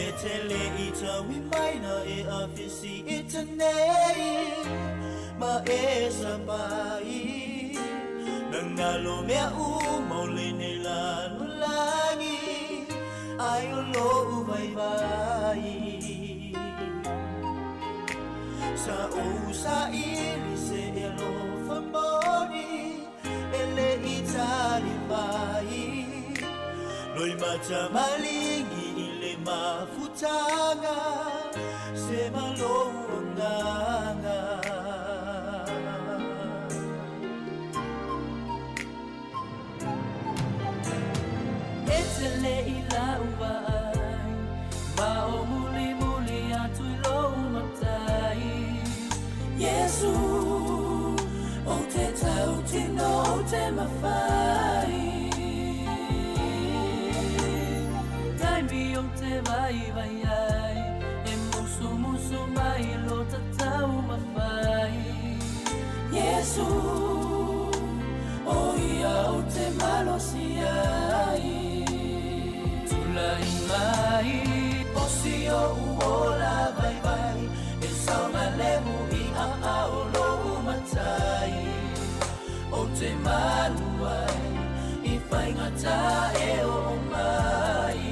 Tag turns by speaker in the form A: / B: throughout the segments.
A: E te le i taui mai na e awhisi i te nei ma e sapai. Na ngalo mea u maule nei lalo langi ai o lo vai vai. Sa o sa ili se e lo famoni e le i tali mai. Loi mata malingi i le mafutanga se malo anganga.
B: E te le i lau ai, ma o muli muli atu i lou matai. Yesu, o te tau tino o te mawhai. Taimi o te vai vai ai, e musu musu mai lo tatau mawhai. Yesu, o ia o te malosi ai. Tulai mai,
A: o si o uola vai vai, e saunga lemu i a ao lo matai. O te maluai, i whaingata e o mai.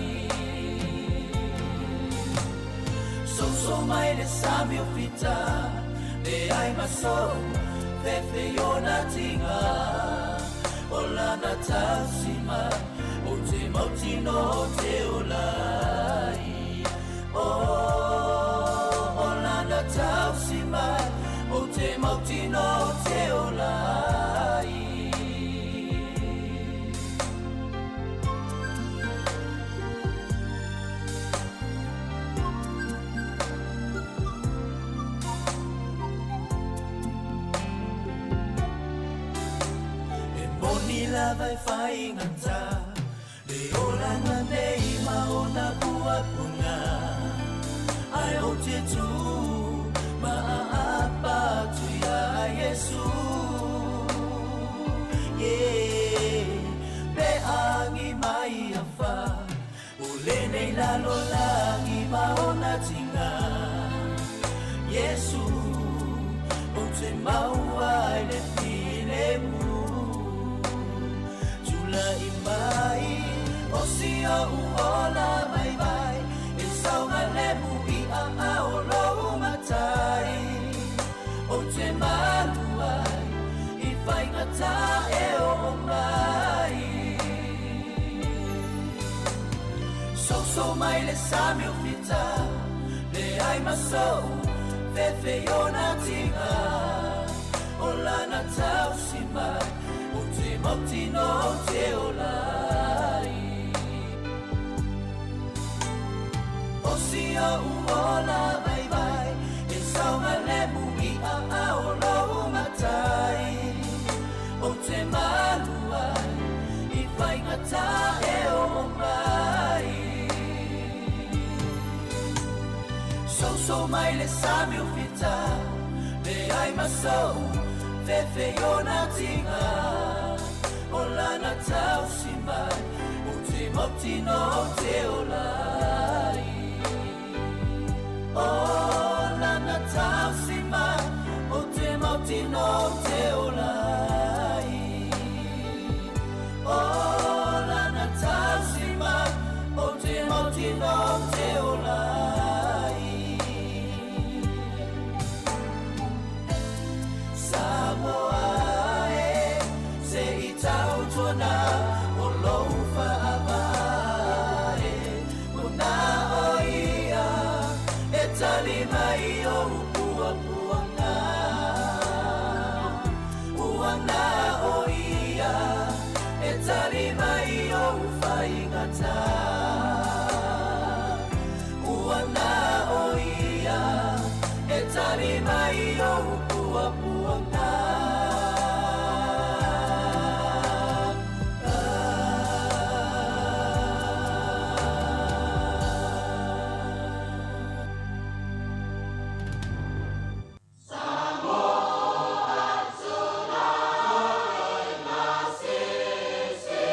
A: So mai le sami o fita, le ai maso, fefe yona tinga. O lana tausi mai, o te mautino o te olai. O, o lana tausi mai, o te mautino o te olai. E moni la vai whai ngata, le oranga nei maona pua punga. Ai o te tū, ma a apa tu ia Yesu. Yeah, pe angi mai a wha, o le nei lalo langi maona tinga. Yesu, o te maua i le file mu. Tula i mai, o si o uola vai vai, e saunga lemu i a ao lo matai. O te maluai, i whaingata e o mai. So mai le sami o fita, le ai maso, fefe yona tinga. O lana tausi mai, o te mautino o te olai. O si o uola vai vai, e saunga lemu i a ao lo matai. O te maluai, i whaingata e o mai. So mai le sami o fita, le ai maso, fefe yona tinga. O lana tausi mai, o te mautino o te olai. O lana tausi mai, o te mautino o te olai. O lana tausi mai, o te mautino o te olai. Samoa e, se i tautuana, o lou whaavae. Mona o ia, e tali mai o upua puanga. Uana o ia, e tali mai o uwhaingata. Uana o ia, e tali mai o upua puanga.
C: Samoa tuna oi masisi.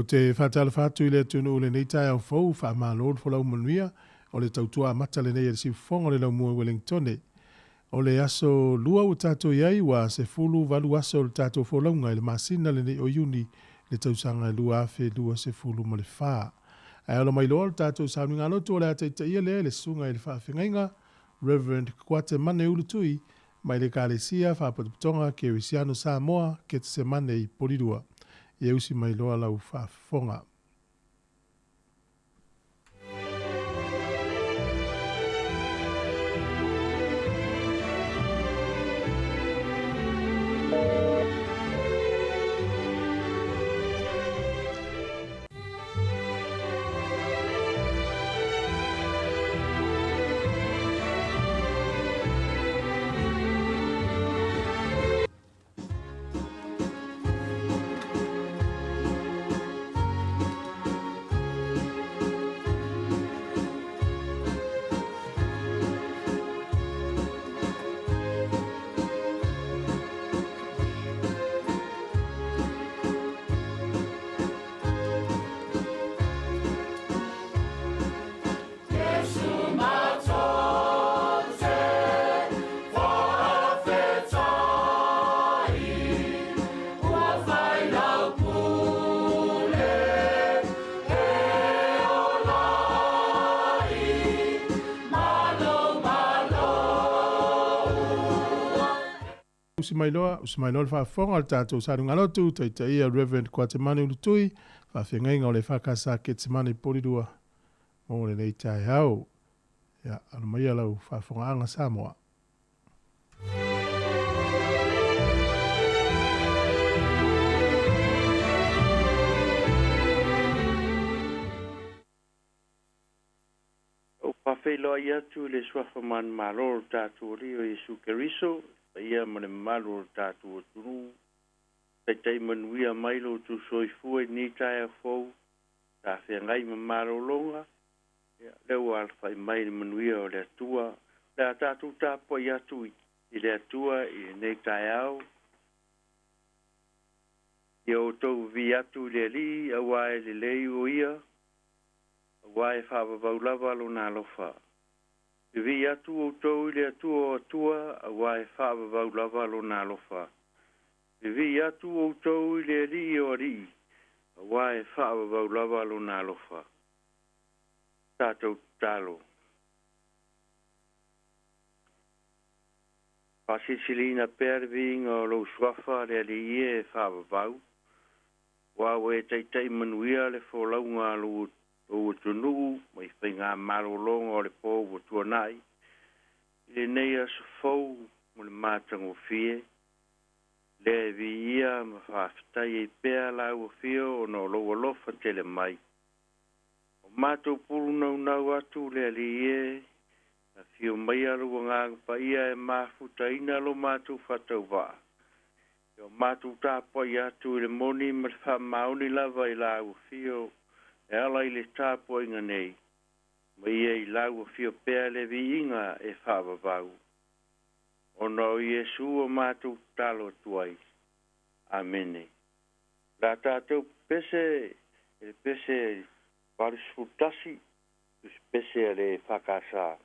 C: Ou te faatalofa atu i le atunuu i lenei taeao fou, faamalo le folau manuia o le tautua amata lenei a le siufofoga o le laumua i Wellingtone. O le aso Lua ua tatou i ai, ua 18 aso o le tatou folauga i le masina lenei o Iuni le tausaga e 2024. Ae ola mai loa le tatou sauniga lotu o le a taitaia lea e le Susuga i le Faafeagaiga Reverend Kuatemane Ulutui mai le Ekalesia Faapotopotoga Kerisiano Samoa, Ketesemane i Polilua. Ia usi mai loa lau faafofoga. Usi mai loa, usi mai loa le faafofoga o le tatou Salugalotu, taitaia Reverend Kuatemane Ulutui, faafeagaiga o le EFKS Ketsemane i Polilua mo lenei taeao. Ia, alo maia lau faafofogaaga Samoa.
D: Ou faafeiloai atu i le Suafa manumalo o le tatou Alii o Iesu Keriso, le paia ma le mamalu o le tatou atunuu. Taitai manuia mai lo outou soifua i lenei taeao fou, sa feagai ma malologa, ia, lea ua alafai mai le manuia o le Atua. O le a tatou tapuai atu i le Atua i lenei taeao. Ia outou vivii atu i le Alii, auā e lelei o ia, auā e faavavau lava lona alofa. Vivii atu outou i le Atua o Atua, auā e faavavau lava lona alofa. Vivii atu outou i le Alii o Alii, auā e faavavau lava lona alofa. Tatou tatalo. Faasilisiliina pea le viiga o lou suafa le Alii e e faavavau, aua ua e taitai manuia le folauga a lou atunuu mai faigamalologa o le po ua tuanai i lenei aso fou mo le matagofie, lea e viia ma faafetai ai pea lau afio ona o lou alofa tele mai. O matou pulu naunau atu le Alii e, afio maia lou Agaga Paia e mafutaina lo matou faatauvaa. E o matou tapuai atu i le moni ma le faamaoni lava i lau afio e ala i le tapuaiga nei, ma ia i lau afio pea le viiga e faavavau. Ona o Iesu o matou tatalo atu ai. Amene. O le a tatou pepese i le pese 81, pese a le EFKS.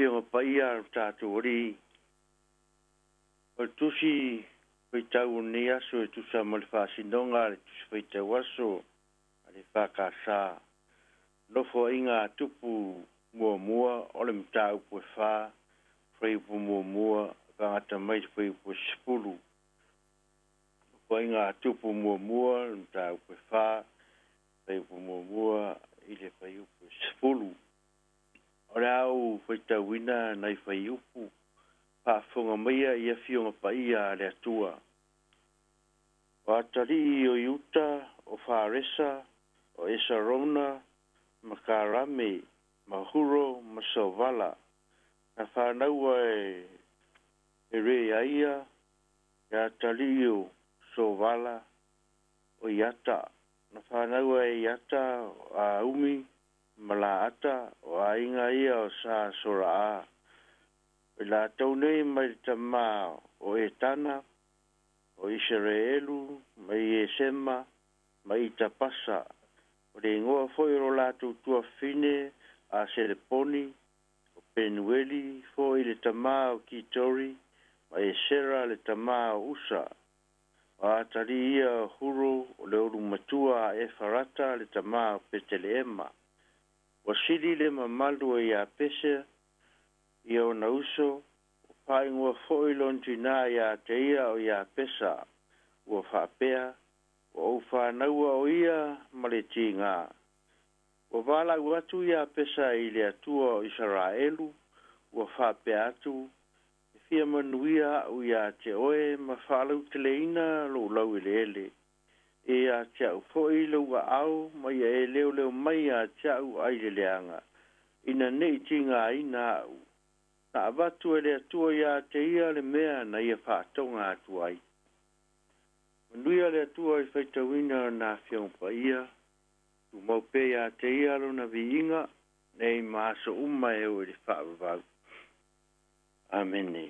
D: Afioga Paia a lo tatou Alii, o le Tusi Faitau o lenei aso e tusa ma le faasinoga a le Tusi Faitau Aso a le EFKS, Nofoaiga a Tupu Muamua, o le Mataupu e 4, Fuaiupu 1, faagata mai le Fuaiupu 10. Nofoaiga a Tupu Muamua, le Mataupu e 4, Fuaiupu 1 i le Fuaiupu 10. O le a ou faitauina nai fuaiupu, faafofoga maia i Afioga Paia a le Atua. O atalii o Iuta, o Faresa, o Esarona, ma Karame, ma Huro, ma Sovala. Na whānaua e Reaia, e atalii o Sovala, o Iata. Na whānaua e Iata, o Aumi, ma Laata, o aiga ia o Sa Soraa. O i latou nei mai le tamā o Etana, o Isaraelu, mai Esema, ma Itapasa. O le igoa foi o lo latou tuafafine a Seleponi, o Penueli foi le tamā o Kitori, ma Esera le tamā o Usa. O atalii ia o Huro, o le ulumatua a Efarata le tamā o Peteleema. Ua sili le mamalu o Iapese i ona uso, ua faaigoa foi lona tinā iā te ia o Iapesa, ua faapea, Ua ou fanaua o ia ma le tigā. Ua valaau atu Iapesa i le Atua o Isaraelu, ua faapea atu, E fia manuia a'u iā te oe ma faalauteleina lou laueleele. E ia te a'u foi lou aao ma ia e leoleo mai ia te a'u ai le leaga, ina ne i tigaina a'u. Na avatu e le Atua iā te ia le mea na ia faatoga atu ai. Manuia le Atua i faitauina o na Afioga Paia, tumau pea iā te ia lona viiga, nei ma aso uma e oo i le faavavau. Amene.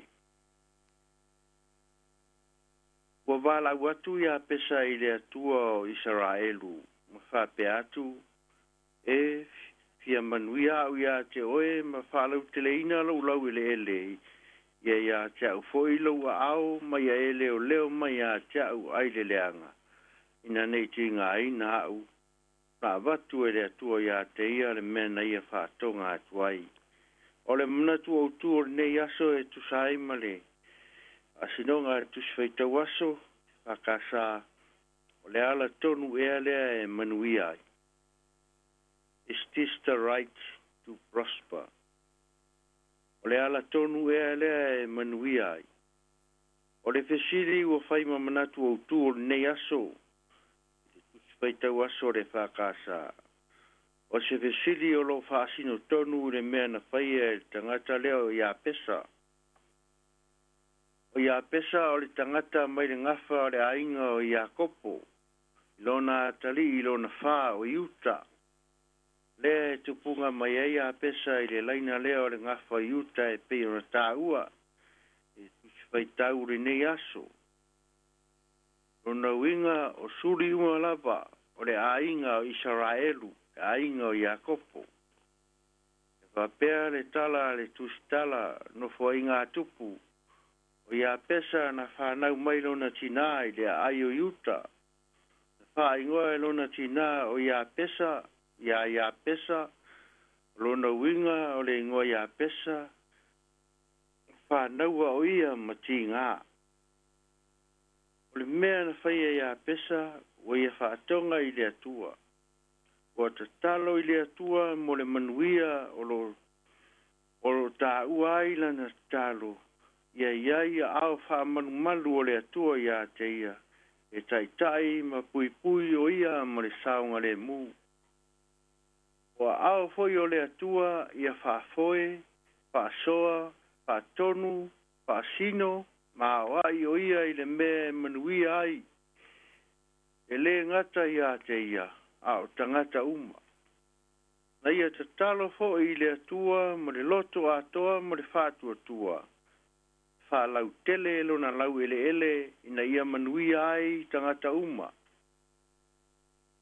D: Ua valaau atu Iapesa i le Atua o Isaraelu, ma faapea atu, E fia manuia a'u iā te oe ma faalauteleina lou laueleele, ia iā te a'u foi lou aao ma ia e leoleo mai iā te a'u ai le leaga, ina ne i tigaina a'u, na avatu e le Atua iā te ia le mea na ia faatoga atu ai. O le manatu autū o lenei aso e tusa ai ma le faasinoga a le Tusi Faitau Aso, EFKS, o le ala tonu ea lea e manuia ai. Is this the right to prosper? O le ala tonu ea lea e manuia ai. O le fesili ua fai ma manatu autū o lenei aso, i le Tusi Faitau Aso a le EFKS, o se fesili o lo o faasino tonu i le mea na faia e le tagata lea o Iapesa. O Iapesa o le tagata mai le gafa o le aiga o Iakopo, i lona atalii i lona fa o Iuta. Lea e tupuga mai ai Iapesa i le laina lea o le gafa o Iuta e pei ona taua i le Tusi Faitau o lenei aso. Lona uiga o suli uma lava o le aiga o Isaraelu, le aiga o Iakopo. E faapea le tala a le Tusitala nofoaiga a Tupu, o Iapesa na fanau mai lona tinā i le aai o Iuta. Na faaigoa e lona tinā o Iapesa iā Iapesa, o lona uiga o le igoa Iapesa, na fanaua o ia ma tigā. O le mea na faia Iapesa, ua ia faatoga i le Atua. Ua tatalo i le Atua mo le manuia o lo o lo taua ai lana tatalo, ia i ai aao faamalumalu o le Atua iā te ia, e taitai ma puipui o ia ma le saogalemu. O aao foi o le Atua ia faafoe, faasoa, faatonu, faasino, ma aoai o ia i le mea e manuia ai, e lē gata iā te ia, a o tagata uma. Na ia tatalo foi i le Atua ma le loto atoa ma le faatuatua, e faalautele lona laueleele ina ia manuia ai tagata uma.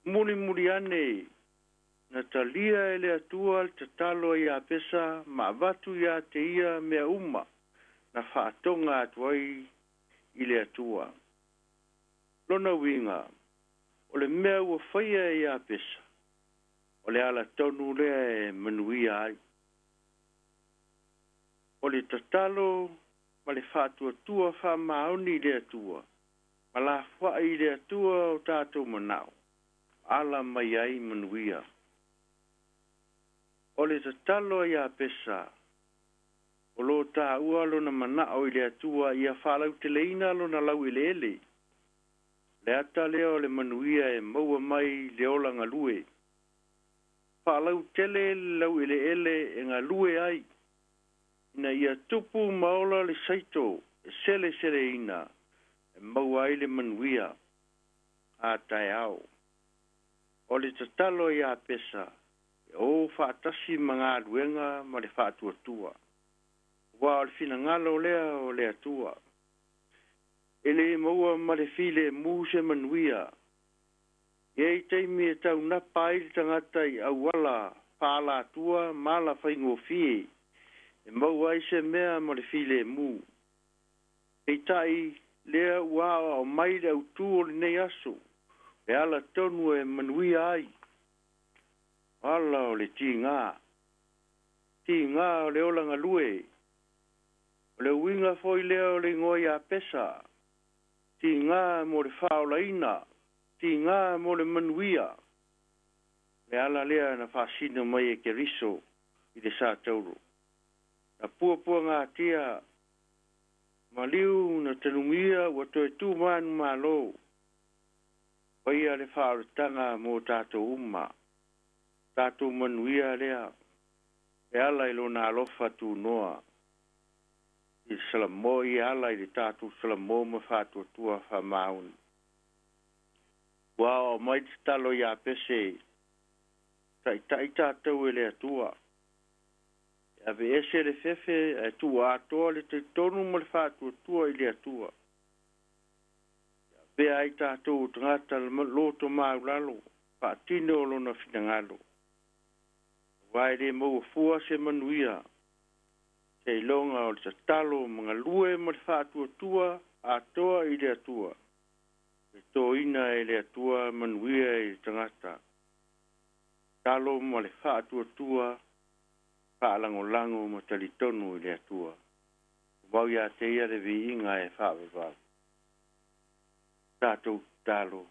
D: Mulimuli ane. Na talia e le Atua le tatalo a Iapesa ma avatu ia te ia mea uma na faatoga atu ai i le Atua. Lona uiga, o le mea ua faia e Iapesa, o le ala tonu lea e manuia ai. O le tatalo ma le faatuatua faamaoni i le Atua, ma lafoai i le Atua o tatou manao, ala mai ai manuia. O le tatalo a Iapesa, o lo taua lona manao i le Atua ia faalauteleina lona laueleele. Le ata lea o le manuia e maua mai le ola galue. Faalautele le laueleele e galue ai, ina ia tupu ma ola le saito e seleseleina e maua ai le manuia a taeao. O le tatalo a Iapesa, e o faatasi ma galuega ma le faatuatua. Aua o le finagalo lea o le Atua. E le maua ma le filemu se manuia. E i ai taimi e taunapa ai le tagata i auala faalatua ma ala faigofie e maua ai se mea ma le filemu. Peitai, lea ua aoao mai le autū o lenei aso, le ala tonu e manuia ai. O ala o le tigā. Tigā o le ola galue. O le uiga foi lea o le igoa Iapesa. Tigā mo le faaolaina. Tigā mo le manuia. Le ala lea na faasino mai e Keriso i le satauro. Na puapuagatia maliu na tanugia ua toe tu manumalo. Faia le faaolataga mo tatou uma. Tatou manuia lea e ala i lona alofa tunoa. I le salamo i ala i le tatou salamo ma faatuatua faamaoni. Ua aoao mai le tatalo a Iapese, taitai tatou e le Atua. E aveese le fefe ae tuuatoa le talitonu ma le faatuatua i le Atua. E avea ai tatou o tagata loto maulalo, faatino lona finagalo. Aua e le maua fua se manuia, seiloga o le tatalo ma galue ma le faatuatua atoa i le Atua. E toina e le Atua manuia i le tagata. Tatalo ma le faatuatua, faalagolago ma talitonu i le Atua. Ua mau ia te ia le viiga e faavavau. Tatou tatalo.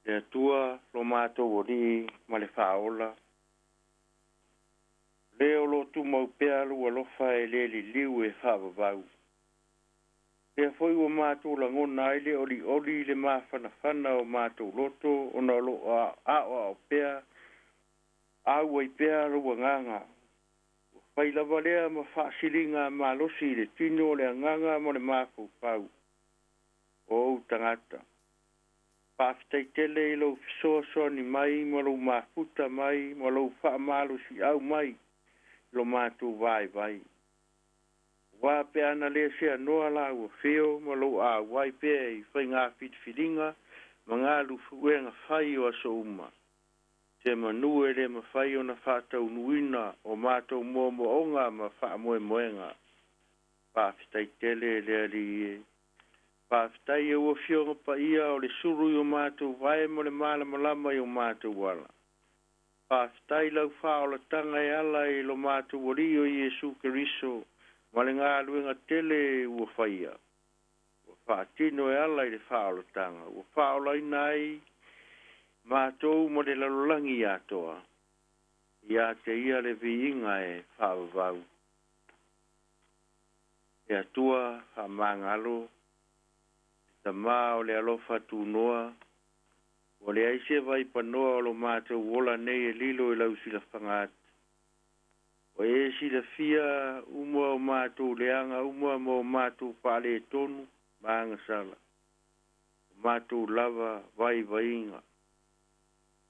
D: Le Atua lo matou Alii ma le Faaola, le o lo tumau pea lou alofa e le liliu e faavavau. Lea foi ua matou lagona ai le olioli i le mafanafana o matou loto ona o lo o aoao pea, auai pea lou agaga. Ua fai lava lea ma faasiliga malosi i le tino o le agaga ma le mafaufau o ou tagata. Faafetai tele i lou fesoasoani mai ma lou mafuta mai ma lou faamalosiau mai i lo matou vaivai. Aua pe ana le seanoa la ua feo ma lou auai pea i faiga filifiliga ma galuega fai o aso uma. Se manu e le mafai ona faataunuuina o matou moomooga ma faamoemoega. Faafetai tele e le Alii e. Faafetai i ou Afioga Paia o le sulu i o matou vae ma le malamalama i o matou ala. Faafetai i lau faaolataga e ala i lo matou Alii o Iesu Keriso ma le galuega tele ua faia. Ua faatino e ala i le faaolataga, ua faaolaina ai matou ma le lalolagi atoa. Ia te ia le viiga e faavavau. E Atua faamagalo, le Tama o le alofa tunoa, ua leai se vaipanoa o lo matou ola nei e lilo i lau silafaga atu. Ua e silafia uma o matou leaga uma ma o matou faaletonu ma agasala. O matou lava vaivaiga.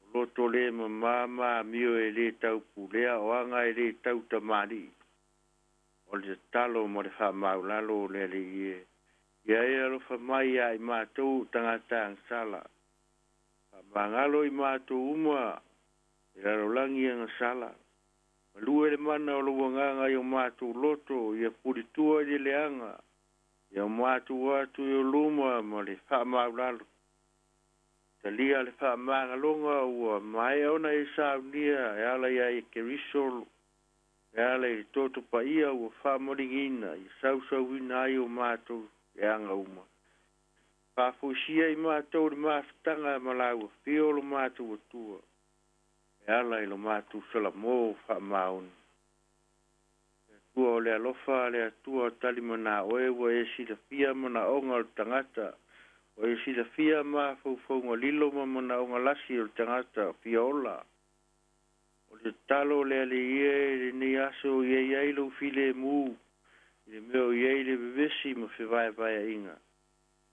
D: O loto le mamā ma amio e le taupulea o aga e le tautamalii. O le tatalo ma le faamaulalo o le Alii e. Ia e alofa mai ia i matou o tagata agasala. Faamagalo i matou uma Le lalolagi e agasala. Malue le mana o lou agaga i o matou loto, ia pulitua i le leaga, ia o matou atu i o luma ma le faamaulalo. Talia le faamagaloga ua maea ona e saunia e ala ia i Keriso e ala i le toto paia ua faamaligiina ia sausauina ai o matou leaga uma. Faafoisia i matou le mafutaga ma la ua fio lo matou Atua e ala i lo matou salamo faamaoni. Le Atua o le alofa, le Atua o talimanao e ua e silafia manaoga o le tagata, ua e silafia mafaufauga lilo ma manaoga lasi o le tagata fia ola. O le tatalo o le Alii e i lenei aso ia i ai lou filemu i le mea o i ai le vevesi ma fevaevaeaiga.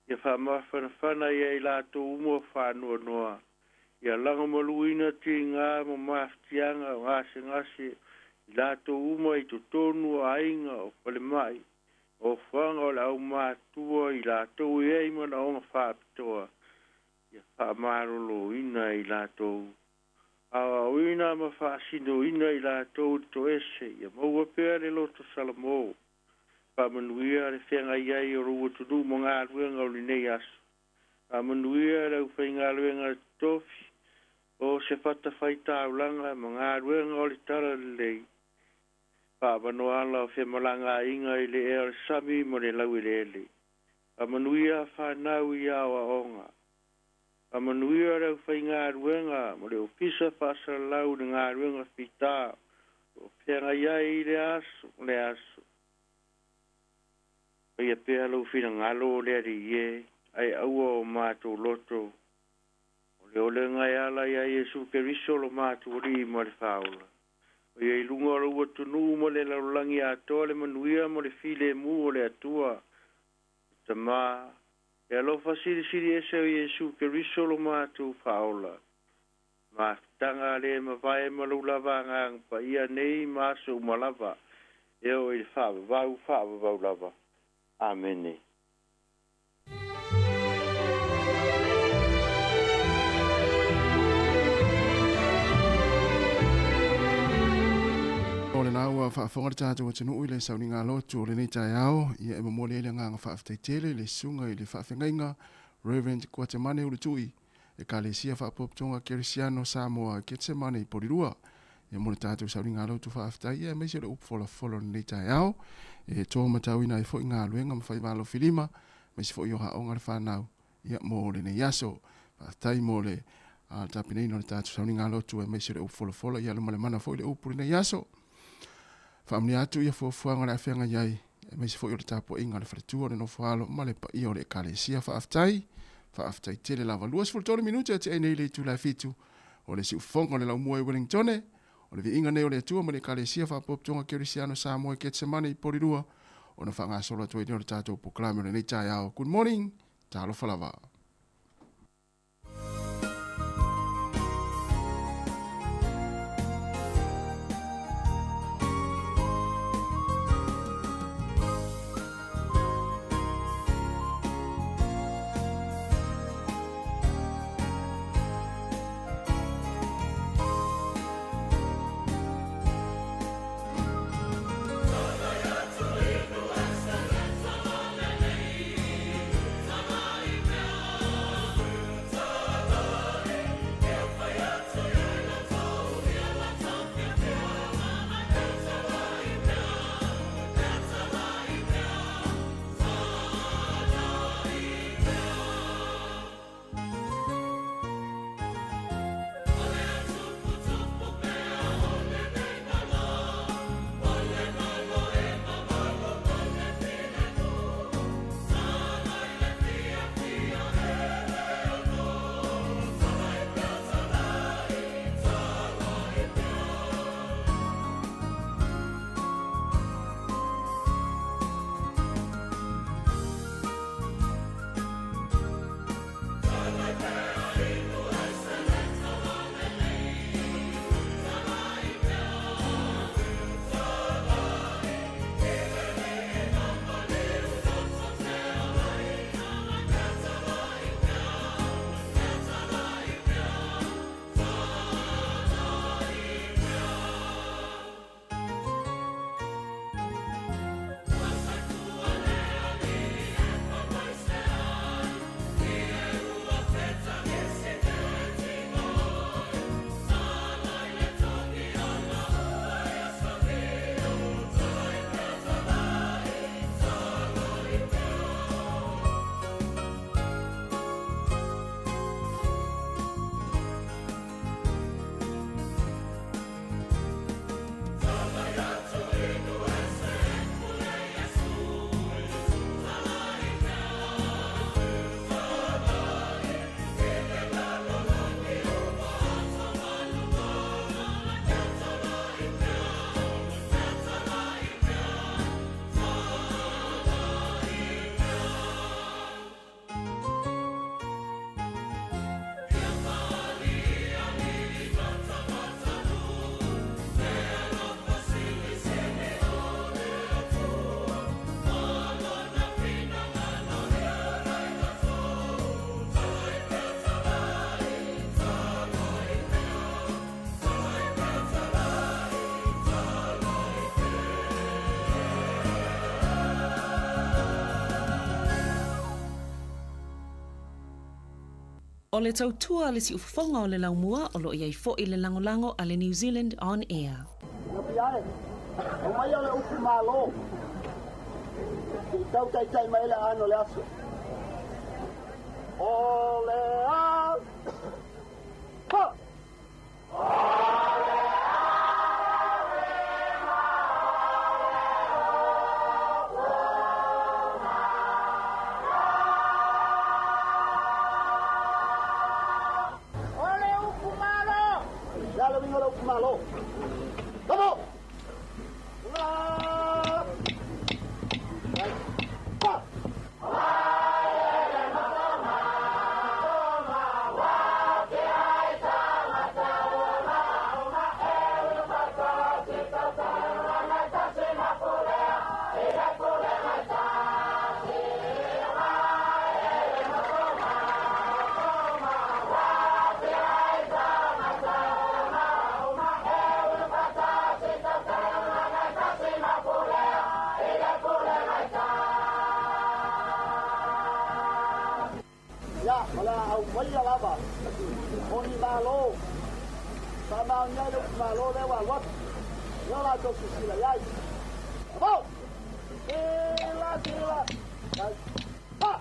D: Ia faamafanafana ia i latou uma o faanoanoa, ia lagomaluina tiga ma mafatiaga o gasegase i latou uma i totonu o aiga o falemai, o ofoaga o le aumatua i latou e i ai manaoga faapitoa, ia faamaloloina i latou. Aoaoina ma faasinoina i latou i le toese, ia maua pea le loto salamo. Faamanuia le feagai ai o lou atunuu ma galuega o lenei aso. Faamanuia le aufaigaluega totofi o se fatafaitaulaga ma galuega o le talalelei. Faavanoa ala o femalagaaiga i le ea o le sami ma le laueleele. Faamanuia fanau i aoaoga. Faamanuia le aufaigaluega ma le ofisa faasalalau i le galuega fita o feagai ai i le aso ma le aso. Faia pea lou finagalo o le Alii e, ae aua o matou loto. O le olega e ala ia Iesu Keriso lo matou Alii ma le Faaola. O ia i luga o lou atunuu ma le lalolagi atoa le manuia ma le filemu o le Atua, le Tama, le alofa silisili ese o Iesu Keriso lo matou Faaola. Mafutaga le mavae ma lou lava agaga paia nei ma aso uma lava, e oo i le faavavau, faavavau lava. Amene.
E: O lena ua faafofoga le tatou atunuu i le sauniga lotu o lenei taeao, ia e momoli ai le agaga faafetai tele i le susuga i le faafeagaiga Rev. Kuatemane Ulutui, Ekalesia Faapotopotoga Kerisiano Samoa Getsemane i Polirua. Ia mo le tatou sauniga lotu faafetai, ia aemaise o le upu folafolo o lenei taeao, e toa matauina ai foi galuega ma faiva alofilima, aemaise foi o aoga le fanau, ia mo lenei aso. Faafetai mo le tapenaina o le tatou sauniga lotu aemaise o le upu folafola, ia lumalemana foi le upu lenei aso. Faamanuia atu ia fuafuaga o le a feagai ai, aemaise foi o le tapuaiga a le faletua o le nofoalo ma le paia o le Ekalesia. Faafetai, faafetai tele lava. 23 minute atiae nei le itula e 7 o le siufofoga o le laumua i Wellingtone. O le viiga nei o le Atua ma le Ekalesia Faapotopotoga Kerisiano Samoa i Ketsemane i Porirua, ona faagasolo atu ai lea o le tatou polokalame o lenei taeao. Good morning, talofa lava.
F: O le tautua a le siufofoga o le laumua o lo o i ai foi le lagolago a le New Zealand On Air.
G: Nopiae, aumaia le upu Malo se i tau taitai mai ai le aano o le aso. O le a ha!
H: O le upu Malo!
G: Le a le uiga o le upu Malo? Kamo! La! Pa! Ia, o le a aumaia lava o ni Malo faamaonia ai le upu Malo lea ua alu atu. Ia o latou silasila i ai. Bravo! Sila, sila, tai, pa!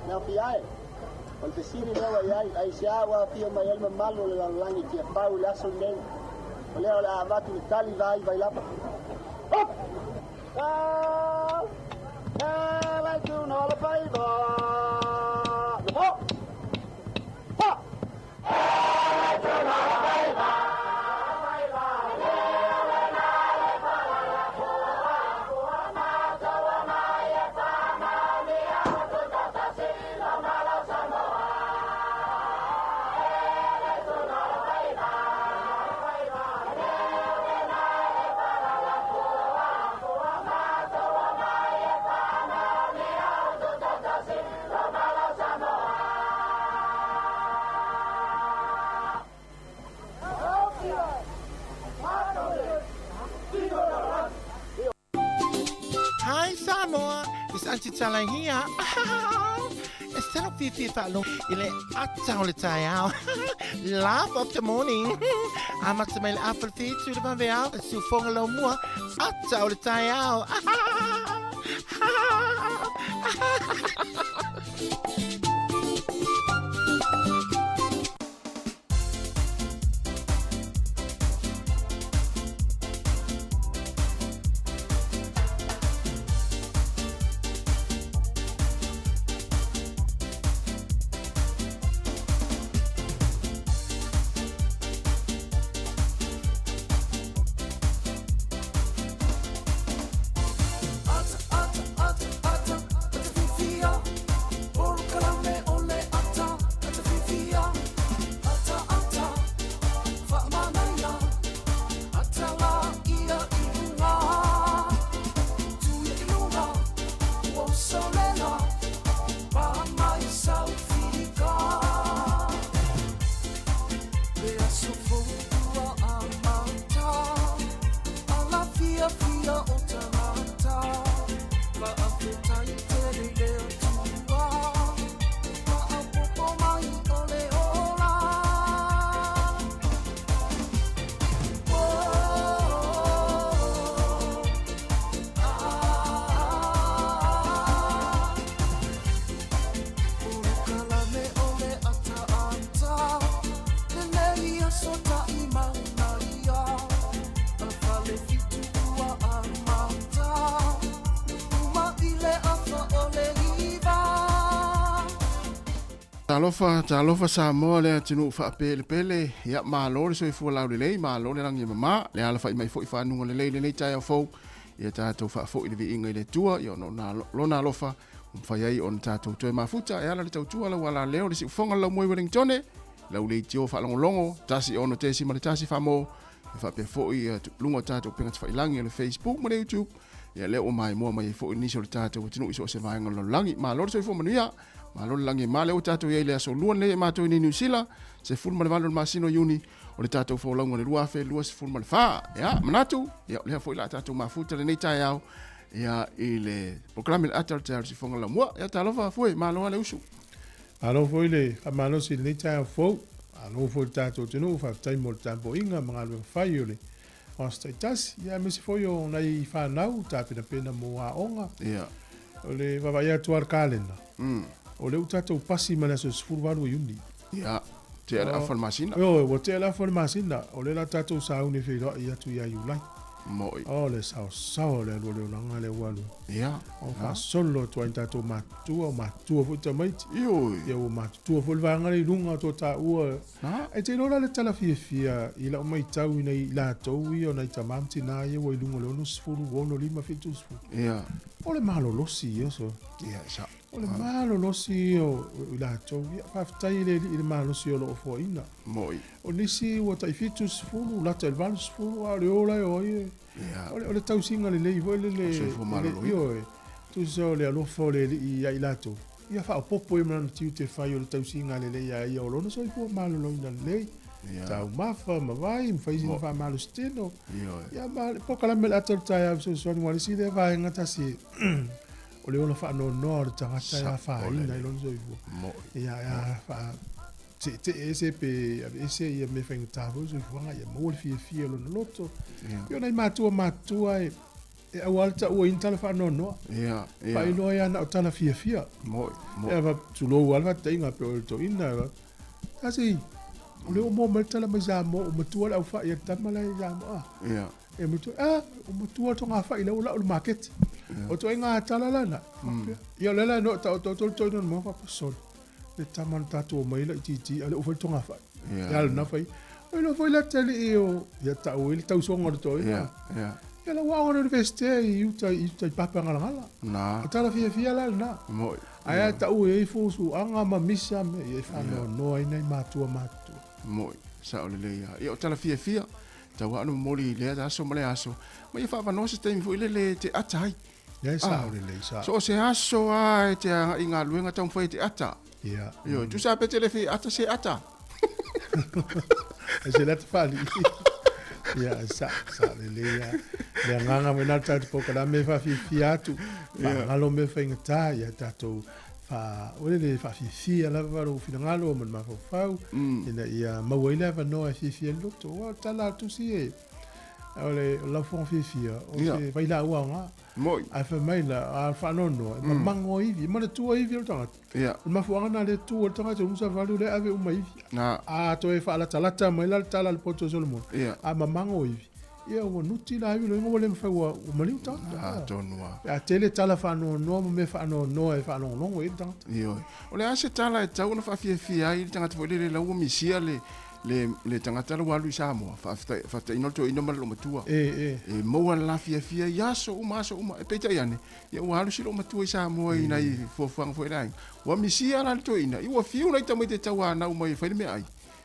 G: Mea O le fesili lea ua i ai, aisea ua afio mai ai le mamalu o le lalolagi i Tiafau i le aso lenei? O lea o le a avatu le tali vai Vailapa. Hop!
I: Hi Samoa, it's Auntie Tala here. E selo fifi faalogo i le ata o le taeao. Laugh of the morning. Amata mai le afa le fitu le vaveao. Siufoga lau mua. Ata o le taeao.
E: Talofa, talofa Samoa le atunuu faapelepele. Ia, malo le soifua laulelei, malo le lagi e mama, le alafai mai foi fanuga lelei i lenei taeao fou. Ia tatou faafoi le viiga i le Atua, ia ona o Lona alofa ua mafai ai ona tatou toe mafuta e ala le tautua lau alaleo le siufofoga le laumua i Wellingtone, lau leitio faalogologo 16.1 Famo, e faapea foi luga o tatou upega tafailagi o le Facebook ma le YouTube. Ia lea ua maimoa mai ai foi nisi o le tatou atunuu i so o se vaega o le lalolagi. Malo le soifua manuia, malo le lagi e ma, lea ua tatou i ai i le aso Lua lenei e matou i nei Niu Sila, 18 o le masina o Iuni, o le tatou folauga o le 2024. Ia, manatu, ia, o lea foi la tatou mafuta lenei taeao, ia, i le polokalame le ata o le taeao o le siufofoga o le laumua. Ia, talofa Fue, malo lava le usu.
C: Malo foi le faamalosi i lenei taeao fou. Malo foi i le tatou atunuu, faafetai mo le tapuaiga ma galuega fai o le o aso taitasi, ia aemaise foi o nai fanau tapenapena mo aoga.
E: Ia.
C: O le vaavaai atu lava i le kalena, o lea ua tatou pasi ma le aso 18 o Iuni.
E: Ia, tea le afa o le masina.
C: Ioe, ua tea le afa o le masina, o lea la tatou sauni e feiloai atu ia Iulai.
E: Moi.
C: O le saosaoa o le alu o le olaga lea ua alu.
E: Ia.
C: O faasolo atu ai tatou matutua, o matutua foi tamaiti.
E: Ioe.
C: Ia ua matutua foi le vaega lea i luga o tua taua. E te iloa la le tala fiafia i lau matau i nai latou ia o nai tama ma tina ia ua i luga o le 60, 65, 70.
E: Ia.
C: O le malolosi ia so.
E: Ia, sa.
C: O le malolosi ia o i latou ia. Faafetai i le Alii i le malosi o lo o foaina.
E: Moi.
C: O nisi ua tai 70, lata i le 80, a o le ola e o ai e.
E: Ia.
C: O le tausiga lelei foi lele.
E: O soifua maloloina.
C: Ioe. Tusa o le alofa o le Alii ia i latou. Ia faaopoopo ai ma lana tiute fai o le tausiga lelei a ia o lona soifua maloloina lelei, taumafa ma vai ma fai sina faamalosi tino. Ia ma le polokalame o le ata o le taeao fesoasoani aua o le isi lea vaega tasi o le ola faanoanoa o le tagata e afaina i lona soifua. Ia e faa seetee ese pe aveese ia mea faigata foi o le soifuaga ia maua le fiafia o lona loto. Ia o nai matua matutua e E aua le taua i ni tala faanoanoa.
E: Ia, ia.
C: Faailoa ai na o tala fiafia.
E: Moi, moi.
C: Ia, tulou lava le faataitaiga pe o le toeaina. Tasi, o lea ua maua mai le tala mai Samoa, ua matua le aufai a le tama la i Samoa.
E: Ia.
C: E matua, ah, ua matua le togafai la ua lau i le maketi. O ituaiga tala la na. Ia, o lea la e taotooto le toeaina o le maota, faapea, sole, le tama na tatou omai laitiiti, a o lea ua fai le togafai.
E: Ia.
C: Ia, lena fai. Oi loa foi la te alii o, ia tau ai le tausoga o le toeaina.
E: Ia, ia.
C: Ia la ua aoga le Universite i uta i uta i Papagalagala.
E: Na.
C: O tala fiafia la lena.
E: Moi.
C: Ae a tau e ai fusuaga ma misa me ia e faanoanoa ai nai matua matutua.
E: Moi, sao lelei lava. Ia o tala fiafia, tau lava ona momoli i lea aso ma lea aso, ma ia faavanoa se taimi foi lele e te ata ai.
C: Ia e sao lelei, sao.
E: So o se aso lava e te agai i galuega taumafai e te ata.
C: Ia.
E: Ioe, tusa pe te le fia ata se ata.
C: E se le ata faalii. Ia, sa, sa lelei lava. Le agaga foi lena o le tatou polokalame e faafiafia atu, faagalo mea faigata, ia tatou faa, ua lele faafiafia lava lou finagalo ma le mafaufau, ina ia maua ai le avanoa e fiafia ai le loto. Aua o le tala a le Tusi e, O le laufoga fiafia, o se vailaau aoga.
E: Moi.
C: Ae fai mai la, a faanoanoa, e mamago ivi, e manatua ivi o le tagata.
E: Ia.
C: O le mafuaaga lena lea tu ai le tagata, ua savali lea ave uma ivi.
E: Na.
C: A toe faalatalata mai la le tala a le poto o Solomona,
E: Ia.
C: a mamago ivi, ia ua nuti la ivi, loiga ua le mafai, ua maliu tagata.
E: Atonu lava.
C: Pe a tele tala faanoanoa ma mea faanoanoa e faalogologo i ai le tagata.
E: Ioe. O le a se tala e tatau ona faafiafia ai le tagata foi lele la ua misia le le, le tagata la ua alu i Samoa, faafetaiina o le toeaina ma le loomatua.
C: E, e.
E: E maua le la fiafia i aso uma, aso uma. E peitai ane, ia ua alu si loomatua i Samoa i nai fuafuaga foi a le aiga. Ua misia la le toeaina, ia ua fiu nai tamaiti e tauanau mai e fai le meaai.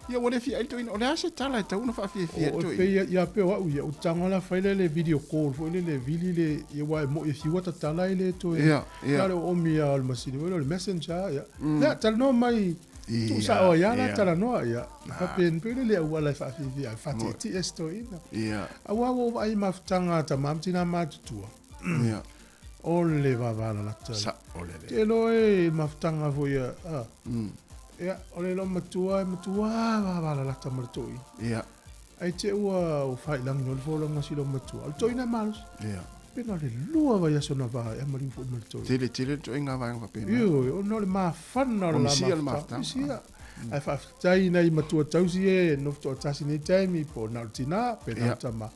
E: Ia ua le fia ai le toeaina. O le a se tala e tatau ona faafiafia ai le
C: O,
E: toeaina?
C: pei ia pei o au ia, ou te tago la fai lea le video call foi lele e vili le, ia aua e moi e fiu ata tala e le toe,
E: Ia, ia.
C: na o le oomi lava o le masini foi lea o le messenger, ia. Lea, talanoa mai Tuu sao ai lava la talanoa, ia. Faapea pei le auala e faafiafia ai, faatietie se toeaina. Aua ua ou vaai i mafutaga a tama ma tina matutua, o le vavalalata.
E: Saolele.
C: Te iloa e mafutaga foi a, ia, o le loomatua e matua vavalalata ma le toeaina. Ae te ua failagi loa le folauga a si loomatua, o le toeaina e malosi. Pena o le lua vaiaso na va e maliu foi ma le toeaina.
E: Tele tele le ituaiga vaega faapena.
C: Ioe, ona o le mafana o le la
E: Misia le
C: mafutaga.
E: mafutaga.
C: Misia. Ae faafetai i nai matua tausi e nofo toatasi i nei taimi, po o na o le tina, pe na o le tama.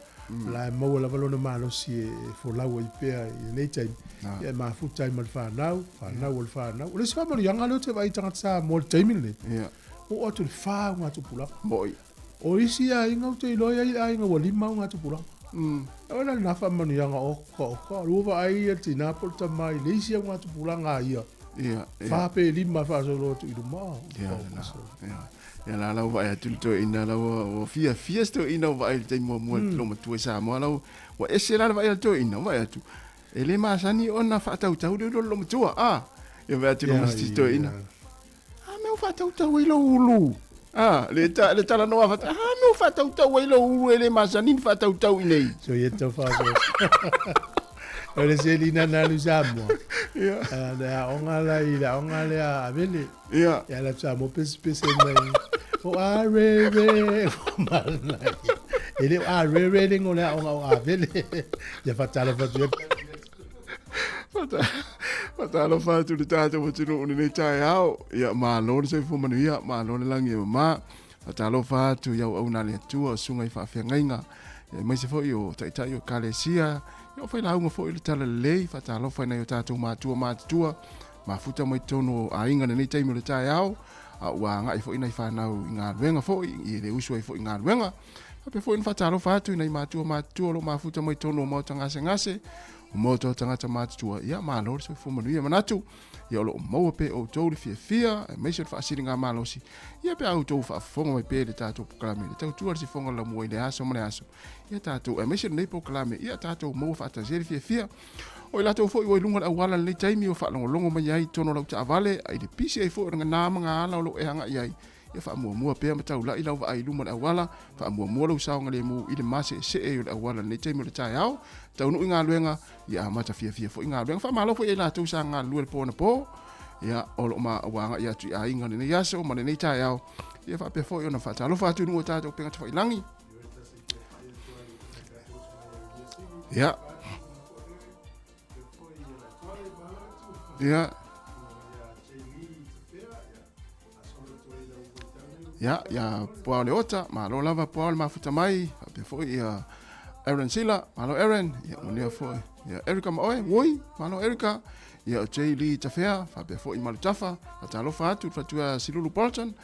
C: La e maua lava lona malosi e folau ai pea i lenei taimi. Ia e mafuta ai ma le fanau, fanau o le fanau. O le isi faamanuiaga lea ou te vaai i tagata Samoa i le taimi lenei, oo atu i le 4 augatupulaga.
E: Mo'i.
C: O isi aiga ou te iloa e i ai le aiga ua 5 augatupulaga. O la lena faamanuiaga oka oka, o lua vaai ia le tina po o le tama i le isi augatupulaga a ia. 4 pe 5 faasolo atu i luma.
E: Ia la lau vaai atu le toeaina la ua fiafia si toeaina ua vaai i le taimi muamua i le matua i Samoa la ua ese la le vaai a le toeaina ua vaai atu e le masani ona faatautau le ulu o le matua a ia vaai atu le si toeaina a mea ua faatautau ai lou ulu a le ta le talanoa fata a mea ua faatautau ai lou ulu e le masani ni faatautau i nei
C: so ia tau faaso o le selina na alu i Samoa
E: ia
C: le aoga la i le aoga lea a Avele
E: Ia.
C: Ia la tsa mo pese pese mai. O a re re malna. E le a re re le ngole a onga o a vele. Ia fatalo fatu ia.
E: Fatalofa atu le tātou atunuu lenei taeao. Ia malo le soifua manuia, malo le lagi e mamā. Fatalofa atu i auauna a le Atua o susuga i faafeagaiga, aemaise foi o taitai o ekalesia, ia o failauga foi o le talalelei. Fatalofa i nai o tātou matua matutua, mafuta mai totonu o aiga lenei taimi o le taeao, a ua agai foi nai fanau i galuega foi, i le usu ai foi i galuega. Faapea foi ona faatalofa atu i nai matua matutua o lo o mafuta mai totonu o maota gasegase, o maota o tagata matutua, ia malo le soifua manuia. Manatu, ia o lo o maua pea e outou le fiafia, aemaise o le faasiligamalosi, ia pe a outou faafofoga mai pea i le tatou polokalame, le tautua a le sifoga o le laumua i le aso ma le aso, ia tatou, aemaise lenei polokalame, ia tatou maua faatasi ai le fiafia. O i latou foi ua i luga o le auala i lenei taimi ua faalogologo mai ai i totonu o lau taavale, a i le pisi ai foi o le gana ma ga ala o lo o e agai ai, ia faamuamua pea ma taulai lau vaai i luma o le auala, faamuamua lou saogalemu i le maseesee o le auala i lenei taimi o le taeao, taunuu i galuega, ia amata fiafia foi galuega. Faamalo foi ia i latou sa galulue i le po anapo, ia o lo o ma ua agai atu i aiga i lenei aso ma lenei taeao, ia faapea foi ona faatalofa atu i luga o tatou upega tafailagi. Ia. Ia. Ia, ia Puao le Ota, malo lava Puao le mafuta mai, faapea foi ia Aaron Sila, malo Aaron, ia manuia foi. Ia Erica Maoe, woi, malo Erica. Ia o J Lee Tafea, faapea foi Malutafa, faatalofa atu le fatua Silulu Bolton.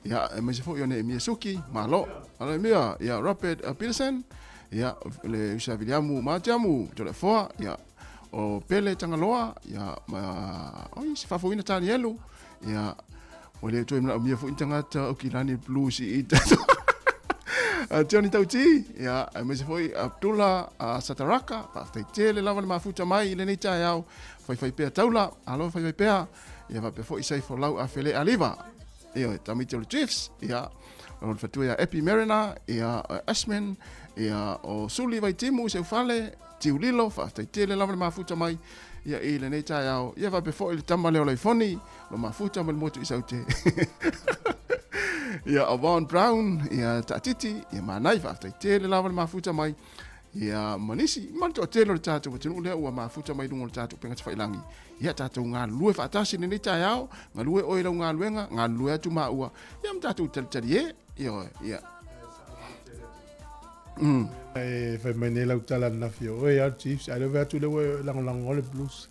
E: Ia, aemaise foi o Neemia Suki, malo. Malo Emia, ia Robert Peterson, ia le Usa Viliamu Matiamu, Toleafoa, ia o Pele Tagaloa, ia ma oi se faafofoina Tanielu, ia ua le toe manaomia foi ni tagata o Kilani Blues i tatou. Johnny Tauti, ia aemaise foi Abdullah Sataraka, faafetai tele lava le mafuta mai i lenei taeao, faifai pea taula, alo faifai pea, ia faapea foi Saifolau Afele Aliva, ia tamaiti o le Chiefs, ia o le fatua ia Epi Mariner, ia Asman, ia o Suli Vaitimu Seufale, Tiulilo, faafetai tele lava le mafuta mai ia i lenei taeao. Ia faapea foi le tama lea o Laifoni, lo mafuta mai le motu i Saute. Ia o Von Brown, ia Taatiti, ia Manai, faafetai tele lava le mafuta mai. Ia ma nisi, ma le toatele o le tatou atunuu lea ua mafuta mai luga o le tatou upega tafailagi. Ia tatou galulue faatasi i lenei taeao, galue oe i lau galuega, galulue atu maua, ia ma tatou talitali e, ia, ia.
C: E fai mai nei lau tala ananafi o oe lava Chiefs, ae le vaai atu lea ua e lagolagoa le Blues.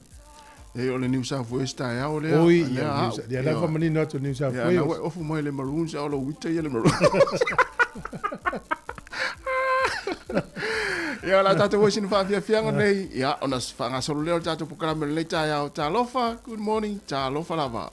E: E o le New South Wales taeao lea.
C: Oi, ia, ia la faamanino atu New South Wales.
E: Ia, na ua e ofu mai le Maroons, a o lou uita ia le Maroons. Ia, o le a tatou o i sina faafiafiaga nei, ia, ona faagasolo lea o le tatou polokalame o lenei taeao. Talofa, good morning, talofa lava.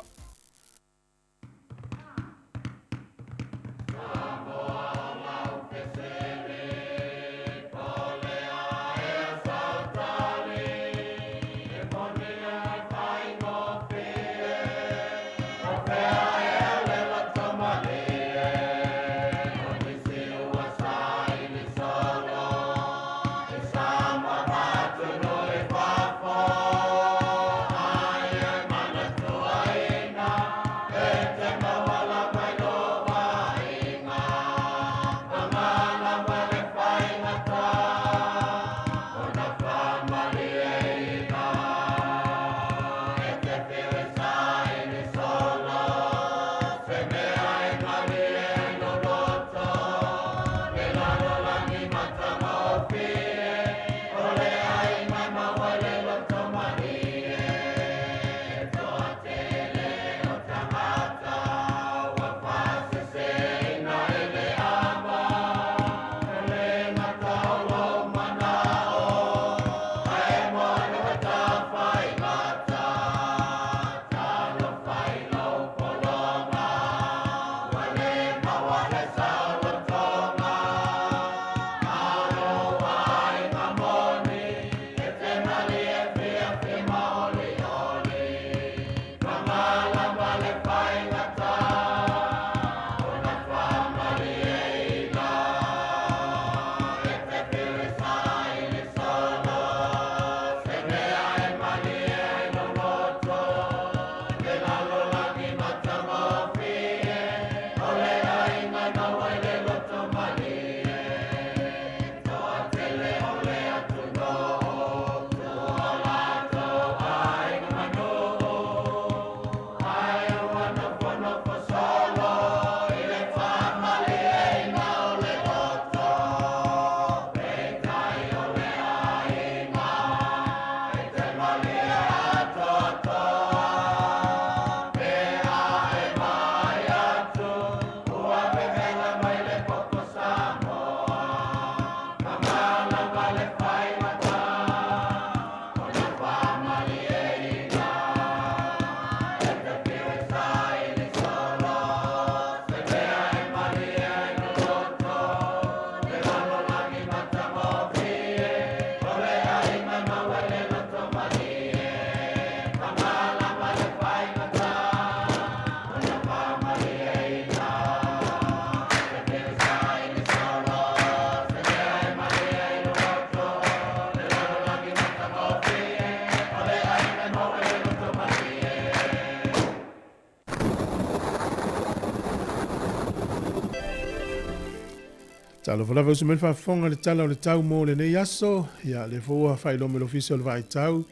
C: Talofa lava uso mai le faafofoga i le tala o le tau mo lenei aso. Ia, lea foi ua faailoa mai le Ofisa o le Vaai Tau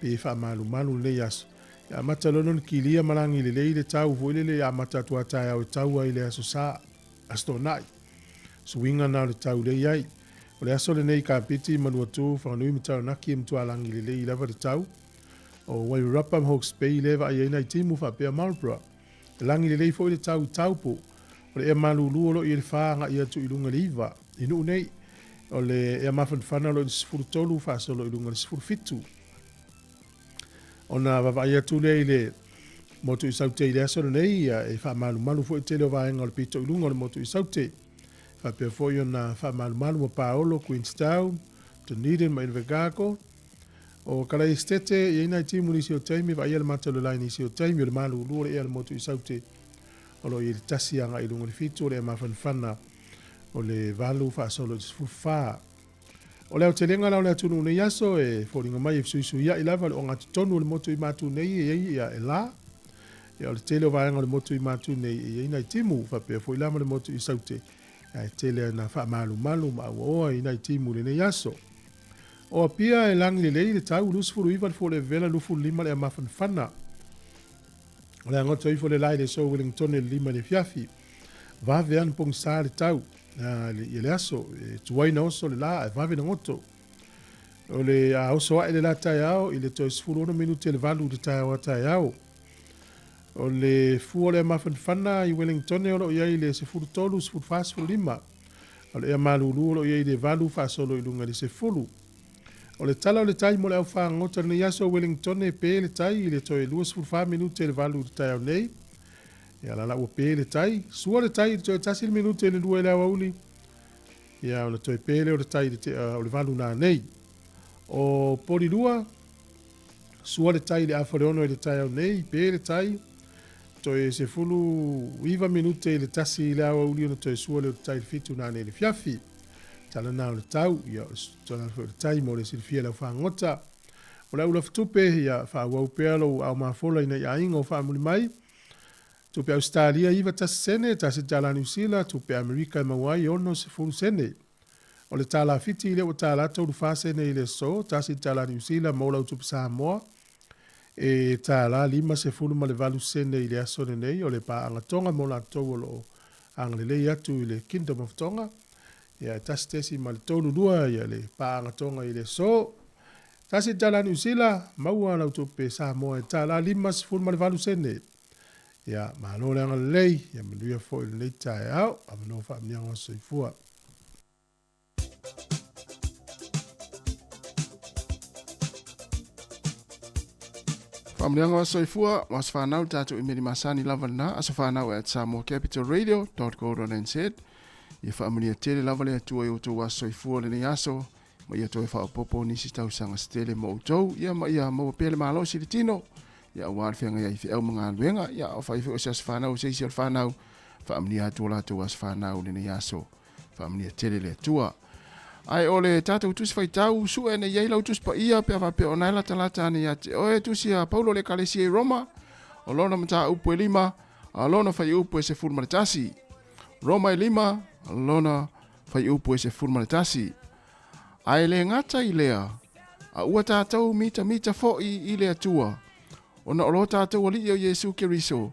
C: pe faamalumalu lenei aso. Ia amata loa ona kilia ma lagi lelei le tau foi lele ia amata atu a taeao e tau ai le Aso Sa, Aso Toonai. Suiga na o le tau lea i ai. O le aso lenei i Kapiti, Manuatu, Whanganui ma Taranaki e matua lagi lelei lava le tau. O Wairarapa ma Hawke's Bay lea e vaai ai nai timu faapea Marlborough. E lagi lelei foi le tau i Taupo. O le ea malulu o lo o i le 4 agai atu i luga i le 9. I Nuu nei, o le ea mafanafana o lo o i le 13 faasolo i luga i le 17. Ona vaavaai atu lea i le motu i Saute i le aso lenei, e faamalumalu foi tele o vaega o le pito i luga o le motu i Saute. Faapea foi ona faamalumalu ma Paolo, Queenstown, Dunedin ma Invercargill. O Kalaesetete, e i ai nai timu i nisi o taimi, vaaia le mata o le la i nisi o taimi, o le malulu o le ea o le motu i Saute. O lo o i ai le 1 agai i luga i le 7, o le ea mafanafana o le 8 faasolo i le 14. O le aotelega la o le atunuu nei aso e foliga mai e fesuisuia'i lava le ogatotonu o le motu i Matu nei e i ai ia e la. Ia o le tele o vaega o le motu i Matu nei e i ai nai timu, faapea foi la ma le motu i Saute, ae tele ana faamalumalu ma auaoa i nai timu i lenei aso. O Apia e lagi lelei le tau, 29 le fua o le vevela, 25 le ea mafanafana. O le agoto ifo le la i le aso Wellington i le 5 i le afiafi. Vave ana pogisa le tau i le aso, e tuai na oso le la ae vave na goto. O le a oso ae le la taeao i le toe 16 minute le 8 i le taeao a taeao. O le fua o le ea mafanafana i Wellington o lo o i ai i le 13, 14, 15. O le ea malulu o lo o i ai i le 8 faasolo i luga i le 10. O le tala o le tai mo le au fagota lenei aso Wellington e pe le tai i le toe 24 minute le 8 i le taeao nei. Ia la la ua pe le tai. Sua le tai i le toe 1 minute le 2 i le aoauli. Ia ona toe pe lea o le tai i le tea o le 8 nā nei. O Polilua, sua le tai i le afa o le 6 i le taeao nei, pe le tai. Toe 19 minute i le 1 i le aoauli ona toe sua lea o le tai i le 7 nā nei le fiafi. Tala na o le tau, ia o le tala foi o le tai mo le silafia e le au fagota. O le au lafatupe, ia faaauau pea lou ao mafola ina i aiga o faamuli mai. Tupe Ausetalia 91 sene, $1 Niu Sila, tupe Amerika e maua ai 60 sene. O le tala Fiti lea ua tala 34 sene i le aso, $1 Niu Sila mo lau tupe Samoa, e tala 58 sene i le aso lenei. O le paaga Tonga mo latou o lo o agalelei atu i le Kingdom of Tonga. Ia e 1.32 ia le paaga Tonga i le aso. $1 Niu Sila, maua lau tupe Samoa e tala 58 sene. Ia, malo le agalelei, ia manuia foi lenei taeao, avanoa faamanuiaga o soifua.
E: Faamanuiaga o aso soifua, o aso fanau le tatou imeli masani lava lena, aso fanau at samoacapitalradio.co.nz. Ia faamanuia tele lava le Atua i outou aso soifua lenei aso, ma ia toe faaopoopo nisi tausaga se tele mo outou, ia ma ia maua pea le malosi i le tino, ia aua le feagai ai i feau ma galuega, ia a o fai foi o se aso fanau o se isi o le fanau, faamanuia atu o latou aso fanau lenei aso. Faamanuia tele le Atua. Ae o le tatou tusi faitau, sue ane i ai lau tusi paia, pe a faapea o na e latalata ane ia te oe, tusi a Paulo le Ekalesia i Roma, o lona mataupu e 5, a lona fuaiupu e 11. Roma e 5, lona fuaiupu e 11. Ae le gata i lea, a ua tatou mitamita foi i le Atua, ona o lo tatou Alii o Iesu Keriso,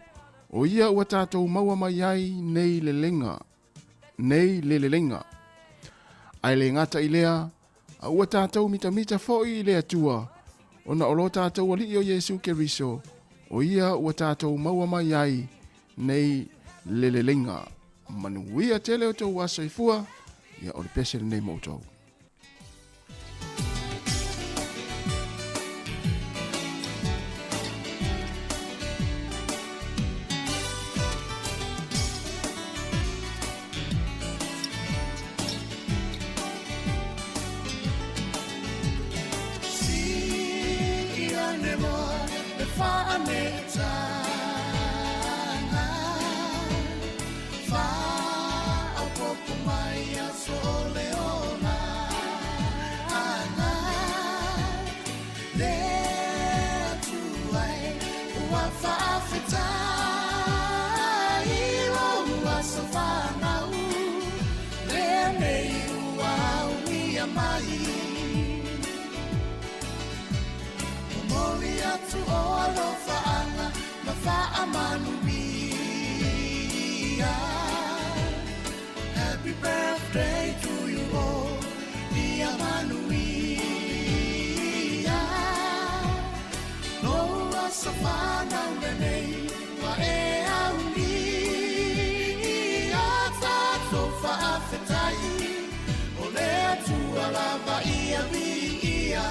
E: o ia ua tatou maua mai ai nei lelega, nei le lelega. Ae le gata i lea, a ua tatou mitamita foi i le Atua, ona o lo tatou Alii o Iesu Keriso, o ia ua tatou maua mai ai nei le lelega. Manuia tele outou aso soifua, ia o le pese lenei mo outou.
A: atu o alofaaga ma faamanuia. Happy birthday to you all, ia manuia. Lou aso fanau lenei ua e aulia, tatou faafetai o le Atua lava ia viia.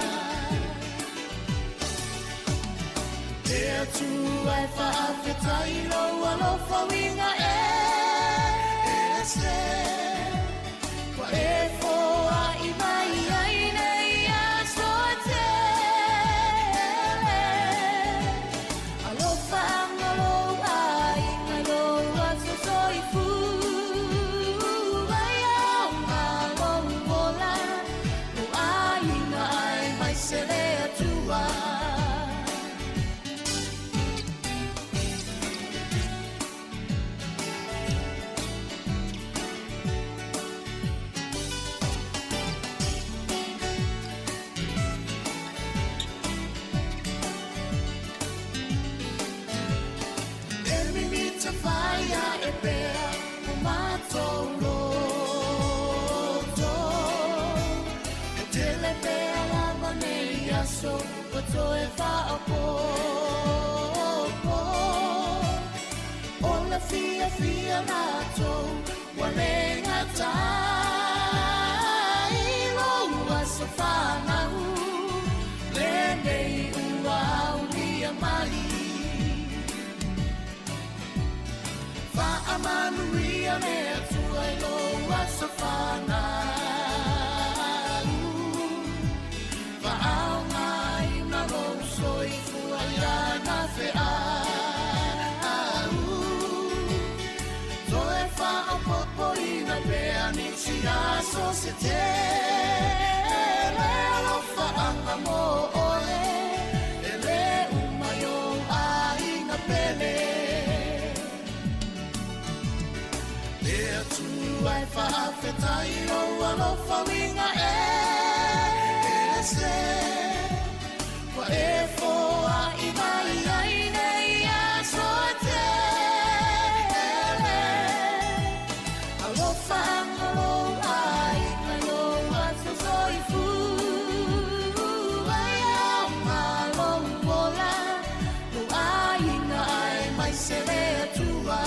A: Le Atua e faafetai lou alofa uiga e ese ua e foai mai ai nei aso e tele. Alofa anga lou aiga i lou aso soifua, ia aoga lou ola, lou aiga aemaise le Atua. E mimita faia e pea o matou loto, e tele pea lava nei aso ua toe faaopoopo. O le fiafia latou ua le gatai lou aso fanau lenei ua aulia mai. Faamanuia le Atua i lou aso fanau, faaaogaina lou soifua i lana feau, toe faaopoopoina pea nisi aso se tele. Alofaaga mo oe e le uma i ou aiga pele. Le Atua e faafetai lou alofa uiga e ese ua e foai mai ai nei aso e tele. Alofa anga lou aiga i lou aso soifua, ia aoga lou ola, lou aiga aemaise le Atua.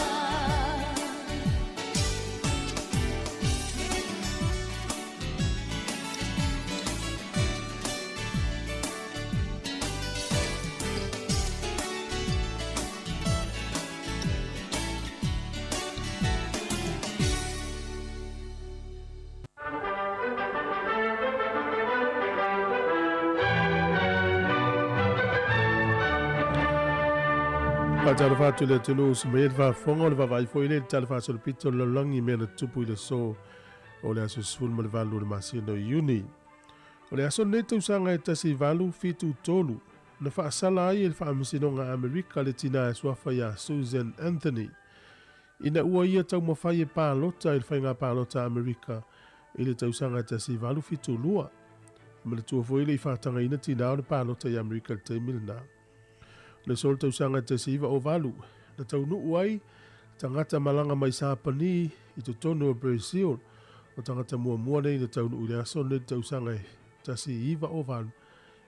C: Faatalofa atu i le atunuu se mai ai le faafofoga o le vaavaai foi lea i le Tala Faasolopito o le Lalolagi i mea na tutupu i le aso o le aso 18 o le masina o Iuni. O le aso lenei tausaga e 1873 na faasala ai e le Faamasinoga a Amerika le tina e suafa iā Susan Anthony ina ua ia taumafai e palota i le faiga palota a Amerika i le tausaga e 1872. E manatua foi le i faatagaina tina o le palota i Amerika i le taimi lena. O le aso o le tausaga e 1908, na taunuu ai tagata malaga mai Sapani i totonu o Brazil. O tagata muamua nei na taunuu i le aso lenei i le tausaga e 1908,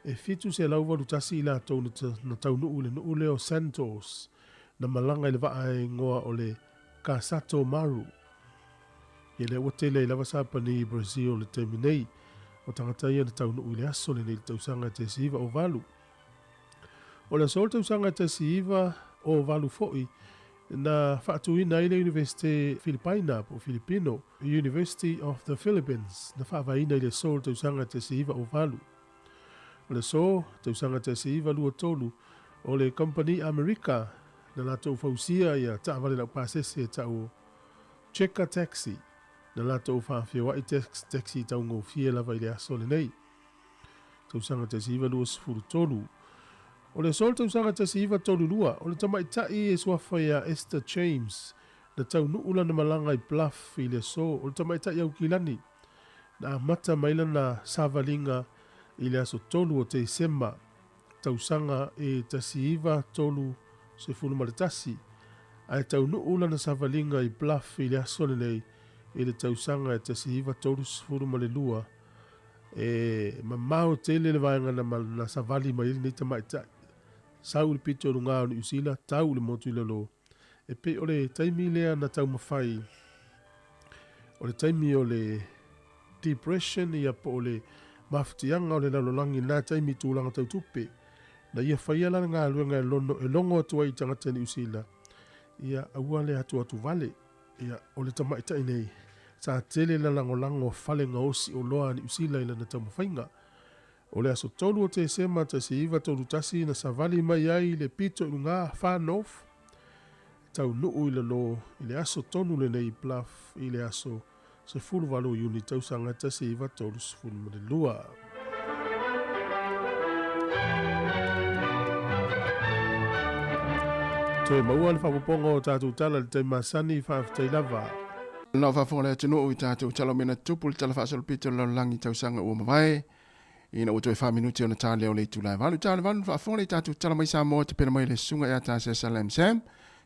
C: e 781 i latou na taunuu i le nuu lea o Santos, na malaga i le vaa e igoa o le Kasato Maru. Ia lea ua tele ai lava Sapani i Brazil i le taimi nei. O tagata ia na taunuu i le aso lenei i le tausaga e 1908. O le aso o le tausaga e 1908 foi na faatuina ai le Iunivesite Filipaina po o Filipino, University of the Philippines, na faavaeina i le aso o le tausaga e 1908. O le aso tausaga 1923 o le Kamupani Amerika na latou fausia ia taavale laupasese e tau o Checker Taxi, na latou faafeoai taxi taugofie lava i le aso lenei. Tausaga 1923. O le aso o le tausaga 1932, o le tamaitai e suafa ia Esther James, na taunuu lana malaga i Bluff i le aso o le tamaitai Aukilani, na amata mai lana savaliga i le aso 3 o Tesema, tausaga e 1931, ae taunuu lana savaliga i Bluff i le aso lenei i le tausaga e 1932. E mamao tele le vaega na savali mai ai lenei tamaitai, sau i le pito i luga o Niu Sila, tau i le motu i lalo. E pei o le taimi lea na taumafai, o le taimi o le Depression ia po o le mafatiaga o le lalolagi i lena taimi i tulaga tau tupe. Na ia faia la le galuega e lono e logo atu ai i tagata Niu Sila, ia aua le atuatu vale. Ia, o le tamaitai nei, sa tele le lagolago a fale gaosi oloa a Niu Sila i lana taumafaiga. O le aso 3 o Tesema 1931 na savali mai ai le pito i luga, Far North, taunuu i lalo i le aso tonu lenei i Bluff i le aso 18 o Iuni tausaga 1932. Toe maua le faaopoopoga o tatou tala i le taimi masani, faafetai lava.
E: Na o faafofoga le atunuu i tatou tala o mea na tutupu i le Tala Faasolopito o le Lalolagi i tausaga ua mavae, ina ua toe fa minute ona ta lea o le itula e valu. I ta le valu na faafofoga lea i tatou tala mai Samoa tapena mai le susuga ia Tasesa Lam Sam,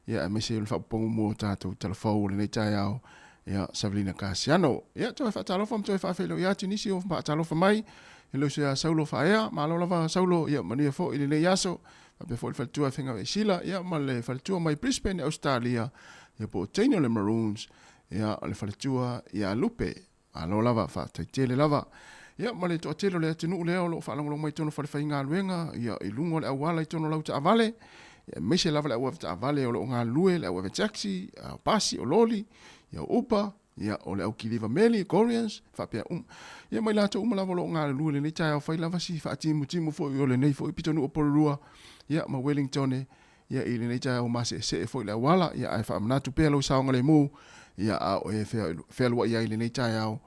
E: ia aemaise o le faaopoopoga muamua o tatou tala fou o lenei taeao, ia Savelina Kasiano. Ia toe faatalofa ma toe faafeiloai atu i nisi o faatalofa mai i le uso ia Saulo Faaea. Malo lava Saulo, ia manuia foi i lenei aso. Faapea foi le faletua e Fegavai Sila, ia ma le faletua mai Brisbane, Australia, ia po o teine o le Maroons, ia o le faletua ia Lupe. Malo lava, faafetai tele lava. Ia ma le toatele o le atunuu lea o lo o faalogologo mai i totonu o falefaigaluega, ia i luga o le auala i totonu o lau taavale, ia aemaise lava le au avetaavale o lo o galulue, le au avetaxi, o pasi, o loli, ia o Uber, ia o le au kiliva meli, couriers, faapea uma. Ia ma i latou uma lava o lo o galulue i lenei taeao, fai lava si faatimutimu foi o lenei foi pitonuu o Porirua, ia ma Wellingtone, ia i lenei taeao maseesee foi le auala, ia ae faamanatu pea lou saogalemu, ia a o e fealuai ai i lenei taeao,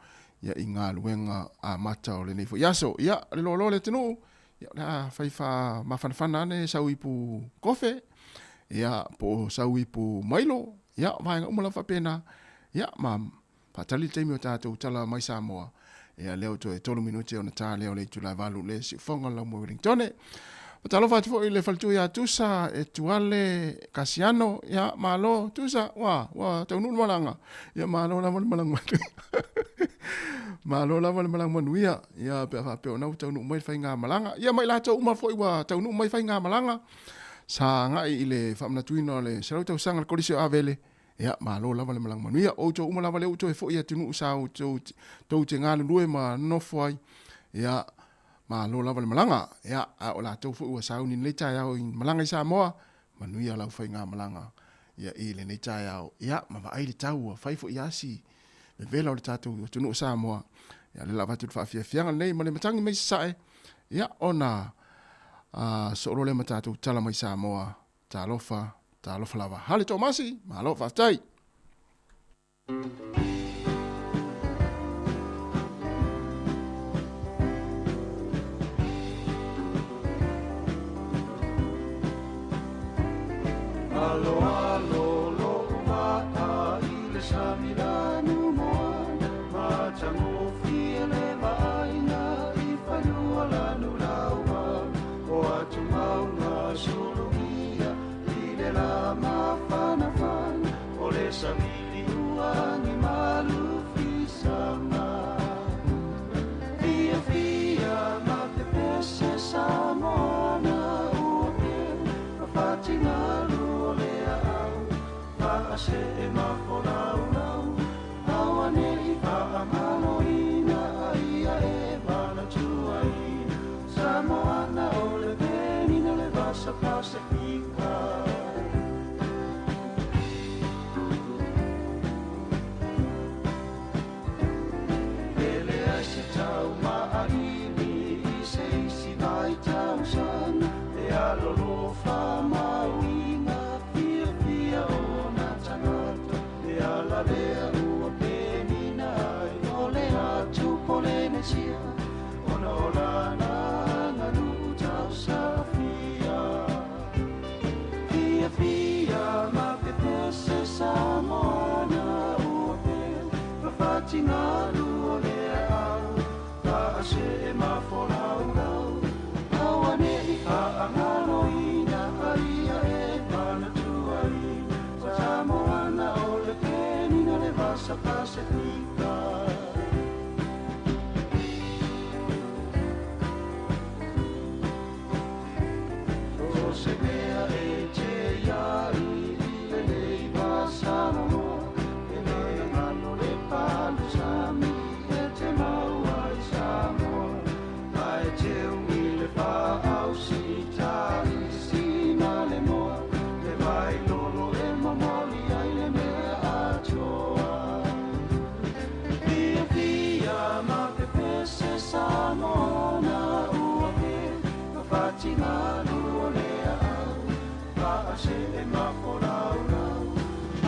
E: ia i galuega amata o lenei foi aso. Ia, le loaloa le atunuu, ia o le a fai faamafanafana ane sau ipu kofe, ia po o sau ipu mailo, ia vaega uma lava faapena, ia ma faatali le taimi o tatou tala mai Samoa. Ia lea ua toe 3 minute ona ta lea o le itula e 8 le siufoga o le Laumua Wellingtone. Faatalofa atu foi i le faletua ia Tusa, Etuale, Kasiano, ia malo Tusa, ua, ua taunuu le malaga. Ia malo lava le malaga manuia. Malo lava le malaga manuia. Ia pe a faapea o na ua taunuu mai le faigamalaga. Ia ma i latou uma foi ua taunuu mai faigamalaga. Sa agai i le faamanatuina o le 100 tausaga o le Kolisi o Avele. Ia, malo lava le malaga manuia. O outou uma lava lea ua toe foi i atunuu sa outou tou te galulue ma nonofo ai. Ia, malo lava le malaga. Ia, a o latou foi ua sauni i lenei taeao i malaga i Samoa, manuia lau faigamalaga ia i lenei taeao. Ia, ma vaai le tau ua fai foi lava si vevela o le tatou atunuu o Samoa. Ia, lea o le a avatu le faafiafiaga lenei ma le matagi mai Sasae, ia, ona soo loa lea ma tatou tala mai Samoa. Talofa, talofa lava. Hale Tomasi, malo faafetai.
A: Alo alo lo'u vaa i le sami lanu moana matagofie le vaaiga i fanua lanu laua o atu mauga sulugia i le la mafanafana o le sami liua agi malufisaga fiafia ma pepese Samoana ua peu ma fatigalu o le aau faasee ma folaulau auane'i faamaloina aia e manatuaina Samoana o le penina le vasa Pasifika. E leai se tau maʻalili i se isi vaitausaga e alolofa mauiga fiafia ona tagata e ala lea ua penina ai o le atu Polenesia ona o lana aganuu tausafia. Pasifika. So se mea e te ia i le nei vasalaloa, e le ngalo le palu sami e te maua i Samoa. Ai te ui le paau sita i sina le moa, le vai lolo e momoli ai le mea atoa. Fia fia ma pe pese Samoa na ua pe, ma whatingalu o lea au, pa a se e mafolau lau.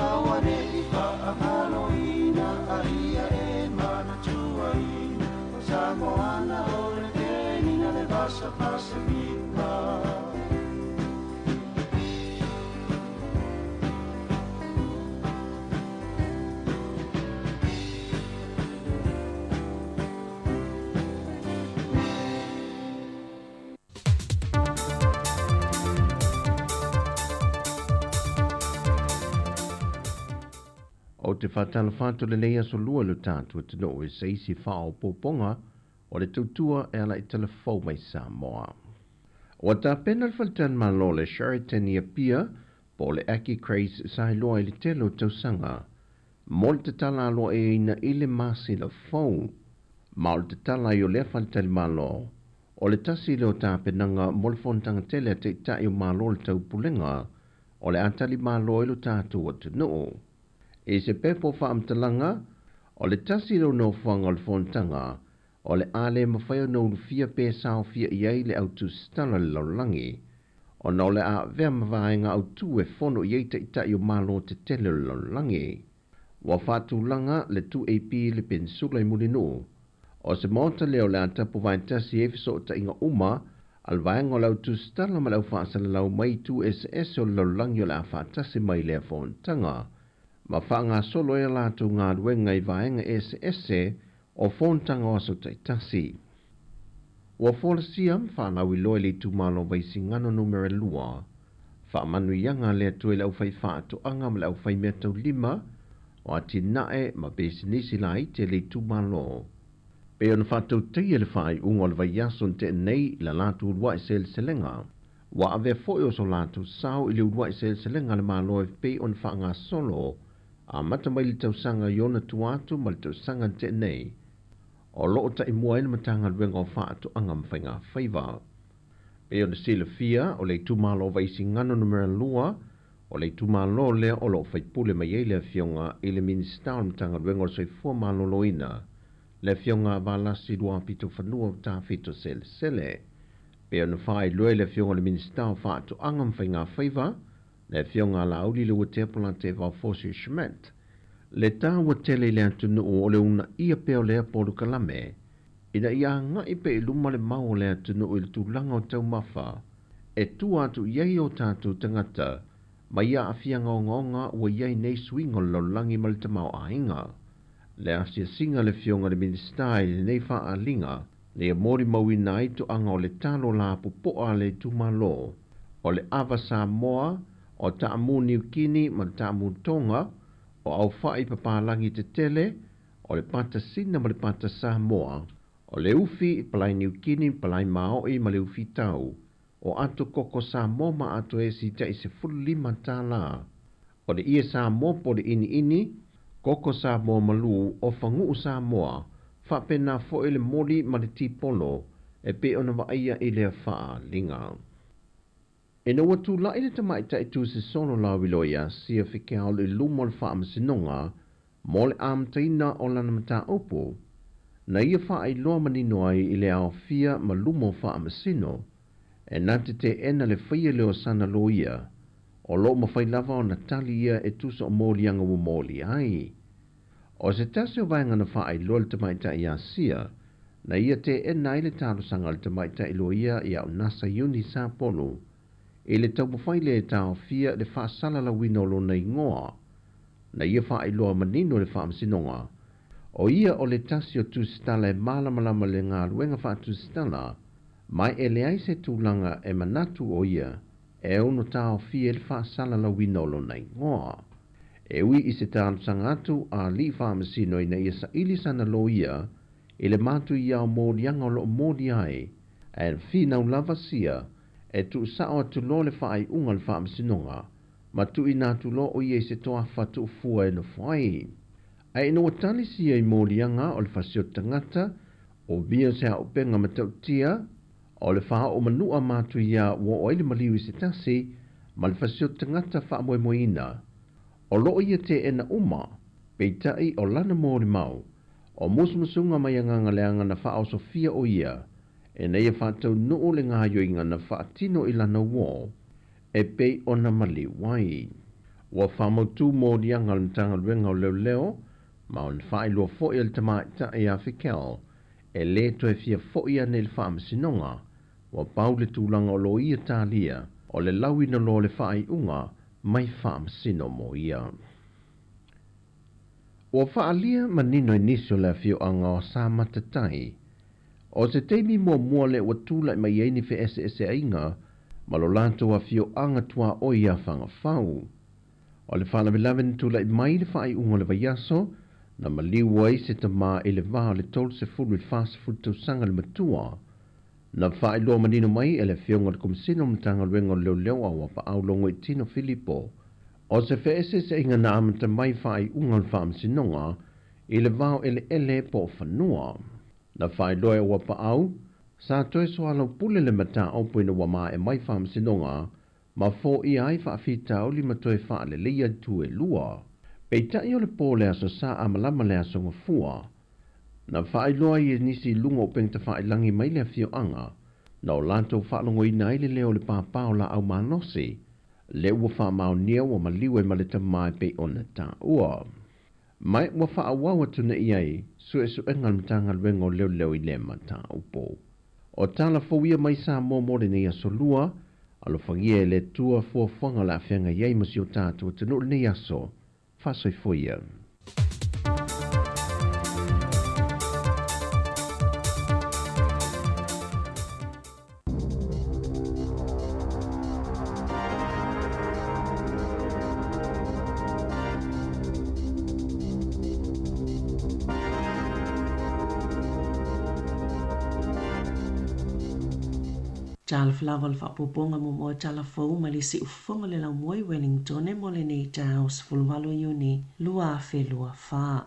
A: Aua ne i whaangalo ina a ia e manatua i, o Samoana o le penina le vasa Pasifika.
J: O te whātala le nei aso lua le tātu te no e seisi whao pōponga o le tautua e ala i telefou mai Samoa. O tā pena le whaltan malo le Sheraton ia pia po le Aki Craze sa loa i le telo tausanga. Mo le tatala aloa e ina i le masi la fou. Ma o le tatala i o lea whaltan malo. O le tasi le o tā penanga mo le fontanga tele a te itai o malo le taupulenga o le atali malo i lo tātu o te noo. E se pepo whaamtalanga, o le tasi leo nofoanga o le fontanga, o le ale mawhai o noulu fia pe sao fia iai le au tustala le laulangi. O na o le a vea mavaenga au tu e fono iai te itai o malo te tele o le laulangi. Ua whātulanga le 2AP le pensula i Mulinuu. O se maota leo le atapu vaetasi e fiso o tainga uma, al vaenga o le au tusitala ma le au whaasalalau mai 2SS o le laulangi o le a whaatasi mai lea fontanga. Ma whaanga solo e lātou ngā ruenga i vaenga SS o fontanga o aso taitasi. Ua folasia whanau i loe le tumalo vaisingano numere 2. Whaamanu ianga lea tue le au whai whaatoanga ma le au whai mea tau lima o ati nae ma besinisi la i te le tumalo. Pe ona whātau teia le whai unga o le vaiaso te nei la lātou uluai seleselenga. Wa ave foi o so lātou sao i le uluai seleselenga le malo e pe ona whaanga solo a mata mai le tausanga i ona tuatu ma le tausanga te nei. O loo ta i mua ina matanga luenga o whaatoanga mwhainga whaiva. Pe ona sila fia o le tumalo vaisingano numera 2 o le tumalo lea o loo whaipule mai ei le afionga i le minista o le matanga luenga o soifua maloloina. Le afionga valasi lua pito whanua o tāwhito sele sele. Pe ona whai lue le afionga le minista o whaatoanga mwhainga whaiva, le afionga la auli le ua te vaufosi Schmidt. Le tā ua tele le atunuu o le una ia peo lea polu kalame. Ina ia ngai pe i luma le mau o le atunuu i le tūlanga o taumafa. E tua atu iai o tātou tangata, ma ia afianga o ngonga ua iai nei suinga o le laulangi ma le tamau ainga. Le asia singa le fionga le minista i le nei whaalinga, le mori mauina ai to anga o le talo la popoa le tumalo. O le ava Samoa, o taamu Niukini ma le taamu Tonga, o au whai papalangi te tele, o le pata sina ma le pata Samoa, o le ufi palai Niukini, palai Maoi ma le ufi tau, o ato koko Samoa ma ato e si tai se fulu 5 tālā. O le ie Samoa po le ini ini, koko Samoa malu o whanguu Samoa, whapena fo ele moli ma le tipolo, e pe ona waia i lea whaa linga. E na watu lai le tamaitai tu se solo la wiloia sia whikeao le lumo le whaamasinonga mo le amtaina o lana mata opo. Na ia whaai loa manino ai i le aofia ma lumo whaamasino. E nate te ena le whaia leo sana loia. O lo mawhai lava o natali ia e tusa o mōlianga wo mōli ai. O se tasi o vaenga na whaai loa le tamaitai ia sia, na ia te ena i le talosanga le tamaitai loia ia o nasa iuni sa polo. E le taumawhai le taofia le whaasala la wino lo nei ngoa. Na ia whaailoa manino le whaamasinonga. O ia o le tasi o tusitala e malamalama le ngā luenga whaatusitala, mai e le ai se tūlanga e manatu o ia, e ono taofia le whaasala la wino lo nei ngoa. E ui i se talosaga atu a alii faamasino ina ia saili sana loia i le matuia o moliaga o loo molia ai, ae finau lava sia e tuusao atu loa le faaiuga a le faamasinoga ma tuuina atu loa o ia i se toafa tuufua e nofo ai. Ae ina ua tali sia i moliaga o le fasioti tagata, o via se aopenga matautia, o le faaoo manua matuia ua oo ai le maliu i se tasi ma le fasioti tagata faamoemoeina, o loo ia teena uma, peitai o lana molimau, o musumusuga mai agaga leaga na faaosofia o ia, ina ia faataunuu le gaoioiga na faatino i lana uō e pei ona maliu ai. Ua faamautū moliaga o le Matagaluega o Leoleo ma o le faailoa foʻi a le tamaitai ia Fikel e lē toe fia foʻi ane i le faamasinoga, ua pau le tulaga o lo ia talia o le lauina loa o le faaiuga mai faamasino mo ia. Ua faaalia manino i nisi o le afioaga o Samatatai, o se taimi muamua lea ua tulai mai ai ni feeseeseaiga ma lo latou afioaga tuaoi ia Fagafau. O le faalavelave na tulai mai i le faaiuga o le vaiaso, na maliu ai se tamā i le va o le 30 i le 40 tausaga le matua. Na faailoa manino mai e le Afioga i le Komesina o le Matagaluega o Leoleo a Uapaau Logoitino Filipo, o se feeseeseaiga na amata mai faaiuga o le faamasinoga i le vao eleele po o fanua. Na faailoa e Uapaau, sa toe soalaupule le mataupu ina ua maea mai faamasinoga ma foia ai faafitauli ma toe faaleleia itu e lua. Peitai o le po o le Aso Sa a malama le Aso Gafua, na faailoa ai e nisi i luga o upega tafailagi mai le afioaga na o latou faalogoina ai le leo o le pāpā o laau malosi, lea ua faamaonia ua maliu ai ma le tama e pei ona taua. Ma ua faaauau atu nei ai suesuega a le Matagaluega o Leoleo i lea mataupu. O tala fou ia mai Samoa mo lenei aso lua, alofagia e le Atua fuafuaga o le a feagai ai ma si o tatou atunuu i lenei aso. Faasoifua ia.
F: Talofa lava o le faaopoopoga muamua tala fou mai le siufofoga o le laumua i Wellingtone mo lenei taeao 18 Iuni 2024.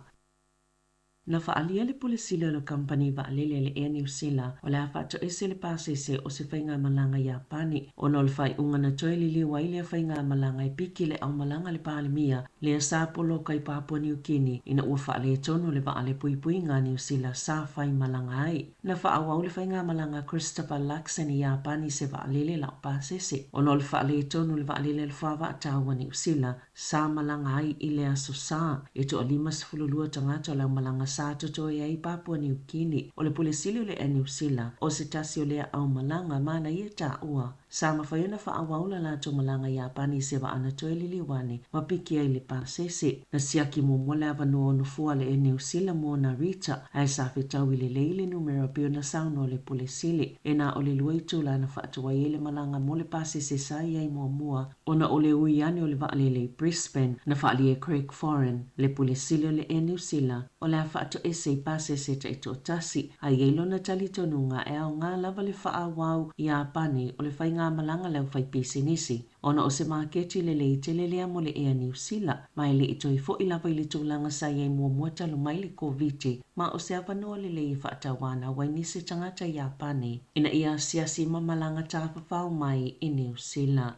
F: Na faaalia le Pule Sili o le Kamupani Vaalele a le Air New Sila o le a faatoese le pasese o se faigamalaga Iapani ona o le faaiuga na toe liliu ai lea faigamalaga e piki le aumalaga a le Palemia lea sa poloka i Papua Niu Kini ina ua faaletonu le vaa a le puipuiga a Niu Sila sa faimalaga ai. Na faaauau le faigamalaga a Christopher Luxon i Iapani i se vaalele lau pasese ona o le faaletonu o le vaalele a le Fuavaatau a Niu Sila Sa malaga ai i le Aso Sa, e toa-52 tagata o le aumalaga sa totoe ai i Papua Niu Kini. O le Pule Sili o le Air Niu Sila, o se tasi o lea aumalaga ma na ia taua. Sa mafai ona faaauau la latou malaga i Iapani i se vaa na toe liliu ane ma piki ai le pasese. Na siaki muamua le avanoa o nofoa le Air Niu Sila mo Narita, ae sa fetaui lelei le numera pei ona saunoa le Pule Sili. E na o le lua itula na faatuai ai le malaga mo le pasese sa i ai muamua Ona o le ui ane o le vaalele i Brisbane, na faaalia e Craig Foran, le Pule Sili o le Air Niu Sila, o le a faatoese i pasese taitoatasi, a i ai lona talitonuga e aoga lava le faaauau i Iapani o le faigamalaga a le aufaipisinisi, ona o se maketi lelei tele lea mo le Air Niu Sila, ma e le i toe foʻi lava i le tulaga sa i ai muamua talu mai le Koviti, ma o se avanoa lelei e faatauanau ai nisi tagata Iapani ina ia asiasi ma malaga tafafao mai i Niu Sila.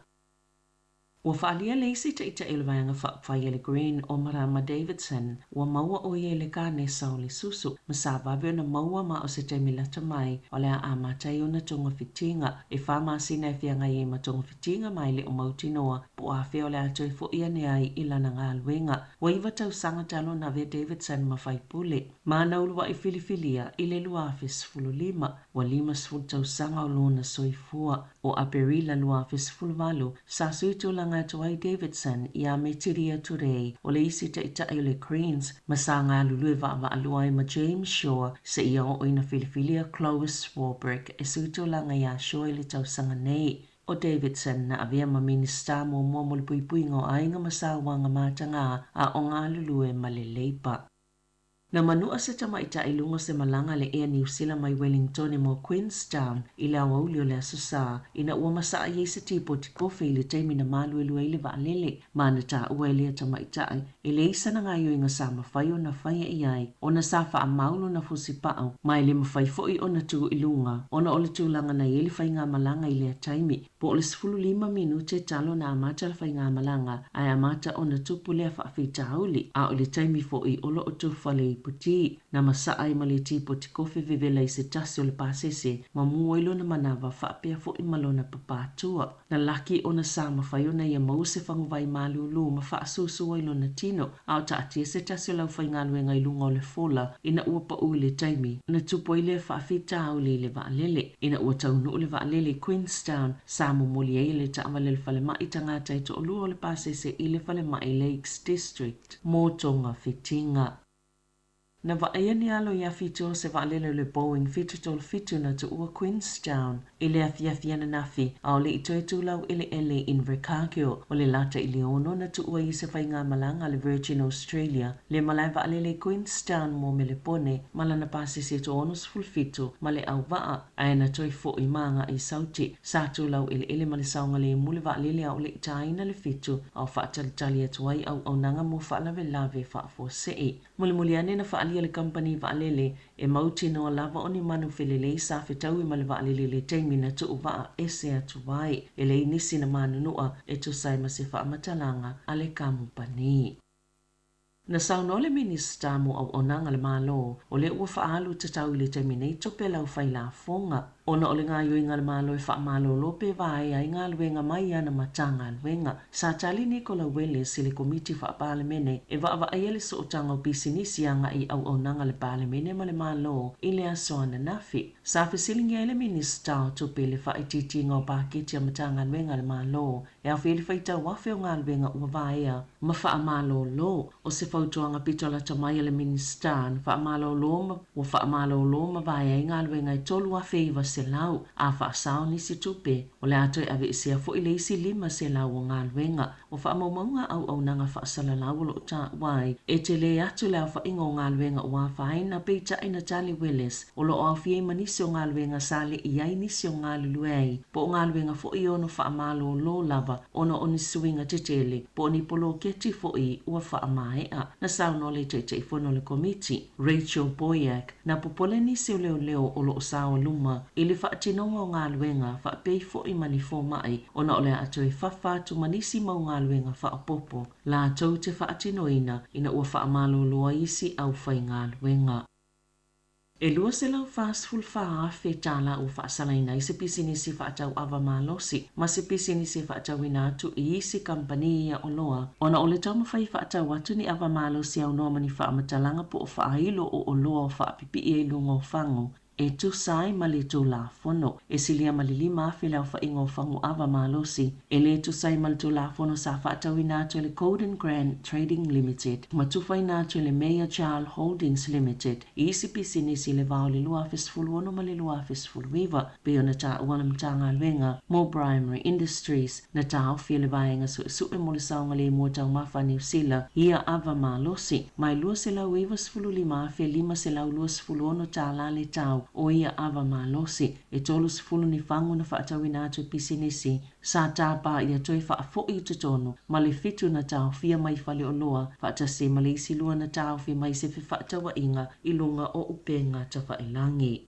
F: Ua faaalia le isi taitai o le Vaega Faaupufai a le Green o Marama Davidson, ua maua ʻo ia i le kanesa o le susu, ma sa vave ona maua ma o se taimi lata mai o le a amata ai ona togafitiga. E fa masina e feagai ai ma togafitiga ma e le o mautinoa po o afea o le a toe foʻi ane ai i lana galuega. Ua iva tausaga talu ona avea Davidson ma faipule ma na uluaʻi filifilia i le 2015. Ua 50 tausaga o lona soifua. O Aperila 2018, sa sui tulaga atu ai Davidson iā Metiria Turei, o le isi taitai o le Greens, ma sa galulue vaavaalua ai ma James Shaw seia oo ina filifilia Clois Swarbrick e sui tulaga iā Shaw i le tausaga nei. ʻO Davidson na avea ma Minisita muamua mo le puipuiga o aiga ma sauaga matagā a o galulue ma le Leipa. Na manu'a se tamaita'i i luga o se malaga a le Air Niu Sila mai Wellingtone mo Queenstown i le aoauli o le Aso Sā ina ua masa'a i ai se tipoti kofe i le taimi na maluelue ai le vaalele ma na taua e lea tamaita'i e leai sana gaioiga sa mafai ona faia i ai ona sa faamau lona fusipa'u ma e le mafai fo'i ona tu i luga ona o le tulaga na i ai le faigamalaga i lea taimi. Po o le 15 minute talu ona amata le faigamalaga ae amata ona tupu lea faafitauli, a o le taimi fo'i o lo o tufa le iputi. Na masa'a ai ma le tipoti kofe vevela i se tasi o le pasese ma mu ai lona manava faapea fo'i ma lona papatua. Na laki ona sa mafai ona ia maua se faguvai malūlū ma faasusu ai lona tino, a o taatia se tasi o le aufaigaluega i luga o le fola ina ua pa'u i le taimi na tupu ai lea faafitauli i le vaalele. Ina ua taunuu le vaalele i Queenstown, sa momoli ai e le taavale a le falemai tagata e toalua o le pasese i le falemai Lakes District mo togafitiga. Na vaaia ni alo ia Fitu o se vaalele o le Boeing 737 na tuua Queenstown i le afiafi ananafi, a o le i toe tulau eleele i Invercargill. O le lata i le 6 na tuua ai se faigamalaga a le Virgin Australia le malae vaalele i Queenstown mo Melepone ma lana pasese 67 ma le auvaa, ae na toe fo'i ma aga'i i Sauti. Sa tulau eleele ma le saogalemu le vaalele a o le i tāina le 7 a o faatalitali atu ai auaunaga mo faalavelave faafuasei. Mulimuli ane na faaalia le kamupani vaalele e mautinoa lava o ni manu felelei sa fetaui ma le vaalele i le taimi na tuu vaa ese atu ai. E leai nisi na manunua e tusa ai ma se faamatalaga a le kamupani. Na saunoa le Minisita mo Auaunaga a le Malo, o lea ua faaalu tatau i le taimi nei tupe a le aufailafoga ona o le gaoioiga a le Malo e faamalolo pe vaea ai galuega mai ana Matagaluega. Sa tali Nicola Willis i le Komiti Faa-Palemene e vaavaaia le sootaga o pisinisi agai i auaunaga a le Palemene ma le Malo i le aso ananafi. Sa fesiligia ai le Minisita o Tupe i le faaitiitiga o paketi a Matagaluega a le Malo e aofia ai le faitau afe o galuega ua vaea ma faamalolo. O se fautuaga pito lata mai a le Minisita na faamalolo ma ua faamalolo ma vaea ai galuega e 3,900 a faasao nisi tupe, o le a toe aveesea fo'i le isi 500 o galuega. O faamaumauga a auaunaga faasalalau o lo o taua ai, e tele atu le aofaiga o galuega ua afaina, peitai na tali Willis, o lo o aofia ai ma nisi o galuega sa le i ai nisi o galulue ai, po o galuega fo'i e ono faamalolo lava ona o ni suiga tetele, po o ni poloketi fo'i ua faamaea. Na saunoa le Taitaifono o le Komiti, Rachel Boyack, na popole nisi o leoleo o lo o saoa luma i le faatinoga o galuega faapei fo'i ma ni foma'i ona o le a toe fafa atu ma nisi mau galuega faaopoopo latou te faatinoina ina ua faamalolo ai isi aufaigaluega. E $244,000 tālā ua faasalaina ai se pisinisi faatau ava malosi ma se pisinisi e faatauina atu i isi kamupani ia oloa ona o le taumafai e faatau atu ni ava malosi aunoa ma ni faamatalaga po o faailo o oloa o faapipii ai i luga o fagu e tusa ai ma le Tulafono. E silia ma le 5,000 le aofaiga o fagu ava malosi e le tusa ai ma le Tulafono sa faatauina atu e le Golden Grand Trading Limited ma tufaina atu e le Mayor Charl Holdings Limited i isi pisinisi i le va o le 2016 ma le 2019, pei ona taua le Matagaluega mo Primary Industries na taofi e le Vaega Suesue mo le Saogalemu o Taumafa a Niu Sila ia ava malosi ma e $295,526 tālā le tau o ia ava malosi. E 30 ni fagu na faatauina atu e pisinisi sa tāpā ia toe faafo'i i totonu ma le fitu na taofia mai faleoloa faatasi ma le isi lua na taofi mai se fefaatauaiga i luga o upega tafailagi.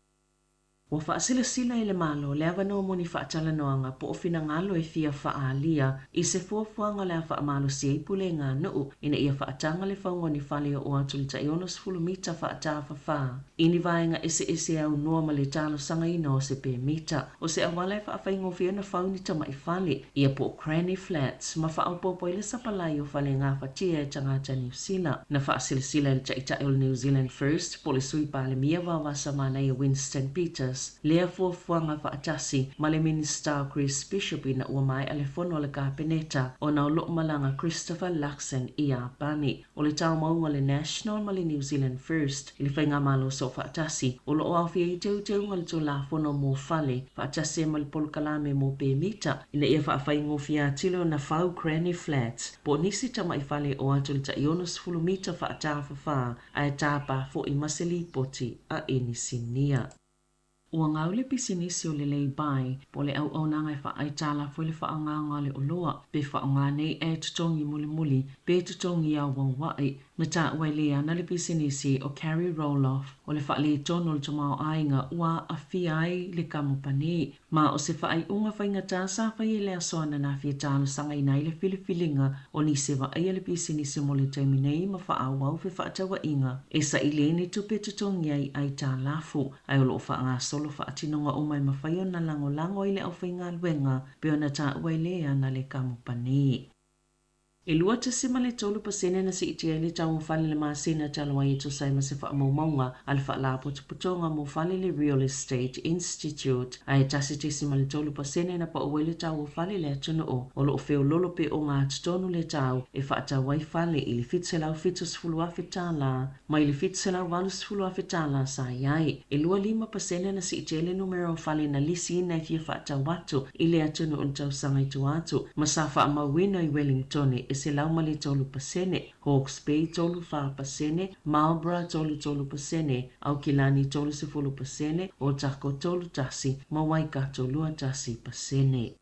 F: Ua faasilasila e le Malo le avanoa mo ni faatalanoaga po o finagalo e fia faaalia i se fuafuaga o le a faamalosia ai pulega a nuu ina ia faataga le fauga o ni fale e oo atu i le tai 60 mita faatafafā i ni vaega eseese e aunoa ma le talosagaina o se pemita. O se auala e faafaigofie ona fau ni tama'i fale ia po o granny flats ma faaopoopo ai le sapalai o fale gafatia e tagata Niu Sila. Na faasilasila e le Taitai o le New Zealand First po o le Sui Palemia Vaovasa Manaia Winston Peters Services lea fuafuaga faatasi ma le Minisita o Chris Bishop ina ua maea le fono a le Kapeneta ona o loo malaga Christopher Luxon i Iapani. O le taumauga o le National ma le New Zealand First i le Faigamalo Soofaatasi o lo o aofia ai teuteuga o le Tulafono mo Fale faatasi ai ma le Polokalame mo Pemita ina ia faafaigofie atili ona fau granny flats po o nisi tamai fale o atu i le tai 60 mita faatafafā ae tapa foi ma se lipoti a Inisinia. Ua gau le pisinisi o le lay-by, po o le auaunaga e faaaitalafu ai le faaaogaga o le oloa, pe faaaoga nei e totogi mulimuli pe totogi auaua'i. Na taua e le ana le pisinisi o Carrie Roloff o le faaletonu o le tamaoaiga ua aafia ai le kamupani. Ma o se faaiuga faigata sa fai e le aso ananafi e talosagaina ai le filifiliga o nisi e vaaia le pisinisi mo le taimi nei ma faaauau fefaatauaiga e saili ai ni tupe e totogi ai aitalafu, ae o lo o faagasolo faatinoga uma e mafai ona lagolago ai le aufaigaluega pei ona taua e le ana le kamupani. E 2.3 pasene na siitia ai le tau o fale i le masina talu ai e tusa ai ma se faamaumauga a le Faalapotopotoga mo Fale le Real Estate Institute, ae 1.3 pasene na pau ai le tau o fale i le atunuu. O lo o feololo pe ogatotonu le tau e faatau ai fale i le $770,000 mai le $780,000 sa i ai. E 25 pasene na siitia ai le numera o fale na lisiina e fia faatau atu i le atunuu i le tausaga i tua atu, ma sa faamauina i Wellingtone e 103 pasene, Hawke's Bay 34 pasene, Marlborough 33 pasene, Aukilani 30 pasene, Otago 31 ma Waikato 21 pasene.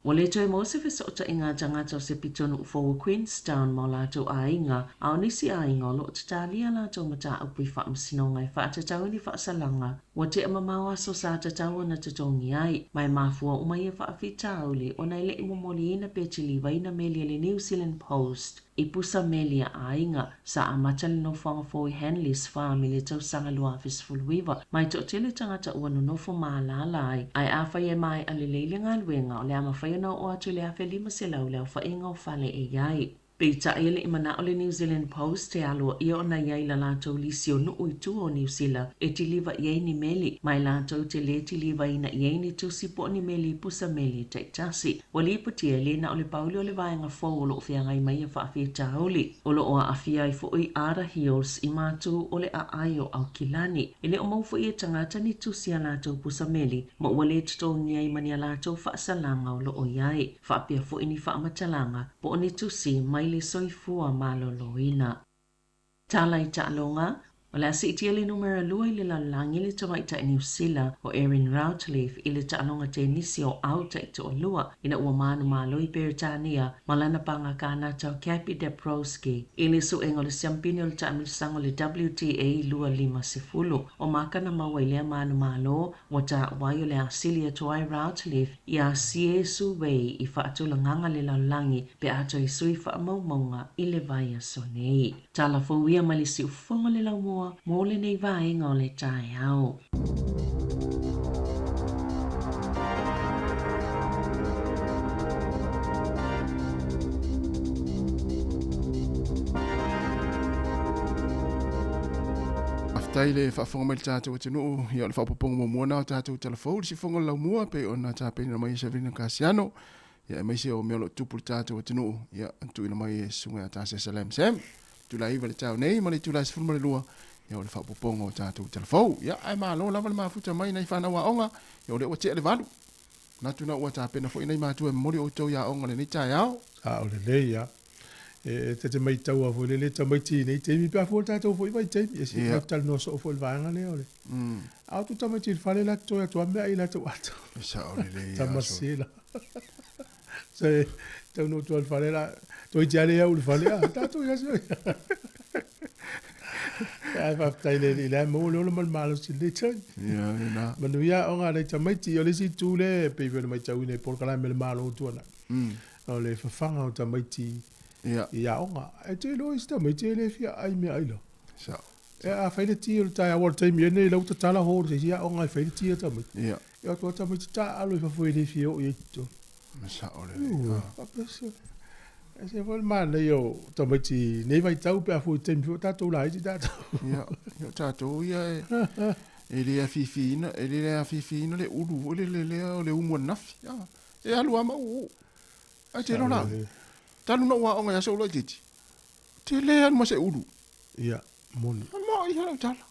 F: Ua le toe maua se fesootaiga a tagata o se pitonuu fou o Queenstown ma o latou aiga, a o nisi aiga o lo o tatalia latou mataupu i faamasinoga e faatatau i ni faasalaga ua tea mamao aso sa tatau ona totogi ai. Ma e mafua uma ia faafitauli ona e le i momoliina pe tilivaina meli a le New Zealand Post i pusa meli a aiga. Sa amata le nofoaga fou i Henley's Farm i le tausaga 2019, ma e toatele tagata ua nonofo ma alaala ai, ae afai e maea lelei le galuega, o le a mafai ona oo atu i le 1500 le aofaiga o fale e i ai. Peitai e le i manao le New Zealand Post e aloaia ona i ai la latou lisi o nuu i tua o Niu Sila e tiliva i ai ni meli, ma e latou te lē tilivaina i ai ni tusi po o ni meli i pusa meli taitasi. Ua lipotia e lē na o le pau lea o le vaega fou o lo o feagai mai ia faafitauli. O lo o aafia ai foi Ada Hills i matu o le aai o Aukilani. E le o maua foi e tagata ni tusi a latou pusa meli, ma ua lē totogi ai ma ni a latou faasalaga o lo o i ai, faapea foi ni faamatalaga po o ni tusi mai le Soifua Maloloina. Tala i taaloga, O le a siitia le numera lua i le lalolagi le tamaitai Niu Sila o Erin Routliffe i le taaloga tenisi o au taitoalua ina ua manumalo i Peretania ma lana paga kanata o Gabi Dabrowski i le suega o le siampini o le taamilosaga o le WTA 250. O makana maua i lea manumalo ua taua ai o le a sili atu ai Routliffe iā Hsieh Su-wei i faatulagaga le lalolagi pe a toe sui faamaumauga i le vaiaso nei. Tala fou ia mai le siufofoga o le laumua mo lenei vaega o le taeao.
E: Faafetai le faafofoga mai i le tatou atunuu. Ia o le faaopoopoga muamua lena o tatou tala fou i le siufofoga o le laumua pei ona tapenaina mai e Saverina Kasiano. Ia aemaise o mea o lo o tupu i le tatou atunuu, ia tuuina mai e Susuga ia Tasesa Lam Sam. Itula 9 i le taeao nei ma le itula 12, ia o le faaopoopoga o tatou tala fou. Ia ae malo lava le mafuta mai nai fanau aoga, ia o lea ua tea le 8. Manatu na ua tapena foi nai matua e momoli outou i aoga i lenei taeao.
C: A o lelei lava. E ta te maitaua foi lele tamaiti i nei taimi pe a fua le tatou foi vaitaimi e sili tatou talanoa soo foi i le vaega lea o le a o atu tamaiti i le fale la toe atu a mea i latou ata.
E: E sao lelei
C: a Tamasila. Se taunuu atu i le fale la toeitiiti a le au i le fale a tatou ia se. Ae faafetai i le Alii o lea e maua le ola ma le malosi i lenei taimi.
E: Ia lena.
C: Manuia aoga a nai tamaiti. O le isi itu lea e pei foi ona matauina i polokalame a le Malo tuanai. O le fafaga o tamaiti i aoga. E te iloa isi tamaiti e le fia ai meaai lava.
E: Sao.
C: E a fai le ti o le taeao aua o le taimi ea lenei o la ua tatala hall i se isi aoga e fai le ti a tamaiti.
E: Ia.
C: E o atu lava tamaiti taaalo i fafo e le fia oo i ai i totonu.
E: Sao lelei.
C: Faapea se E ese foi le manaia o tamaiti i nei vaitau pe a fua i taimi foi o tatou laiti tatou.
E: Ia, o tatou ia e. E le afifiina, e le afifiina le ulu foi lele lea o le umu ananafi. Ah, e alu lava ma uu. Ae te iloa la, talu ona ou aoga i aso ula itiiti, te le alu ma se ulu.
C: Ia, moni.
E: Mo'i lau tala.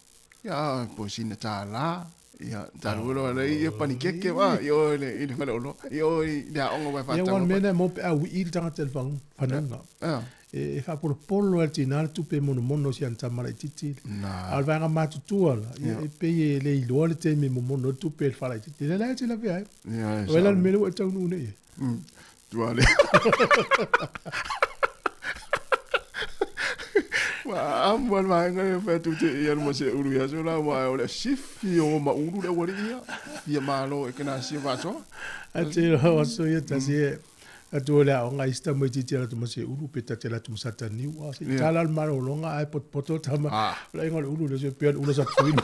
E: Ia, po sina tālā. Ia, talu loa le ia panikeke ma i o le i le fale oloa. I o i le aoga ua e
C: Ia,
E: faatau
C: aua o le
E: ai
C: mea lena e maua pe a uii le tagata i le fanuga. E faapolopolo lava e le tinā le tupe e monomono i si ana tama laitiiti. A o le vaega matutua la, ia, e pei e le iloa le taimi e momono ai le tupe e le faalaitiiti. Lea la e te lavea ai. O ai la le mea lea ua e taunuu nei i ai?
E: Tua le. Ua amu le vaega ia fai atu te ia ma se ulu ia so la ua o le sifi o ma ulu le wali ia fia malo e kana sia vaso.
C: A te o aso ia tasi e atu o le aoga i se tamaitiiti ala tu ma se ulu pe ta te ala tu ma sata niu a se tala le malologa ae potopoto tama o le aiga o le ulu le se pea le ula sa tuina.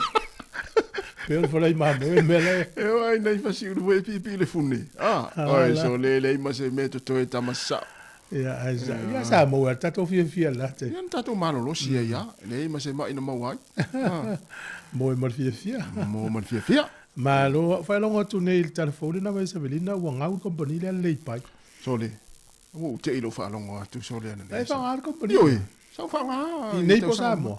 C: Pe o le fala i mamoe le mea lea.
E: E o ai nei fasi ulu foi e piipii le fune. Ah, oi so le lei ma se mea totoe tama sao.
C: Ia, ai sa, ia sa maua e tatou fiafia la te.
E: Ia na tatou malolosi ai a, leai ma se mai na maua ai. Ah.
C: Moe ma le fiafia.
E: Moe ma le fiafia.
C: Malo, au faalogo atu nei i le tala fou lena mai Savelina ua gau le kompani lea le Leipai.
E: Sole, ua ou te i lou faalogo atu sole ana
C: nei. E faaaoga le kompani.
E: Ioe, sa ou faaaoga.
C: I nei po o Samoa?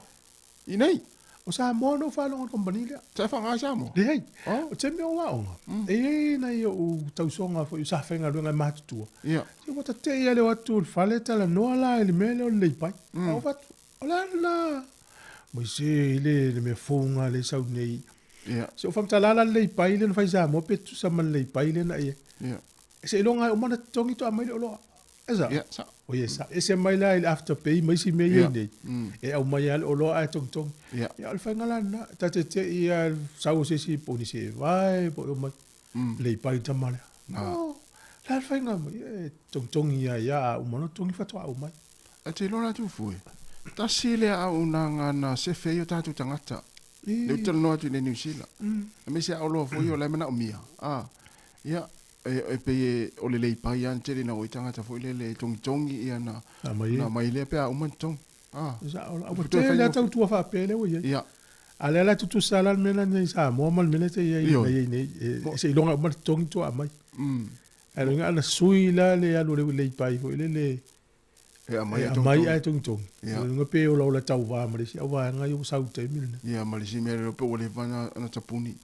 E: I nei.
C: O Samoa na ou faalogo i le kompani lea.
E: Sa e faaaoga i Samoa?
C: Leai. O taimi o ou aoga, e i ai nai ou tausoga foi sa faigaluega e matutua.
E: Ia.
C: Se ua tatei lava le o atu i le fale talanoa la i le mea lea o le leipai. Ou fai atu, o le a lena? Mai se i le le mea fou lena lea e sau nei.
E: Ia.
C: Se o faamatala la le leipai lea na fai i Samoa pe tutusa ma le leipai lea na i ai.
E: Ia.
C: Seiloga e uma ona totogi toa mai le oloa. E sao?
E: Ia, sao.
C: Oi e sao. Ese mai la i le afterpay ma isi mea ia i nei.
E: Ia.
C: E aumai lava le oloa ae togitogi.
E: Ia.
C: Ia o le faiga la lena. Ta te te i lava i le sau o se isi po o ni sevae po o mai. Leipai le tama lea. Oh, la le faiga mai. E togitogi lava ia a uma ona totogi faatoa aumai.
E: E te iloa la Tufue, tasi lea auaunaga na sefe ai o tatou tagata. Lea ou te talanoa atu i Niu Sila. Aemaise a oloa foi o la e manaomia. A, ia, e, e pei e, o le leipai lava na tele na o ai tagata foi lele e togitogi ia na, na aumai lea pe a uma ona totogi. A,
C: Sao la, ua tele lava tautua faapea lea ua i ai.
E: Ia.
C: A lea la e tutusa la le mea la nei i Samoa ma le mea lea e te i ai nei nei, e, seiloga e uma le totogi toa aumai. Ae lona ana sui la le alu o le leipai foi lele,
E: E aumai
C: e
E: ae
C: aumai
E: togitogi.
C: ae togitogi.
E: Ia.
C: O lona pe olaola tauva ma le isi auvaega ia ua sau i le taimi lenei.
E: Ia, ma le isi mea le iloa pe ua leva ona tapuni.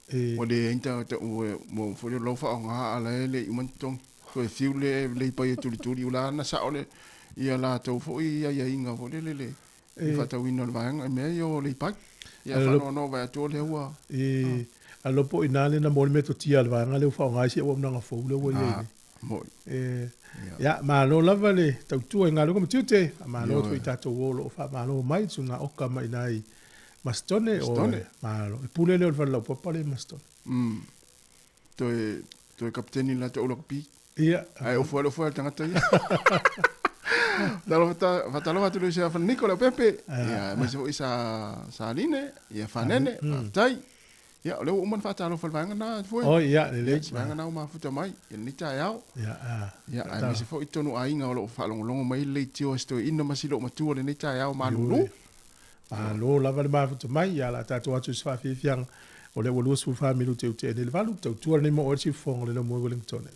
C: E.
E: Ua leai ni tagata ua ua foi lea o lau faaaoga a la e le i uma ni totogi. Toe fiu le leipai e tulituli ua la na sao le ia latou foi aiaiga foi lele le
C: E.
E: faatauina o le vaega i mea ia o leipai. Ia
C: Alo-
E: faanoanoa vae atu o lea ua
C: E, alo po o ina le na mo le metotia a le vaega lea ua faaaoga ai si auaunaga fou lea ua i ai
E: Ah,
C: nei.
E: moi.
C: E, ia, malo lava le tautua i galuega ma tiute, faamalo atu foi i tatou uo o lo o faamalo mai, le suiga oka mai i ina i Masitone, o
E: Masitone.
C: malo. Le pule lea o le fale laupapa lea i Masitone.
E: Toe, toe kapiteni le latou rugby.
C: Ia.
E: Ae ofu lava le ofu a le tagata ia. Talofa, faatalofa atu i le uso Niko Leaupepe, ia, aemaise foi sa, sa Aline, ia Fanene, faafetai. Ia, o lea ua uma ona faatalofa i le vaega lena, Tufue.
C: Oi, ia, lelei.
E: Ia, se vaega lena ua mafuta mai i lenei taeao.
C: Ia, a.
E: Ia, aemaise foi totonu o aiga o lo o faalogologo mai le leitio a si toeaina ma si loomatua i lenei taeao malulu.
C: Malo lava le mafuta mai, ia o le a tatou atu i se faafiafiaga o lea ua 24 minute ua tea nei le valu, tautua lenei mo oe le siufofoga o le Laumua i Wellingtone.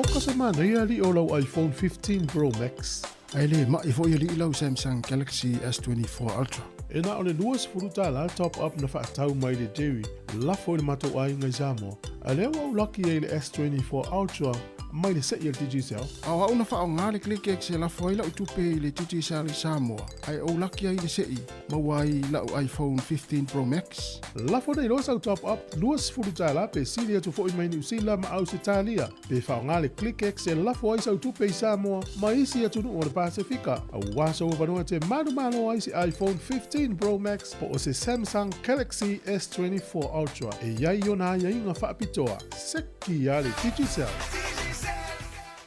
C: Oka se manaia alii o lau iPhone 15 Pro Max.
E: Ae le ma'i foi alii lau Samsung Galaxy S24 Ultra.
C: E na o le $20 top up na faatau mai le Jerry, lafo i le matou aiga i Samoa. A lea ua ou laki ai i le S24 Ultra mai le se'i a le Digicel.
E: A o au na faaaoga le ClickX e lafo ai la'u tupe i le Digicel i Samoa, ae ou laki ai i le se'i, maua ai la'u iPhone 15 Pro Max.
C: Lafo nei loa sau top up $20 pe sili atu foi mai Niu Sila ma Ausetalia, pe faaaoga le ClickX e lafo ai sau tupe i Samoa ma isi atunuu o le Pasefika, aua sou avanoa e te manumalo ai se iPhone 15 Pro Max po o se Samsung Galaxy S24 Ultra e i ai ona aiaiga faapitoa. Seki a le Digicel!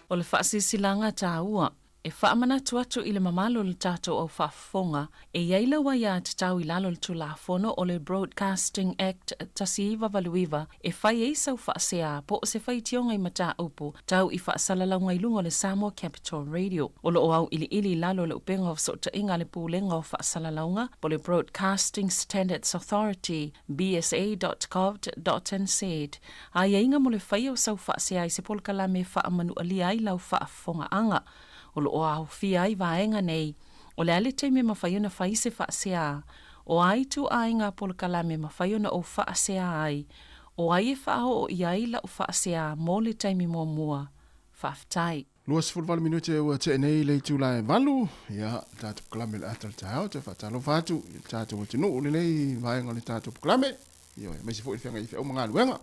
F: O le faasilasilaga taua E faamanatu atu i le mamalu o le tatou au faafofoga, e i ai lau aiatatau i lalo o le Tulafono o le Broadcasting Act 1989 e fai ai sau faasea po o se faitioga i mataupu tau i faasalalauga i luga o le Samoa Capital Radio. O lo o auiliili i lalo o le upega o fesootaiga a le Pulega o Faasalalauga po o le Broadcasting Standards Authority, bsa.govt.nz, aiaiga mo le faia o sau faasea i se polokalame e faamanualia ai lau faafofogaaga. O lo o aofia ai vaega nei, o le a le taimi e mafai ona fai se faasea, o a ituaiga polokalame e mafai ona ou faasea ai, o ai e faaoo i ai lau faasea mo le taimi muamua. Faafetai.
E: 28 minute ua tea nei le itula e 8, ia, le tatou polokalame o le ata o le taeao, toe faatalofa atu i le tatou atunuu i lenei vaega o le tatou polokalame, ioe, aemaise foi le feagai i feau ma galuega.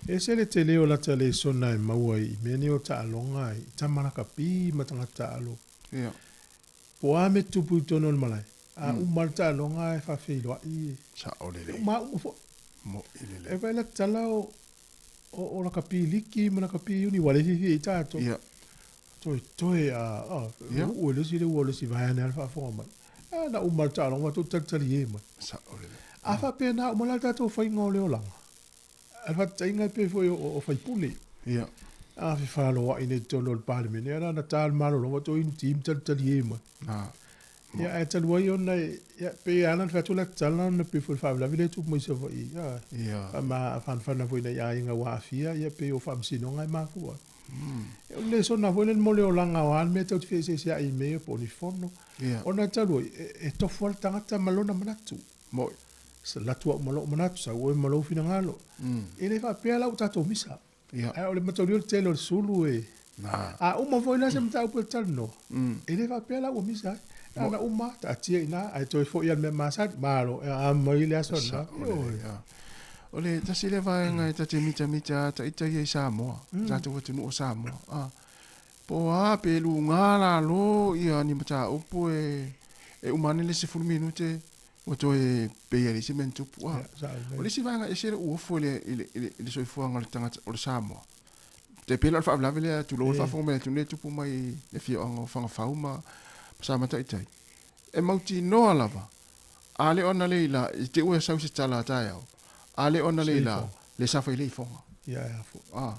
C: E ese le tele o lata lesona e maua i mea nei o taaloga i tama lakapi ma tagata taalo.
E: Ia.
C: Po o a mea tupu i totonu o le malae, a uma le taaloga e faafeiloai e.
E: Sao lelei.
C: E uma uma foi.
E: Mo'i lelei.
C: E vaai la tala o o lakapi liki ma lakapi uni ua le fiafia i tatou.
E: Ia.
C: Toetoe a a uu e le isi le ua o le isi vaeane a le faafofoga mai. A na uma le taaloga matou talitalie mai.
E: Sao lelei.
C: A faapena uma la le tatou faiga o le olaga. A le faataitaiga e pei foi o faipule.
E: Ia.
C: A fefaloai nei i totonu o le Palemene, a na ona ta le malologa toe inu ti ma talitalie mai.
E: A.
C: Ia, ae talu ai ona, ia, pei e ala ona fai atu la tatala ona pei foi le faalavelave lea e tupu mai Savaii, a.
E: Ia.
C: Faamafanafana foi i nai aiga ua aafia, ia pei o faamasinoga e mafua ai. O le lesona foi lea mo le olaga o a le mea tatou te feeseeseai i mea ia po o ni fono.
E: Ia.
C: Ona talu ai, e tofu lava le tagata ma lona manatu.
E: Mo'i.
C: Sa latu au ma lou manatu, sau oe ma lou finagalo. E le faapea la ua tatou misa.
E: Ia.
C: Ae o le mataulia o le tele o le sulu e...
E: Na.
C: A uma foi la se mataupu e talanoa, e le faapea la ua misa ai. Na ona uma, taatia i ina, ae toe foi lava i le mea masani, malo, e a mai le aso lena.
E: Ioe. O le tasi lea vaega e ta te mitamita a ita ia i Samoa, tatou atunuu o Samoa. A, po o a pe luga lalo ia ni mataupu e, e uma ane le 10 minute ua toe pei e leai se mea na tupu. A, o le isi vaega e ese lou ofo i le, i le, i le, i le soifuaga o le tagata o le Samoa. Te pei la o le faalavelave lea, tulou le faafofoga mai a le atunuu lea e tupu mai i le afioaga o Fagafau ma Samatai-tai. E mautinoa lava, a le o analeila, i te i ua sau se tala a taeao, a le o analeila, le safa i le ifoga.
C: Ia e a foi.
E: A.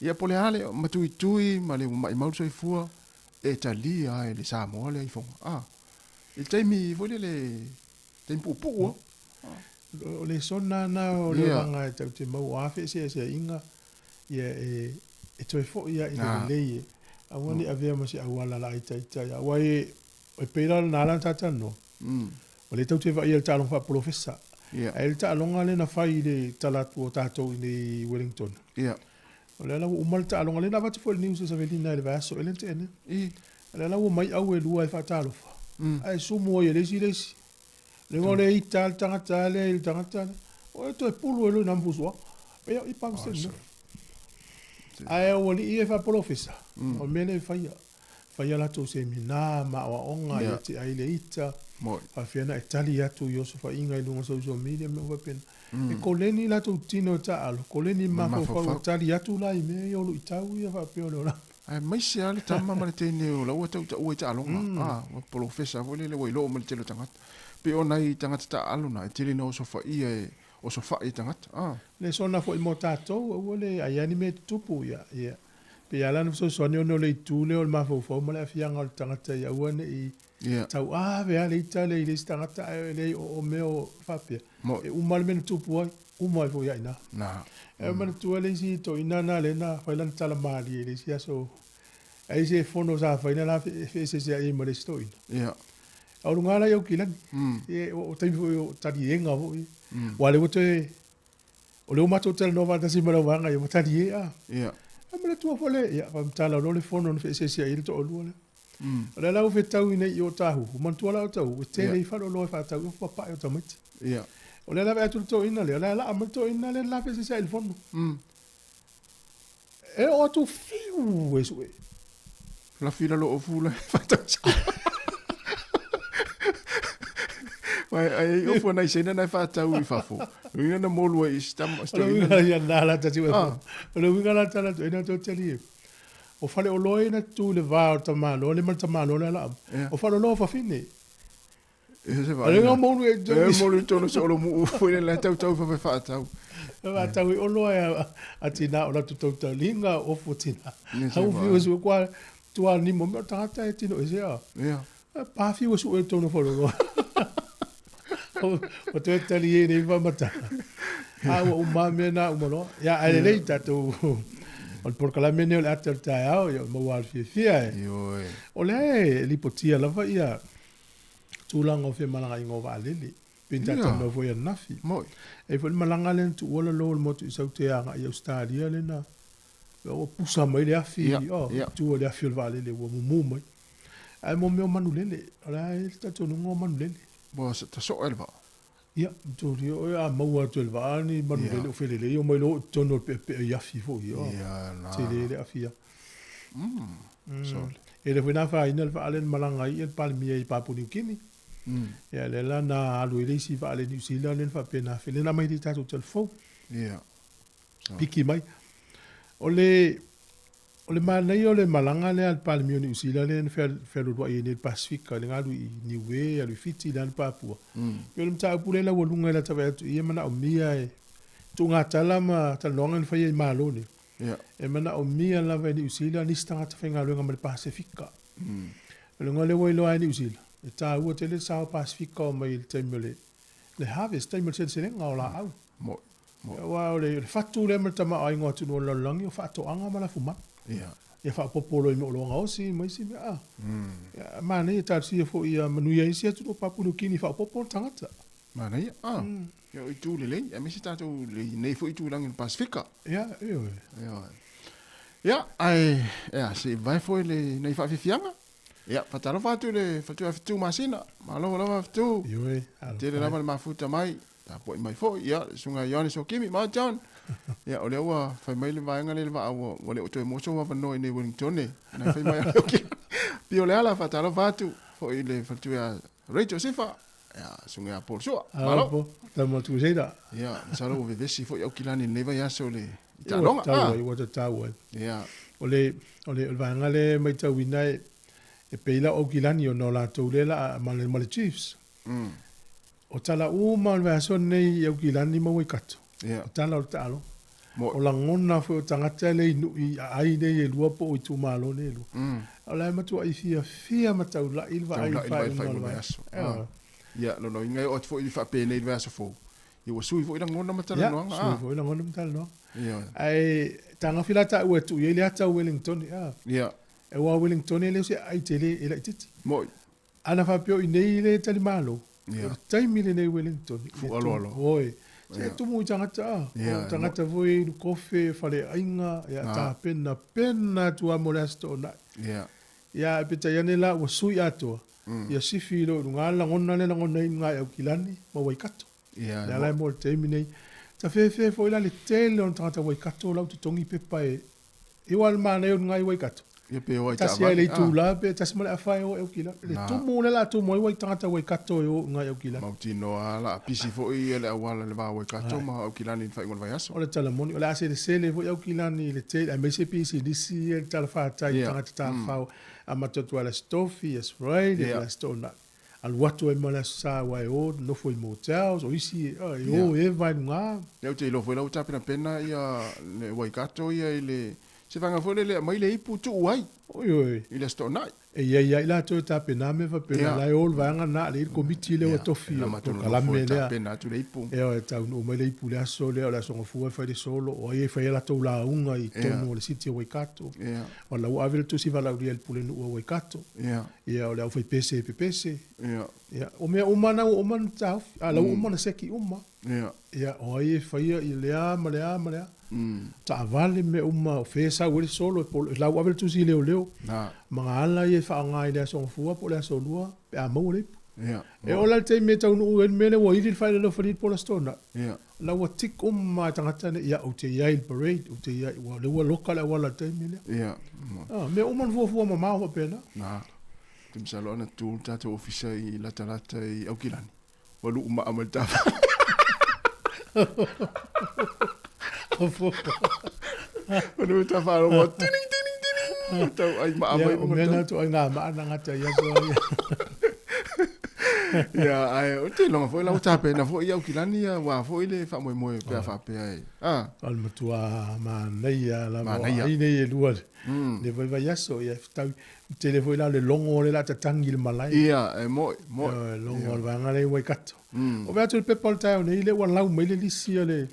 E: Ia po o le a le matuitui ma le maimau le soifua, e talia lava e le Samoa lea ifoga. A. I le taimi foi lele, taimi puupuu a.
C: O le sona na o le olaga e tatou te maua, o a feeseeseaiga, ia e e toe foi lava i le lelei e aua ne i avea ma se auala laaitaita ia. Aua e e pei la o lena ala na talanoa, o lea tatou te vaaia i le taaloga faapolofesa. Ae i le taaloga lea na fai i le tala atu o tatou i inei i Wellington. O lea la ua uma le taaloga lea na avatu foi i le news e Savelina i le vaiaso ea lea na tea nei. O lea la ua omai au e lua e faatalofa, ae sumu ai e le isi le isi. Le igoa o le ita a le tagata lea i le tagata lea, oi toe pulu ai loa i na ma fusuaga. Pei au i pau se mea. Ae o alii ia e faapolofesa, o le mea lea e faia. Faia latou semina ma aoaoga ia te ai le ita, faapefea ona e tali atu i osofaiga i luga o social media ma mea uma faapena. E koleni latou tino e taaalo, koleni mafaufau e tali atu la i mea ia o luitau ia faapea o le olaga.
E: Aemaise lava le tama ma le teine o la ua tautaua i taaloga, a, ua polofesa foi lele ua iloa uma e le tele o tagata. Pei o nai tagata taaalo na, e tele ina osofaia e, osofai e tagata, a.
C: Lesona foi mo tatou, aua le ai lava ni mea e tutupu, ia, ia. Pei lava la ona fesoasoani ona o le itu lea o le mafaufau ma le aafiaga o le tagata ia aua ne i tauave lava le ita lea i le isi tagata ae leai o mea o faapea. E uma lava le mea na tupu ai, uma ai foi lava i ina. E manatua le isi toeaina na lea na fai lana tala malie i le isi aso, ai se fono sa fai na la feeseeseai ai ma le isi toeaina.
E: Ia.
C: A o luga la i Aukilani. Ia, o taimi foi o taliega foi. Aua o lea ua toe, o lea ua matou talanoa faatasi ma lau vaega ia ua talie a.
E: Ia.
C: A manatua foi le, ia, faamatala loa le fono na feeseeseai ai le toalua lea. O lea la ua fetaui nei i o Tāhuhu, manatua la o Tāhuhu, e tele i faleoloa e faatau ai papae o tamaiti.
E: Ia.
C: O lea la vaai atu le toeaina lea, o lea laa mai le toeaina lea na feeseeseai i le fono. E oo atu fiu e sue.
E: Lafi i lalo o ofu la e faatau sao. Ai ai ofu a nai Saina na e faatau i fafo. Uiga na molu ai i si tama, si
C: O le
E: toeaina.
C: uiga ia na la tasi ua. O le uiga la tala toeaina to tali e. O faleoloa ia na tutu i le va o le tamaloa lea ma le tamaloa lea laa. O faleoloa o fafine.
E: O le uiga
C: molu e
E: tonu. E molu i tonu se olo muu foi le la tautau fa faatau.
C: Faatau i oloa e a tina o latou tautaliga o ofu o tina. Au fiu e sue kua tua nimo mea o tagata e tino ese a. Pa fiu e sue i tonu o faleoloa. O toe tali e nei faamatala. A ua uma mea na uma loa. Ia, ae lelei tatou o le polokalame lenei o le ata o le taeao, ia maua le fiafia e.
E: Ioe.
C: O lea e lipotia lava ia tulaga o femalagaaiga o vaalele. Pei ona tatou talanoa foi ananafi.
E: Moi.
C: E i ai foi le malaga lea na tuua lalo o le motu i Saute agai i Ausetalia lea na ua pusa mai le afi, oh, tua le afi o le vaalele ua mumu mai. Ae mo mea o manulele, o le a i ai le talitonuga o manulele.
E: Ua tasoe le vaa.
C: Ia, matua oe a maua atu e le vaa ni manulele o felelei, omai loa oo i totonu o le peapea i afi foi, oh, tele le afi.
E: Sole.
C: E le foi na afaina le vaa lea na malaga ai le Palemia i Papua Niu Kini. Ia, lea la na alu ai le isi vaa le Niu Sila lea na faapena, lea na aumai ai tatou tala fou. Piki mai. O le O le manaia o le malaga lea a le Palemia o Niu Sila lea na fealualuai ai nei i le Pasefika, le alu i Niue, alu i Fiti, le alu i Papua. Pei o le mataupu lea e laualuga i lata vaai atu i ai, e manaomia e tuugatala ma talanoaga na faia i Malo nei. E manaomia lava e Niu Sila nisi tagata faigaluega ma le Pasefika. O le uiga lea ua iloa ai e Niu Sila, e taua tele le sao Pasefika o mai i le taimi o le harvest, taimi o le seleselega o laau. Aua o le fatu lea ma le tamaoaiga o atunuu o le lalolagi o faatoaga ma lafumanu. Ia faaopoopo loa i mea o oloa gaosi ma isi mea. A manaia talosia foi ia manuia ai isi atunuu o Papua Niu Kini faaopoopo ona tagata.
E: Manaia. A, ia o itu lelei, aemaise tatou lenei foi itulagi o le Pasefika.
C: Ia, ioe.
E: Ioe. Ia, ae, ea, se i vae foi le nai faafiafiaga. Ia, faatalofa atu i le faletua ia Fetu Masina. Malo lava Fetu.
C: Ioe.
E: Tele lava le mafuta mai. Tapuai mai foi, ia, le susuga ia Ioane Sokimi, ma John. Ia, o lea ua fai mai le vaega lea i le vaa, ua, ua le o toe maua sou avanoa i nei Wellington e. Na fai mai a leo ki. Pio le ala, faatalofa atu foi i le faletua ia Rachel Sifa, ia, susuga ia Paul Sua. Malo.
C: Alo, tama atu seira.
E: Ia, masalo ua vevesi foi Aukilani i lenei vaiaso i le i taaloga.
C: Ua tatau ai, ua tatau ai.
E: Ia.
C: O le, o le, o le vaega lea e matauina e, e pei la o Aukilani ona o latou lea la ma le, ma le Chiefs. O tala uma o le vaiaso lenei i Aukilani ma Waikato, o tala o le taaloga. O lagona foi o tagata e le i nui aai nei e lua po o itumalo nei e lua. O la e matuai fiafia ma taulai le vaai i le faaiuga o le vaiaso.
E: Ia, lona uiga e oo atu foi i faapenei i le vaiaso fou, ia ua sui foi lagona ma talanoaga.
C: Ia, sui foi lagona ma talanoaga. Ae tagofi la taua e tuu i ai le ata o Wellington.
E: Ia.
C: Aua o Wellington e le o se aai tele e laitiiti.
E: Moi.
C: Ana faapea o i nei le talimalo, o le taimi lenei Wellington.
E: Fuaaloalo.
C: Oi. Se tumu i tagata a. O tagata foi inu kofe, faleaiga, ia tapena pena atu lava mo le Aso Toonai. Ia ae peitai ane la ua sui atoa, ia sifi loa i luga le lagona lea lagona ai i luga i Aukilani ma Waikato. Lea la e mo le taimi nei. Tafefe foi la le tele o tagata Waikato la ua totogi pepa e E ua le manaia o luga i Waikato.
E: Ia pe o ai
C: Tasi ai le itula pe tasi ma le afa e o e Aukilani. Le tumu lea la tumu ai ua i tagata Waikato e o i luga i Aukilani.
E: Mautinoa la pisi foi ia le auala i le va o Waikato ma Aukilani i le faaiuga o le vaiaso.
C: O le tala moni, o le a selesele foi Aukilani i le tele aemaise pisinisi ia i le talafatai i tagata tafafao amata atu lava i le Aso Tofi, Aso Faraile, le Aso Toonai. Alu atu ai ma le Aso Sa aua e o nofo i motels, o isi e o eva i luga.
E: Ia ou te iloa foi la ua tapenapena ia le Waikato ia i le se vaega foi lele e aumai le ipu tuu ai
C: Oi oi.
E: i le Aso Toonai.
C: E i ai lava i latou e tapena mea faapena, la e o le vaega lena a le i ai le komiti lea ua tofi o le polokalame lea. Ioe, e taunuu mai le ipu i le aso lea, o le Aso Gafua e fai le solo, o ai e fai a latou lauga i totonu o le City o Waikato. O la ua ave le tusi valaaulia i le Pulenuu o Waikato. Ia, o le aufaipese e pepese. Ia, o mea uma na ua uma ona taofi, a o la ua uma ona seki uma. Ia, o ai e faia i le a ma le a ma le a. Taavale mea uma, o fea e sau ai le solo, e lau ave le tusi i leoleo. Magaala ia e faaaoga i le Aso Gafua po o le Aso Lua pe a maua le ipu. E oo la i le taimi e taunuu ai le mea lea ua ili le faailoilo fali le Paul Stone, la ua tick uma lava e tagata nei, ia ou te i ai i le parade, ou te i ai, ua, lea ua loka le auala i le taimi lea. Mea uma na fuafua mamao faapena.
E: Na, ou te masalo ana tu le tatou ofisa i latalata i Aukilani, ua luu maa mai le taavale. Ua luu ta faalogo, tiling, tiling, tiling, ua tau ai maa mai.
C: Ia, o mea na ituaiga maa na gata i aso ia.
E: Ia, ae ou te iloga foi la ua tapena foi i Aukilani ia aua foi le faamoemoe pe a faapea e.
C: Ah. O le matua manaia lava o ai nei e lua le vaivaiaso, ia e fetaui. Tele foi la o le logo lea o le a tatagi i le malae.
E: Ia, e mo'i, mo'i.
C: Ioe, logo o le vaega lea i Waikato. O vaai atu i le pepa o le taeao nei, lea ua lau mai le lisi o le,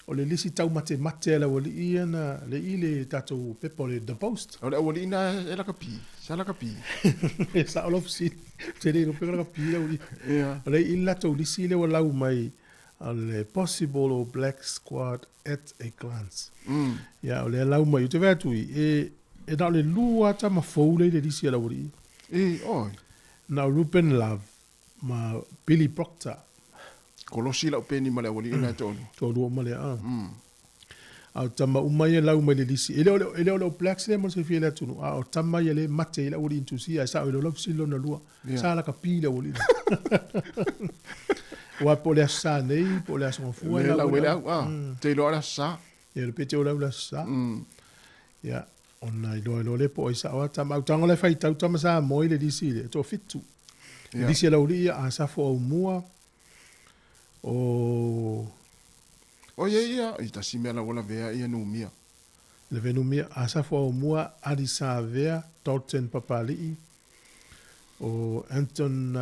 C: o le lisi taumatemate a le aualii ia na le i le tatou pepa o le The Post.
E: O le aualii na e lakapi, sa lakapi.
C: E sao lau fesili, ou te le iloa pe lakapi le aualii.
E: Ia.
C: O lea i le latou lisi lea ua lau mai o le Possible All Black Squad at a glance. Ia, o lea lau mai, ou te vaai atu i, e, e na o le lua lava tama fou lea i le lisi a le aualii.
E: E, oi.
C: Na o Ruben Love ma Billy Proctor.
E: Kolosi lau peni ma le aualii na e toalua.
C: Toalua uma lea, a. A o tama uma ia lau mai le lisi. E le o le, e le o le All Blacks lea mo le silafia e le atunuu, a o tama ia lea e mate ai le aualii Intusia, e sao i lau fesili lona lua. Yeah. Sa lakapi le aualii. Aua po o le Aso Sa nei, po o le Aso Gafua.
E: Le lau ai le au, a. Te iloa le Aso Sa.
C: Ia, le pe te o lau le Aso Sa. Ia, ona iloa iloa lea po o ai sao a tama. Au tago la e faitau tama Samoa i le lisi lea, e toafitu. Le lisi a le aualii ia, Asafo Aumua, o...
E: O ia ia, i tasi mea lau lavea ia numia.
C: Lavea numia, Asafo Aumua, Adi Savea, Dalton Papali'i, o Anton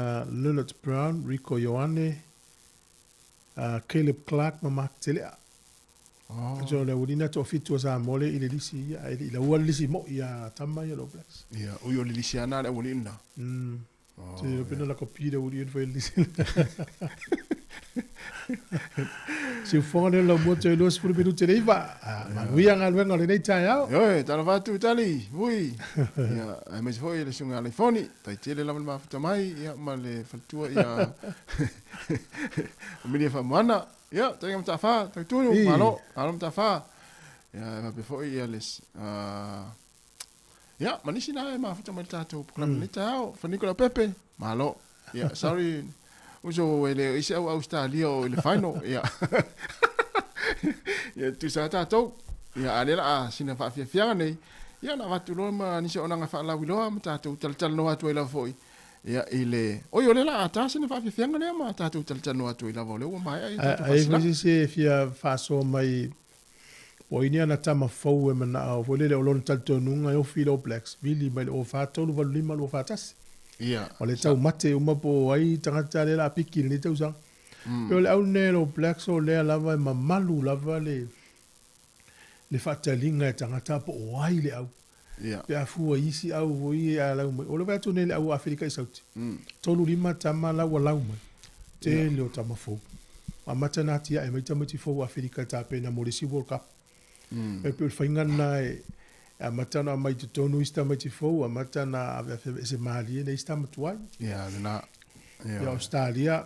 C: Leonard Brown, Rico Ioane, Caleb Clark ma Mark Telea. Oh. So le aualii na toafitu a Samoa lea i le lisi ia, ae le i laua le lisi moi a tama ia le All Blacks.
E: Ia, ui o le lisi lava na a le aualii lena.
C: Oh, Se yeah. pena la kopi le aualii e fai le lisi. Siufoga lea lau mua toe 20 minute le iva. Ah, manuia galuega o lenei taeao.
E: Ioe, talofa atu Tali, ui. Ia, aemaise foi le susuga ia Laifoni, tai tele lava le mafuta mai, ia, ma le faletua ia Amelia Faamoana. Ia, taiga Mataafa, Tauitunu, malo, malo Mataafa. Ia, e faapea foi ia le, ia, ma nisi na e mafuta mai le tatou polokalame lenei taeao. Faniko Leaupepe, malo. Ia, sorry, uso e le o isi au Ausetalia o i le final. Ia, ia tusa tatou. Ia, a lea la a sina faafiafiaga nei, ia ona avatu loa ma nisi o onaga faalauiloa ma tatou talatalanoa atu ai lava foi. Ia, i le, oi, o lea la a ta sina faafiafiaga lea ma tatou talatalanoa atu ai lava, o lea ua maea ia tatou
C: Ai foi faasalaga. se isi e fia faasoa mai Po o ai ni ana tama fou e manao foi lele o lona talitonuga e ofi i le All Blacks, vili mai le 04 3 8 5 2 4 1.
E: Ia.
C: O le taumate uma po o ai tagata lea o le a piki i lenei tausaga. Pei o le au lenei a le All Blacks o lea lava e mamalu lava le le faataliga e tagata po o ai le au.
E: Ia.
C: Pe a fua i isi au foi ia a lau mai. O le vaai atu nei i le au o Aferika i Sauti. 3 5 tama la ua lau mai. Tele o tama fou. Amata ona atiae mai tamaiti fou o Aferika e tapena mo le isi World Cup. E pei o le faiga lena e amata ona aumai i totonu isi tamaiti fou, amata ona aveaveese malie nei isi tama tuai.
E: Ia, lena.
C: Ia. Ia, Ausetalia,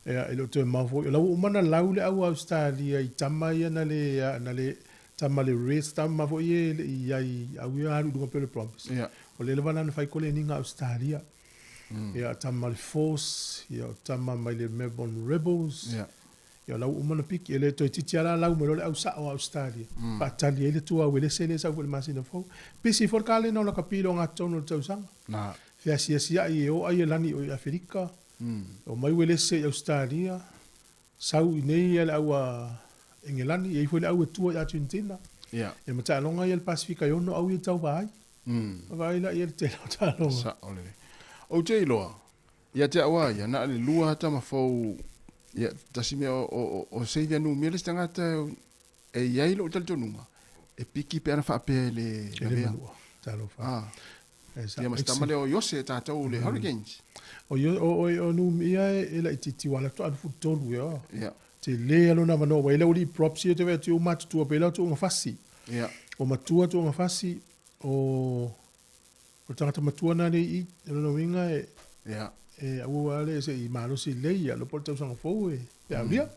C: ia, e le o toe mau foi. O la ua uma ona lau le au Ausetalia i tama ia na le, na le, tama le Reds, tama foi ia e le i i ai, au ia alu i luga pei o le Brumbies.
E: Ia.
C: O lea lava la na fai koleniga a Ausetalia. Ia, o tama le Force, ia, o tama mai le Melbourne Rebels.
E: Ia.
C: Ia, o la ua uma ona piki. E le toe titi lava la lau mai loa le au sao a Ausetalia. Faatali ai le tua uelese lea e sau foi i le masina fou. Pisi foi le kalena o lakapi i le ogatotonu o le tausaga.
E: Na.
C: Feasiasiai e o Aielani o i Aferika. Omai uelese i Ausetalia. Sau i nei ia le au a Engelani, e i ai foi le au e tua i Argentina.
E: Ia.
C: E mataaloga ia le Pasefika e ono au ia e tauva ai. Vaai laia i le tele o taaloga.
E: Sao lelei. Ou te iloa, ia te au lava ia, na o le lua tama fou, ia, tasi mea o, o, o Xavier Numia le isi tagata e i ai lou talitonuga, e piki pe ana faapea e le lavea.
C: Talofa.
E: Ah. Ia ma si tama lea o Iose tatou le Hurricanes.
C: O o o Numia e laitiiti ua alu atu alu 13 ea.
E: Ia.
C: Tele lava lona avanoa ua i ai le aualii props ia te vaai atu i matutua pei la tuuga fasi.
E: Ia.
C: Ua matua tuuga fasi o o le tagata matua lena lea i i. O lona uiga e
E: Ia.
C: e aua aua le se i malosi lelei ia po o le tausaga fou e pe aulia.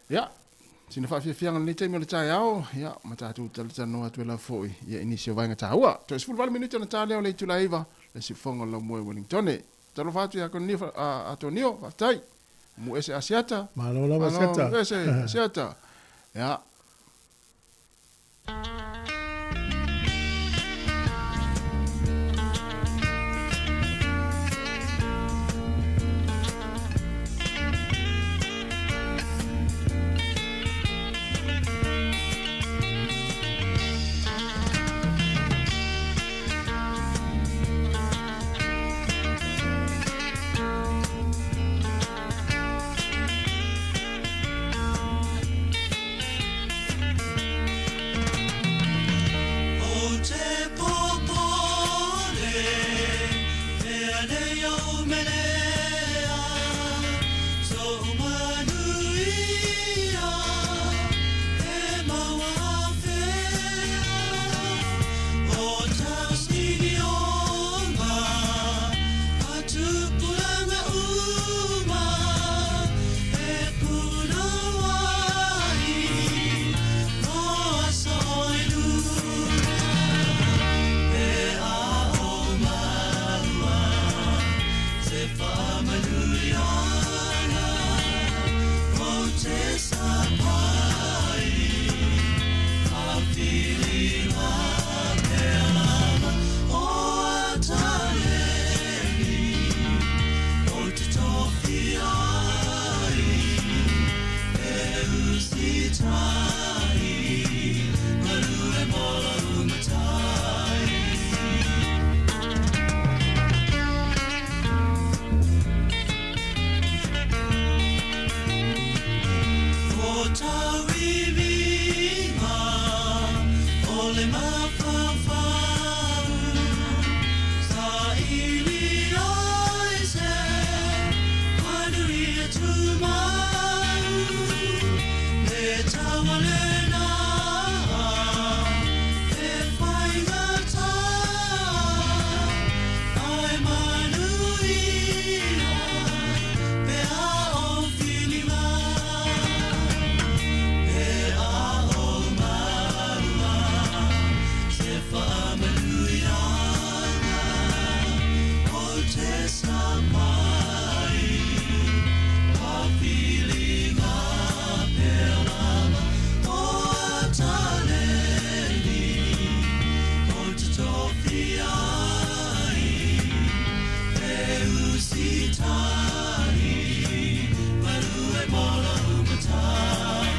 E: Ia, sina faafiafiaga i lenei taimi o le taeao, ia, ma tatou talatalanoa atu ai lava foi, ia, i nisi o vaega taua. Toe 18 minute ona ta lea o le itula e 9, le siufofoga o le laumua i Wellingtone. Talofa atu ia Konio, a, Tonio, faafetai. Mu ese Asiata.
C: Malo lava Asiata.
E: Malo ese Asiata. Ia.
A: Ou te popole, ea nei ou melea, so'u manuia, e mau afea. O tausinioga, a tupulaga uma, e punouai, mo aso e lua. E a o malua, se faamanuiaga, o te sapai, a filiga pea lava, o ataleni, o te tofia ai, e usitai, galue mo lou matai. O tauiviga, o le mafaufau, saili ai se manuia tumau, le taualena e faigata, ai manuia pe a o filiga. Pe a o malua, se faamanuiaga, o te sapai, a filiga pea lava, o ataleni, o te tofia ai, e usitai, galue mo lou matai.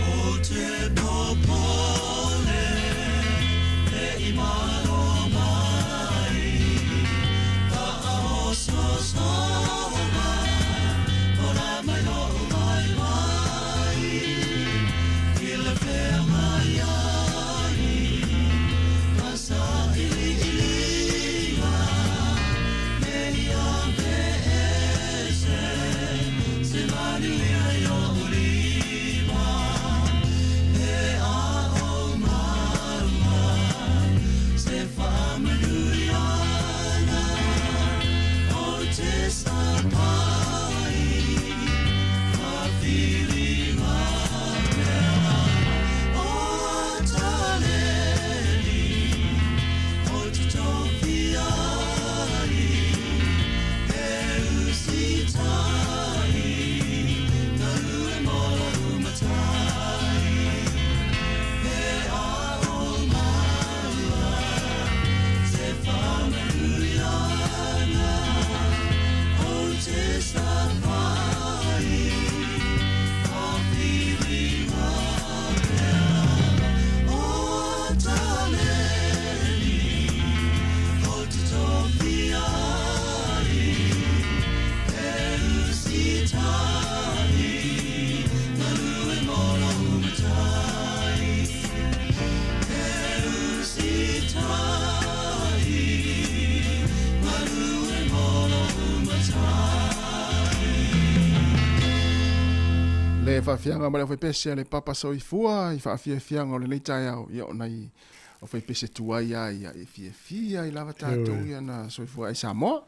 A: O te popole, le i malo mai, faaososoga, ola mai lou vaivai, i le feagai ai, ma sailiiliga, me ia veese, se manuia i ou lima. Pe a o malua, se
E: le faafiaga ma le aufaipese a le Papa Soifua i faafiafiaga o lenei taeao, ia o nai aufaipese tuai lava ia e fiafia ai lava tatou ia na soifua ai Samoa.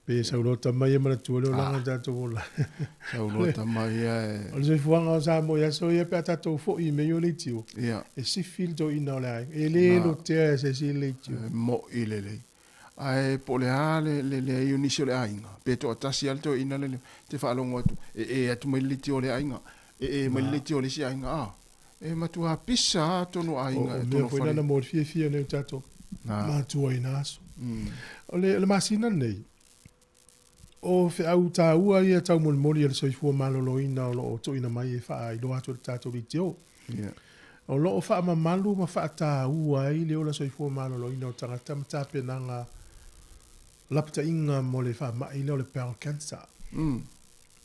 C: Pe saulota mai e manatua le olaga o tatou ola.
E: Saulota mai ia e.
C: O le soifuaga o Samoa i aso ia pe a tatou foi i mea ia o leitio.
E: Ia.
C: E sifi le toeaina o le aiga. E le lotea e se isi le leitio.
E: E moi lelei. Ae po o le a le leai o nisi o le aiga, pe toatasi lava le toeaina le te faalogo atu, e e atu mai le leitio a lea aiga, e e mai le leitio a le isi aiga, a, e matua pisa lava tonu aiga
C: e tonu fale. O mea foi na mo le fiafia nei o tatou matua i na aso. O le masina lenei, o feau taua ia taumolimoli a le soifua maloloina o lo o tuuina mai e faailoa atu e le tatou leitio. O lo o faamamalu ma faataua ai le ola soifua maloloina o tagata ma tapenaga lapataiga mo le faamai lea o le bowel cancer.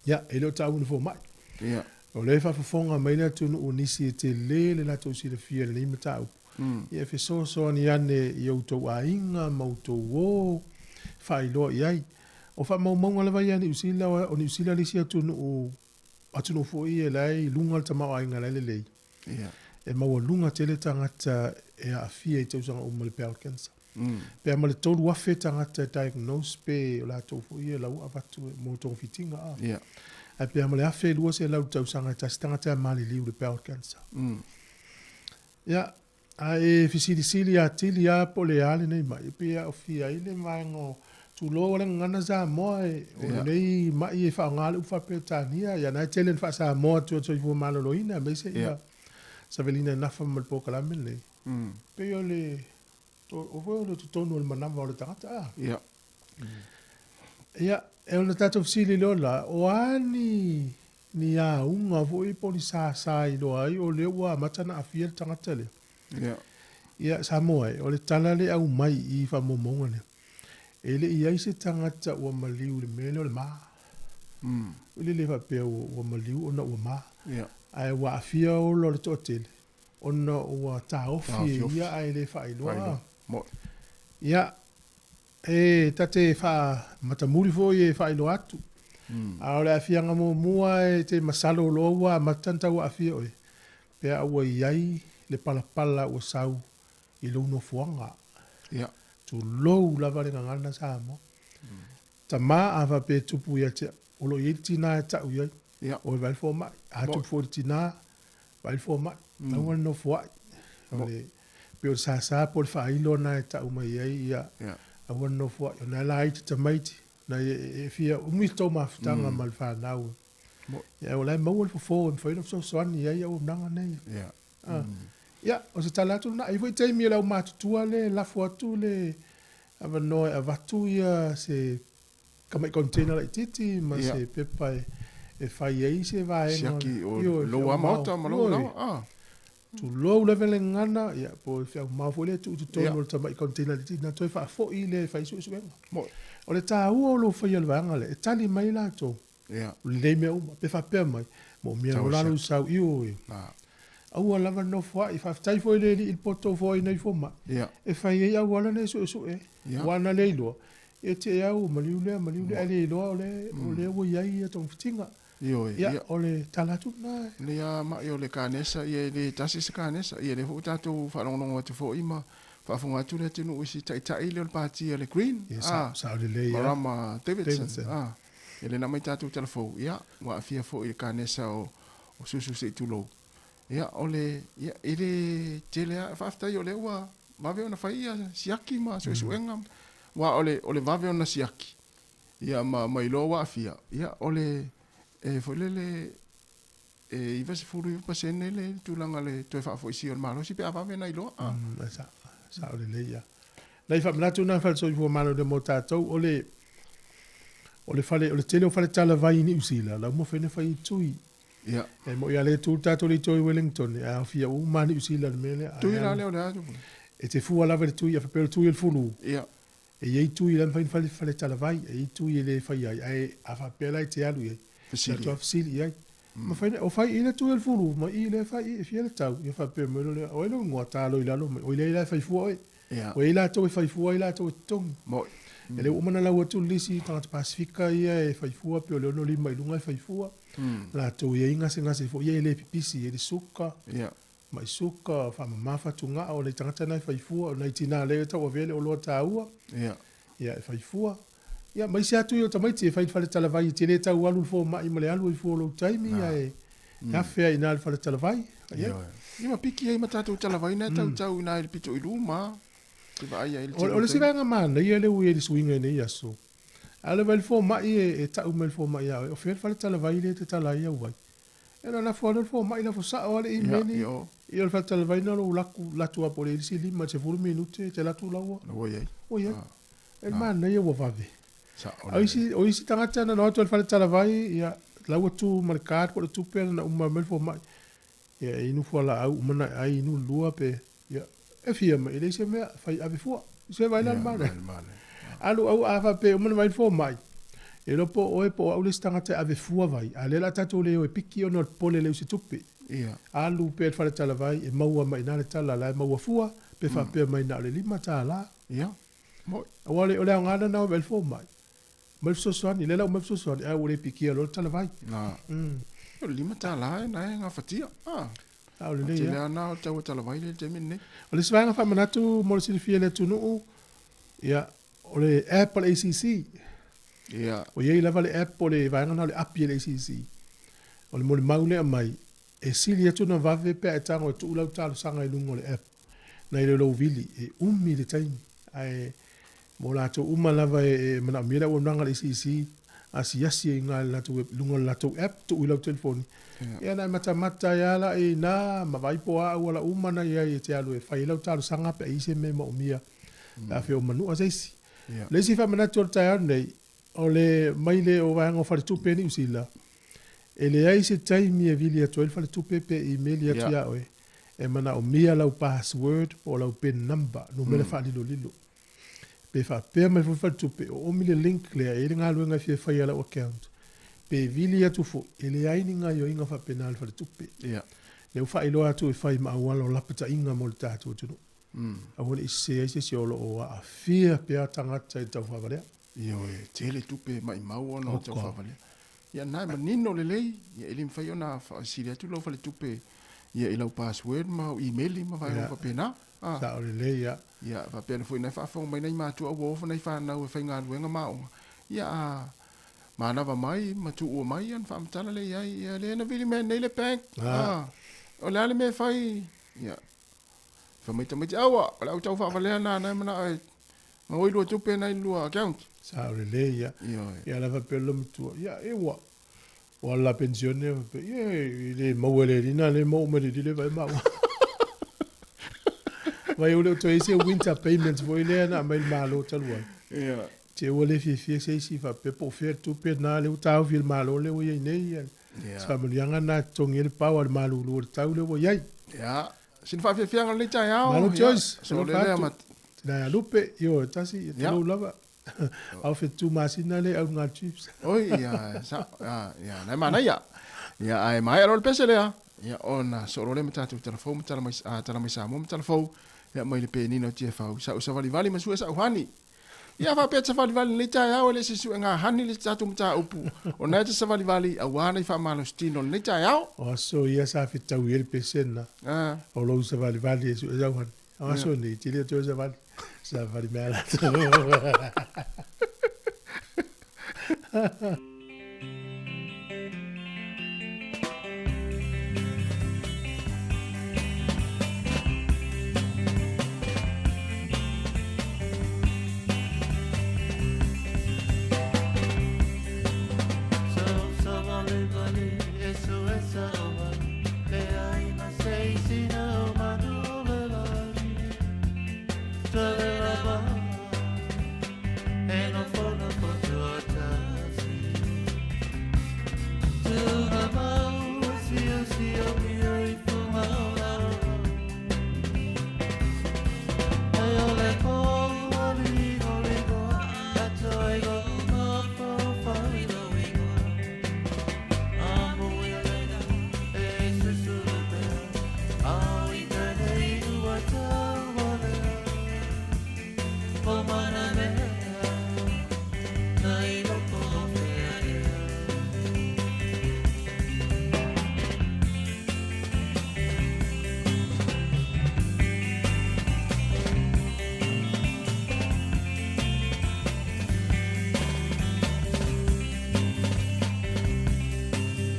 C: Ia, e le o taua ni fomai. O lea e faafofoga mai le atunuu nisi e tele le latou silafia i lenei mataupu. Ia e fesoasoani ane i outou aiga ma outou uo, faailoa i ai. O faamaumauga lava ia a Niu Sila, o Niu Sila le isi atunuu, atunuu foi ia la e i luga le tamaoaiga la e lelei. E maualuga tele tagata e aafia i tausaga uma i le bowel cancer. Pe a ma le 3,000 tagata e diagnose pe o latou foi ia la ua avatu mo togafitiga a. Ae pe a ma le 1,200 i le tausaga e tasi tagata e maliliu i le bowel cancer. Ia, a e fesilisili atili lava po o le a lenei mai, e pei e aofia ai le vaega o tulou o le gagana Samoa e, o lenei mai e faaaoga le upu faa-Peretania, ia na e tele ina faa-Samoa atu e le soifua maloloina, aemaise ia savalina e nafa ma le polokalame lenei. Pei o le, o foi o le totonu o le manava o le tagata a. Ia, e ona tatou fesili lea la, o a ni ni auga foi po o ni sasa iloa ai o lea ua amata ona aafia le tagata lea. Ia, Samoa e, o le tala lea e aumai i faamaumauga nei, e le i i ai se tagata ua maliu i le mea lea o le ma. Ua le faapea ua maliu ona ua ma. Ae ua aafia ola o le toatele ona ua taofi e ia ae le faailoa. Ia, E ta te faamatamuli foi e faailoa atu. A o le aafiaga muamua e te masalo loa ua amata ona tau aafia oe, pe a ua i ai le palapala ua sau i lou nofoaga. Tulou lava le gagana Samoa. Tama a faapea e tupu ia te au, o lo o i ai le tina e tau i ai, oe vaai le fomai. A tupu foi i le tina, Vaai le fomai, aua le nofoai. O le, pei o le sasa po o le faailo lena e tau mai ai, ia, aua le nofoai. O lena la ai te tamaiti, na e, e fia umi le tou mafutaga ma le fanau. Ia, o la e maua le fofo e mafai ona fesoasoani i ai auaunaga nei. Ia, o se tala atu lena. E i ai foi taimi o le aumatutua lea e lafo atu le avanoa e avatu ia se Tamai container laitiiti ma se pepa e fai ai se vaega.
E: Siaki o lou lava maota ma lou laoa. Ah.
C: Tulou lava le gagana, ia, po o le feaumao foi lea e tuu i totonu o le tamai container laitiiti na toe faafoi lea e fai suesuega. O le taua o lou faia o le vaega lea, e tali mai latou. O lenei mea uma. Pe faapea mai, moomia loa la lou sau, ioe. Aua lava le nofoai. Faafetai foi i le alii i le poto foi nei fomai. E fai ai auala nei e suesue. Aua ana le iloa, E te au, maliu lea, maliu lea, ae le iloa o lea, o lea ua i ai ia togafitiga.
E: Ioe,
C: ia. Ia, o le tala atu lena.
E: Lenei lava mai o le kanesa, ia e le tasi se kanesa. Ia lea foi ua tatou faalogologo atu foi ma faafofoga atu le atunuu i si taitai lea o le pati a le Green,
C: Ia, sa, sao lelei
E: lava. Marama Davidson. Davidson. Ah, ia lea na aumai tatou tala fou, ia, ua aafia foi i le kanesa o, o Susu se i tulou. Ia, o le, ia, e le tele lava, faafetai o lea ua vave ona fai ia siaki ma suesuega, aua o le, o le vave ona siaki, ia ma, ma iloa ua aafia, ia, o le, e foi lele, e 99% le tulaga le toe faafoisia o le malosi pe a vave ona iloa.
C: Ah. Mm, sa, sao lelei ia. Nai faamanatu na fale soifua maloloina mo tatou, o le, o le fale, o le tele o fale talavai i Niu Sila, la ua mafai ona fai i tui.
E: Ia.
C: E moi lava le tu le tatou leitio i Wellington, e aofia uma lava Niu Sila i le mea lea.
E: Tui la lea o le a?
C: E te fua lava i le tui, a faapea o le tui o le fulu.
E: Ia.
C: E i ai tui la e mafai ona fai fale talavai, e i ai tui e le fai ai, ae a faapea la e te alu i ai,
E: Fesili.
C: Tatou fesili i ai. Mafai ona, o fai i le tui o le fulu, ma i lea e fai i, e fia le tau, ia faapea mai loa lea, o ai lou igoa, talo i lalo mai, o i lea la e fai fua oe.
E: Ia.
C: Ua i ai latou e fai fua ai latou e totogi.
E: Moi.
C: E le ua uma ona lau atu le lisi tagata Pasefika ia e fai fua pe o le 65 i luga e fai fua. Latou e i ai gasegase foi ia e le pipisi, e i ai le suka, mai suka, faamama fatugao, o nai tagata na e fai fua, o nai tina lea e tauavea le oloa taua, ia e fai fua. Ia ma isi atu ia o tamaiti e fai i le faletalavai e te le tau alu i le fomai ma le alu ai fua o lou taimi ae afe ai i ina i le faletalavai.
E: Ia. Ia ma piki ai ma tatou talavai na e tautau i ina i le pito i luma. Te vaai ai i le
C: tele o le isi vaega manaia lea ua i ai i le suiga i nei aso, a le vaai i le fomai e tau mai le fomai ia oe, o fea le faletalavai lea e te tala ai au vai? Ia ona lafo lava lea o le fomai, lafo sao lava le imeli, ia o le faletalavai na o lou laku latu lava po o le isi 5 i le 10 minute e te alu atu la ua.
E: Ua i ai.
C: Ua i ai. E manaia ua vave. O isi, o isi tagata na ona o atu i le faletalavai, ia, la ua tu ma le card po o le tupe na uma mai le fomai. Ia, e inu fualaau uma na e ai, inu lua pe, ia, e fia mai, e leai se mea, fai ave fua. Se vaai la le manaia. Alu au a faapea e uma ona vaai le fomai, e iloa po o oe po o au le isi tagata e ave fua vai, a o lea o le a tatou le o e piki ona o le popole e leai o se tupe. Alu pea i le faletalavai e maua mai i ina le tala la e maua fua, pe faapea mai na o le $5.
E: Ia.
C: Moi. Aua o le aoga lena o le fomai, mai le fesoasoani, lea la ua aumai le fesoasoani, ae ua le pikia loa le talavai.
E: Na. O le $5 e na e gafatia.
C: Ah. A o lelei
E: lava. Tele na o le tau o talavai lea i le taimi lenei.
C: O le isi vaega faamanatu mo le silafia e le atunuu, ia, o le app a le ACC.
E: Ia.
C: Ua i ai lava le app o le vaega lena o le api a le ACC. O le molimau lea e aumai, E sili atu ona vave pe a e tago e tuu lau talosaga i luga o le app nai lo lou vili, e umi le taimi. Ae mo latou uma lava e manaomia le auaunaga a le ACC, asiasi ai i ina i le latou web, luga o le latou app, tuu i lau telefoni, ia ona e matamata ai lava la i ina ma vaai po o a auala uma na i ai e te alu e fai ai lau talosaga pe a i ai se mea e maomia pe a fia o manua se isi. O le isi faamanatu o le taeao lenei, o le mai le o vaega o faletupe i Niu Sila, E leai se taimi e vili atu ai le faletupe pe imeli atu iā oe e manaomia lau password po o lau pin number, numera faalilolilo. Pe faapea mai foi le faletupe, o omi le link lea e i ai le galuega e fia fai a lau account. Pe vili atu foi, e leai ni gaioiga faapena a le faletupe. Lea ua faailoa atu e fai ma auala o lapataiga mo le tatou atunuu. Aua ne i sese ai se isi o lo o aafia pea tagata i le taufaavalea.
E: Ioe, tele tupe maimau ona o taufaavalea. Ia na e manino lelei, ia e le mafai ona faasili atu lau faletupe ia i lau password ma au email ma vaega faapena.
C: Ah. Sao lelei ia.
E: Ia faapea foi na faafofoga mai nai matua ua ofa nai fanau e faigaluega ma aoga. Ia a manava mai ma tuua mai ia ona faamatala lea i ai, ia lea na vili mai nei le bank. Ah. O le a le mea e fai? Ia fai mai tamaiti, aua, o le au taufaavalea na na e manao e Maua i lua tupe nai lua account.
C: Sao lelei ia.
E: Ioe.
C: Ia la faapea le matua, ia e ua ua la pensione faapea, ia e le maua e le lina le maua mai le lile vai maua. Vai o le o toe isi winter payments foi lea na aumai le Malo talu ai.
E: Ia.
C: Te ua le fiafia se isi faapea po o fea le tupe na lea ua taofi e le Malo lea ua i ai nei. Ia. Se faamanuiaga na e totogi ai le pao a le malulu o le tau lea ua i ai.
E: Ia. Sina faafiafiaga o lenei taeao.
C: Malo Joyce. So le lea ma Tina ia lupe, io e tasi, e tulou lava. Au 72 masina le au ngā Chiefs.
E: Oi, ia, sa, ia, nai manaia. Ia, ai mai alo le pese lea. Ia, ona, so le ma tātou tala fou, ma tala mai, tala mai Samoa ma tala fou. Ia, mai le penina o TFau. Sa usa vali vali ma sue sa uhani. Ia faapea te savalivali i lenei taeao e le se suega hani le tatou mataupu o na e te savalivali auā nai faamalositino i lenei taeao.
C: O aso ia sa fetau i ai le pesena o lou savalivali e sue sau hani. O aso nei, tele atu ai savali, savali mea latou.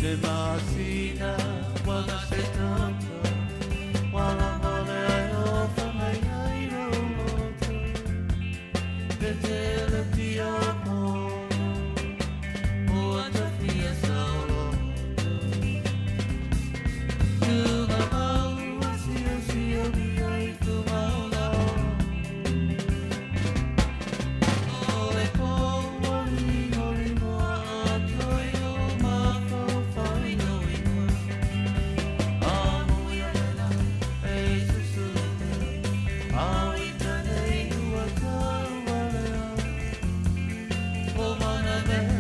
B: Le masina wala se tata wala mole ai o whangai ai lo loto Le tele tia po o atawhia saolo Tunga mau sio sio mi ai tu maola O le po wali moli moa atoa i o mawhawhau i no ingoa A mui alena e susulu pea A i tane i ua tau walea O mana mea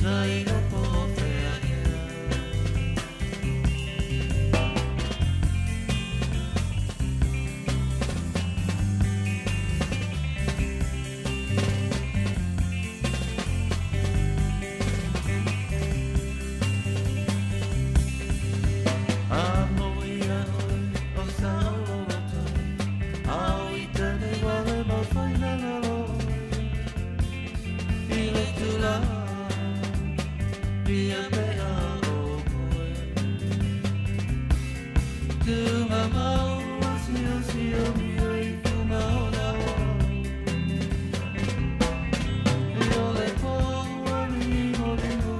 B: Tai no po whea ea. A moi a oe o sa o roto A i tane wale ma whaina ngaro I le tula Pia pea o koe Tunga mau a sio sio mi ai funga o la o I o le po a limo limo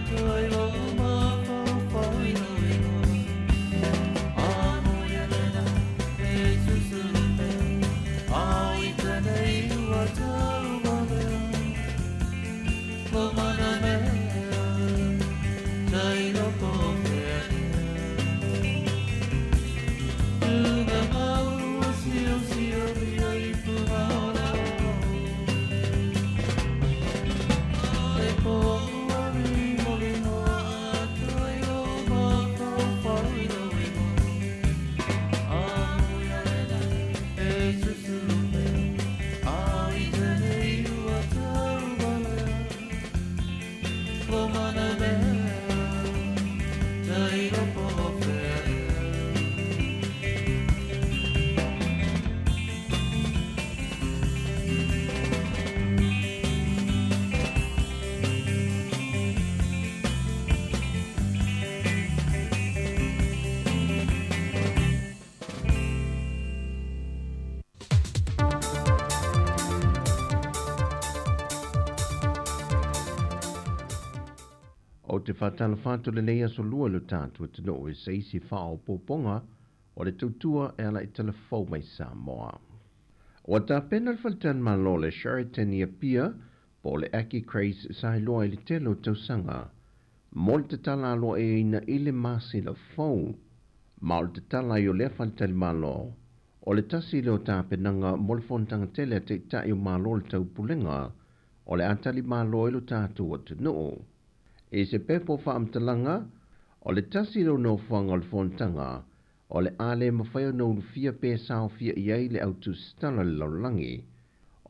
B: Toi lo ma fau fau i no ingoa A mui alena e susulu pea A i tane i ua tau walea Lo mana mea Tai lo po whea ea. Tunga mau a sio sio mi ai funga o la o Le po a limo limo atoa i lo mawhau whau i no ingoa A mui alena e susulu pea A i tane i ua tau walea Lo mana mea Tai lo po whea ea.
J: O te whātala whātu le nei aso lua lo tātu atunuu e se isi whaopopoga o le tautua e ala i talafou mai Samoa. Ua tapena le faletalimalo le Sheraton i Apia po o le Aki Craze sa iloa i le tele o tausaga mo le tatala aloa'iaina i le masina fou. Ma o le tatala ai o lea faletalimalo o le tasi lea o tapenaga mo le fonotaga tele a taʻitaʻi o mālō le taupulega o le a talimālō ai lo tatou atunuu. I se pepa o faamatalaga o le tasi lea o nofoaga o le fonotaga o le a lē mafai ona ulufia pe saofia i ai le autusitala le lalolagi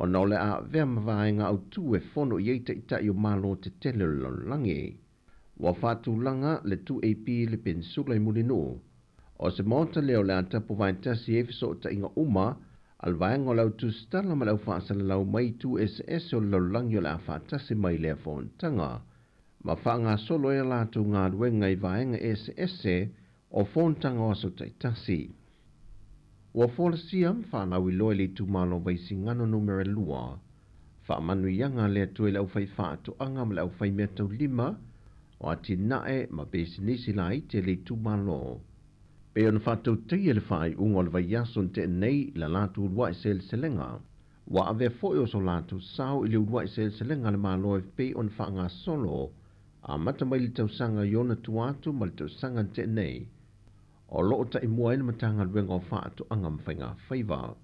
J: ona o le a avea ma vaega autū e fono i ai taʻitaʻi o mālō tetele o le lalolagi. Ua faatulaga le 2AP le peninsula i Mulinuu. O se maota lea o le a tapu vaetasi ai fesoʻotaʻiga uma a le vaega o le autusitala ma le aufaasalalau mai itu eseese o le lalolagi o le a faatasi mai lea fonotaga. Ma faagasolo ai a latou galuega i vaega eseese o fonotaga o aso taʻitasi. Ua folasia ma faalauiloa i le itumalo Vaisigano numera 2. Faamanuiaga a le Atua i le aufaifaatoaga ma le aufaimeataulima o atinae ma pisinisi laiti a le itumalo. Pei ona faatautaia le faaiuga o le vaiaso na tea nei i la latou uluaʻi seleselega. Ua avea foʻi o so latou sao i le uluaʻi seleselega a le Malo e pei ona faagasolo amata mai le tausaga i ona tua atu ma le tausaga na tea nei. O loo taʻimua ai le Matagaluega o Faatoaga ma Faigafaiva.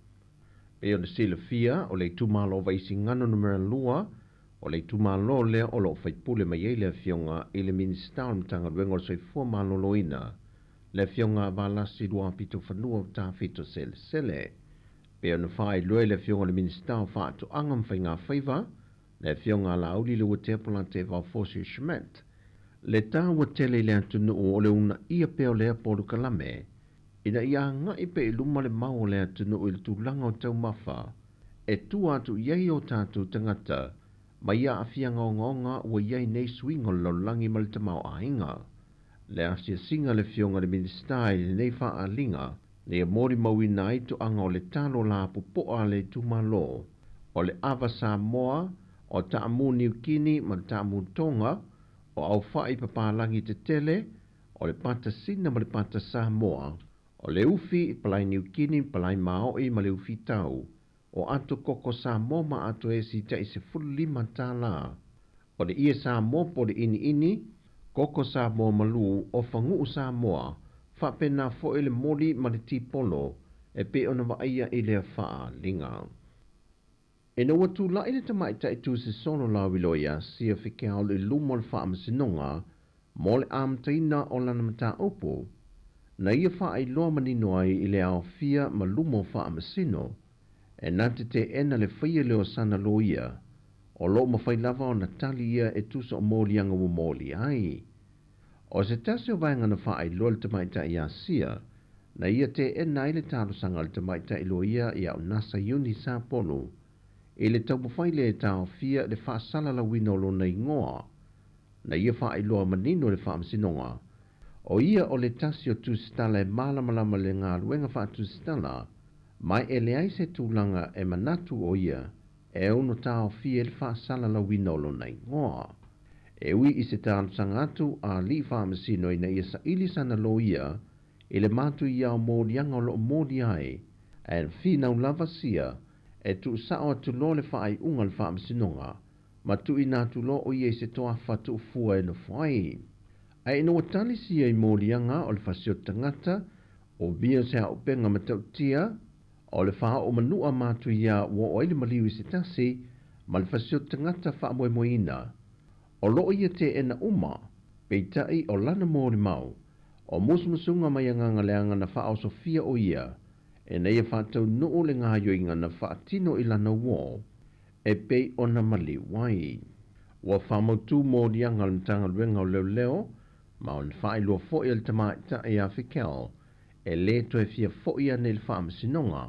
J: Pei ona silafia o le itumalo o Vaisigano numera 2 o le itumalo lea o loo faipule mai ai le afioga i le Minisita o le Matagaluega o le Soifua Maloloina le afioga Valasi Luapitofanua o Tafito Selesele. Pei ona faailoa i le afioga i le Minisita o Faatoaga ma Faigafaiva le afioga Laauli Leuatea Polataivao Fosi Schmidt. Le taua tele i le atunuu o le uunaia pea o lea polokalame ina ia agaʻi pea i luma le mau o le atunuu i le tulaga o taumafa e tua atu i ai o tatou tagata mai aafiaga ogaoga ua i ai nei suiga o le lalolagi ma le tamaoaiga. Le asiasiga a le Afioga i le Minisita i lenei faaaliga na ia molimauina ai toaga o le talo lapopoa a le itumalo o le ava Samoa, o taamu Niukini ma le taamu Toga, o aufai papalagi tetele, o le pata Sina ma le pata Samoa, o le ufi palai Niukini, palai Mao'i ma le ufi tau, o ato koko Samoa ma ato e sita'i $15, o le ie Samoa po o le iniini, koko Samoa malū, o fagu'u Samoa, faapena fo'i le moli ma le tipolo e pei ona vaaia i lea faaaliga. Ina ua tula'i le tamaita'i tusisolo lauiloa iā Sia Fekeaolo i luma o le faamasinoga mo le amataina o lana mataupu, na ia faailoa manino ai i le aofia ma luma o faamasino, e na te teena le faia lea o sana loia, o loo mafai lava ona tali ia e tusa o moliaga ua molia ai. O se tasi o vaega na faailoa le tamaita'i iā Sia, na ia teena ai le talosaga a le tamaita'i loia ia Onasa Iuni Sapolu, i le taumafai lea e taofia le faasalalauina o lona igoa, na ia faailoa manino i le faamasinoga, o ia o le tasi o tusitala e malamalama i le galuega faatusitala, ma e leai se tulaga e manatu o ia e ono taofia ai le faasalalauina o lona igoa. E ui i se talosaga atu a alii faamasino ina ia saili sana loia i le matuia o moliaga o loo molia ai, ae finau lava Sia e tuusao atu loa le faaiuga a le faamasinoga ma tuuina atu loa o ia i se toafa tuufua e nofo ai. Ae ina ua tali Sia i moliaga o le fasioti tagata, o mia o se aupega matautia, o le faaoo manua matuia ua oo ai le maliu i se tasi ma le fasioti tagata faamoemoeina, o loo ia teena uma, peitai o lana molimau, o musumusuga mai agaga leaga na faaosofia o ia, ina ia faataunuu le gaoioiga na faatino i lana uō e pei ona maliu ai. Ua faamautū moliaga a le Matagaluega o Leoleo ma o le faailoa fo'i a le tamaitai ia Fekel e lē toe fia fo'i ane i le faamasinoga,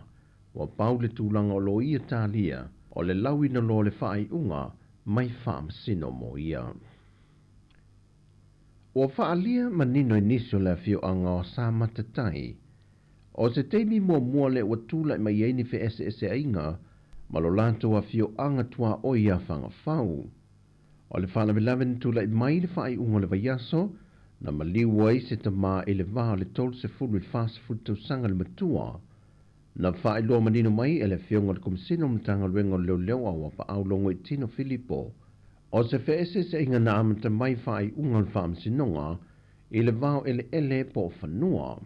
J: ua pau le tulaga o lo ia talia o le lauina loa o le faaiuga mai faamasino mo ia. Ua faaalia manino i nisi o le afioaga o Samatatai, o se taimi muamua lea ua tula'i mai ai ni fe'ese'ese'aiga ma lo latou afioaga tuaoi iā Fagafau. O le faalavelave na tula'i mai i le faaiuga o le vaiaso, na maliu ai se tamā i le va o le 30 i le 40 tausaga le matua. Na faailoa manino mai e le Afioga i le Komesina o le Matagaluega o Leoleo a Uapaau Logoitino Filipo, o se feeseeseaiga na amata mai faaiuga o le faamasinoga i le vao eleele po o fanua.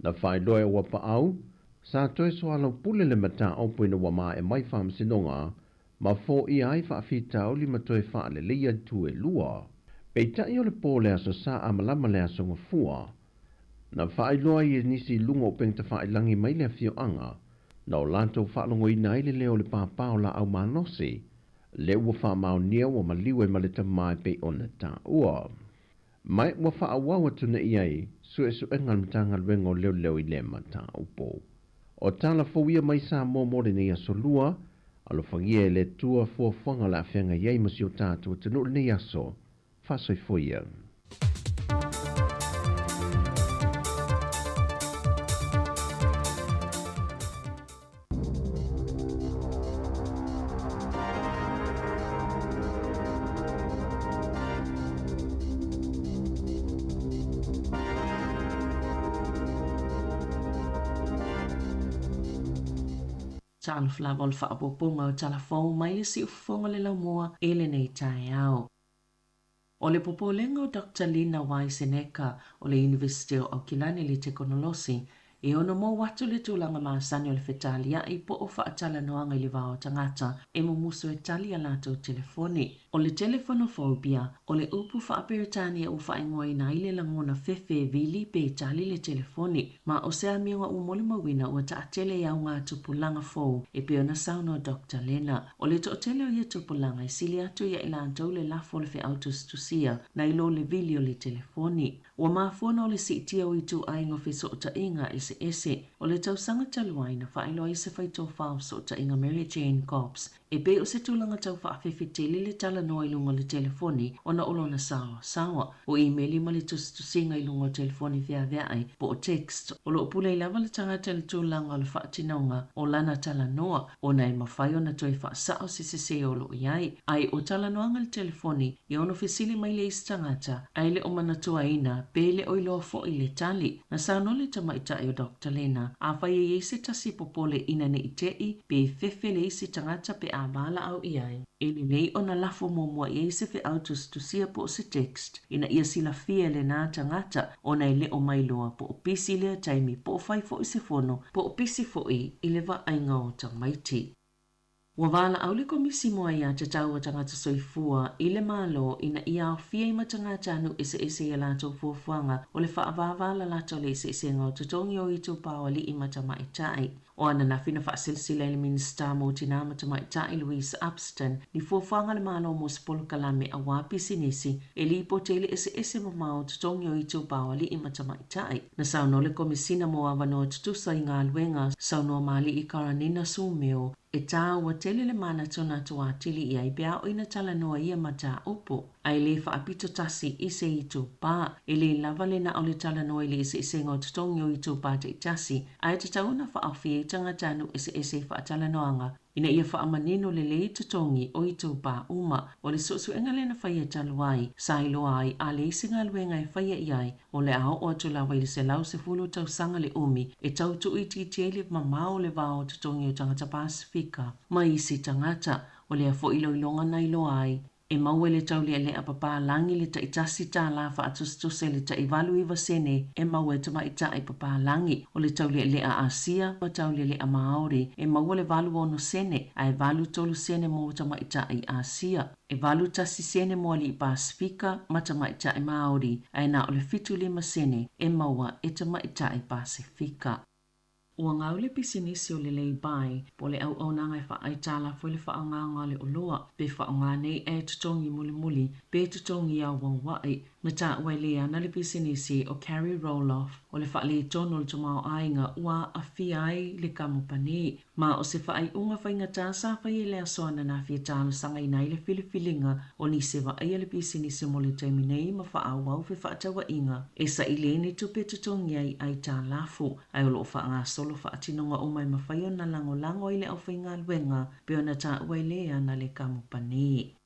J: Na faailoa e Uapaau, sa toe soalaupule le mataupu ina ua maea mai faamasinoga ma foia ai faafitauli ma toe faaleleia itu e lua. Peitai o le po o le Aso Sa a malama le Aso Gafua, Na faailoa ai e nisi i luga o upegatafailagi mai le afioaga, na o latou faalogoina ai le leo o le pāpā o laau malosi, lea ua faamaonia ua maliu ai ma le tama e pei ona taua. Ma ua faaauau atu nei ai suesuega a le Matagaluega o Leoleo i lea mataupu. O tala fou ia mai Samoa mo lenei aso lua, alofagia e le Atua fuafuaga o le a feagai ai ma si o tatou atunuu i lenei aso. Faasoifua ia.
F: Talofa lava o le faaopoopoga o tala fou mai le siufofoga o le laumua i lenei taeao. O le popolega o Doctor Lina Weizenecker o le Iunivesite o Aukilani i le Tekonolosi e ono mou atu le tulaga masani o le fetalia'i po o faatalanoaga i le va o tagata e mumusu e tali a latou telefoni. O le telefonophobia, o le upu faa-Peretania ua faaigoaina ai le lagona fefe e vili pe tali le telefoni, ma o se amioga ua molimauina ua taatele i auga tupulaga fou e pei ona saunoa Doctor Lena. O le toatele o ia tupulaga e sili atu ia i latou le lafo o le feau tusitusia nai lo le vili o le telefoni. Ua mafua ona o le siitia o ituaiga o fesootaiga e eseese. O le tausaga talu ai na faailoa ai se faitofa o fesootaiga Mary Jane Gobbs e pei o se tulaga tau faafefe tele le talanoa i luga o le telefoni ona o lona saoasaoa. O imeli ma le tusitusiga i luga o telefoni feaveai po o text o lo o pule ai lava le tagata i le tulaga o le faatinoga o lana talanoa ona e mafai ona toe faasao se sese o lo o i ai. Ae o talanoaga i le telefoni e ono fesili mai le isi tagata ae le o manatuaina pe le o iloa foi le tali. Na saunoa le tamaitai o Doctor Lena, afai e i ai se tasi popole ina ne i te i pe fefe le isi tagata pe a valaau i ai, e lelei ona lafo muamua i ai se feau tusitusia po o se text ina ia silafia e lenā tagata ona e le o mailoa po o pisi lea taimi po o fai foi se fono po o pisi foi i le vaaiga o tamaiti. Ua valaau le Komisi mo Aia Tatau a Tagata Soifua i le Malo ina ia aofia ai ma tagatanuu eseese i a latou fuafuaga o le faavāvālalata o le eseesega o totogi o itupa o alii ma tamaitai. O ananafi na faasilasila ai le Minisita mo Tinā ma Tamaitai Louise Upston ni fuafuaga a le Malo mo se polokalame auā pisinisi e lipoti ai le eseese mamao o totogi o itupa o alii ma tamaitai. Na saunoa le Komisina mo Avanoa Tutusa i Galuega, saunoa Mali'i Karanina Sumeo, E tāua tele le manatunatu atili i ai pe a oo ina talanoa ia mataupu, ae le faapito tasi i se itupā. E le lava le na o le talanoa i le eseesega o totogi o itupā taitasi, ae tatau ona faaofi ai tagatanuu eseese i faatalanoaga ina ia faamanino lelei totogi o itupā uma. O le suesuega lea na faia talu ai, sa iloa ai a leai se galuega e faia i ai, O le a oo atu lava i le 110 tausaga le umi e tau tuuitiitia ai le mamao o le va o totogi o tagata Pasefika ma isi tagata. O lea foi iloiloga na iloa ai, e maua i le taulealea papalagi le taitasi tālā faatusatusa i le tai 89 sene e maua e tamaitai papalagi. O le taulealea Asia ma taulealea Māori e maua le 86 sene ae 83 sene mo tamaitai Asia. E 81 sene mo alii Pasefika ma tamaitai Māori, ae na o le 75 sene e maua e tamaitai Pasefika. Ua gau le pisinisi o le Lay-By, po o le auaunaga e faaaitalafu ai le faaaogaga o le oloa, pe faaaoga nei ea e totogi mulimuli pe totogi auaua'i. Na taua e le ana le pisinisi o Carrie Roloff o le faaletonu o le tamaoaiga ua aafia ai le kamupani. Ma o se faaiuga faigata sa faia i le aso ananafi e talosagaina ai le filifiliga o nisi e vaaia le pisinisi mo le taimi nei ma faaauau fefaatauaiga e saili ai ni tupe e totogi ai aitalafu, ae o lo o faagasolo faatinoga uma e mafai ona lagolago ai le aufaigaluega pei ona taua e le ana le kamupani.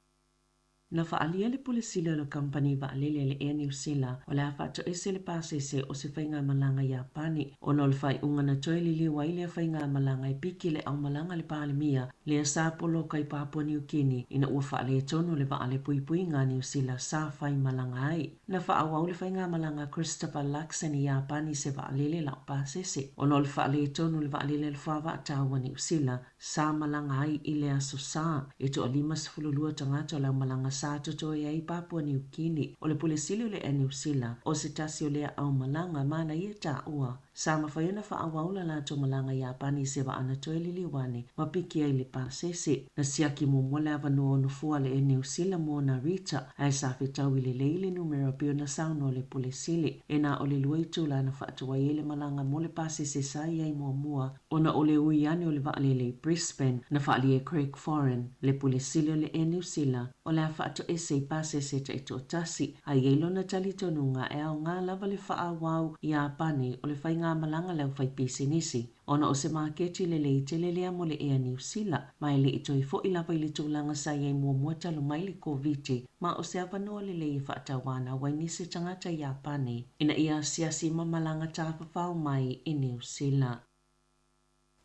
F: Na faaalia le Pule Sili o le Kamupani Vaalele a le Air Niu Sila o le a faatoese le pasese o se faigamalaga Iapani ona o le faaiuga na toe liliu ai lea faigamalaga e piki le aumalaga a le Palemia lea sa poloka i Papua Niu Kini ina ua faaletonu le vaa a le puipuiga a Niu Sila sa faimalaga ai. Na faaauau le faigamalaga a Christopher Luxon i Iapani i se vaalele laupasese ona o le faaletonu o le vaalele a le Fuavaatau a Niu Sila sa malaga ai i le Aso Sa. E toa-52 tagata o le aumalaga sa totoe ai i Papua Niu Kini. O le Pule Sili o le Air Niu Sila, o se tasi o lea aumalaga ma na ia taua. Sa mafai ona faaauau la latou malaga i Iapani i se vaa na toe liliu ane ma piki ai le pasese. Na siaki muamua le avanoa o nofoa le Air Niu Sila mo Narita, ae sa fetaui lelei le numera pei ona saunoa le Pule Sili. E na o le lua itula na faatuai ai le malaga mo le pasese sa i ai muamua Ona o le ui ane o le vaalele i Brisbane, na faaalia e Craig Foran, le Pule Sili o le Air Niu Sila, o le a faatoese i pasese taitoatasi, a i ai lona talitonuga e aoga lava le faaauau i Iapani o le faigamalaga a le aufaipisinisi, ona o se maketi lelei tele lea mo le Air Niu Sila, ma e le i toe foi lava i le tulaga sa i ai muamua talu mai le Koviti, ma o se avanoa lelei e faatauanau ai nisi tagata Iapani ina ia asiasi ma malaga tafafao mai i Niu Sila.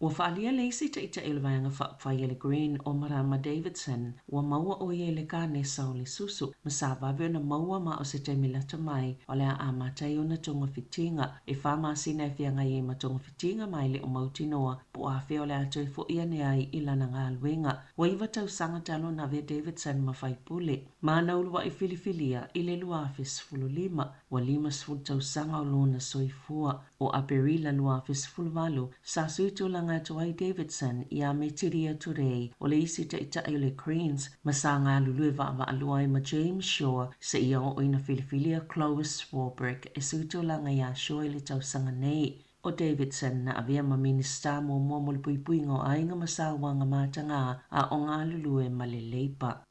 F: Ua faaalia le isi taitai o le Vaega Faaupufai a le Green o Marama Davidson, ua maua ʻo ia i le kanesa o le susu, ma sa vave ona maua ma o se taimi lata mai o le a amata ai ona togafitiga. E fa masina e feagai ai ma togafitiga ma e le o mautinoa po o afea o le a toe foʻi ane ai i lana galuega. Ua iva tausaga talu ona avea Davidson ma faipule ma na uluaʻi filifilia i le 2015. Ua 50 tausaga o lona soifua. O Aperila 2018, sa sui tulaga atu ai Davidson iā Metiria Turei, o le isi taitai o le Greens, ma sa galulue vaavaalua ai ma James Shaw seia oo ina filifilia Clois Swarbrick e sui tulaga iā Shaw i le tausaga nei. ʻO Davidson na avea ma Minisita muamua mo le puipuiga o aiga ma sauaga matagā a o galulue ma le Leipa.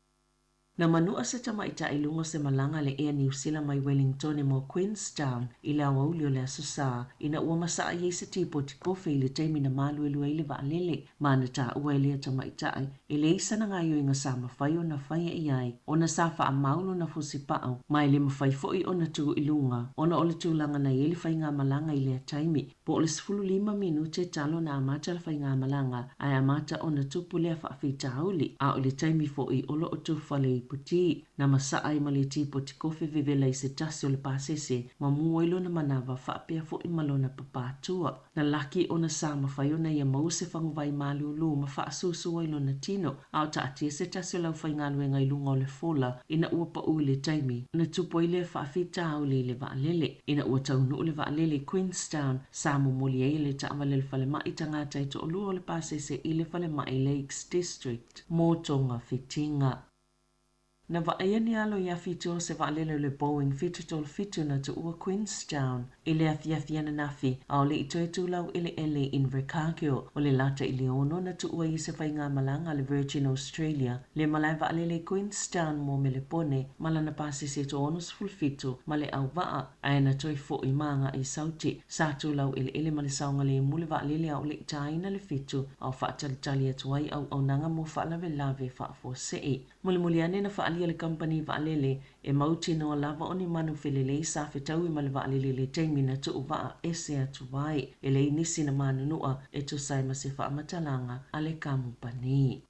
F: Na manu'a se tamaita'i i luga o se malaga a le Air New Sila mai Wellingtone mo Queenstown i le aoauli o le Aso Sa, ina ua masa'a i ai se tipoti kofe i le taimi na maluelue ai le vaalele, ma na taua e lea tamaita'i e leai sana gaoioiga sa mafai ona faia i ai ona sa faamau lona fusipa'u ma e le mafai fo'i ona tu i luga ona o le tulaga na i ai le faigamalaga i lea taimi. Po o le 15 minute talu ona amata le faigamalaga ae amata ona tupu lea faafitauli, a o le taimi fo'i o lo o tufale i Puti, na masa'a ai ma le tipoti kofe vevela i se tasi o le pasese ma mu ai lona manava faapea fo'i ma lona papatua. Na laki ona sa mafai ona ia maua se faguvai malūlū ma faasusu ai lona tino, a o taatia se tasi o le aufaigaluega i luga o le fola ina ua pa'u i le taimi na tupu ai lea faafitauli i le vaalele. Ina ua taunuu le vaalele i Queenstown, sa momoli ai e le taavale a le falemai tagata e toalua o le pasese i le falemai Lakes District mo togafitiga. Na vaaia ni alo i afi o se vaalele o le Boeing 737 na tuua Queenstown i le afiafi ananafi, a o le i toe tulau eleele i Invercargill. O le lata i le 6 na tuua ai se faigamalaga a le Virgin Australia le malae vaalele i Queenstown mo Melepone ma lana pasese 67 ma le auvaa, ae na toe fo'i ma aga'i i Sauti. Sa tulau eleele ma le saogalemu le vaalele a o le i tāina le 7, a o faatalitali atu ai auaunaga mo faalavelave faafuasei. Mulimuli ane na faaalia le kamupani vaalele e mautinoa lava o ni manu felelei sa fetaui ma le vaalele i le taimi na tuu vaa ese atu ai. E leai nisi na manunua e tusa ai ma se faamatalaga a le kamupani.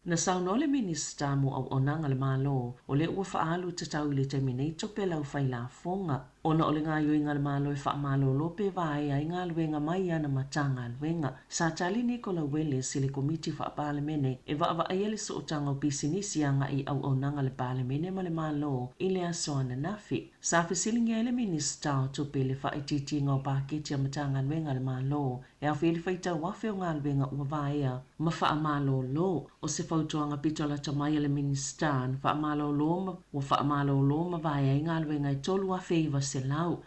F: Na saunoa le Minisita mo Auaunaga a le Malo, o lea ua faaalu tatau i le taimi nei tupe a le aufailafoga ona o le gaoioiga a le Malo e faamalolo pe vaea ai galuega mai ana Matagaluega. Sa tali Nicola Willis i le Komiti Faa-Palemene e vaavaaia le sootaga o pisinisi agai i auaunaga a le Palemene ma le Malo i le aso ananafi. Sa fesiligia ai le Minisita o Tupe i le faaitiitiga o paketi a Matagaluega a le Malo e aofia ai le faitau afe o galuega ua vaea ma faamalolo. O se fautuaga pito lata mai a le Minisita na faamalolo ma ua faamalolo ma vaea ai galuega e 3,900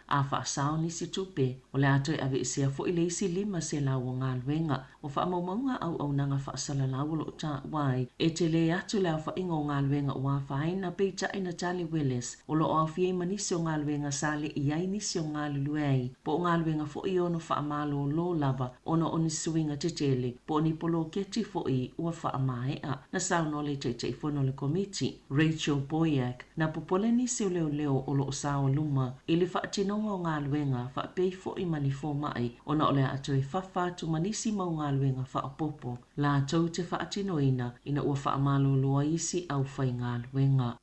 F: a faasao nisi tupe, o le a toe aveesea fo'i le isi 500 o galuega. O faamaumauga a auaunaga faasalalau o lo o taua ai, e tele atu le aofaiga o galuega ua afaina, peitai na tali Willis, o lo o aofia ai ma nisi o galuega sa le i ai nisi o galulue ai, po o galuega fo'i e ono faamalolo lava ona o ni suiga tetele po o ni poloketi fo'i ua faamaea. Na saunoa le Taitaifono o le Komiti, Rachel Boyack, na popole nisi o leoleo o lo o sao luma i le faatinoga o galuega faapei fo'i ma ni foma'i ona o le a toe fafa atu ma nisi mau galuega faaopoopo latou te faatinoina ina ua faamalolo ai isi aufaigaluega.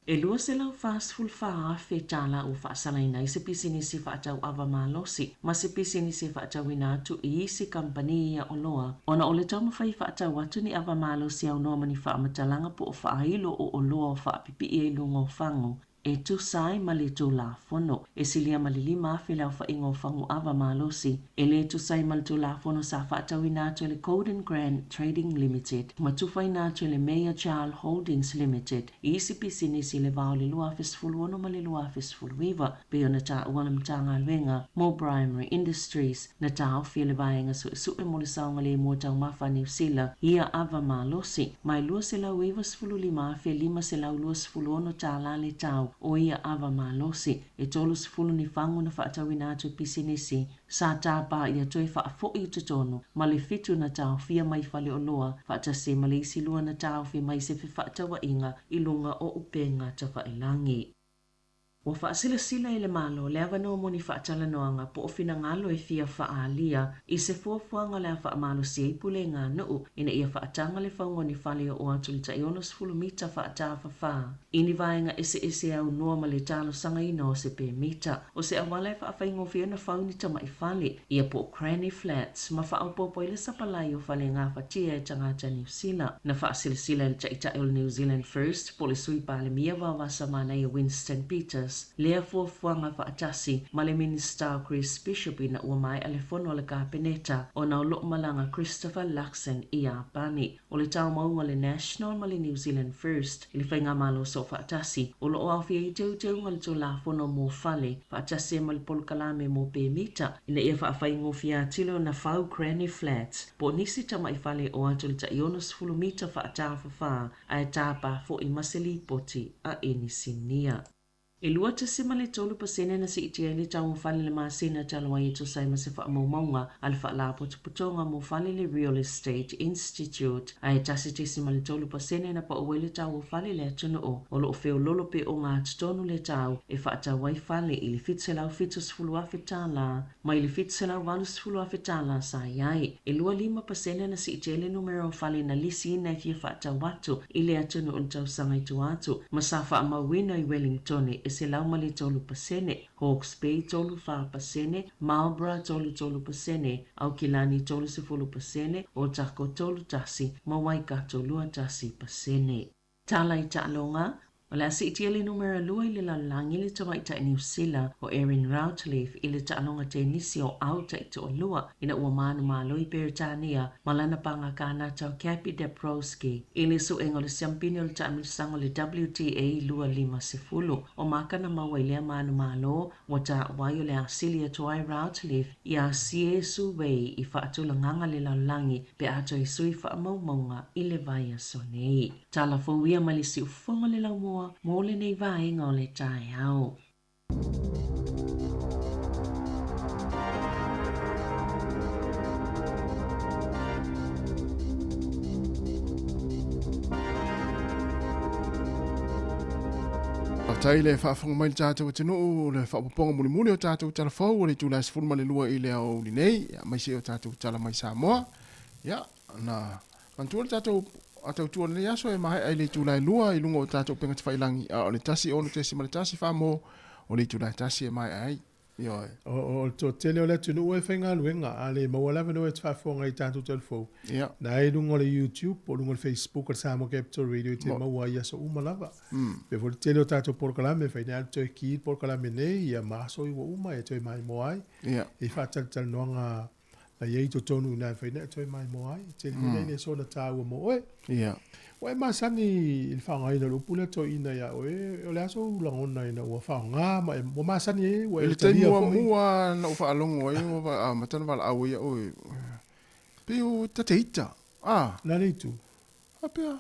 F: E $244,000 tālā ua faasalaina ai se pisinisi faatau ava malosi ma se pisinisi e faatauina atu i isi kamupani ia oloa ona o le taumafai e faatau atu ni ava malosi aunoa ma ni faamatalaga po o faailo o oloa o faapipii ai i luga o fagu e tusa ai ma le Tulafono. E silia ma le 5,000 le aofaiga o fagu ava malosi e le tusa ai ma le Tulafono sa faatauina atu e le Golden Grand Trading Limited ma tufaina atu e le Mayor Charles Holdings Limited i isi pisinisi i le va o le 2016 ma le 2019, pei ona taua le Matagaluega mo Primary Industries na taofi e le Vaega Suesue mo le Saogalemu o Taumafa a Niu Sila ia ava malosi ma e $295,526 tālā le tau o ia ava malosi. E 30 ni fagu na faatauina atu e pisinisi sa tāpā ia toe faafo'i i totonu ma le 7 na taofia mai faleoloa faatasi ma le isi 2 na taofi mai se fefaatauaiga i luga o upega tafailagi. Ua faasilasila e le Malo le avanoa mo ni faatalanoaga po o finagalo e fia faaalia i se fuafuaga o le a faamalosi ai pulega a nuu ina ia faataga le fauga o ni fale e oo atu i le tai 60 mita faatafafā i ni vaega eseese e aunoa ma le talosagaina o se pemita. O se auala e faafaigofie ona fau ni tama'i fale ia po o granny flats ma faaopoopo ai le sapalai o fale gafatia e tagata Niu Sila. Na faasilasila e le Taitai o le New Zealand First po o le Sui Palemia Vaovasa Manaia Winston Peters House lea fuafuaga faatasi ma le Minisita o Chris Bishop ina ua maea le fono a le Kapeneta ona o loo malaga Christopher Luxon i Iapani. O le taumauga o le National ma le New Zealand First i le Faigamalo Soofaatasi o lo o aofia ai teuteuga o le Tulafono mo Fale faatasi ai ma le Polokalame mo Pemita ina ia faafaigofie atili ona fau granny flats po o nisi tamai fale o atu i le tai 60 mita faatafafā ae tapa foi ma se lipoti a Inisinia. E 2.3% na siitia ai le tau o fale i le masina talu ai e tusa ai ma se faamaumauga a le Faalapotopotoga mo Fale le Real Estate Institute, ae 1.3% na pau ai le tau o fale i le atunuu. O lo o feololo pe ogatotonu le tau e faatau ai fale i le $770,000 mai le $780,000 sa i ai. E 25% na siitia ai le numera o fale na lisiina e fia faatau atu i le atunuu i le tausaga i tua atu, ma sa faamauina i Wellingtone e 103%, Hawke's Bay 34%, Marlborough 33%, Aukilani 30%, Otago 31 ma Waikato 21%. Tala i taaloga, O le a siitia le numera lua i le lalolagi le tamaitai Niu Sila o Erin Routliffe i le taaloga tenisi o au taitoalua ina ua manumalo i Peretania ma lana paga Kanata o Gaby Dabrowski i le suega o le siampini o le taamilosaga o le WTA 250 o makana maua i lea manumalo Ua taua ai o le a sili atu ai Routliffe iā Hsieh Su-wei i faatulagaga le lalolagi pe a toe sui faamaumauga i le vaiaso nei. Tala fou ia mai le siufofoga o le laumua mo lenei vaega o le taeao.
E: Faafetai le faafofoga mai le tatou atunuu o le faaopoopoga mulimuli o tatou tala fou o le itula e 12 i le aoauli nei, aemaise o tatou tala mai Samoa. Ia, na manatua le tatou tautua o lenei aso e maea i le itula e 2 i luga o tatou upega tafailagi, a o le 1 6.1 faa-mo o le itula e 1 e maea ai. Ioe.
C: O le toatele o le atunuu e faigaluega, a le maua le avanoa e te faafofoga ai i tatou tala fou, na e i luga o le YouTube po o luga o le Facebook a le Samoa Capital Radio e te maua ai i aso uma lava. Pei foi le tele o tatou polokalame, e fai nei lava le toe ki i le polokalame nei, ia ma aso ua uma e toe maimoa ai. E faatalatalanoaga na i ai i totonu i ina e fai nei toe maimoa ai. E tele foi nei le soona taua mo oe. Ua e masani i le faaaogaina o le upu lea toeaina ia oe, o le a sou lagona ina ua faaaoga ma e, ua masani ai, ua
E: I
C: e
E: le taimi
C: talia foi?
E: muamua na ou faalogo ai ua amata ona valaau ai au e pei o tateita. Ah.
C: Le a le itu?
E: Faapea,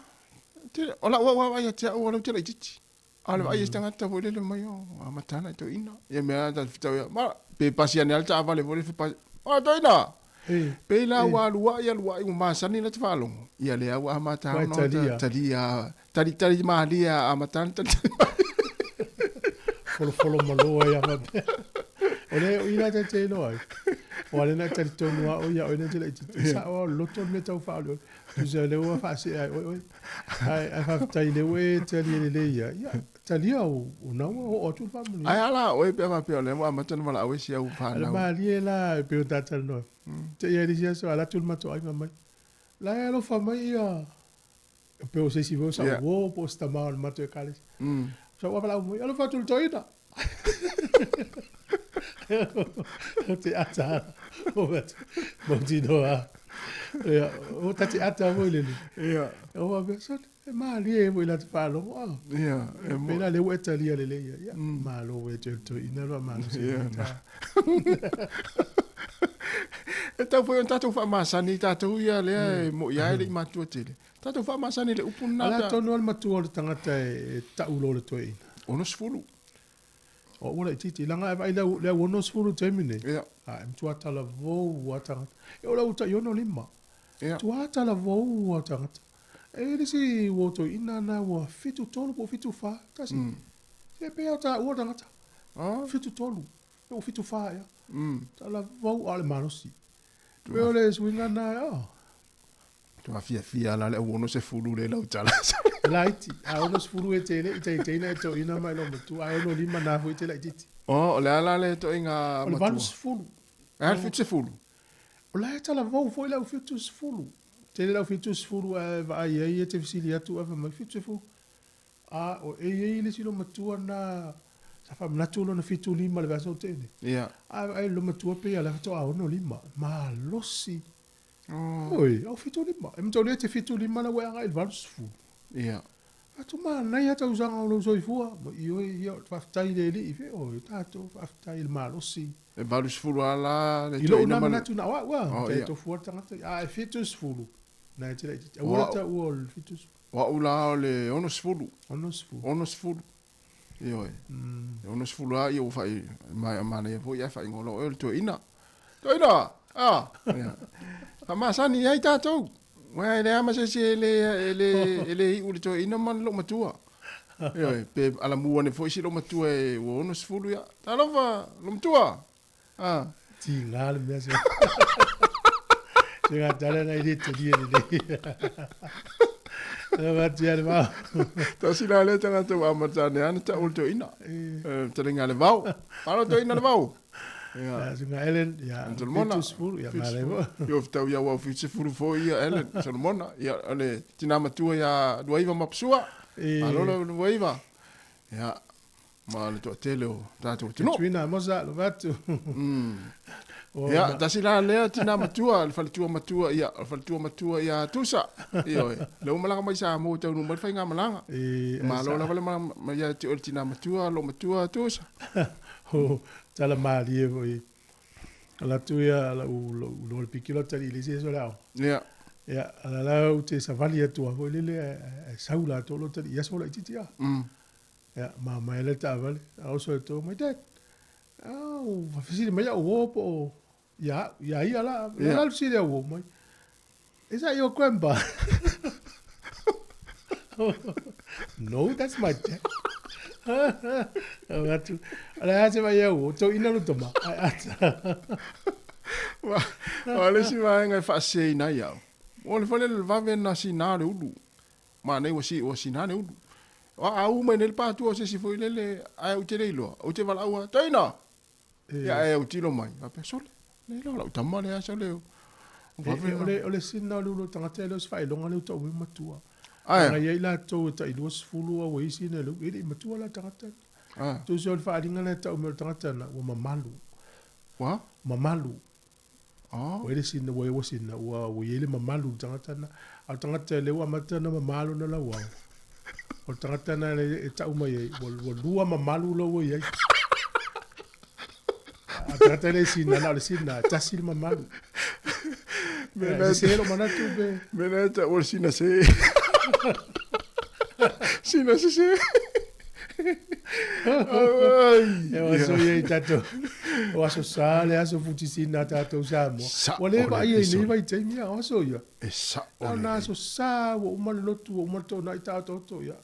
E: te, o lau au vaai ia te au o lau te laitiiti. A o le vaai i se tagata foi lele mai o amata ana i toeaina. Ia mea a ta fetau ia, ma pe pasi ane lava le taavale foi lele pasi, a toeaina! Pei la ua alu ai alu ai ua masani la te faalogo. Ia lea ua amata
C: ona
E: talia. Talia, tali tali malie a amata ana tali tali malie.
C: Folofolo malo ai a faapea. O le o i la te iloa ai. O ale na talitonu a o ia o ina te laitiiti. Sao a o le loto le mea tau faaolioli. Tusa lea ua faasee ai oe oe. Ae ae faafetai lea ua e talia lelei ia. Ia, talia o o na ua oo atu le faamanuiaga.
E: Ae a la oe pe a faapea o lea ua amata ona valaau ai si au
C: A le
E: fanau.
C: malie la e pei ona ta talanoa. Te i ai le isi aso alu atu le matou aiga mai. La e alofa mai ia pe o se isi foi o sau uo po o se tama o le matou ekalesia. Sa ua valaau mai, alofa atu i le toeaina. O te ata o mautinoa. Ia, o ta te ata foi lele.
E: Ia.
C: O faapea, sole, e malie foi la te faalogo. Ah.
E: Ia,
C: e mo. Pei la lea ua e talia lelei ia. Ia, malo e te toeaina loa malo se
E: Ia. E tatau foi ona tatou faamasani tatou ia lea e moi lava e le i matua tele. Tatou faamasani i le upu lena.
C: O le a tonu lava le matua o le tagata e tau loa le toeaina?
E: 60.
C: O ua laitiiti. Leaga a e vaai i le au 60 i le taimi nei,
E: Ia.
C: a e matua talavou lava tagata. E oo i le au tai 65,
E: Ia.
C: matua talavou lava tagata. E i ai le isi uo toeaina lena ua 73 po o 74, tasi. Se pei lava o taua le tagata. 73. Pe ua 74 ea. Talavou a o le malosi. Pei o le suiga lena, oh.
E: Matua fiafia la le au 60 le lau tala.
C: Laiti, a 60 e te le i taitaina e toeaina mai lou matua, ae 65 na foi te laitiiti.
E: Oh, o le a la le toeaiga
C: matua? O le 80.
E: E a le 70?
C: O la e talavou foi le au 70. Tele le au 70 ae vaai ai e te fesili atu ae fai mai 70. A o e i ai le isi lou matua na Sa faamanatu lona 75 le vaiaso ua tea nei.
E: Ia.
C: Ae vaai i le matua pei o la e faatoa 65. Malosi.
E: Oh.
C: Oi, au 75. E mataulia e te 75 la ua e agai i le 80.
E: Ia.
C: Atu manaia tausaga o lou soifua. Ma ioe, ia, faafetai i le Alii fe, oi, tatou faafetai i le malosi.
E: E 80 lava la le
C: I lou
E: toeaina
C: na
E: ma le.
C: manatu na o au a,
E: Oh,
C: te
E: ia.
C: tofu le tagata. A e 70, na e te laitiiti.
E: O
C: Aua le
E: au.
C: taua o le 70.
E: O au la o le 60.
C: 60.
E: 60. Ioe. E 60 lava ia ua fai ma manaia foi ae faaigoa loa oe o le toeaina. Toeaina! Ah! Ia. Faamasani ai tatou. Uae e leai lava ma se isi e le e le e le iu i le toeaina ma le loomatua. Ioe, pe alamu ane foi si loomatua e ua 60 ia. Talofa, loomatua! Ah.
C: Tiga le mea se. Se ngā tala na i le talia lelei. Na wati le vao.
E: Tasi la lea tagata ua amata ane lava ona tau o le toeaina. E talega le vao. Malo toeaina le vao. Ia.
C: Sunga Ellen, ia.
E: Solomona.
C: 70, ia mare mo.
E: Ia fetau ia ua 70 foi ia Ellen, Solomona. Ia o le tina matua ia Luaiva ma Pasua. Malo le Luaiva. Ia. Ma le toatele o tatou atunuu.
C: Katrina Amosa, lo vatu.
E: Ia, tasi la lea tina matua, le faletua matua, ia, o le faletua matua ia Tusa. Ioe, le ua malaga mai Samoa taunuu mai le faigamalaga.
C: E,
E: Malo lava le malaga mai ia te oe le tina matua, lo matua Tusa.
C: O, tala malie foi. Ala atu ia lau lou lou le pikilo tali i le isi aso le aoga.
E: Ia.
C: Ia, ala la ou te savali atu lava foi lele ae sau latou lo tali i aso laitiiti a. Ia, mamae le taavale, a oso e tō mai, Dad, au, faafesili mai au uo po o ia au, ia ia la, yeah. la fesili au uo mai, is that your grandpa? No, that's my dad. Au atu, ala a se mai au uo, tau ina lo tama, ai ata.
E: Wa, o le isi vaega e faaseseina ai au, o le fale le vave na sina o le ulu. Manai ua si ua sina le ulu. O a u mai nei le pātua o se isi foi lele ae ou te le iloa, ou te valaau lava, Toeaina! Ia ae autilo mai, faapea, Sole, le iloa lau tama lea sole o vave
C: O le, o le sina o le ulu o le tagata e le o se faailoga lea ua tau mai matua.
E: Ae.
C: Leaga e i ai latou e tai 20 a ua i ai sina i le ulu, e le i matua la le tagata. Tusa o le faaaliga lea e tau mai o le tagata na, ua mamalu.
E: Ua?
C: Mamalu.
E: Oh.
C: Ua i ai le sina, ua ua sina, ua ua i ai le mamalu i le tagata lena. A o le tagata lea ua amata ona mama lona lauao, o le tagata lena e tau mai ai, ua ua lua mamalu lou ua i ai. A o le tagata lea e sina, na o le sina, e tasi le mamalu. E sese lou manatu pe...
E: Mea lena e tau o le sina se. Sina sese.
C: E o aso ia i tatou, o aso sa le aso futisina a tatou Samoa.
E: Sa
C: Ua le
E: o le
C: vaaia i nei
E: episode.
C: vaitaimi a o aso ia.
E: E sa o
C: Na
E: le.
C: ona aso sa ua uma le lotu, ua uma le toonai taotooto ia.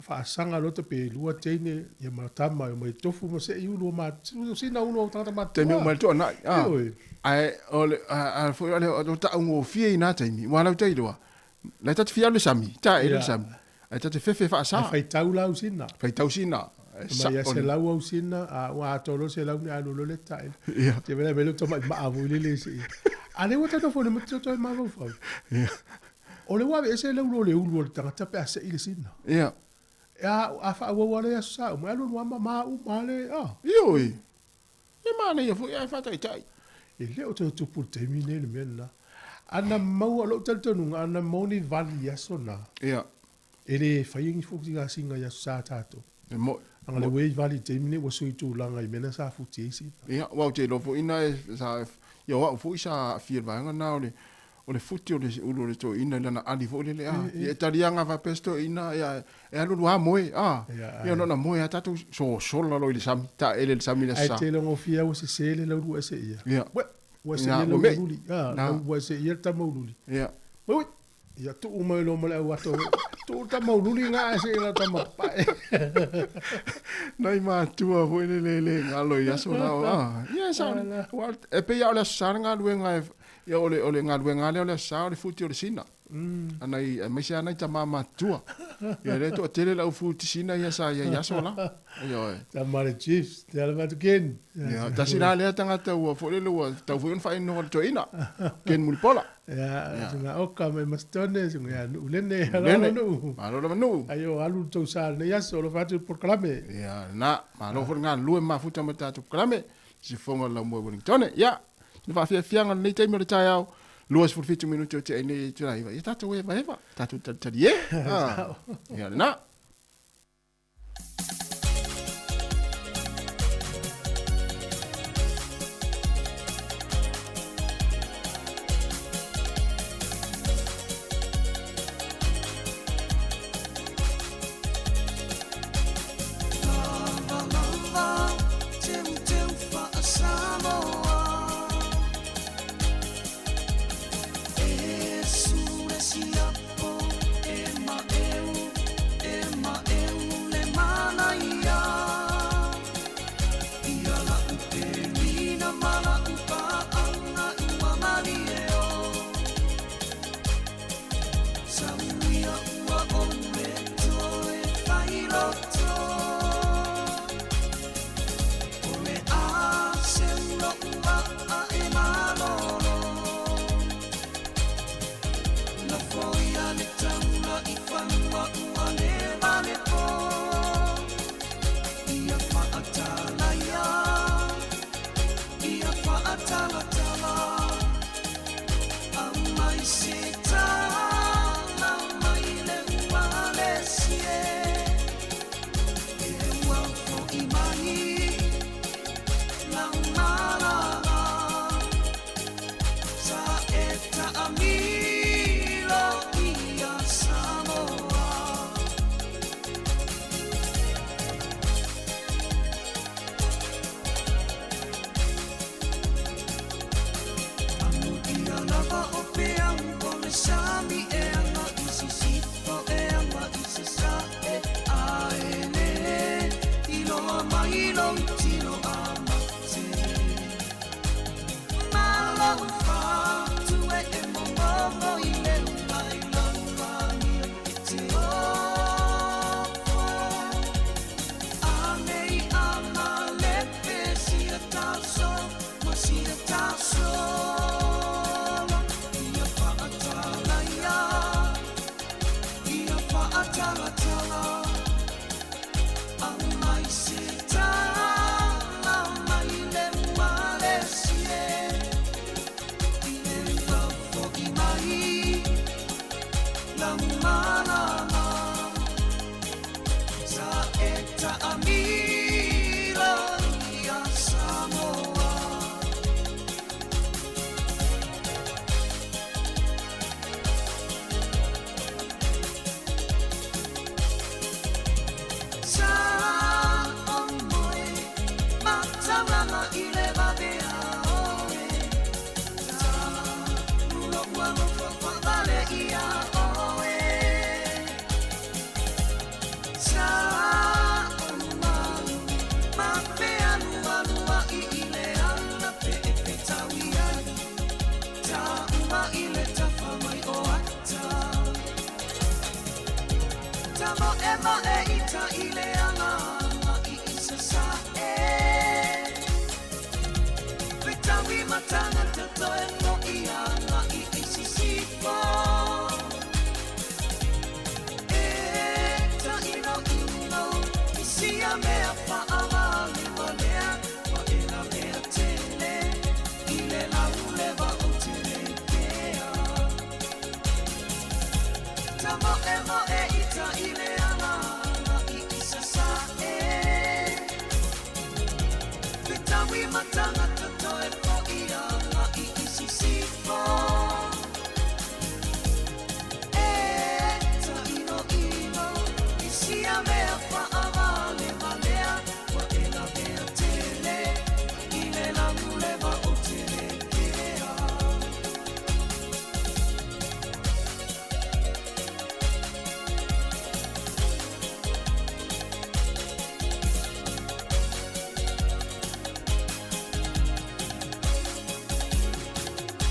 C: Faasaga loa pe lua teine ia ma tama e omai tofu ma sei ulu o ma sina ulu o tagata matutua.
E: Taimi uma i le toonai. Ah.
C: Ioe.
E: Ae o le a, a foi o le o taugofie i na taimi. Ua lau tai loa. La e ta te fia alu i le sami, ta ele le sami. Ae ta te fefe faasa.
C: Ae faitau la au sina.
E: Faitau sina. E
C: Mai ia 100 au sina, a ua atoa loa 100 ni alu loa le taele.
E: Ia.
C: Te mea mea tamai maa foi lele se. A le ua tatou fone ma te toe mafaufau.
E: Ia.
C: O le ua aveese le ulu o le ulu o le tagata pe a sei le sina.
E: Ia.
C: E a, a faaauau lava le aso sa uma, e alu alu lava ma uma le, a.
E: Ioe. E manaia foi ae faataitai.
C: E le o toe tupu i le taimi lenei le mea lena. Ana maua, lou talitonuga, ana maua ni vali i aso na.
E: Ia.
C: E le faia ni futi gasina i aso sa tatou.
E: E mo'i.
C: Leaga le ua i ai vali i le taimi lenei ua sui tulaga i mea na sa futi ai sina.
E: Ia, aua ou te iloa foi ina e sa, ia o au foi sa aafia i le vaega lena o le, o le futi o le ulu o le toeaina i lana ali foi lele, a. Ia e taliaga faapea se toeaina, ia e alu alu lava moe, a. Ia ona moe lava tatou sosola loa i le sami, taele i le sami i le aso
C: Ae
E: sa.
C: tele gofie lava ua sese le laulua ese ia.
E: Ia.
C: Ué, ua ese ia le laululi, a, ua ese ia le tamaululi.
E: Ia.
C: Ui, ui, ia tuu mai loa ma le au ato, tuu le tamaululi ga ae se i lau tama papae.
E: Nai matua foi lele e le galo i aso la, a. Ia e sao, aua e pei lava o le aso sa le galuega e Ia o le o le galuega lava lea o le Aso Sa o le futi o le sina. Anai aemaise lava nai tama matutua. Ia lea e toatele le au futi sina ia sa i ai i aso la. Ioe.
C: Tama le Chiefs, te ala atu Ken.
E: Ia, tasi la lea tagata ua foi lele ua tatau foi ona faainoa i le toeaina, Ken Mulipola.
C: Ia, suga oka mai Masitone, suga ia Nu'ulene, alo alo Nu'u.
E: Malo lava Nu'u.
C: Ai o alu le tou sa i lenei aso, alofa atu i le polokalame.
E: Ia, lena, malo foi le galulue ma mafuta ma le tatou polokalame. Sifofoga o le Laumua i Wellingtone. Ia, sina faafiafiaga i lenei taimi o le taeao, 27 minute o tea ai nei e itula 9. Ia tatou evaeva, tatou talitalie. Ia lena.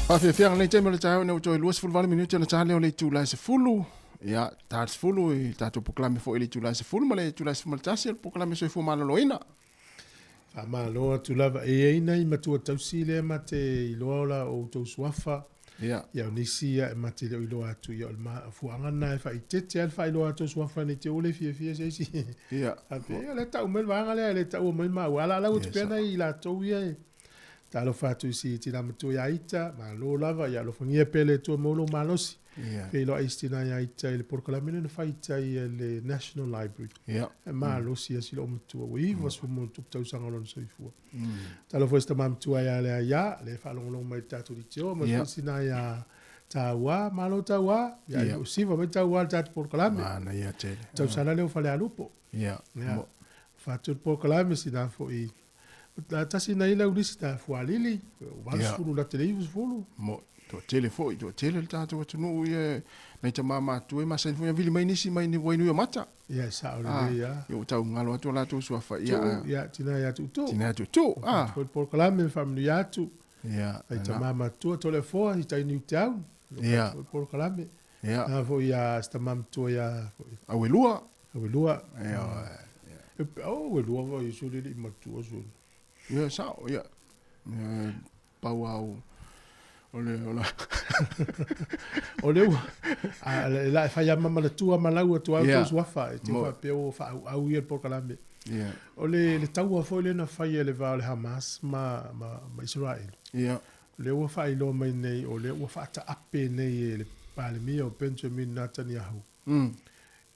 E: Faafiafiaga lenei taimi o le taeao ina ua toe 28 minute ona ta lea o le itula e 10. Ia, ta le 10 i le tatou polokalame foi i le itula e 10 ma le itula e 11 o le polokalame Soifua Maloloina.
C: Faamalo atu lava. E i ai nai matua tausi lea ma te iloa o la outou suafa.
E: Ia.
C: Ia o nisi ia e ma te le o iloa atu ia o le ma, fuaga lena e faaitete lava le faailoa atu o suafa nei te ua le fiafia se isi.
E: Ia.
C: Faapea, ia o lea e tau mai le vaega lea e le taua mai maua. A la lau atu pea nai i latou ia e talofa atu i si tina matua ia Ita, malo lava, ia alofagia pea le Atua maua lou malosi.
E: Ia.
C: Feiloai si tina ia Ita i le polokalame lea na fai i tai a le National Library.
E: Ia.
C: E malosi lava si loomatua, ua 90+ tausaga o lona soifua. Talofa i si tama matua ia Leaia, lea e faalogologo mai i le tatou leitioa, ma le foi tina ia Taua, malo Taua, ia
E: Ia.
C: siva mai Taua i le tatou polokalame.
E: Manaia tele.
C: Tausaga lea o Falealupo.
E: Ia.
C: Ia. Faatu le polokalame sina foi la tasi nai lau lisi ta fualili, 80 lata le 90.
E: Mo, toatele foi, toatele le tatou atunuu ia, nai tama matutua e masani foi ona vili mai nisi mai ni Wainuiomata.
C: Ia, e sao lelei lava.
E: Ia ua tau galo atu o latou suafa, ia.
C: Tuu, ia, tina ia Tuutuu.
E: Tina ia Tuutuu, ah.
C: Faatu foi le polokalame ma faamanuia atu.
E: Ia.
C: Nai tama matutua, Toleafoa i tai Newtown.
E: Ia.
C: Faatu foi le polokalame.
E: Ia.
C: Na foi ia si tama matua ia foi.
E: Auelua.
C: Auelua.
E: Ia.
C: Oh, Auelua foi suli alii matua suli.
E: Ia, sao, ia. Ia, pau lava o le, o la.
C: O le ua, a, le la e fai ama ma le tua ma lau atu au
E: Ia.
C: tou suafa, e te
E: Mo.
C: faapea ua faaauau ia le polokalame.
E: Ia.
C: O le, le taua foi lea na fai e le va o le Hamas ma, ma, ma Israel.
E: Ia.
C: O lea ua faailoa mai nei, o lea ua faataape nei e le Palemia o Benjamin Netanyahu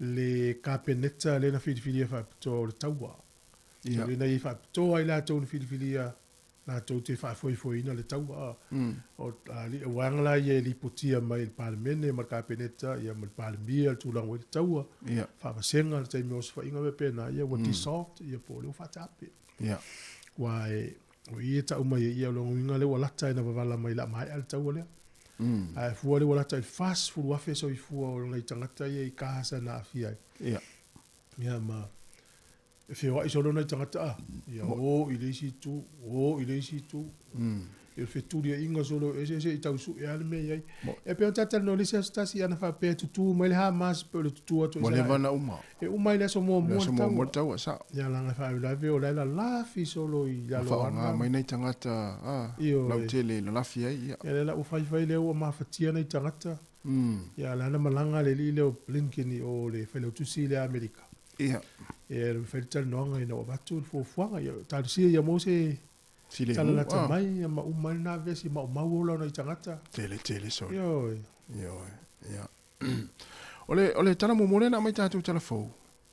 C: le Kapeneta lea na filifilia faapitoa o le taua.
E: Ia.
C: So, lena ia faapitoa ai latou na filifilia latou te faafoefoeina le taua. O alii vaega la ia e lipotia mai i le Palemene ma le Kapeneta ia ma le Palemia le tulaga ua i ai le taua,
E: Ia.
C: faavasega le taimi o osofaiga ma faapena, ia ua dissolved ia po o lea ua faataape.
E: Ia.
C: Aua e, o i e tau mai ai, ia o lona uiga lea ua lata ina vavala mai o le a maea le taua lea. Ae fua lea ua lata i le 40,000 soifua o nai tagata ia i Gaza na aafia ai.
E: Ia.
C: Ia ma e feoai solo nai tagata a, ia o i le isi itu, o i le isi itu. E fetuliaiga solo eseese i tau sue lava le mea i ai. E pei ona talatalanoa i le isi aso tasi, ana faapea e tutu mai le Hamas pe o le tutu atu o
E: Ua
C: Isaraelu.
E: leva ona uma.
C: E uma i le aso muamua
E: Le
C: le
E: aso muamua le
C: taua.
E: taua, sao.
C: Ia leaga e faalavelave o la e lalafi solo i
E: Ua
C: lalo
E: faaaoga
C: ana.
E: mai nai tagata a,
C: Ioe.
E: lautele i lalafi ai, ia.
C: Ia lea la ua faifai lea ua mafatia nai tagata. Ia la na malaga le alii lea o Blinken i o le failautusi lea a Amerika.
E: Ia.
C: Ia na fai le talanoaga ina ua avatu le fuafuaga. Ia talosia ia maua se
E: Filemu,
C: tala lata
E: ah.
C: mai ia ma uma ai lena vesi maumau ola o nai tagata.
E: Tele tele sole.
C: Ioe.
E: Ioe. Ia. O le o le tala muamua lea na aumai tatou tala fou.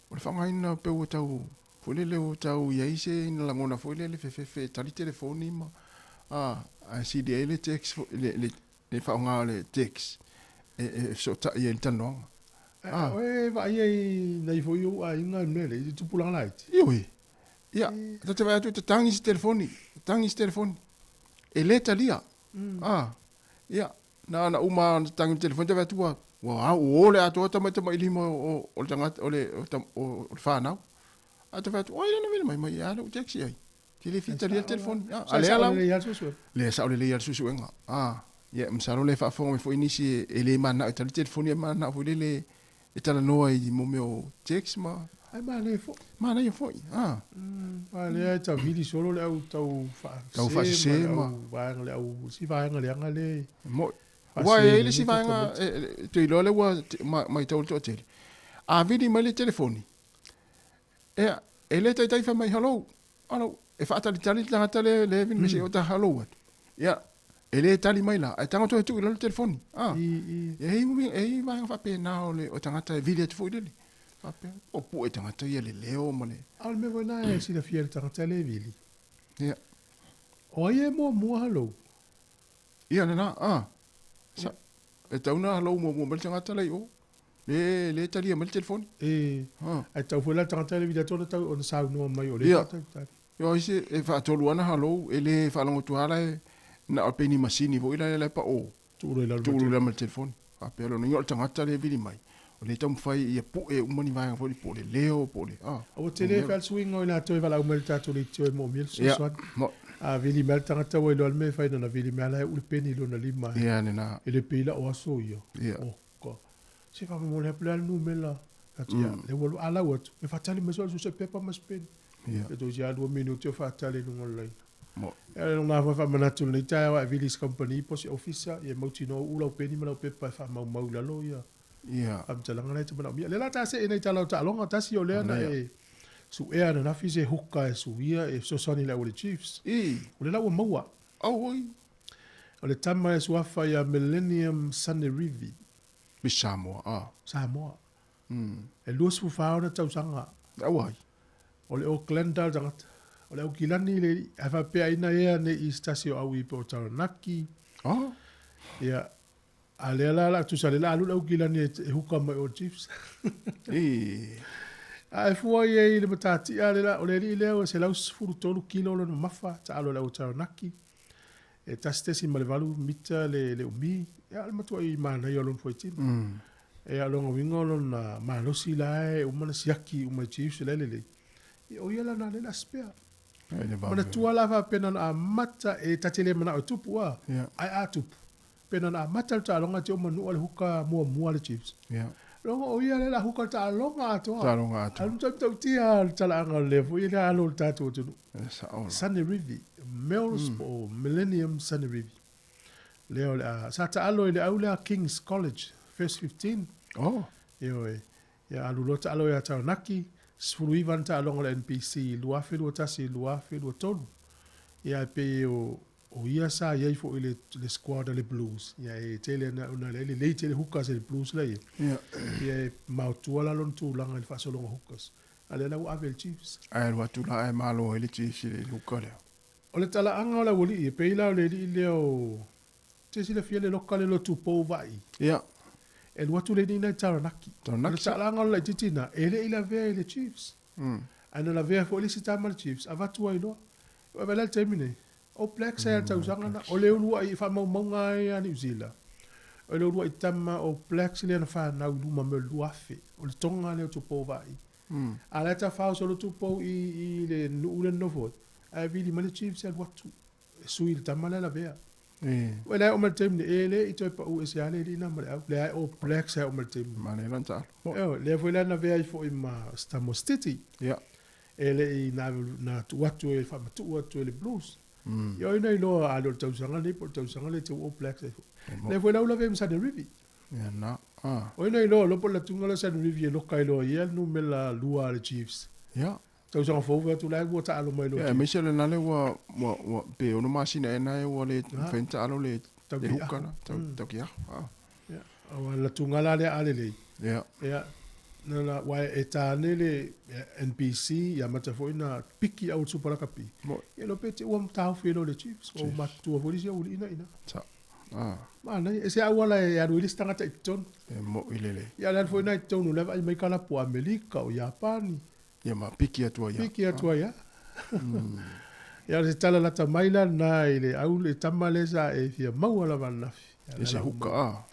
E: O le faaaogaina pei ua tau foi lele ua tau i ai se ina lagona foi lele fefefe e tali telefoni ma a ae sili ai le text foi le le le faaaoga o le text e e fesootai ai le talanoaga.
C: Ah. O e vaai ai nai foi ou aiga i le mea lea i tupulaga laiti.
E: Ioe. Ia, ta te vaai atu e tatagi se telefoni, tatagi se telefoni. E le talia. Ah, ia, na ona uma lava ona tatagi le telefoni, ta vaai atu ua, ua au, ua o le atoa tamatamailima o, o le tagata, o le, o, o, o le fanau. Ae ta vaai atu, oi, lana vele mai, mai ia lou taxi ai. Te le fia talia le telefoni. Ah, a lea la. Lea sao lelei lava le suesuega. Ah, ia, masalo o lea e faafofoga mai foi nisi e, e le mananao e tali telefoni, ae mananao foi lele e talanoa i mo mea o text ma...
C: Ai manaia foi.
E: Manaia foi, ah.
C: Aua lea e tavili solo le au tau faasese
E: Tau faasese ma.
C: le au vaega le au isi vaega leaga le.
E: Moi. Aua e i ai le isi vaega e toe iloa lea ua matau le toatele. A vili mai le telefoni, ea, e le taitai fai mai hello, hello, e faatalitali le tagata lea e vili mai seia o ta hello atu. Ia, e le tali mai la, ae tago toe tuu i lalo le telefoni. A, e i ai vaega faapena o le o tagata e vili atu foi lele. Faapea, o pue tagata ia le leo ma le.
C: A o le mea foi lena e silafia e le tagata e le vili.
E: Ia.
C: O ai e muamua hello?
E: Ia lena, a. Sa, e tau na hello muamua mai le tagata la i o. Le, le talia mai le telefoni.
C: E, ae tau foi la le tagata e le vili atu ona tau, ona saunoa mai o le
E: Ia.
C: faatalitali.
E: Ia, ai se, e faatolu ana hello, e le faalogo atu lava la e, na o pei ni masini foi la e pao.
C: Tuu loa i lalo
E: Tuu loa i lalo ma le telefoni. Faapea lona uiga o le tagata lea e vili mai, o lea e taumafai ia pue uma ni vaega foi po o le leo po o le, a.
C: Ua tele fealusuiga o i latou e valaau mai i le tatou leitio e moomia le fesoasoani.
E: Ia, mo.
C: A vili mai le tagata ua iloa le mea e fai lana vili mai a la e uu le peni i lona lima.
E: Ia lena.
C: E le pei la o aso ia.
E: Ia.
C: Oka. Se faamolemole atu le a le numera. Atu ia, lea ua a lau atu, e faatali mai so se pepa ma se peni.
E: Ia.
C: E toisi a 2 minute o faatali i luga o le laina.
E: Mo.
C: Ia le lona foi faamanatu lenei taeao a e vili i se kamupani po o se ofisa, ia e mautinoa uu lau peni ma lau pepa e faamaumau i lalo ia
E: Ia.
C: faamatalaga la e te manaomia. Lea la ta see nei tala o taaloga, tasi o lea na
E: Manaia.
C: e suea ananafi se huka e suia e fesoasoani i le au a le Chiefs.
E: I.
C: O le la ua maua.
E: Auoi.
C: O le tama e suafa ia Millennium Sanerivi.
E: Mi Samoa. Ah.
C: Samoa. E 24 ona tausaga.
E: Auai.
C: O le Aucklander le tagata. O le Aukilani le ae faapea ina ea nei i se tasi o au i po o Taranaki.
E: Ah.
C: Ia, a lea la la tusa le la alu le Aukilani e huka mai o Chiefs.
E: I.
C: A e fua ia i le matatia le la, o le alii lea o 113 kilo lona mamafa, taalo i le au Taranaki. E 1.8 mita le umi. Ia, o le matuai manaia o lona fuaitino. E a longa uiga o lona malosi la e uma na siaki uma i Chiefs le lelei. Ia, o ia la na le la spare.
E: Ai le vave.
C: Manatua la faapena na amata e ta te le manao e tupu a.
E: Ia.
C: Ai a tupu. Pena na amata le taaloga te o manua le huka muamua le Chiefs.
E: Ia.
C: Longa o ia le la huka le taaloga atoa.
E: Taaloga atoa.
C: Alu tau tau tia le talaaga o le foi le alo o le tatou atunuu.
E: E sao la.
C: Sanerivi, Mills o Millennium Sanerivi. Lea o le a sa taalo i le au lea King's College, first 15.
E: Oh.
C: Ioe. Ia alu loa taalo ia Taranaki, 19 na taaloga o le NPC 2021 2023. Ia e pei o ia sa iai foi le squad a le Blues. Ia e tele na ona le lelei tele hookers e le Blues la ia.
E: Ia.
C: Ia e maotua la lona tulaga i le faasologa hookers. A lea la ua ave i le Chiefs.
E: Ai alu atu la ai malo ai le Chiefs i le huka lea.
C: O le talaaga o le aualii e pei la o le alii lea o te silafia le loka le lotu pou vai.
E: Ia.
C: E alu atu le alii na i Taranaki.
E: Taranaki.
C: O le talaaga o le laitiiti na, e le i lavea i le Chiefs. Ae na lavea foi le isi tama le Chiefs, avatu ai loa. Ua vaai la le taimi nei, All Blacks ai a le tausaga na, o le uluai faamaumauga ai a New Zealand. O le uluai tama All Blacks lea na fanau i luma mai o le 2000. O le tonga lea o Tupou Vaai. A la e tafao solo Tupou i le nuu lea na nofo ai, ae vili mai le Chiefs e alu atu e sui i le tama lea lavea. Ua le oo mai le taimi nei, e le i toe pau ese lava le alii na ma le au. Leai All Blacks ae oo mai le taimi nei.
E: Manaia lana taalo.
C: Ioe, lea foi la na avea ai foi ma Stamo Stiti.
E: Ia.
C: E le i na, na tuu atu e faamatuu atu e le Blues. Ia oi na iloa a le o le tausaga nei po o le tausaga lea e tau All Blacks ai foi. Lea foi la ua lavea ma Sanerivi.
E: Ia na. Ah.
C: Oi na iloa loa po o le latuga lea o Sanerivi e loka ai loa ia le numera 2 a le Chiefs.
E: Ia.
C: Tausaga fou fai atu la ua taalo mai loa.
E: Ia, aemaise o lena lea ua, ua, ua, pe 6 masina ea na ua le mafai ona taalo le, le huka la, tau, tau kiaho. Ah.
C: Ia, aua le latuga la lea a lelei.
E: Ia.
C: Ia, na la, ua e tāne le NPC, ia amata foi na piki au le Super Rugby.
E: Moi.
C: Ia loa pe te ua taofi ai loa le Chiefs, ua matutua foi le isi aualii na i ina.
E: Sa. Ah.
C: Manaia, e se auala e alu ai le isi tagata i totonu.
E: E moi lelei.
C: Ia, le alu foi na i totonu, la e vaai mai kalapu o Amerika, o Iapani.
E: Ia ma piki atu ai
C: Piki atu ai Ia o se tala lata mai la lena i le au le tama lea sa e fia maua lava ananafi.
E: E se huka a.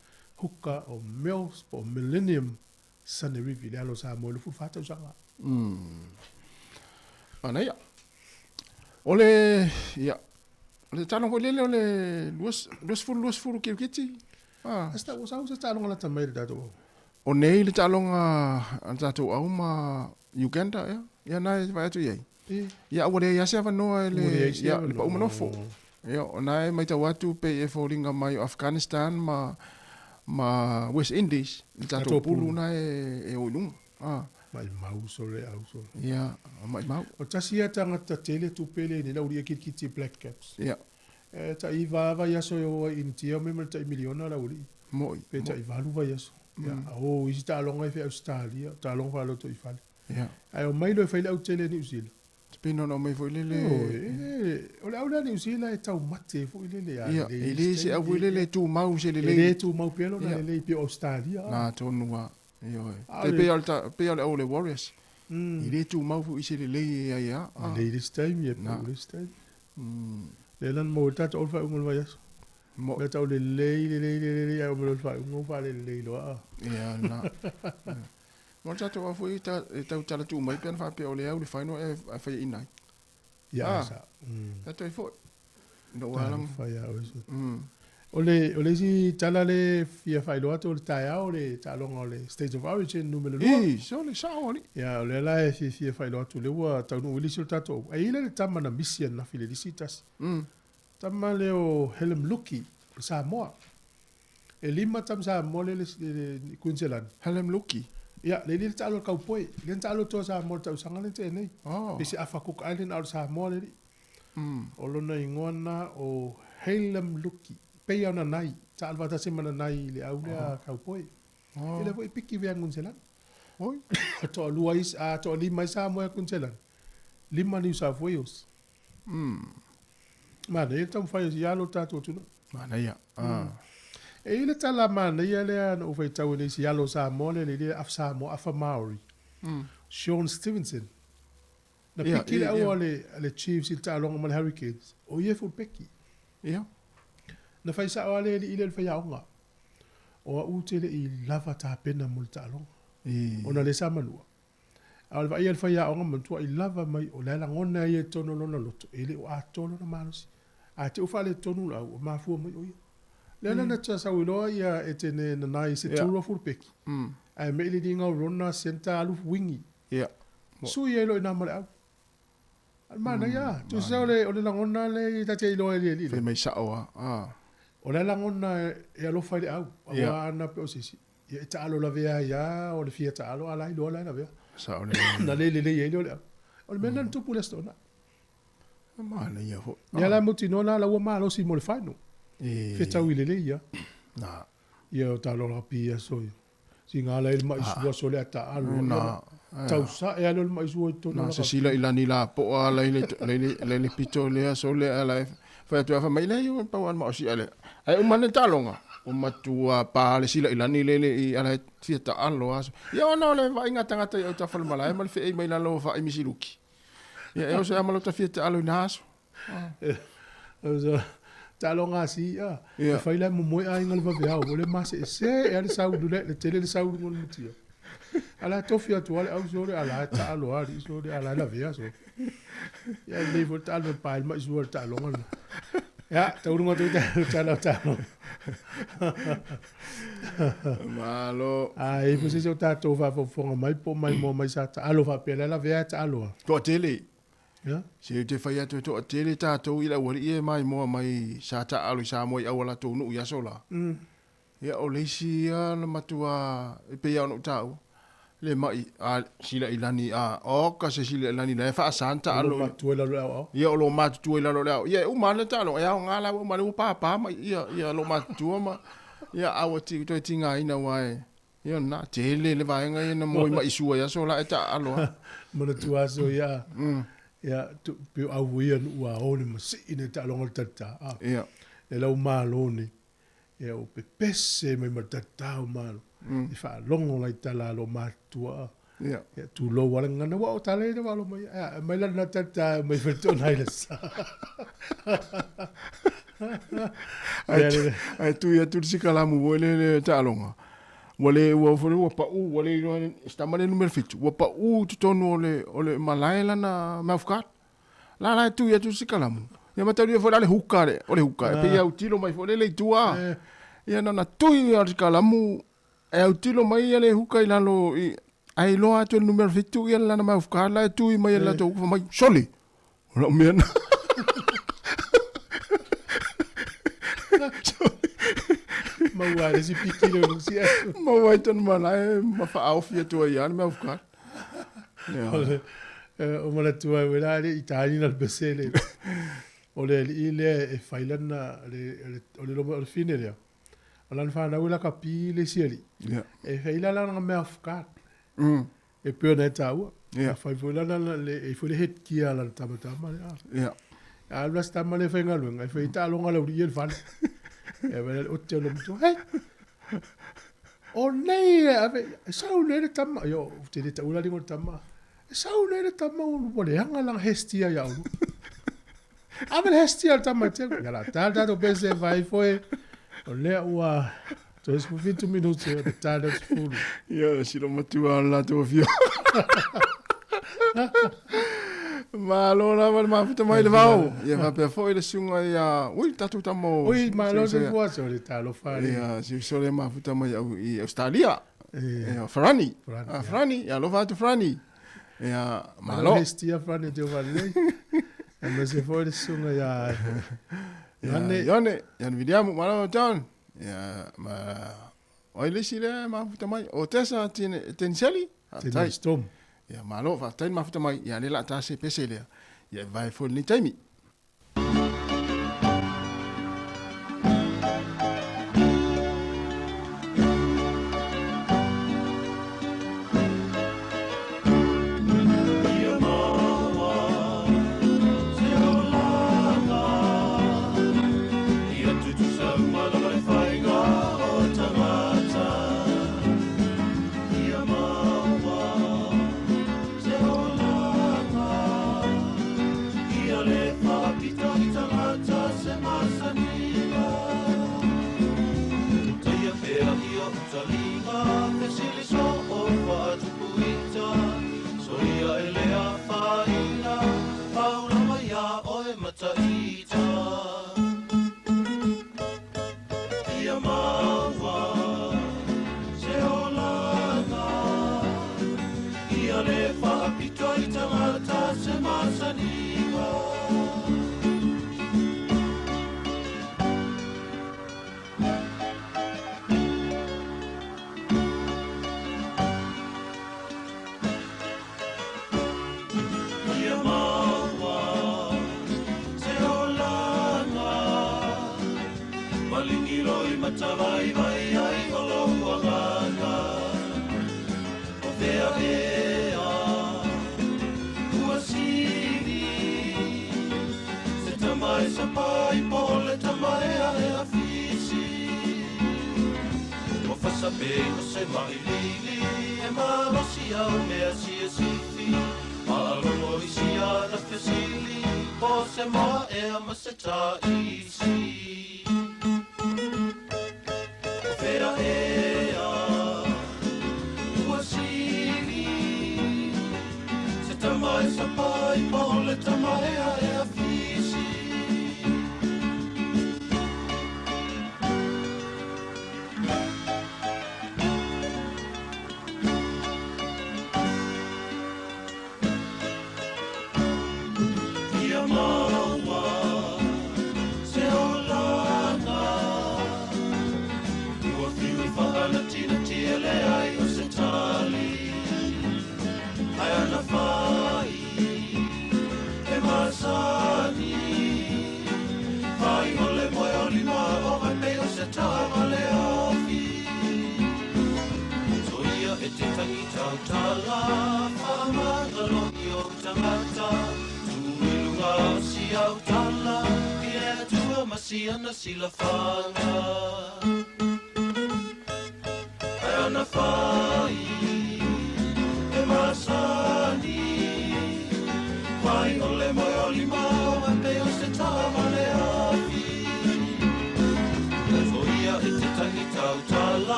C: Huka o Mills po o Millennium Sanerivi le alo o Samoa i le 14 tausaga.
E: Manaia. O le, ia, o le taaloga foi lele o le 20 20 kirikiti. Ah.
C: Asta ua sau se taaloga lata mai i le tatou au.
E: O nei le taaloga a le tatou au ma Uganda ea. Ia na e vaai atu i ai. Ia ua leai lava se avanoa i le, ia, le pau manofo. Ia, o na e matau atu pei e foliga mai o Afghanistan ma ma West Indies le tatou pulu na e o i luga. Ah.
C: Maimau sole au sole.
E: Ia, maimau.
C: O tasi ia tagata tele tupe le nei lau lia kirikiti Black Caps.
E: Ia.
C: E tai 9 vaiaso e o ai i Initia o me ma le tai miliona lau alii.
E: Moi.
C: Pe tai 8 vaiaso. Ia, o isi taaloga e fai Ausetalia, taaloga faaloto i fale.
E: Ia.
C: Ae omai loa e fai le autele a Niu Sila.
E: Te pei na ona omai foi lele.
C: Ioe, o le au lea a Niu Sila e taumate foi lele a
E: Ia,
C: lelei
E: e le se au foi lele e tumau se lelei.
C: E le tumau pea lona lelei pei o Ausetalia.
E: Na tonu lava. Ioe. Tai pei o le pei o le au o le Warriors. E le tumau foi se lelei e ai a.
C: Lelei le isi taimi, e pau le isi taimi. Lea la na maua ai le tatou au i le faaiuga o le vaiaso. Mea tau lelei, lelei, lelei, ae oo mai loa i le faaiuga ua faalelelei loa a.
E: Ia lena. Mo le tatou au foi e tau tala tuu mai pe ana faapea o le au le final e faiaina ai.
C: Ia,
E: Ah.
C: sa.
E: E atu ai foi. Ina ua alang.
C: Fai a oe. O le, o le isi tala le fia faailoa atu o le taeao o le taaloga o le State of Origin numera lua.
E: I, so le sao ali.
C: Ia, o lea la e fiafia faailoa atu lea ua taunuu i lisi o le tatou. E i ai le tama na misi ananafi i le lisi tasi. Tama lea o Helem Luki, o le Samoa. E lima tama Samoa lea i le Queensland.
E: Helem Luki?
C: Ia, le alii le taalo a le kaupoi. Lea na taalo atoa Samoa i le tausaga lea na tea nei.
E: Oh.
C: Pei se afa Cook Island a o le Samoa le alii. O lona igoa lena o Halem Luki. Pei lava o Nanai, taalo faatasi ma Nanai i le au lea kaupoi.
E: Oh.
C: Ia lea foi e piki vea Queensland.
E: Oi.
C: Toalua ai, a toalima ai Samoa ia Queensland. Lima New South Wales. Manaia le taumafai ia alo le tatou atunuu.
E: Manaia. Ah.
C: E i ai le tala manaia lea na ou faitau i le isi alo o Samoa lea, le afa Samoa, afa Maori. Shaun Stevenson. Na piki le au a le Chiefs i le taaloga ma le Hurricanes. O ia e fulpeki.
E: Ia.
C: Na fai sao lava le alii lea i le faiaoga. O au ou te le i lava tapena mo le taaloga. Ona o lea sa manua. A o le vaaia o le faiaoga manatua i lava mai o la e lagona ai i totonu o lona loto, e le o atoa lona malosi. A te i ua faaletonu le au, ua mafua mai o ia. Lea la na sau ai loa ia Etene Nanai i se tulu o fulupeki, ae mei le liga o lona centre alu wingi. Sui ai loa i ina ma le au. A o le manaia a, tusa o le lagona lea ta te iloa e le alii lea.
E: Fai mai sao a.
C: O la e lagona e alofa i le au, aua ana pe o se isi, ia e taalo lavea ai lava, o le fia taalo, a la iloa la e lavea.
E: Sao le.
C: Na le lelei ai lea o le au. O le mea lena na tupu i le Aso Toonai.
E: Manaia foi.
C: Ia la mautinoa la la ua malosi mo le final. Fetaui lelei ia.
E: Na.
C: Ia o talo rugby ia so ia. Singa la il mai sua so le ata alo.
E: Na.
C: Tau sa e alo le mai sua i tonu.
E: Na se sila i lani la po a la ile le le pito le so le ala fa tu fa mai le yo pa wan ma o si ale. Ai uma ne talonga. O matua pa le sila i lani le le i ala fia ta alo aso. Ia ona le va inga tangata i au ta fale malae ma le fe mai lalo fa i misiluki. Ia e o se ama lo ta fia ta alo ina aso.
C: Taaloga si ia. E fai la momoe aiga le vaveao, o le maseese e ale saulu le le tele le saulu mo le mutia. Ala tofi atu ale au sole ala taalo ali sole ala la vea so. Ia le fo taalo pa ma isu le taaloga. Ia taulu ngatu ta ta.
E: Malo.
C: Ai fo se se tatou faafofoga mai po mai mo mai sa taalo faapea la vea taalo.
E: Toatele.
C: Ia.
E: Se te fai atu toatele tatou i le aualii e maimoa mai sa taalo i Samoa i auala tou nuu i aso la. Ia o le isi ia na matua e pei lava ona ou taua le mai a sila i lani a oka se sila i lani la e faasa na taalo.
C: O lo matutua i lalo o le aoao.
E: Ia o lo matutua i lalo o le aoao. Ia e uma lava le taalo e aoga la ua uma le ua pāpā mai ia ia lo matutua ma ia a ua toe tigaina aua e ia na tele le vaega ia na moe mai sua i aso la e taalo a.
C: Manatua aso ia. Ia tu pe au ia nu a o le masii ne taaloga le talita.
E: Ia.
C: E lau malo nei. Ia o pepese mai ma le talita o malo. I faalogo la i tala a lo matutua.
E: Ia.
C: Ia tulou ala ngana wa o tala ina walo mai. Ia mai la na talita mai feltona i le sa.
E: Ai tu ia tu si kalamu wo le le taaloga. Ua le ua fole ua pau ua le iloa se tama le numera 7 ua pau i totonu o le o le malae lana mouth guard. La la e tui atu se kalamu. Ia mataulia foi la le huka le o le huka e pei e autilo mai foi le le i tua. Ia na ona tui a le kalamu e autilo mai ia le huka i lalo i ae iloa atu e le numera 7 ia lana mouth guard la e tui mai e le latou huka fai mai sole. O lau mea na.
C: Maua ai le isi piki leo i si aso.
E: Maua ai tonu malae ma faaofi atu ai ia le mea ufukara.
C: O manatua ai wela le i tāina le pesele. O le alii lea e fai lana, o le loma o le fine lea. O lana whanau e laka pi le isi alii. E fai la lana mea ufukara. E pei ona e taua.
E: Yeah.
C: A fai foi lana le, e foi le headgear lana tamatama le a.
E: Yeah.
C: A alu la se tama lea e faigaluega, e fai taaloga le aualii ia le fale. E vaai le ote o le matua, hei! O nei e ave, e sau nei le tama, io, ou te le taua la linga o le tama. E sau nei le tama ua leaga lana hestia ia oulua. Ave le hestia le tama e te, ia la tā le tātou pese e fai foi, o lea ua toe 17 minute o te tā le 10.
E: Ia, sila matua o le latou afioga. Malo lava le mafuta mai le vao. Ia faapea foi le susuga ia, ui, le tatou tama o.
C: Ui, malo se fua so le talofa le.
E: Ia, si uso le mafuta mai au i Australia. Ia, Farani. Farani, ia alofa atu Farani. Ia, malo.
C: Hestia Farani te valei. Aemaise foi le susuga ia
E: Ioane. Ioane, Ioane Viliamu, malo John. Ia, ma O ai le isi lea e mafuta mai? O Tessa Teniseli?
C: Faafetai. Storm.
E: Ia, malo, faafetai le mafuta mai. Ia, lea la ta se pese lea. Ia, e vae foi lenei taimi.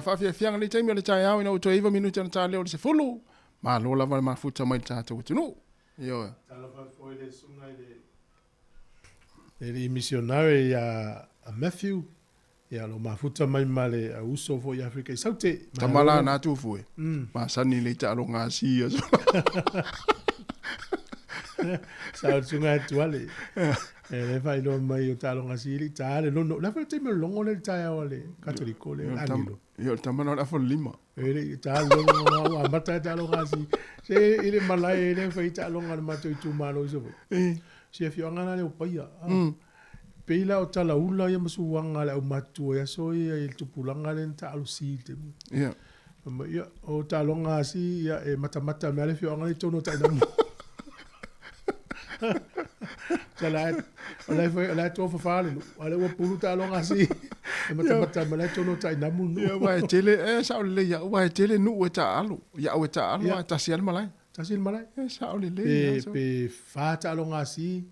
E: Faafiafiaga lenei taimi o le taeao ina ua toe 9 minute ona ta lea o le 10. Malo lava le mafuta mai le tatou atunuu. Ioe.
C: Talofa foi le susuga i le alii misionare ia Matthew, ia lo mafuta mai ma le uso foi i Afrika i Saute.
E: Tama la na tufu e. Masani le taaloga asia.
C: Sa o le susuga atu ale. E le faailoa mai o taaloga asia i ta le lono. La foi taimi o le logo le taeao a le Katoliko le Angelo.
E: Ia o le tama na o le afa o le lima.
C: E le ta le lono nga ua amata e taaloga asia. Se i le malae e le fai taaloga a le matou itumalo i Savaii. Si afioaga la lea o Paia. Pei la o talaula ia ma suaga a le aumatutua i aso ia i le tupulaga lea na taaalo si i le taimi.
E: Ia.
C: Fai mai, ia, o taaloga a si, ia, e matamata mai lava le afioaga lea i totonu o Tainamu. Tala e, o la e fai, o la e tofafa le nuu, a o lea ua pulu taaloga a si, e matamata mai la i totonu o Tainamu le nuu.
E: Ia, aua e tele, e sao lelei lava, aua e tele nuu e taaalo, ia au e taaalo, ae tasi lava le malae.
C: Tasi le malae.
E: E sao lelei
C: lava. Pe fa taaloga a si,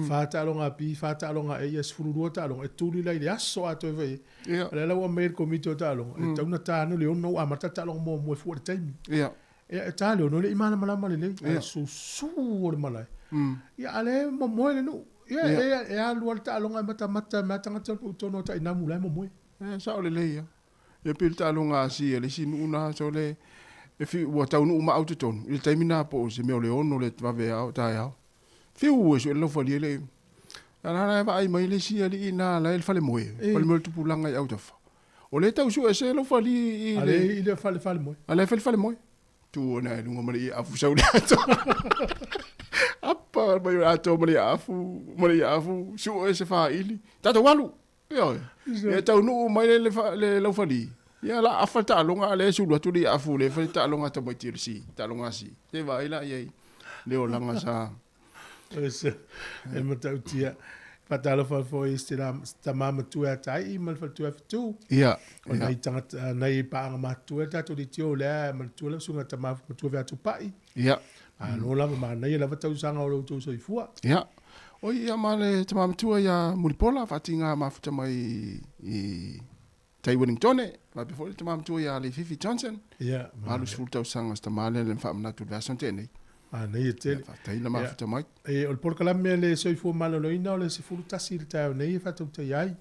C: fa taaloga a B, fa taaloga a A, ia 12 taaloga, e tuli la i le aso atoa e fai ai.
E: Ia.
C: O lea la ua aumai e le Komiti o Taaloga, e tatau ona ta ane le 6 ua amata le taaloga muamua e fua i le taimi.
E: Ia.
C: Ia, e ta le 6 e le i malamalama lelei, ae susu o le malae. Ia, a o lea e momoe le nuu. Ia, e alu lava le taaloga e matamata mai lava tagata i totonu o Tainamu o la e momoe.
E: E sao lelei lava. Ia pei o le taaloga a si a le isi nuu na so le e fi ua taunuu maau totonu i le taimi na po o se mea o le 6 le vave ao taeao. Fiu e sue le laufalie le a la la e vaai mai le isi alii na la e le falemoe, falemoe o le tupulaga i autafa. O lea e tau sue se laufalie
C: i le i le fale falemoe.
E: A la e fale falemoe. Tu ona e luga ma le iafu sau le ato. Apa mai o le ato ma le iafu, ma le iafu, sue se faili. Tatou alu. Ioe. Ia taunuu mai le, le, le laufali. Ia la afa le taaloga a lea e sulu atu le afu le fai taaloga a tamaiti o le si, taaloga a si. Te vaai la i ai le olaga sa.
C: Ese, e matautia. Faatalofa foi i se tama matua ia Taii ma le faletua ia Fetu.
E: Ia.
C: O nai tagata, nai paaga matutua le tatou leitio lea e manatua lau susuga tama matua Featupai.
E: Ia.
C: Malo lava, manaia lava tausaga o lo outou soifua.
E: Ia. Oi, ia ma le tama matua ia Mulipola, faatiga mafuta mai i tai Wellingtone, faapea foi le tama matua ia Leififi Johnson.
C: Ia.
E: 80 tausaga o se tama lea le faamanatu i le vaiaso na tea nei.
C: Manaia tele.
E: Ia, faafetai le mafuta mai.
C: E, o le polokalame a le Soifua Maloloina o le 11 i le taeao nei e faatautai ai.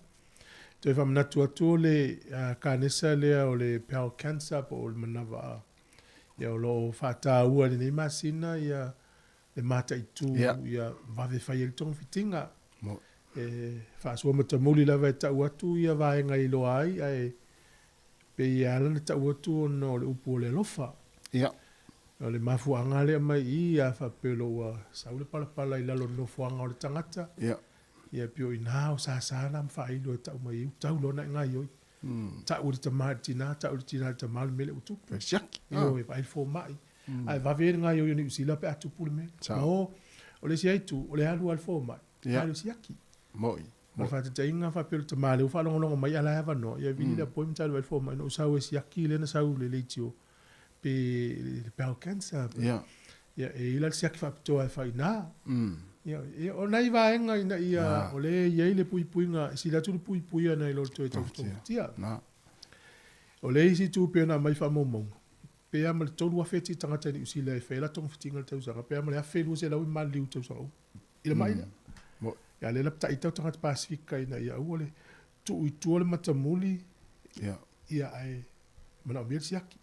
C: Toe faamanatu atu o le kanesa lea o le bowel cancer po o le manava Ia o lo o faataua i lenei masina ia le mataitu ia vave fai ai le togafitiga. E faasoa matamuli lava e tau atu ia vaega e iloa ai ae pei e ala ona tau atu ona o le upu o le alofa.
E: Ia.
C: O le mafuaaga lea mai i i a faapea loa ua sau le palapala i lalo o le nofoaga o le tagata.
E: Ia.
C: Ia pei o i ina o sasa na ma faailo e tau mai ai ua tau loa ona e gaioi. Tau i le tama i le tina, tau i le tina i le tama le mea lea ua tupu.
E: E siaki.
C: Ioe, vaai le fomai. Ae vave ai le gaoioi o Niu Sila pe a tupu le mea.
E: Sao.
C: Ma o, o le isi lava itu, o le alu lava le fomai,
E: Ia.
C: alu e siaki.
E: Moi.
C: Ma le faataitaiga, faapea o le tama lea ua faalogologo mai a o la e avanoa, ia vili le appointment alu ai le fomai, na ou sau e siaki lea na sau i le leitio pe le bowel cancer.
E: Ia.
C: Ia, e i ai la le siaki faapitoa e fai i ina. Ia, ia, o nai vaega ina ia, o lea e i ai le puipuiga, e sili atu le puipuia nai lo le toe tautofutia. O le isi itu pei ona aumai faamaumauga, pe a ma le 3,000 eti tagata i Niu Sila e fai ai latou togafitiga i le tausaga, pe a ma le 1,200 i maliliu i le tausaga uma i le ma'i lea. Ia, a o lea la taita o tagata Pasefika ina ia aua le tuu i tua le matamuli, ia, ae manaomia le siaki.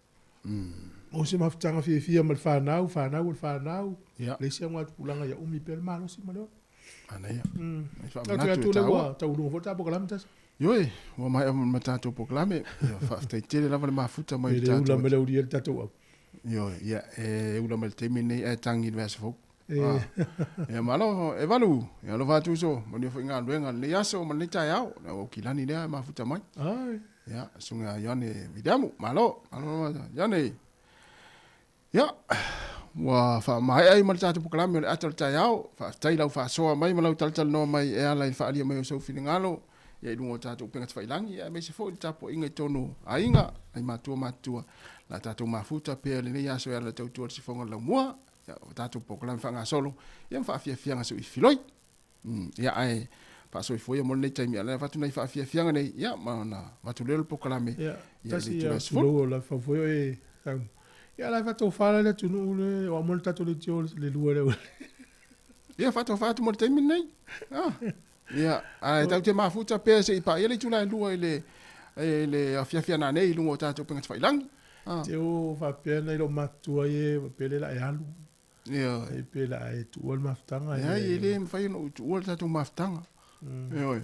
C: O se mafutaga fiafia ma le fanau, fanau o le fanau, le isi augatupulaga ia umi pea le malosi ma le ola.
E: Manaia. Ai
C: Atu
E: faamanatu
C: atu
E: e
C: lea
E: taua.
C: ua tauluga foi le ta polokalame tasi.
E: Ioe, ua maea ma tatou polokalame. Ia, faafetai tele lava le mafuta mai
C: E
E: le
C: le ula
E: tatou.
C: ma le aulia le tatou au.
E: Ioe, ia, e ula mai le taimi lenei ae tagi i le vaiaso fou.
C: E.
E: Ah. Ia malo, e valu, ia alofa atu uso, manuia foi galuega lenei aso ma lenei taeao. Na ua kilani lea e mafuta mai.
C: Ai.
E: Ia, susuga Ioane Viliamu, malo, malo lava Ioane. Ia, ua faamaea ai ma le tatou polokalame o le ata o le taeao. Faafetai lau faasoa mai ma lau talatalanoa mai e ala i le faaalia mai o sou finagalo ia i luga o tatou upega tafailagi, ia aemaise foi le tapuaiga i totonu o aiga, nai matua matutua, la tatou mafuta pea i lenei aso e ala i le tautua i le sifoga o le laumua. Ia, o tatou polokalame faagasolo, ia ma faafiafiaga seuifiloi. Ia, ae faasoifua ia mo lenei taimi, a o lea avatu nai faafiafiaga nei, ia, ma ona avatu lea o le polokalame,
C: Ia,
E: ia, i le
C: tasi
E: itula
C: ia
E: e 10.
C: tulou o la fau foi o e sau. Ia, la e faatofa la le atunuu le, o a mo le tatou leitio le lua lea.
E: Ia, faatofa atu mo le taimi lenei. Ah. Ia, ae tatou te mafuta pea se i paia le itula e 2 i le, i le afiafi ana nei i luga o tatou upega tafailagi. Ah.
C: Te o faapea nai lou matutua ia, faapea lea la e alu.
E: Ioe.
C: E pe la e tuua le mafutaga.
E: Leai, e le mafai ona ou tuua le tatou mafutaga. Ioe.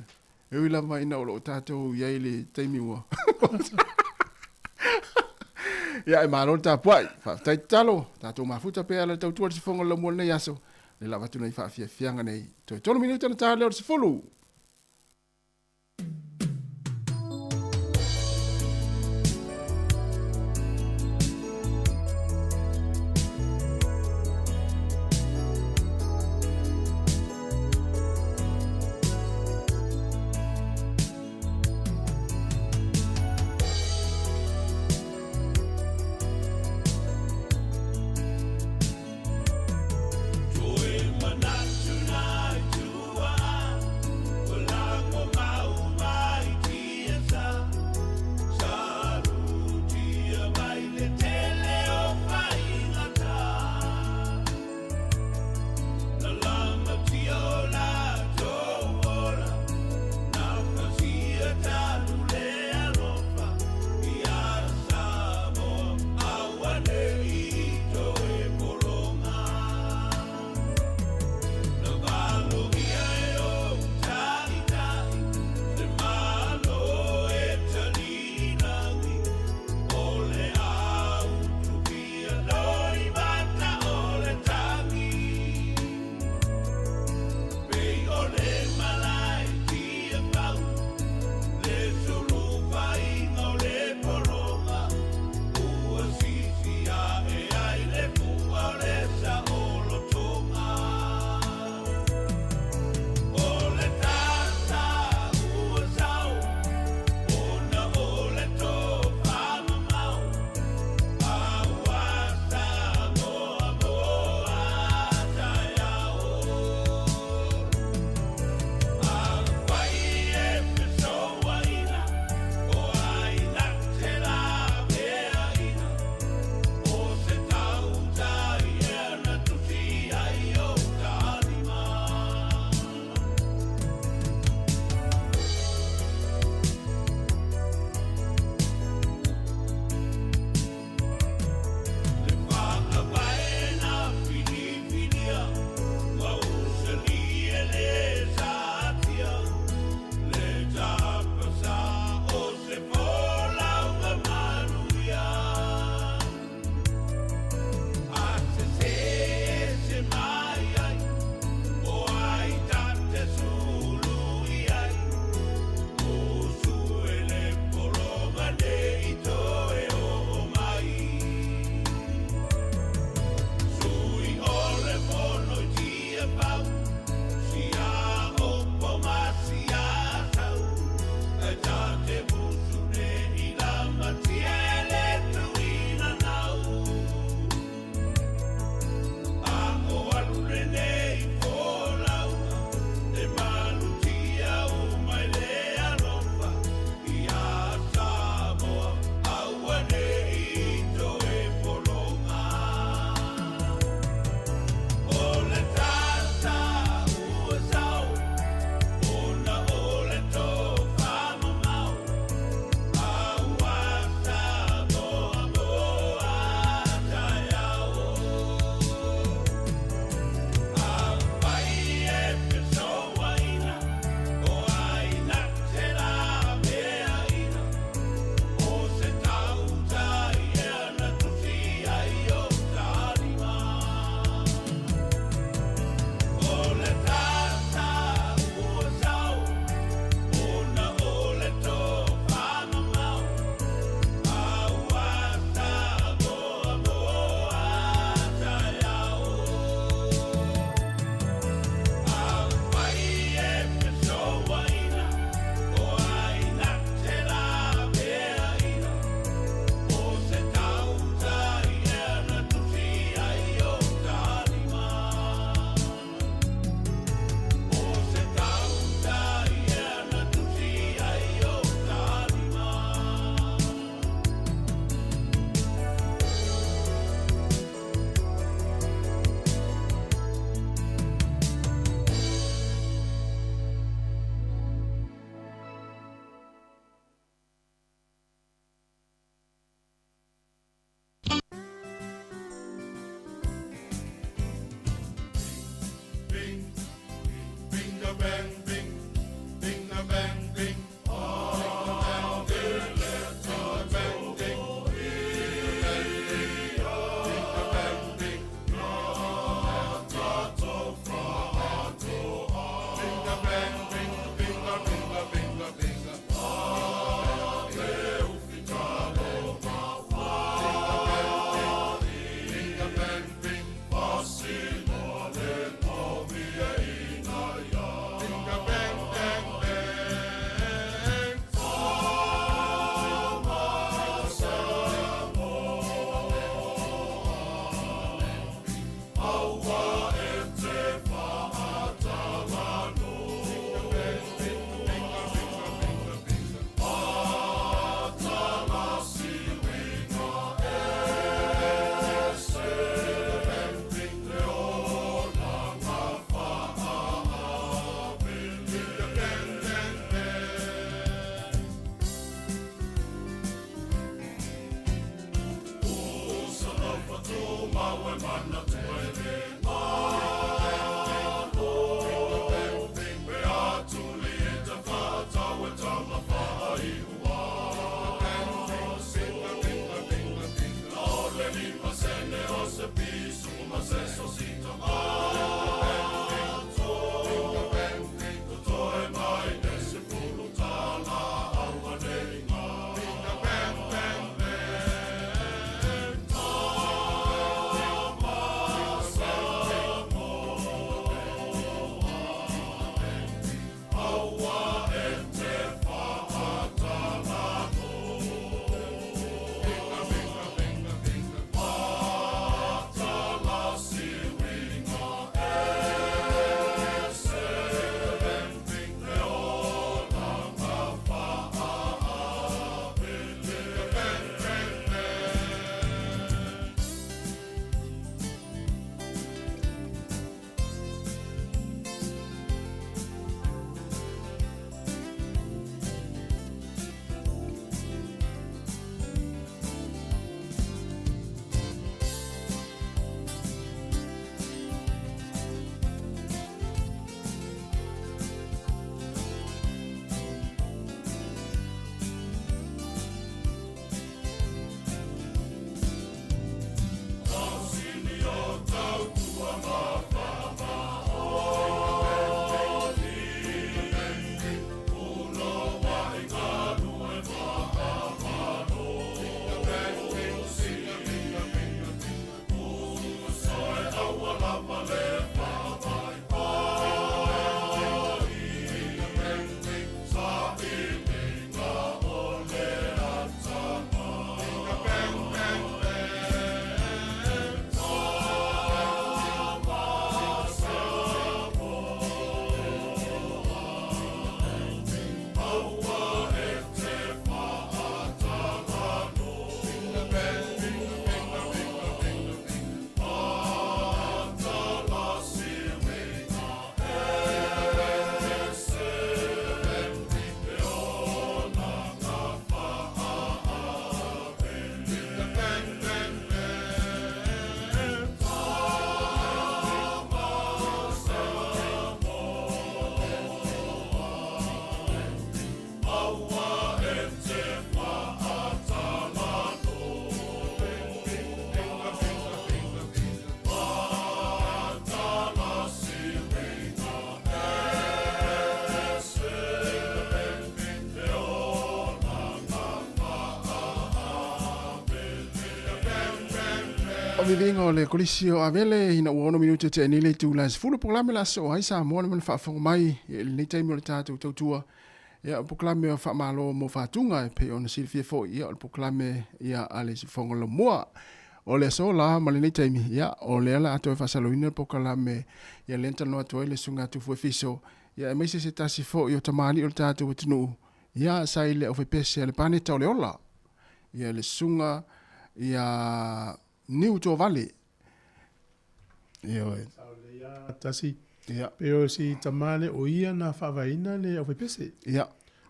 E: E ui lava ina o lo o tatou i ai i le taimi ua. Ia, e malo le tapuai. Faafetai tatalo. Tatou mafuta pea ala le tautua le sifoga o le laumua lenei aso. Le lava atu nei faafiafiaga nei. Toe 3 minute ona ta lea o le 10. O viviga o le kolisi o Avele ina ua 6 minute te nei le itula e 10 polokalame le aso ai Samoa le mana faafofoga mai i lenei taimi o le tatou tautua. Ia, o polokalame o faamalo mo faatuga e pei ona silafia foi, ia, o le polokalame ia a le Siufofoga Laumua. O le aso la ma lenei taimi, ia, o lea la a toe faasaloina le polokalame, ia lea na talanoa atu ai le Susuga Tufu Efiso, ia, aemaise se tasi foi o tamalii o le tatou atunuu, ia, sa i le aufaipese a le Paneta o le Ola, ia, le Susuga ia Niu Tovale. Ioe.
C: Tasi. Ia. Pe o si tama le o ia na faavaeina le aufaipese.
E: Ia.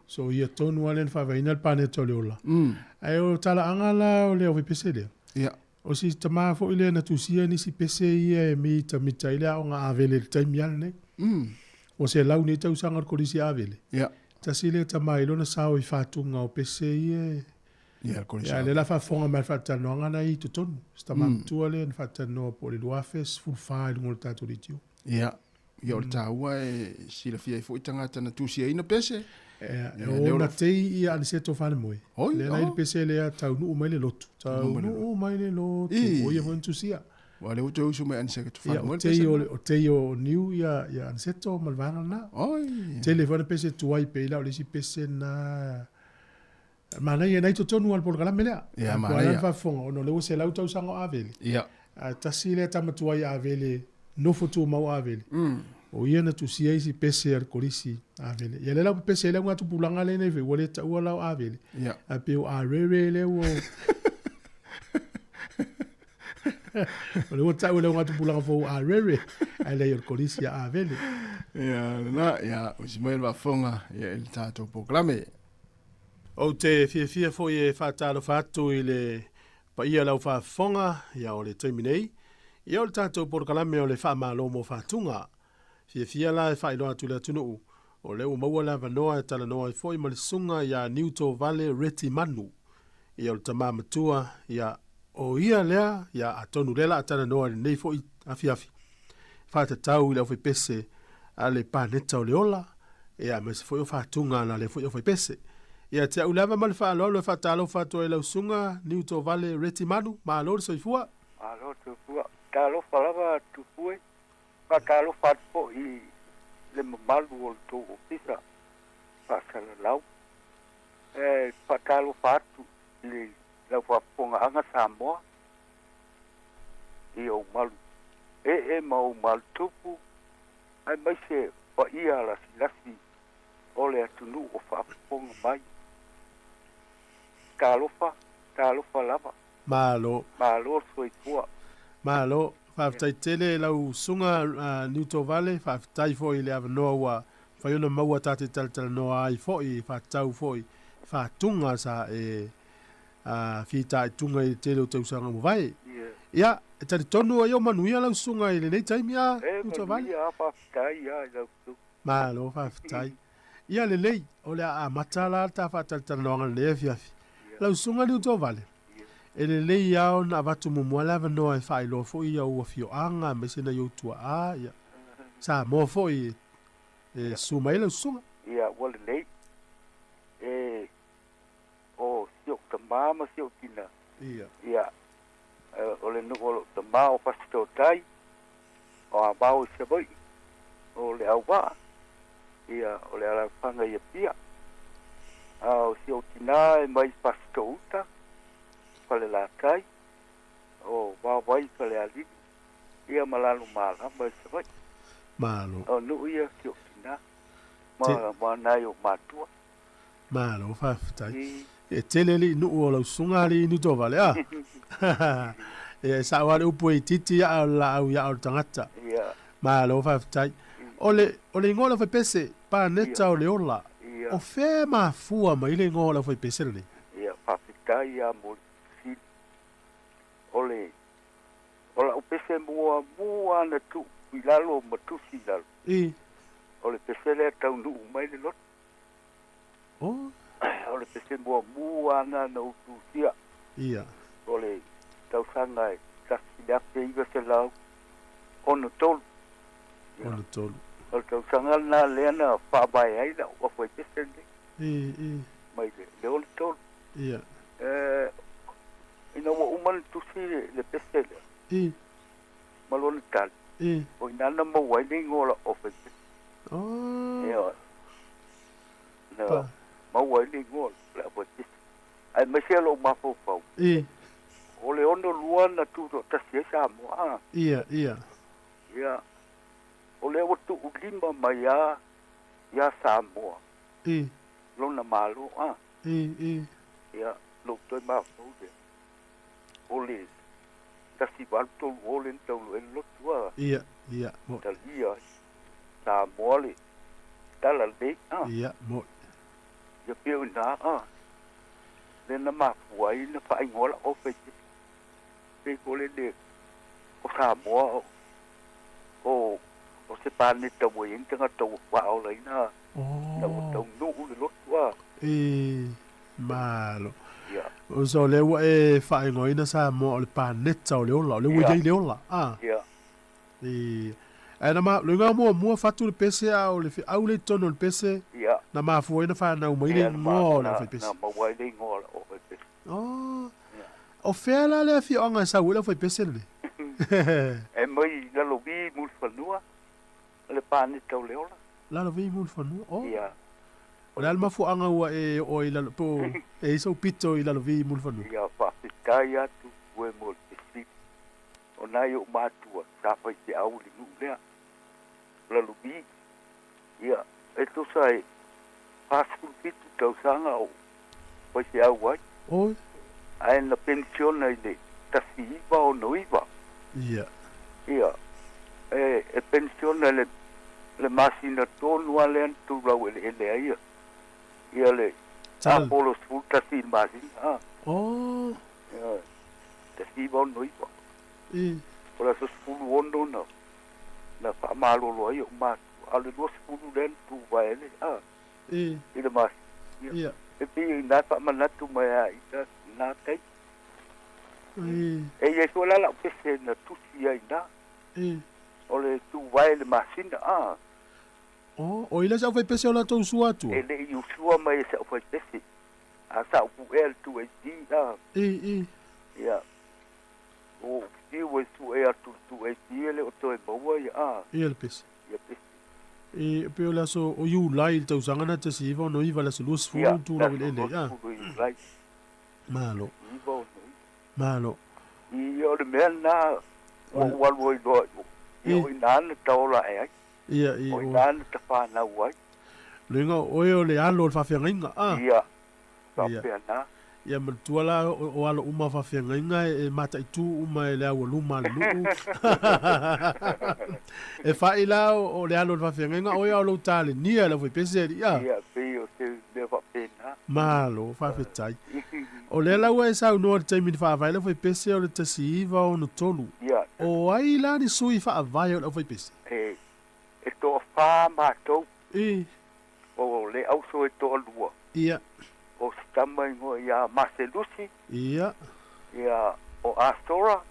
C: So ia tonu lava lea na faavaeina le paneta o le ola. Ae o talaaga la o le aufaipese lea.
E: Ia.
C: O si tama foi lea na tusia nisi pese ia e mitamita ai le aoga Avele i le taimi lava lenei. Ua selau nei tausaga o le kolisi Avele.
E: Ia.
C: Tasi lea tama i lona sao i faatuga o pese ia e
E: Ia,
C: Ia, lea la faafofoga mai le faatalanoaga na i totonu. Si tama matua lea na faatalanoa po o le 2014 i luga o le tatou leitio.
E: Ia, ia o le taua e silafia ai foi tagata na tusiaina pese.
C: Ia, e o na tei ia Aniseto Falemoe.
E: Oi,
C: Lea na i le pese lea taunuu mai le lotu. Taunuu mai le lotu. O ia foi na tusia.
E: Ua lea ua toe usu mai Aniseto
C: Falemoe le pese. Ia, o tei o Niu ia, ia Aniseto ma le vaega lena.
E: Oi.
C: Tele foi na pese tuai pei la o le isi pese na Manaia na i totonu lava o le polokalame lea.
E: Ia, manaia.
C: Ua faafofoga ona o lea ua 100 tausaga o Avele.
E: Ia.
C: Ae tasi lea tama tuai Avele, nofo tumau Avele. O ia na tusia isi pese a le kolisi Avele. Ia lea la ua pepese ai le augatupulaga lea nei foi, ua le taua la o Avele.
E: Ia.
C: Ae pei o Arere lea ua O lea ua tau e le augatupulaga fou Arere, ae leai o le kolisi a Avele.
E: Ia, lena, ia, usi mai le faafofoga, ia, i le tatou polokalame.
C: Ou te fiafia foi e faatalofa atu i le paia o le aufaafofoga, ia o le taimi nei, ia o le tatou polokalame o le Faamalo mo Faatuga. Fiafia la e faailoa atu i le atunuu, o lea ua maua le avanoa e talanoa ai foi ma le susuga ia Niutovale Reti Manu, ia o le tama matua, ia o ia lea, ia atonu o lea la a talanoa i lenei foi afiafi, faatatau i le aufaipese a le Paneta o le Ola, ia aemaise foi o faatuga na lea foi aufaipese. Ia te au lava ma le faaaloalo e faatalofa atu ai lau susuga Niutovale Reti Manu, malo le soifua.
K: Malo le soifua. Talofa lava Tupue, faatalofa atu foi i le mamalu o le tou ofisa faasalalau. E faatalofa atu i lau faafofogaaga Samoa. I ou malu ee ma ou malu tupu, aemaise paia lasilasi o le atunuu o faafofoga mai. Talofa, talofa lava.
C: Malo.
K: Malo le soifua.
C: Malo. Faafetai tele i lau susuga Niutovale, faafetai foi i le avanoa ua mafai ona maua ta te talatalanoa ai foi, faatatau foi faatuga sa e a fitaituga i le tele o tausaga ua vae. Ia, e talitonu ai o manuia lau susuga i lenei taimi a,
K: E
C: Utovale?
K: manuia a, faafetai a i lau susuga.
C: Malo faafetai. Ia lelei, o le a amata la le ta faatalatalanoaga i lenei afiafi. Lau susuga Liutovale, e lelei lava ona avatu muamua le avanoa e faailoa foi i au afioaga aemaise nai ou tuaa, ia, Samoa foi e susu mai ai lau susuga.
K: Ia, ua lelei. E o si ou tamā ma si ou tina.
C: Ia.
K: Ia, o le nuu o lou tamā o Fasitootai, o Avao i Savaii, o Leauvaa, ia, o le alaalafaga i Apia. A o si ou tinā e mai Fasitoouta, Falelatai, o Vaovai i Falealili, ia ma Lalomalama i Savaii.
C: Malo.
K: O nuu ia si ou tinā, ma, ma nai ou matua.
C: Malo faafetai. E tele alii nuu o lau susuga alii Niutovale a. Ia e sao lava le upu e itiiti ia o le laau ia o le tagata. Malo faafetai. O le o le igoa o le aufaipese, Paneta o le Ola. O fea e mafua mai le igoa o le aufaipese lenei?
K: Ia faafetai ia mo le fesili. O le o lau pese muamua na tuu i lalo ma tusi i lalo. O le pese lea taunuu mai le loto.
C: Oh.
K: O le pese muamua lena na ou tusia.
C: Ia.
K: O le tausaga e 1963.
C: 63.
K: O le tausaga lena lea na faavae ai lau aufaipese lenei.
C: I, i.
K: Mai le 63.
C: Ia.
K: Ina ua uma ona tusi le pese lea.
C: E.
K: Ma lona tali.
C: E.
K: O i ina na maua ai le igoa o lau aufaipese.
C: Oh.
K: Ioe. Na maua ai le igoa o le aufaipese. Aemaise lou mafaufau.
C: E.
K: O le 62 na tutoatasi ai Samoa, a.
C: Ia, ia.
K: Ia. O lea ua tuulima mai lava ia Samoa.
C: E.
K: Lona Malo, a.
C: E, e.
K: Ia, lou toe mafaufau lea. O le 1830 lea na taunuu ai le lotu, a.
C: Ia, ia, mo'i.
K: Talia ai Samoa le talalelei, a.
C: Ia, mo'i.
K: Ia pei o i ina, a. Lea na mafua ai na faaigoa lau aufaipese. Pei foi lele o Samoa o o se paneta ua i ai ni tagata ua faaolaina ina ua taunuu le lotu a.
C: E malo.
K: Ia.
C: O so lea ua e faaigoaina Samoa o le paneta o le ola, o lea ua i ai le ola, a.
K: Ia.
C: E ae na ma, loiga muamua fatu le pese a o le feau lea i totonu o le pese,
K: Ia.
C: na mafua ai na fanau mai le
K: Ia,
C: igoa o le
K: na,
C: aufaipese.
K: na maua ai le igoa o le aufaipese.
C: Oh.
K: Ia.
C: O fea la le afioaga e sau ai le aufaipese lenei?
K: E mai i Lalovi i Mulifanua, le paneta o le ola.
C: Lalovi i Mulifanua, oh.
K: Ia.
C: O le a le mafuaaga ua e oo ai i lalo, po o e i ai sou pito i Lalovi i Mulifanua?
K: Ia, faafetai atu oe mo le fesili. O nai ou matua sa faifeau i le nuu lea, o Lalovi. Ia, e tusa e 47 tausaga o faifeau ai.
C: Oi.
K: Ae na penisiona i le 1969.
C: Ia.
K: Ia, e, e penisiona i le, le masina tonu lava lea na tulau eleele ai ia, ia le
C: Tala.
K: Apolo 11 i le masina, a.
C: Oh.
K: Ia, 1969.
C: E.
K: O le aso 16 na, na faamalolo ai ou matua, a o le 20 lea na tuvae le, a.
C: E.
K: I le masina. Ia.
C: Ia.
K: E pei o i ina e faamanatu mai a i ta, na taimi.
C: E.
K: E i ai foi la lau pese na tusi ai i ina.
C: E.
K: O le tuvae le masina, a.
C: Oh, o i le se aufaipese o la tou sua atua?
K: E le i usua mai e se aufaipese. A sa ou puea le 2AD, a.
C: E, e.
K: Ia. O fiu e sue atu le 2AD e le o toe maua ia, a.
C: Ia le pese.
K: Ia pese.
C: E pei o le aso o Iulai i le tausaga na 1969 le aso 20 tulau i le ele, a.
K: 20 Iulai.
C: Malo.
K: 969.
C: Malo.
K: Ia, o le mea lena ua ou alu ai loa i o. Ia, o i ina na taola ae ai.
C: Ia, ia,
K: O i ina na tafanau ai.
C: Luiga o oe o le alo o le faafeagaiga, a.
K: Ia, faapena.
C: Ia manatua la o alo uma o faafeagaiga e mataitu uma e le aualuma a le nuu. E fai la o le alo o le faafeagaiga oe a o lou talenia e le aufaipese alii, a.
K: Ia, pei o se mea faapena.
C: Malo, faafetai. O lea la ua e saunoa i le taimi na faavae le aufaipese o le 1963.
K: Ia.
C: O ai la ni sui faavae o le aufaipese?
K: E, e toafa matou.
C: E.
K: O le auso e toalua.
C: Ia.
K: O si tama igoa ia Maselusi.
C: Ia.
K: Ia, o Asora.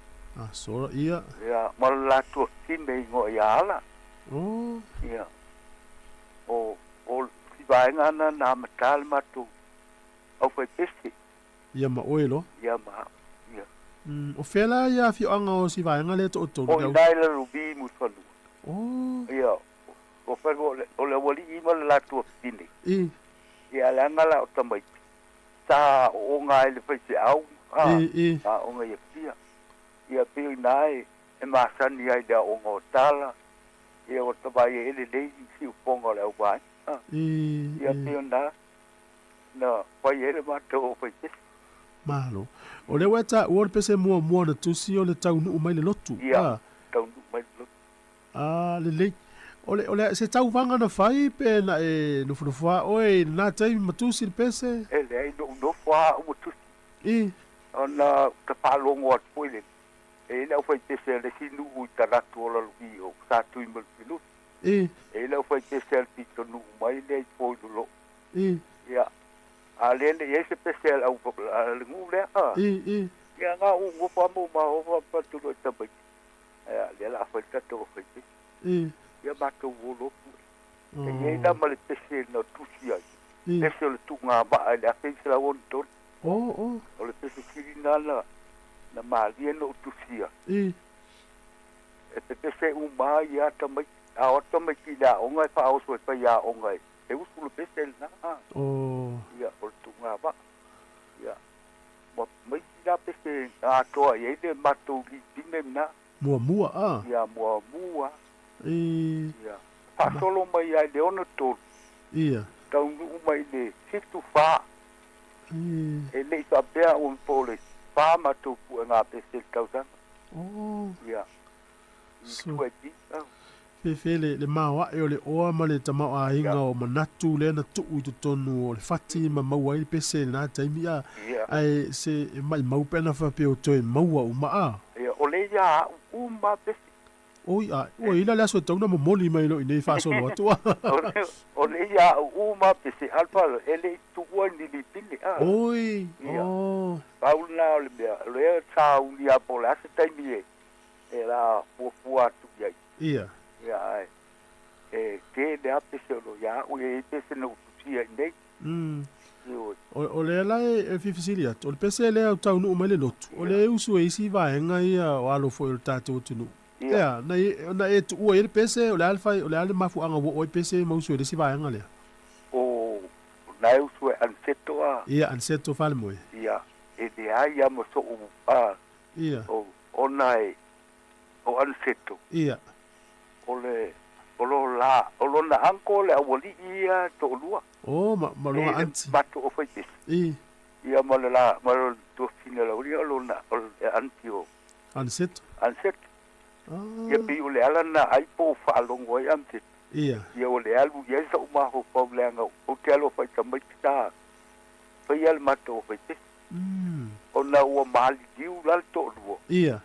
C: Asora, ia.
K: Ia, ma le latou fine igoa ia Ala.
C: Oh.
K: Ia. O, o si vaega na na amata le matou aufaipese.
C: Ia ma oe loa.
K: Ia ma, ia.
C: O fea la ia afioaga o si vaega lea toatolu?
K: O i ina i Lalovi i Mulifanua.
C: Oh.
K: Ia, o fai o le, o le aualii ma le latou fine.
C: E.
K: Ia, leaga la o tamaiti. Sa ooga ai le faifeau, a,
C: E, e.
K: aoga i Apia. Ia, pei o ina e, e masani ai le aoga o tala, ia o tavai e lelei i siufoga o le auvaega, a.
C: E,
K: Ia,
C: e.
K: pei o ina na fai ai le matou aufaipese.
C: Malo. O lea ua e taua o le pese muamua na tusi o le taunuu mai le lotu,
K: Ia,
C: a.
K: taunuu mai le lotu.
C: A, lelei. O le, o le, se tauvaga na fai pe na e nofonofo lava oe i lena taimi ma tusi le pese?
K: E leai, na ou nofo lava au ma tusi.
C: I.
K: Ona ou te faalogo atu foi lele, e i ai le aufaipese a le isi nuu i talaatu o Lalovi o Satuimalufilufi.
C: I.
K: E i ai le aufaipese a le pitonuu mai lea i Poilolo.
C: I.
K: Ia, a lea le i ai se pese a le au, a le nuu lea, a.
C: I, i.
K: Ia, na ou nofo lava ma ou mahofa ma fai atu loa i tamaiti. Ia, lea o le a fai le tatou aufaipese.
C: I.
K: Ia matou o lotu. E i ai la ma le pese na tusi ai.
C: I.
K: Pese o le tuuga maa i le 1963.
C: Oh, oh.
K: O le pese sili na na, na malie na ou tusia.
C: I.
K: E pepese uma ai ia tamaiti, a o atu tamaiti i le aoga e faaoso e faiaoga e usu le pese lena.
C: Oh.
K: Ia, o le tuugavaa. Ia, ma maisi la pese na atoa i ai le matou lipine lena.
C: Muamua a?
K: Ia, muamua.
C: E.
K: Ia, faasolo mai lava i le 63.
C: Ia.
K: Taunuu mai i le 74.
C: E.
K: E le i faapea au po o le fa matou puega pese i le tausaga.
C: Oh.
K: Ia. I
C: So.
K: tua i i. Ah.
C: Fefe le maoae o le oa ma le tamaoaiga o manatu lea na tuu i totonu o le fati ma maua ai le pese i lena taimi a.
K: Ia.
C: Ae se e maimau pe ana faapea o toe maua uma a.
K: Ia, o le ia au uma pese.
C: Oi a, ua i la le aso e tatau ona momoli mai loa i inei faasolo atu a.
K: O le ia au uma pese alfa e le i tuua ni lipine a.
C: Oi,
K: Ia.
C: oh.
K: Pau lena o le mea, o lea sauni lava po o le a se taimi e la fuafua atu i ai.
C: Ia.
K: Ia, ae e tele lava pese o lo o ia au, e i ai pese na ou tusia i inei. Ioe.
C: O lea la e fia fesili atu, o le pese lea o taunuu mai le lotu, o lea e usu e isi vaega ia o alo foi o le tatou atunuu.
K: Ia.
C: Ea, na e tuua i ai le pese, o le a le fai, o le a le mafuaaga ua oo ai pese ma usu e le isi vaega lea?
K: O na e usu e Aniceto a.
C: Ia, Aniceto Falemoe.
K: Ia, e leai lava ma so'u a.
C: Ia.
K: O, ona e, o Aniceto.
C: Ia.
K: O le, o lo la, o lona uncle le aualii ia to'olua.
C: O, ma lona
K: E le
C: aunty.
K: matou o faipese.
C: I.
K: Ia ma le la, ma le tuafafine o le aualii, o lona, o le aunty o.
C: Aniceto.
K: Aniceto.
C: Ah.
K: Ia pei o le ala lena ai po o faalogo ai Aniceto.
C: Ia.
K: Ia o le alu i ai so'u mafaufau leaga ou te alofa i tamaiti sa faia le matou o faipese. Ona ua maliliu la le to'olua.
C: Ia.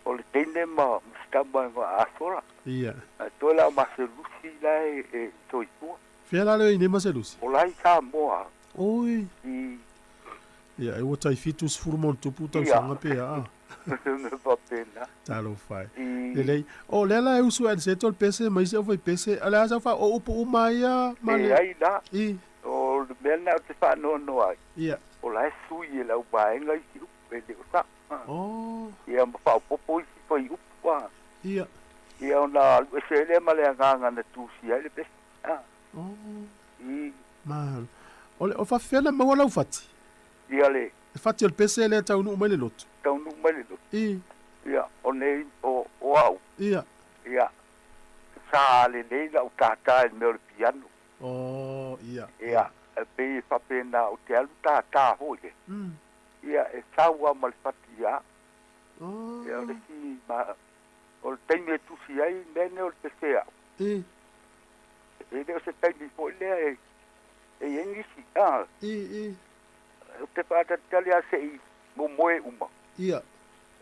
K: O le teine ma se tama e Asola.
C: Ia.
K: Ae toe la o Maselusi la e soifua.
C: Fea la lea i nei Maselusi?
K: O la i Samoa.
C: Oi.
K: I.
C: Ia, e ua tai 70 ma ono tupu tausaga pe a.
K: Me faapena.
C: Talofa e.
K: I.
C: Lelei. O lea la e usu e Aniceto le pese ma isi aufaipese. O le a sau faa o upu uma ia ma le.
K: Leai la.
C: I.
K: O le mea lena ou te faanoanoa ai.
C: Ia.
K: O la e sui e le auvaega isi upu e le o sa.
C: Oh.
K: Ia ma faaopoopo isi faiupu a.
C: Ia.
K: Ia ona alu ese ai lea ma le agaga na tusia ai le pese. Ah.
C: Oh.
K: I.
C: Malo. O le o faafefea na maua lau fati?
K: Ia le.
C: Le fati o le pese lea taunuu mai le lotu.
K: Taunuu mai le lotu.
C: I.
K: Ia, o nei o o au.
C: Ia.
K: Ia. Sa lelei lau tātā i le mea o le piano.
C: Oh, ia.
K: Ia, e pei e faapena ou te alu tātā foi le. Ia, e sau lava ma le fati ia.
C: Oh.
K: Ia, o le isi ma, o le taimi e tusi ai, mea nei o le pese au.
C: I.
K: E le o se taimi foi lea e, e i ai nisi. Ah.
C: I, i.
K: Ou te faatalitali lava se'i momoe uma.
C: Ia.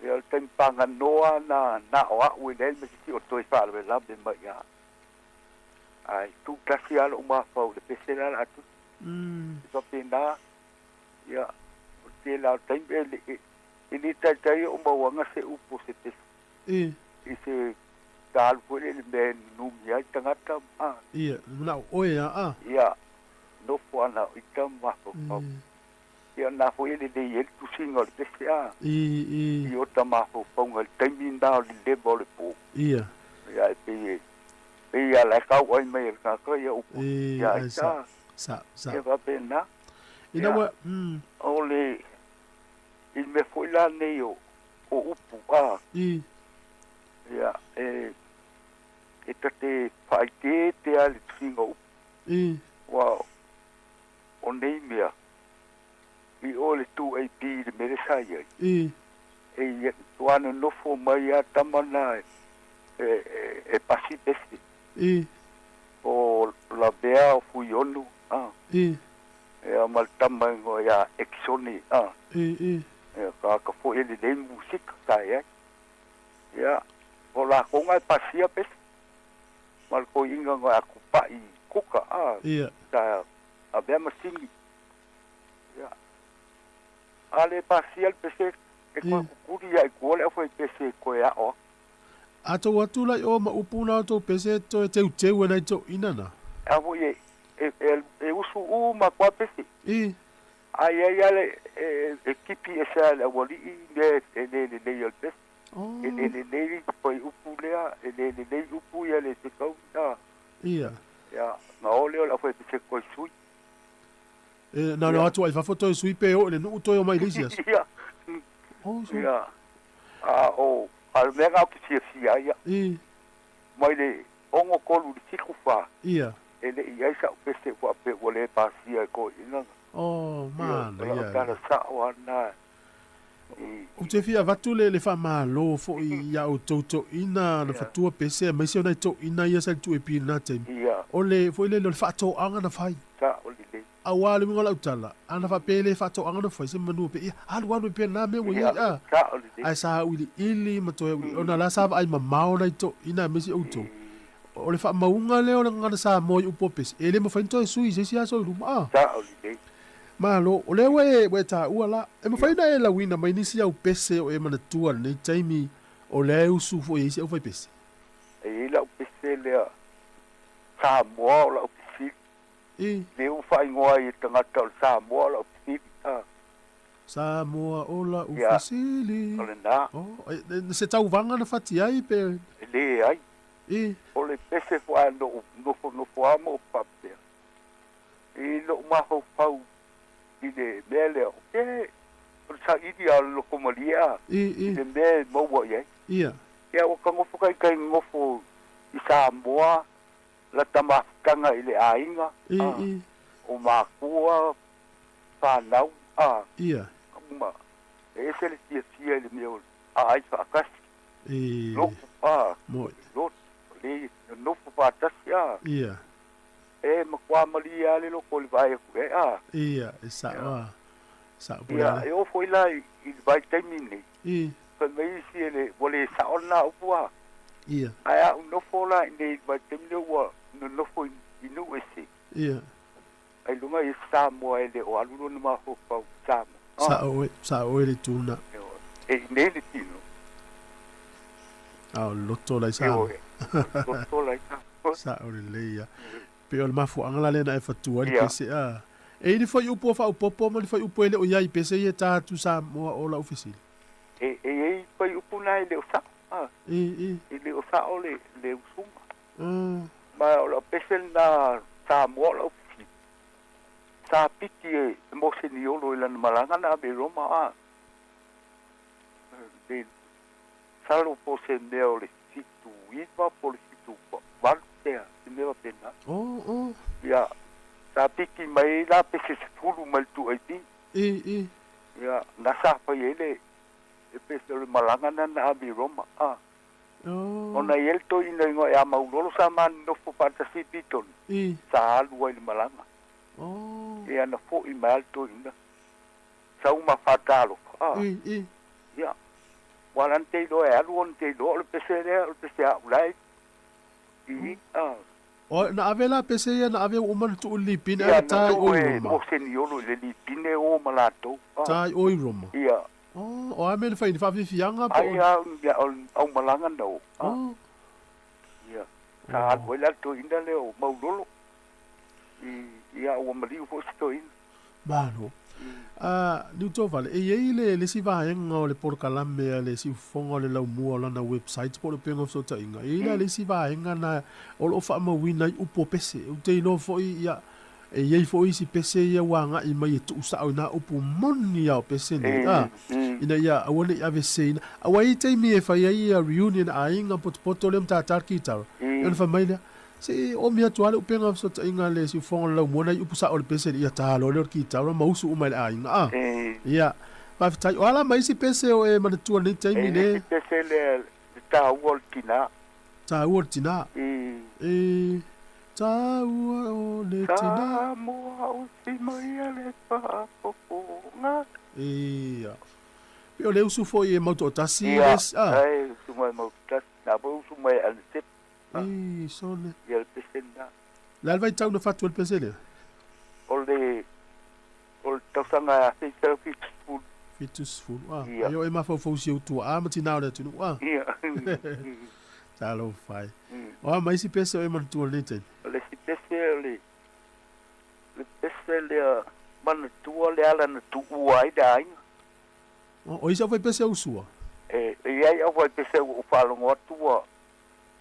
K: Ia, o le taimi paganoa na, na o a'u e leai ma se isi o toe faalavelave mai ia. Ae tuutasi lava lo'u mafau i le pese la la atusi. E faapena, ia, o le tele lava o taimi e le e lē taitai o'u mauaga se upu o se pese.
C: I.
K: I se ta alu foi lea i le mea e nunumi ai tagata ma.
C: Ia, mana'o oe a a.
K: Ia, nofo ana o ita ma mafaufau. Ia na foi e lelei ai le tusiga o le pese a.
C: I, i.
K: I ota mafaufauga i le taimi lena o le leva o le pō.
C: Ia.
K: Ia e pei e pei a lae kauai mai e le tagata ia upu.
C: I,
K: Ia
C: ai
K: ita.
C: sa. Sa, sa.
K: Ia faapena.
C: Ina
K: Ia,
C: ua.
K: o le i le mea foi la nei o o upu a.
C: I.
K: Ia e e tate faaiteete a le tusiga o upu.
C: I.
K: Ua o nei mea i o le 2AP i le mea lea sa i ai.
C: I.
K: E ia tuā nonofo mai a tama na e e e pasi pese.
C: I.
K: O Lavea o Fuiono a.
C: I.
K: Ia ma le tama igoa ia Exone a.
C: I, i.
K: Ia ka ka foi e lelei musika sa i ai. Ia o lakou e pasia pese. Ma le koiga ngoe a kupa'i kuka a.
C: Ia.
K: Sa avea masini. Ia. A le pasia le pese e koe kukuli ia i kua le aufaipese e koe a'o aku.
C: A tou atu la i o ma upu na o tou pese toe teuteu e nai toeaiina na.
K: A foi e e e e usu uma koa pese.
C: I.
K: Ai ai a le e e kipi ese a le auali'i mea e lē lelei o le pese. E le lelei fuaiupu lea, e le lelei upu ia le fetaui a.
C: Ia.
K: Ia, na o lea o le aufaipese toe sui.
C: E, na o atu ai fafo toe sui pe o i le nuu toe o mai le isi aso.
K: Ia.
C: Oh, so.
K: Ia. A o, a le mea na ou te fiafia ai ia.
C: I.
K: Mai le 63 i le 74.
C: Ia.
K: E le i ai sa'u pese faapea ua le pasia e toeaiina.
C: Oh,
K: mana,
C: ia.
K: O lau tala sa'o lava lena i.
C: Ou te fia avatu le faamalo foi ia outou toeaiina na fatua pese aemaise o nai toeaiina ia sa i le 2AP i lena taimi.
K: Ia.
C: O le foi lele o le faatoaga na fai.
K: Sa'o lelei.
C: Aua le uiga o lau tala, ana faapea e le faatoaga na fai se manu pe ia alu alu ai pea lena mea ua i ai a.
K: Sa'o lelei.
C: Ae sa auiliili ma toe auiliili ona la sa vaai mamao nai toeaiina aemaise outou. O le faamauga lea o le gagana Samoa i upu o pese, e le mafai ona toe sui i se isi aso i luma a.
K: Sa'o lelei.
C: Malo, o lea ua e, ua e taua la, e mafai ona e lauina mai nisi au pese o e manatua i lenei taimi o lea e usu foi ai isi aufaipese?
K: E i ai lau pese lea Samoa o lau fesili.
C: I.
K: Lea ua faaigoa ai e tagata o le Samoa o lau fesili, a.
C: Samoa o lau
K: Ia,
C: fesili.
K: o lena.
C: Oh, e, se tauvaga na fati ai pe?
K: E leai.
C: I.
K: O le pese foi a noʻu nofonofo lava ma ou faapea i loʻu mafaufau i le mea lea, o ke, o le saili a o le loko malie a,
C: I, i.
K: i le mea e maua i ai.
C: Ia.
K: Ia, ua ka nofo kai nofo i Samoa, lata mafutaga i le aiga,
C: I,
K: a,
C: i.
K: o makua, fanau, a,
C: Ia.
K: uma, e ese le fiafia i le mea o aai faatasi.
C: I.
K: Lotu, a,
C: Moi.
K: lotu, le nonofo faatasi, a.
C: Ia.
K: E matua malie lava le loko i le vaai atu i ai, a.
C: Ia, e sa'o a. Sa'o po
K: Ia,
C: le
K: e oo foi la i le vaitaimi lenei,
C: I.
K: fai mai isi e le, ua le sa'o lena upu, a.
C: Ia.
K: Ae a ou nofo la i inei i le vaitaimi lea ua nonofo i nuu ese.
C: Ia.
K: Ailoga i Samoa e le o alu lona mafaufau i Samoa.
C: Sa'o oe, sa'o oe le itu lena.
K: E i inei le tino.
C: A o le loto la i Samoa.
K: Ioe, o le loto la i Samoa.
C: Sa'o lelei a. Pei o le mafuaaga la lea na e fatua ai le
K: Ia.
C: pese a. E i ai le fuaiupu o faaopoopo ma le fuaiupu e le o i ai i pese ia e ta atu Samoa o lau fesili.
K: E e i ai fuaiupu na e le o sa'o a.
C: I, i.
K: E le o sa'o le le usuga.
C: Ah.
K: Ma o lau pese lena Samoa o lau fesili. Sa piki e Mose Niolo i lana malaga na ave i Roma a. Le salo po o se mea o le 79 po o le 78 ea, se mea faapena.
C: Oh, oh.
K: Ia, sa piki mai ai la pese 10 mai le 2AP.
C: I, i.
K: Ia, na sa fai ai le le pese o le malaga na na ave i Roma a.
C: Oh.
K: Ona i ai le toeaina igoa ia Maulolo sa ma nofo faatasi i Pitone.
C: I.
K: Sa alu ai i le malaga.
C: Oh.
K: Ia na fo'i mai lava le toeaina. Sau ma faatalofa a.
C: I, i.
K: Ia. Ua ala na te iloa e alu ona te iloa o le pese lea, o le pese a'u la e i, a.
C: O, na ave la pese ia, na ave ua uma ona tuu i le lipine,
K: Ia,
C: ae
K: na
C: ta i
K: tuu
C: o i
K: e
C: Roma.
K: Mose Niolo i le lipine o ma latou, a.
C: Ta i o i Roma.
K: Ia.
C: Oh, o a mea na fai, ni faafiafiaga po o.
K: Ai a, ia, o le aumalaga na o, a.
C: Oh.
K: Ia. Sa alu ai la le toeaina lea o Maulolo. I, ia, ua maliu foi si toeaina.
C: Malo. A, Niutovale, e i ai le, le isi vaega o le polokalame a le Siufofoga o le Laumua o lana website po o le upega o fesootaiga, e i ai la le isi vaega na o lo o faamauina ai upu o pese. Ou te iloa foi, ia, e i ai foi isi pese ia ua agai mai e tuusao i nā upu moni lava o pese nei, a, ina ia aua ne i aveseina. Aua e i ai taimi e fai ai ia reunion a aiga potopoto lea ma tātā le kitara, ia ona fai mai lea, Se i omi atu lava le upega fesootaiga a le siufofoga o le laumua nai upu sao o le pese ia ta loa lea o le kitara ma usu uma i le aiga a. Ia, faafetai. O a la ma isi pese o e manatua i lenei taimi
K: E
C: le.
K: isi pese lea le taua o le tinā.
C: Taua o le tinā.
K: I.
C: E taua o le tinā.
K: Samoa o si mai a le faafofoga.
C: Ia. Pe o le usu foi e mau toatasi
K: Ia,
C: le a.
K: e usu mai mau toatasi. Na foi usu mai a le sepe.
C: Ei, sole.
K: Ia le pese lena.
C: Le a le vaitau na fatu ai le pese lea?
K: O le, o le tausaga 1970.
C: 70, ah.
K: Ia.
C: Ai o e mafaufau si ou tuaa ma tinā o le atunuu, ah.
K: Ia.
C: Talofa e. O a ma isi pese o e manatua i lenei taimi?
K: O le isi pese o le, le pese lea manatua le ala na tuua ai le aiga.
C: O, o isi au fai pese au sua?
K: E i ai au faipese ua ou faalogo atu ua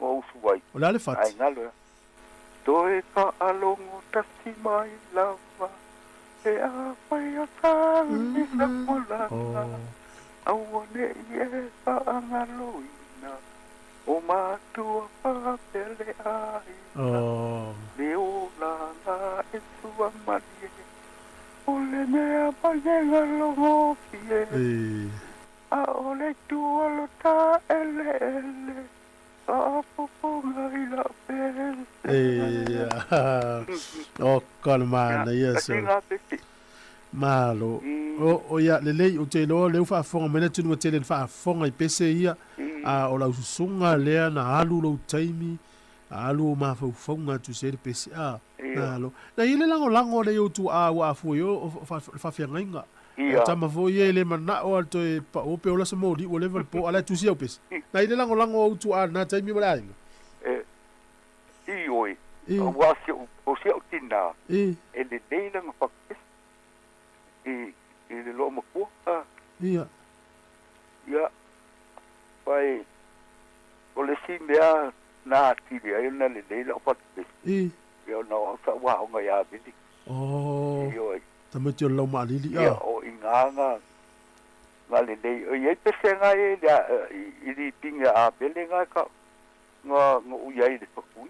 K: ua usu ai.
C: O le a le fati?
K: Ae galo ea. Toe faalogo tasi mai lava pe afai o sauni sa tulaga, aua ne i e faagaloina o matua faapea le aiga, le olaga e sua malie, o le mea mai e galogofie. ʻAʻole i tua lo ta ʻeleʻele, faaopoopoga i la'u pese.
C: Ia. O ka le manaia so. Malo. O, o ia, lelei, ou te iloa o lea ua faafofoga mai le atunuu e tele ina faafofoga i pese ia, a o lau susuga lea na alu lou taimi, alu ou mafaufauga atu se le pese, a. Malo. Na i ai le lagolago a le i ou tuaa ua afua i o, o le faafeagaiga. O tama foi ia e le manao a toe pao pe ola se moli ua leva le po, a la e tusi au pese. Na i le lagolago a ou tuaa lena taimi ma le aiga.
K: E, ioe, aua si ou, o si au tina, e lelei lana fatu pese i, i le loomatua. A.
C: Ia.
K: Ia, pai, o le isi mea na atili ai ona lelei lau fatu pese. Ia, ona o au sa ou aoga i Aveli.
C: Oh.
K: Ioe.
C: Tamaiti o le laumaalili,
K: a. Ia, o i ngā ngā, ngā lelei. O i ai pese ngā e le, i lipinga a Abele ngā ka, ngā, ngā ui ai le whakui.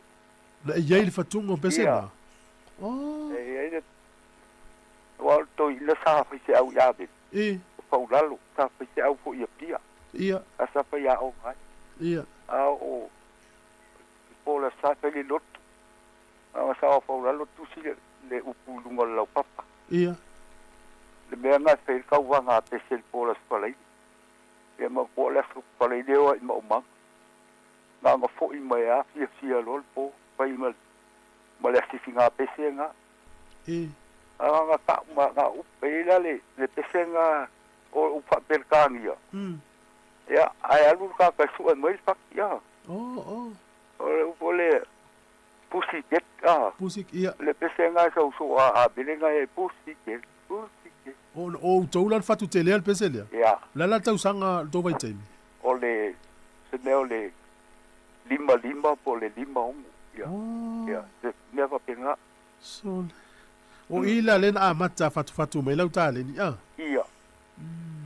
C: Na i ai le whatunga o pese
K: Ia.
C: ngā? Oh.
K: E i ai le, wa o toi ina sa whai se au i Abele.
C: I.
K: O whaulalo, sa whai se au fo i Apia.
C: Ia.
K: A sa whai a o ngai.
C: Ia.
K: A o, pola sa whai le lotu. A sa o whaulalo tusi le, le upu i luga o le laupapa.
C: Ia.
K: Le mea lena e fai ai le tauvaga a pese i le po o le Aso Faraile. Ia ma po o le Aso Faraile o ai ma Omaga. Na ona foi mai a fiafia loa le po, fai ma ma le asifiga pese lena.
C: I.
K: A na tau ma na upu, e i ai la le le pese lena o upu faa-Peretania. Ia, ae alu le tagata e sue mai le fati, a.
C: Oh, oh.
K: O le upu o le Pussy cat a.
C: Pussy ia.
K: Le pese nga sa uso a a bele nga e pussy cat, pussy cat.
C: O o outou la le fatu tele a le pese lea.
K: Ia.
C: O le a la le tausaga le tou vaitaimi?
K: O le se mea o le 55 po o le 56. Ia.
C: Oh.
K: Ia, se mea faapena.
C: Sole. O i la lea na amata fatufatu mai lau taleni a.
K: Ia.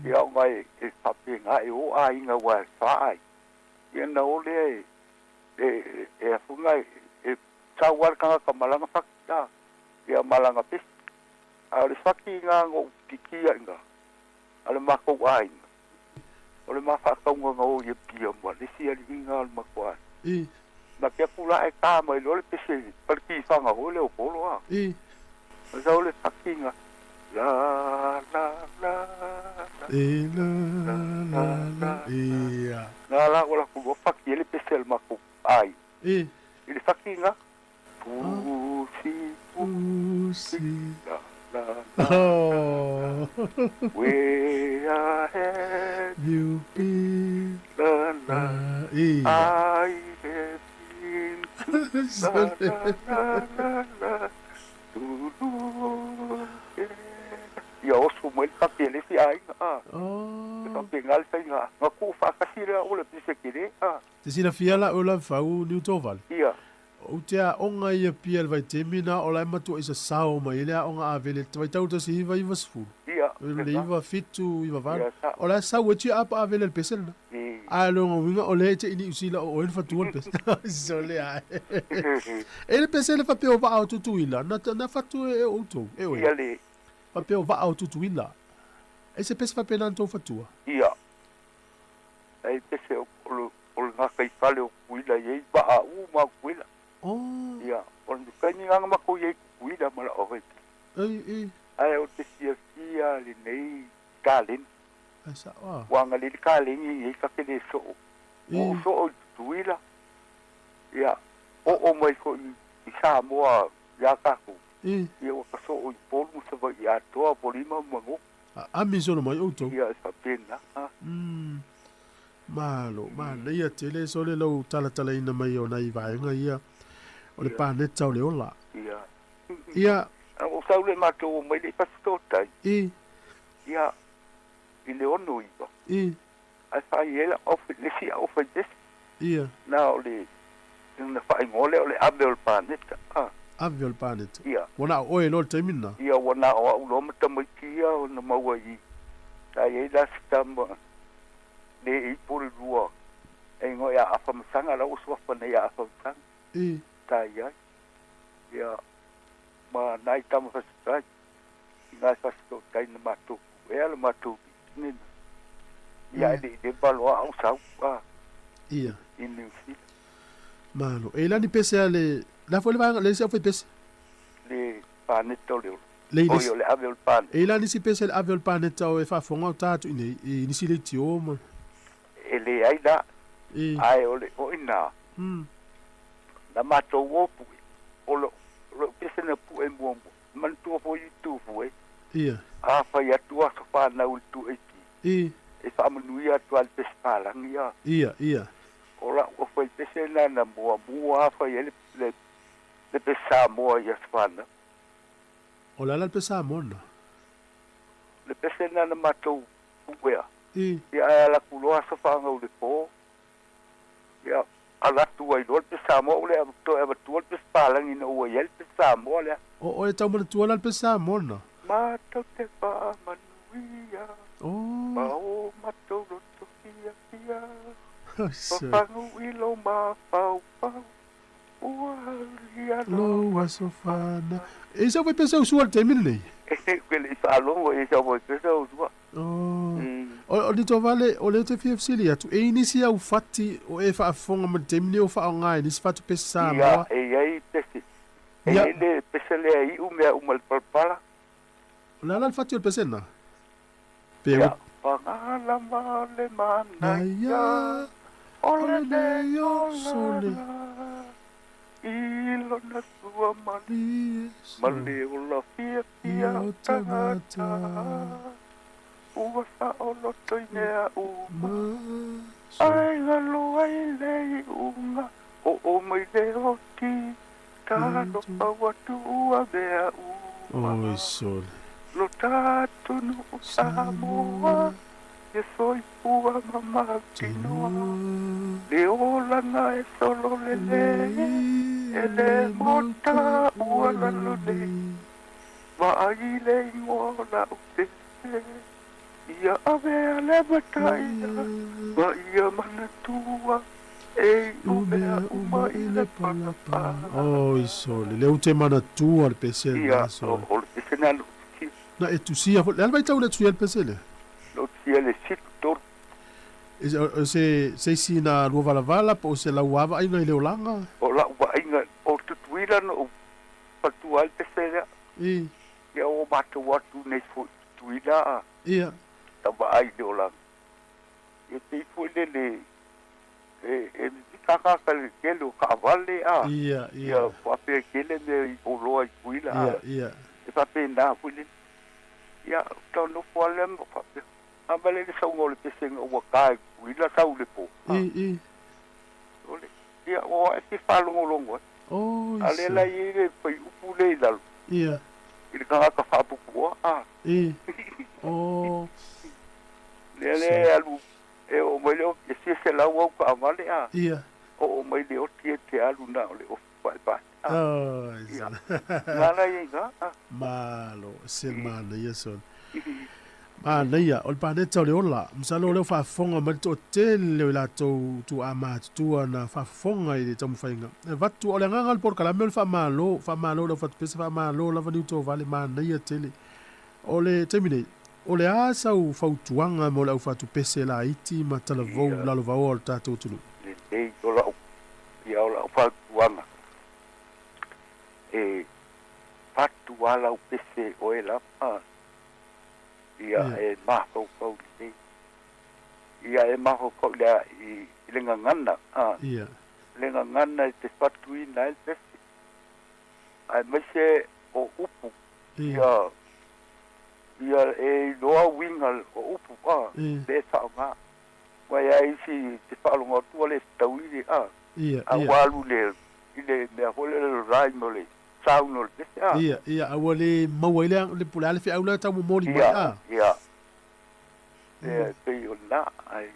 K: Ia ona e e faapena e o aiga ua e fa ai. Ia na o lea e E, e afunga e, e sau lava le tagata ma lana faki, a, ia ma lana pesi. A o le faki ina na ou titia ina, a le matou aiga, o le mafaatauga na o i Apia ma le isi aliiga o le matou aiga.
C: I.
K: Na te atu la e ta mai loa le pese i le tifaga foi lea o Polo, a.
C: I.
K: Na sau le faki ina, la, la, la, la.
C: E la, la, la, ia.
K: Na la ua latou lua faki ai le pese a le matou aiga.
C: I.
K: I le faki ina, Pusi,
C: pusi,
K: la, la, la,
C: Oh.
K: Where have
C: you been?
K: La, la,
C: Ia.
K: I have been to la, la, la, la, la, Tulu, Ia oso mai le faki a le isi aiga, a.
C: Oh.
K: E faapena le faiga. Na tuu faatasi lea o le pese tele, a.
C: Te silafia la oe Fau Niu Tovale?
K: Ia.
C: Ou te aoga i Apia i le vaitaimi na o la e matua i sasao mai ai le aoga Avele i le vaitau 1990.
K: Ia,
C: Le 97, 98.
K: Ia, sa.
C: O la e sau ai tia apa Avele i le pese lena.
K: I.
C: A o lona uiga o lea e te i Niu Sila o oe na fatua le pese. Sole ae. E le pese le faapea o vaa o Tutuila, na, na fatu e outou, e oe.
K: Ia le.
C: Faapea o vaa o Tutuila. E se pese faapena na tou fatua?
K: Ia. Ai pese o, o le, o le gataifale o Tutuila i ai vaa uma o Tutuila.
C: Oh.
K: Ia, o le taimi lena na matou i ai i Tutuila ma lau ai.
C: Ei, ei.
K: Ae ou te fiafia lenei taleni.
C: Ai sao a.
K: Ua agalelei le taleni i ai ta te le soo.
C: I.
K: Ua ou soo i Tutuila, ia, oo mai foi i Samoa ia tatou.
C: I.
K: Ia ua ta soo i Upolu ma Savaii atoa, Apolima ma Manua.
C: A ami solo mai outou.
K: Ia, e faapena.
C: Mm. Malo, manaia tele sole lau talatalaina mai o nai vaega ia o le paneta o le ola.
K: Ia.
C: Ia.
K: A ua sau le matou o mai le i Fasitootai.
C: I.
K: Ia, i le 69.
C: I.
K: Ae fai ai la'u au le isi au faipese.
C: Ia.
K: Na o le na faaigoa lea o le ave o le paneta a.
C: Ave o le paneta.
K: Ia.
C: Ua na o oe loa i le taimi lena.
K: Ia, ua na o a'u loa ma tamaiti ia ona maua i i. Sa i ai la se tama le ipo le lua e igoa ia Afamasaga, la ua suafa nei ia Afamasaga.
C: I.
K: Sa i ai. Ia, ma nai tama fasitai, i nai fasitootai na matou puea le matou alii na. Ia, ae le i leva loa a'u sau a.
C: Ia.
K: I Niu Sila.
C: Malo. E la ni pese a le, le a foi le vaega, le isi aufaipese?
K: Le paneta o le ola.
C: Le i
K: Oi, o le ave o le paneta.
C: E la nisi pese le ave o le paneta o e faafofoga o ta atu i nei, i nisi leitio ma.
K: E leai la.
C: I.
K: Ae o le oi na. Na matou o pue, o lo, o pese na pue muamua. Manatua foi i tufu e.
C: Ia.
K: A fai atu aso fanau i le 280.
C: I.
K: E faamanuia atu lava i le pese palagi a.
C: Ia, ia.
K: O la'u aufaipese lena na muamua a fai ai le, le, le pese Samoa i aso fanau.
C: O le a la le pese Samoa lena?
K: Le pese lena na matou puea.
C: I.
K: Ia ae ala atu loa aso fanau i le po. Ia, ala atu ai loa le pese Samoa, ua le toe avatua le pese palagi ina ua i ai le pese Samoa lea.
C: O oe tau manatua la le pese Samoa lena?
K: Matou te faamanuia ma o matou loto fiafia, Fafagu i lou mafaufau, ua aulia
C: lou aso fanau. E i sau faipese au sua i le taimi lenei?
K: E le i faalogo i ai sau faipese au sua.
C: Oh. O le Tovale, o lea ou te fia fesili atu, e i nisi au fati o e faafofoga mai i le taimi lenei o faaaoga e nisi fatu pese Samoa?
K: Ia, e i ai pese. E i ai le pese lea e iu mea uma i le palapala.
C: O le a la le fati o le pese lena? Pe
K: Ia, Pagalama le manaia, o lenei olaga, i lona sua malie, ma le ola fiafia o tagata, ua saoloto i mea uma, ae galo ai le iuga, oo mai le oti, talofa ua tuua mea uma.
C: Oi sole.
K: Lo tatou nuu Samoa, ia soifua ma mautinoa, le olaga e solo lelei, e le mota ua lalo nei, vaai le igoa o la'u pese, ia avea le mataia, ma ia manatua, e iu mea uma i le palapala.
C: Oi sole, lea ou te manatua le pese lena sole.
K: Ia, o le pese lena na ou tusia.
C: Na e tusia foi, le a le vaitau lea tusia ai le pese lea?
K: Na ou tusia i le 73.
C: O se se isi na lua valavala po o se lau a vaaiga i le olaga?
K: O la'u vaaiga, o Tutuila na ou faletua ai le pese lea.
C: I.
K: Ia ua matou atu nei foi i Tutuila a.
C: Ia.
K: Ta vaai i le olaga. Ia pei foi lele e e mimita ka le tele o taavale a.
C: Ia, ia.
K: Ia faapea tele mea i oloa i Tutuila a.
C: Ia, ia.
K: E faapena foi lele. Ia, tau nofo lava lea ma faapea, a vale le sauga o le pesega ua ta i Tutuila sau le po.
C: I, i.
K: O le, ia, ua ae fia faalogologo ai.
C: Oi
K: A lea la e i ai le fuaiupu lea i lalo.
C: Ia.
K: I le tagata faapupuoa, a.
C: I. O.
K: Lea lea e alu, e oo mai le oti, e fia selau au taavale, a.
C: Ia.
K: Oo mai le oti e te alu na o le ofi paepae, a.
C: Oi.
K: Ia. Nana ia i ina, a.
C: Malo, se manaia sole. Manaia, o le paneta o le ola. Masalo o lea ua faafofoga mai le toatele o i latou tuaa matutua na faafofoga i le taumafaiga. E avatu, o le agaga o le polokalame o le faamalo, faamalo i le aufatupese, faamalo lava Niutovale, manaia tele. O le taimi nei, o le a sau fautuaga mo le aufatupese laiti ma talavou lalovaoa o le tatou atunuu?
K: Lelei o lau, ia o lau fautuaga e fatu lava lau pese oe lava. Ia e mafaufau lelei. Ia e mafaufau i le i le gagana, a.
C: Ia.
K: Le gagana e te fatuina ai le pese. Aemaise o upu. Ia ia e iloa uiga o upu, a. Le faaaoga. Aua e a isi te faalogo atu ua le fetaui le, a.
C: Ia,
K: A
C: ia.
K: ua alu i le i le mea foi lele o le rhyme o le sound o le pese, a.
C: Ia, ia, a ua le maua ai le, le po o le a le feau lea e tau momoli mai, a.
K: Ia, ia. E pei o lena, ae.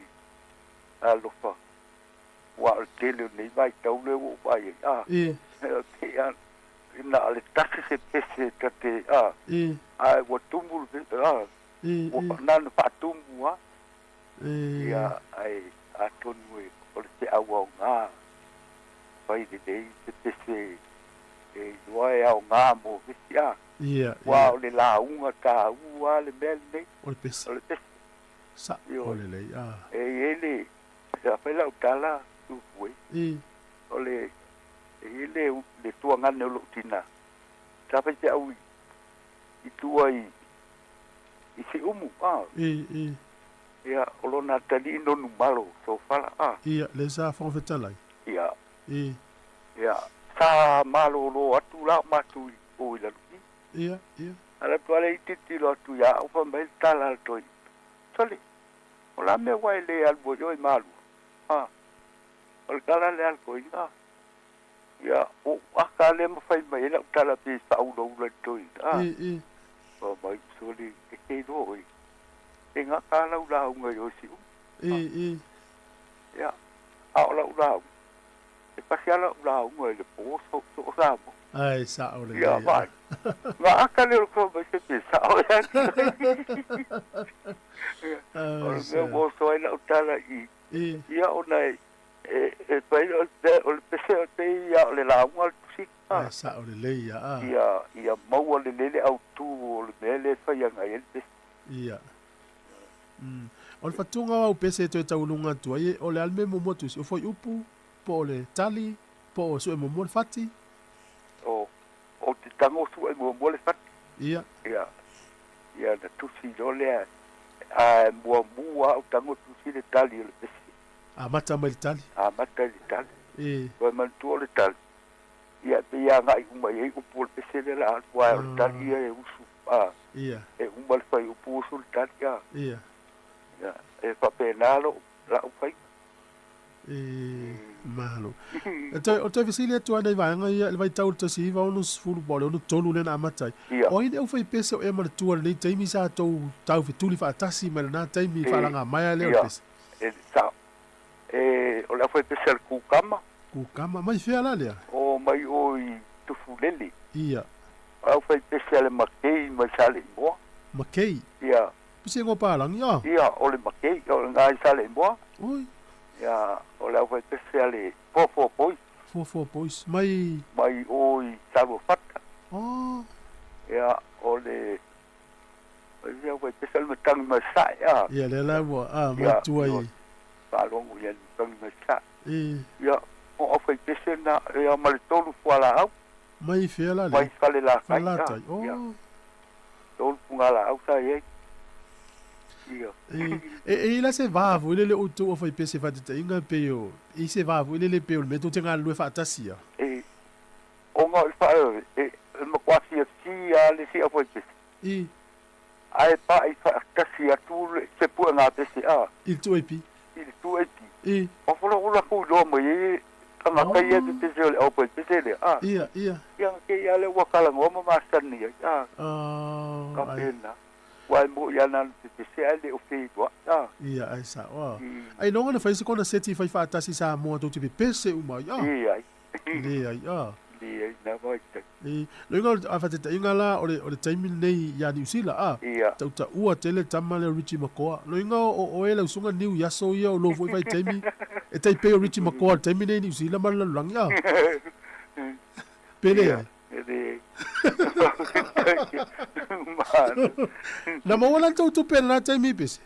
K: Alofa, ua o le tele o lenei vaitau lea ua ou vaai ai, a. E pei lava na o le tasi se pese ta te, a. Ae ua tumu le pese, a. Ua na ona faatumu lava. Ia, ae atonu e o le feau aoga, fai lelei se pese e iloa e aoga mo nisi, a. Aua o le lauga taua lava le mea lenei.
C: O le pese.
K: O le pese.
C: Sa'o lelei a.
K: E i ai le, a fai lau tala tupu e, o le, e i ai le, le tuagane o lou tina, sa faifeau i, i tua i, i Siumu, a. Ia, o lona atalii Nonumalo Sofala, a.
C: Ia, lea sa Fofoga Fetalai.
K: Ia. Ia, sa malolo atu la o matou i o i lalo i.
C: Ia, ia.
K: Alu atu lava lea i tilotilo atu ia au fai mai le tala a le toeaina, Sole, o le a mea ua e le alu ai oe i Malua? A, o le tala lea a le toeaina, Ia, ua ou aka lea ma fai mai ai lau tala pei e faaulaula i le toeaina, a. Fai mai, Sole, e te iloa oe, e gata lava lau lauga i o i Siumu. Ia, a o lau lauga, E tasi lava lau lauga i le po so o Samoa.
C: Ae sao lelei.
K: Ia vaai. Na aka lea o le toa mai se mea sao ia te O le mea ua oso ai lau tala i ia ona e e fai o le pese o te ia o le lauga o le tusiga.
C: Ae sao lelei ia a.
K: Ia ia maua lelei le autu o le mea lea e fai agai ai le pese.
C: Ia. O le fatuga o au pese e toe tauluga atu ai, o le a le mea e muamua tusi, o fuaiupu, po o le tali, po o sue muamua le fati?
K: O, o te tago sue muamua le fati.
C: Ia.
K: Ia, ia na tusi loa lea, ae muamua au tago tusi le tali o le pese.
C: Amata mai le tali.
K: Amata i le tali.
C: E.
K: Toe manatua o le tali, ia e pei e agai uma i ai upu o le pese lea la alu, ae o le tali ia e usu, a.
C: Ia.
K: E uma le fuaiupu usu le tali, a.
C: Ia.
K: Ia, e faapena lou, lau faiga.
C: E, malo. E toe, o toe fesili atu lava nai vaega ia i le vaitau o le 1960 po o le 63 lea na amata ai.
K: Ia.
C: O ai le aufaipese o ea ma le tua i lenei taimi sa tou taufetuli faatasi mai lena taimi i
K: E,
C: faalagamaea lea o le
K: ia,
C: pese?
K: e, sa, e, o le aufaipese a le Kukama.
C: Kukama, mai fea la lea?
K: O, mai o i Tufulele.
C: Ia.
K: O le aufaipese a le Makei mai Saleimoa.
C: Makei?
K: Ia.
C: Pese igoa palagi, a?
K: Ia, o le Makei, o le na i Saleimoa.
C: Oi.
K: Ia, o le aufaipese a le Foafoa Boys.
C: Foafoa Boys, mai?
K: Mai o i Saluafata.
C: Oh.
K: Ia, o le, o le aufaipese a le Matagi mai Sae, a?
C: Ia, lea la ua, a, mai tua i.
K: Ia, faalogo i le Matagi mai Sae.
C: E.
K: Ia, o aufaipese na, ia, ma le tolu fualaau.
C: Mai fea la lea?
K: Mai Falelatai.
C: Falelatai, oh.
K: Ia, tolu pugalaau sa i ai. Ia.
C: E, e, e i la se va foi lele o outou aufaipese faataitaiga pei o, i se va foi lele pei o le mea tou te galulue faatasi a?
K: E, ona o le faalavelave, e, e matua fiafia lava le isi aufaipese.
C: I.
K: Ae paʻi faatasi atu le, se puega pese a.
C: I le 2AP.
K: I le 2AP.
C: I.
K: O folo o lakou iloa mai ai tagata ia te pese o le aufaipese lea, a.
C: Ia, ia.
K: Ia, kei a lea ua talanoa ma masani ai, a.
C: Oh,
K: Ka
C: ai.
K: pena. Ua e moʻi ana na pepese ae le o feiloai, a.
C: Ia, ai sa'o, a. Ailoga na fai se kona seti fai faatasi Samoa tou te pepese uma ai, a.
K: Leai.
C: Leai, a.
K: Leai, na vaitau.
C: E, loiga o le faataitaiga la o le, o le taimi lenei ia Niu Sila, a.
K: Ia.
C: Tautaua tele tama lea o Richie McCaw. Loiga o oe lau susuga Niu i aso ia o lou foi vaitaimi e tai pei o Richie McCaw i le taimi lenei i Niu Sila ma le lalolagi, a. Pe leai.
K: E leai. Manu.
C: Na maua la le tou tupe i lena taimi pese?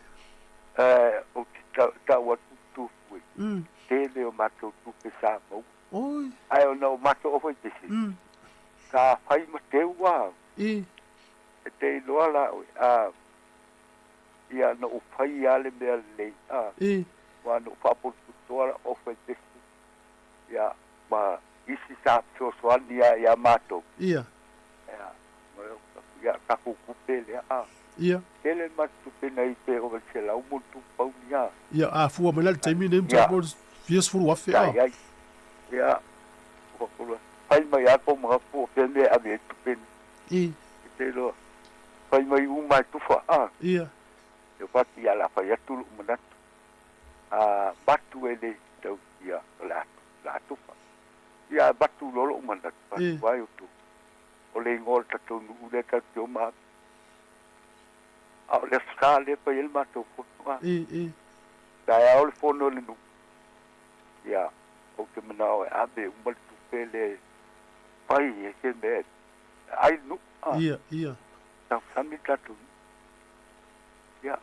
K: Ou te tau atu tupu e. Tele o matou tupe sa maua.
C: Oi.
K: Ae ona o matou foi pese. Sa fai ma teu a.
C: I.
K: E te iloa la oe, a, ia na ou fai a le mea lelei, a.
C: I.
K: Ua na ou faapotopotoa la o fai pese. Ia, ma isi sa fesoasoani lava ia matou.
C: Ia.
K: Ia, ia, tatou tupe lea, a.
C: Ia.
K: Tele le matou tupe na i pe ova i le 100 ma ona tupu pauni, a.
C: Ia, a fua mai la i le taimi lenei, masalo po o le fia sefulu afe, a.
K: Sa i ai. Ia, ua kula, fai mai lava kou manatu po o fea mea e ave ai le tupe nei.
C: I.
K: E te iloa, fai mai uma e tufa, a.
C: Ia.
K: Ia, fati, ia, o le a fai atu lou manatu. Batu e le tau ia la la tufa. Ia batu lolo mana vai o tu. O le ngol tatu nu le ka te ma. A o le sa le pa il ma to fu.
C: E.
K: Ta ya o le fono le nu. Ia o te mana o abe umal tu pele pai e se me ai nu.
C: Ia ia.
K: Ta sami tatu. Ia.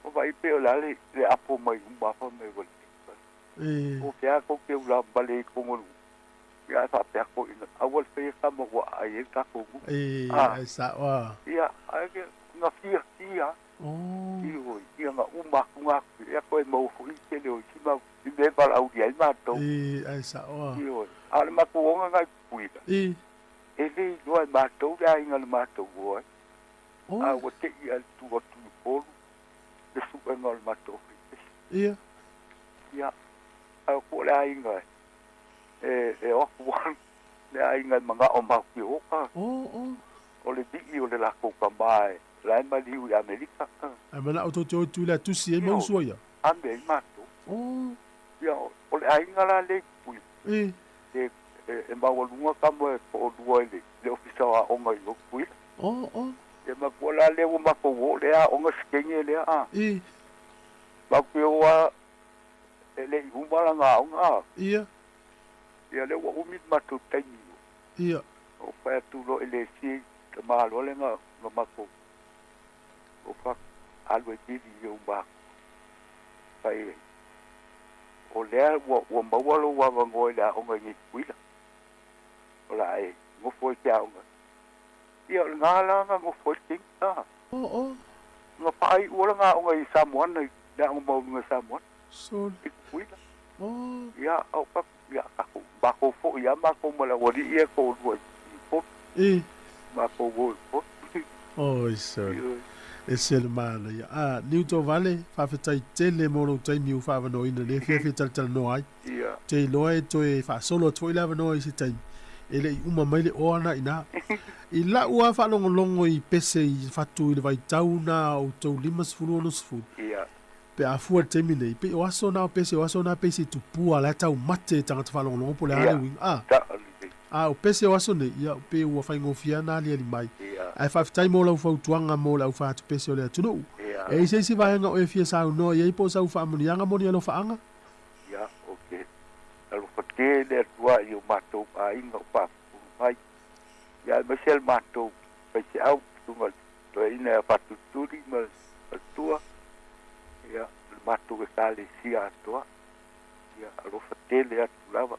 K: O vai pe o la le apo mai uma fa me wale. O fea ko ke ula bale ko ngolu. Ia fa pea ko ina awal fe ka mo wa ai ka ko.
C: E ai sa wa.
K: Ia ai ke nga fia tia.
C: Oh.
K: Io ia nga uma ku nga ia ko e mo fu i te le o ti ma i me val au ia ma to.
C: E ai sa wa.
K: Io a le ma ku nga nga kuida.
C: E
K: e le no ai ma to la inga le ma to wo.
C: Oh.
K: A o te ia tu o tu polu. Le su e ngol ma to.
C: Ia.
K: Ia. A ko le ainga e o ku le ainga manga o ma ku o ka.
C: Oh.
K: O le bi o le la ko ka mai la ma li u Amerika.
C: A mana o to te tu la tu si e mo so ia.
K: A me ma to.
C: Oh.
K: Ia o le ainga la le ku.
C: E
K: e e ma o lunga ka mo o lua le le ofisa o ngai o ku.
C: Oh oh.
K: E ma ko la le o ma ko o le a o nga skenge le a.
C: E
K: ma ku o a le umala nga nga.
C: Ia.
K: Ia le ua umi matu taimi.
C: Ia.
K: O whai atu lo ele si te mahalo le nga mako. O wha alu e pili i o mako. Whai o lea ua maua lo ua wangoe le aonga i kuila. O la e ngofo i te aonga. Ia o ngā la nga ngofo i ting.
C: Oh oh.
K: Nga whai ua la nga aonga i Samoana i le aonga maulunga Samoana.
C: Sol.
K: I kuila.
C: Oh.
K: Ia au ka ia ka ba ko fo ia ma ko mala wali ia ko lu ko.
C: E
K: ma ko wo ko.
C: Oi sol. E se le mana ia. A niu to vale fa fetai tele mo lo taimi u fa no ina le fe fe tal tal no ai.
K: Ia.
C: Te loe to e fa solo to ila no i se taimi. E le uma mai le oana ina. I la ua fa longo longo i pese i fatu i le vai tauna o tau lima sefulu ono sefulu.
K: Ia.
C: Pe a fua te mine, pe o aso na pese, o aso na pese tu pua la tau mate tangata whalongo po le hale wing. A, a o pese o aso ne, ia pe ua whaingofia nā li ali mai. Ai whawhitai mō lau whautuanga mō lau whātu pese o le atunu. E ise isi vahenga o e fia sau noa, ia ipo sau whaamunianga moni alo whaanga?
K: Ia, oke. Alo whate le atua i o mātou ainga o pāpuru mai. Ia, masel mātou, paise au, tunga toi ina whatuturi ma atua. Ia, le mātou e kāle sia atoa. Ia, alofa tele atu lava.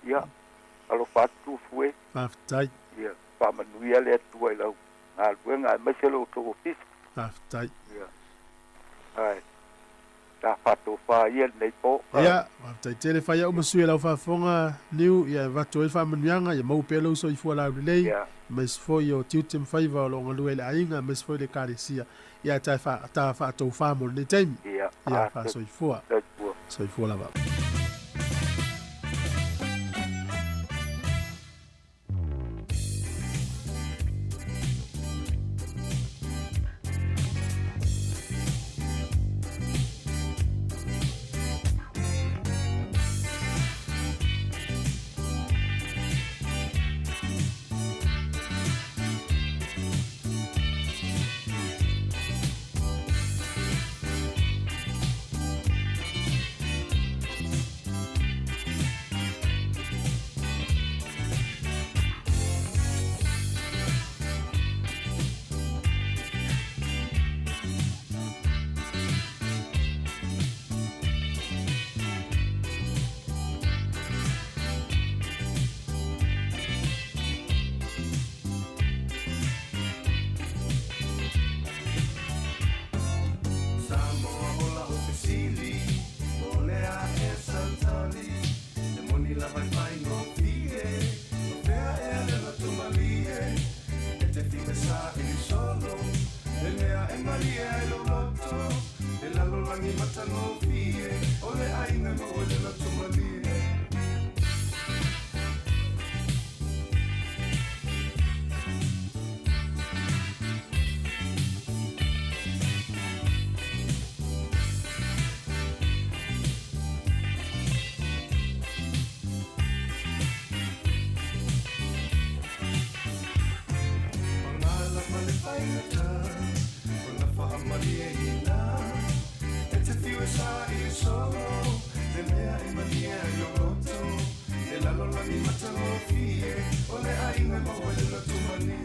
K: Ia, alofa atu fue.
C: Whawhitai.
K: Ia, whamanuia le atua i lau. Ngā luenga, e maise lo tō ofisa.
C: Whawhitai.
K: Ia, ai, tā whātō whā ia nei pō.
C: Ia, whawhitai tele whai au masui e lau whaafonga niu, ia, watu e whamanuianga, ia mau pēlo uso i fua lau lelei.
K: Ia.
C: Mais foi o tiute mwhaiva o longa lue le ainga, mais foi le kāresia. Ia tā whaatou wha mo le taimi.
K: Ia.
C: Ia wha soifua. Soifua lava.
L: faigata Ona faamalieina E te fiu e saili solo Le mea e malie ai lou loto E lalolagi matagofie O le aiga e maua i le loto malie.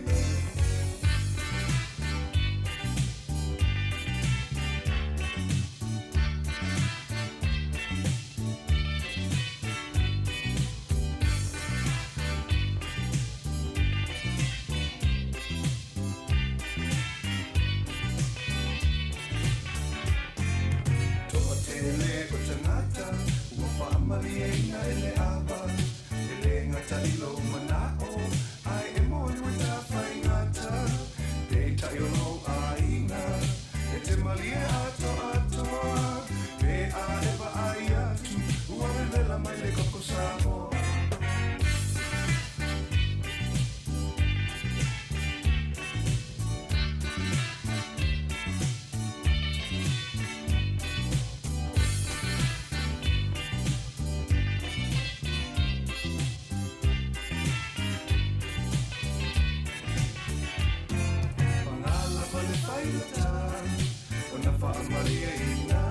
L: Toatele o tagata ua faamalieina e le ava, e lē gata i lou manao, ae e moni ua tafaigata. Peitai o lou aiga e te malie atoatoa, pe a e vaai atu ua vevela mai le koko Samoa. Paga lava le faigata ona faamalieina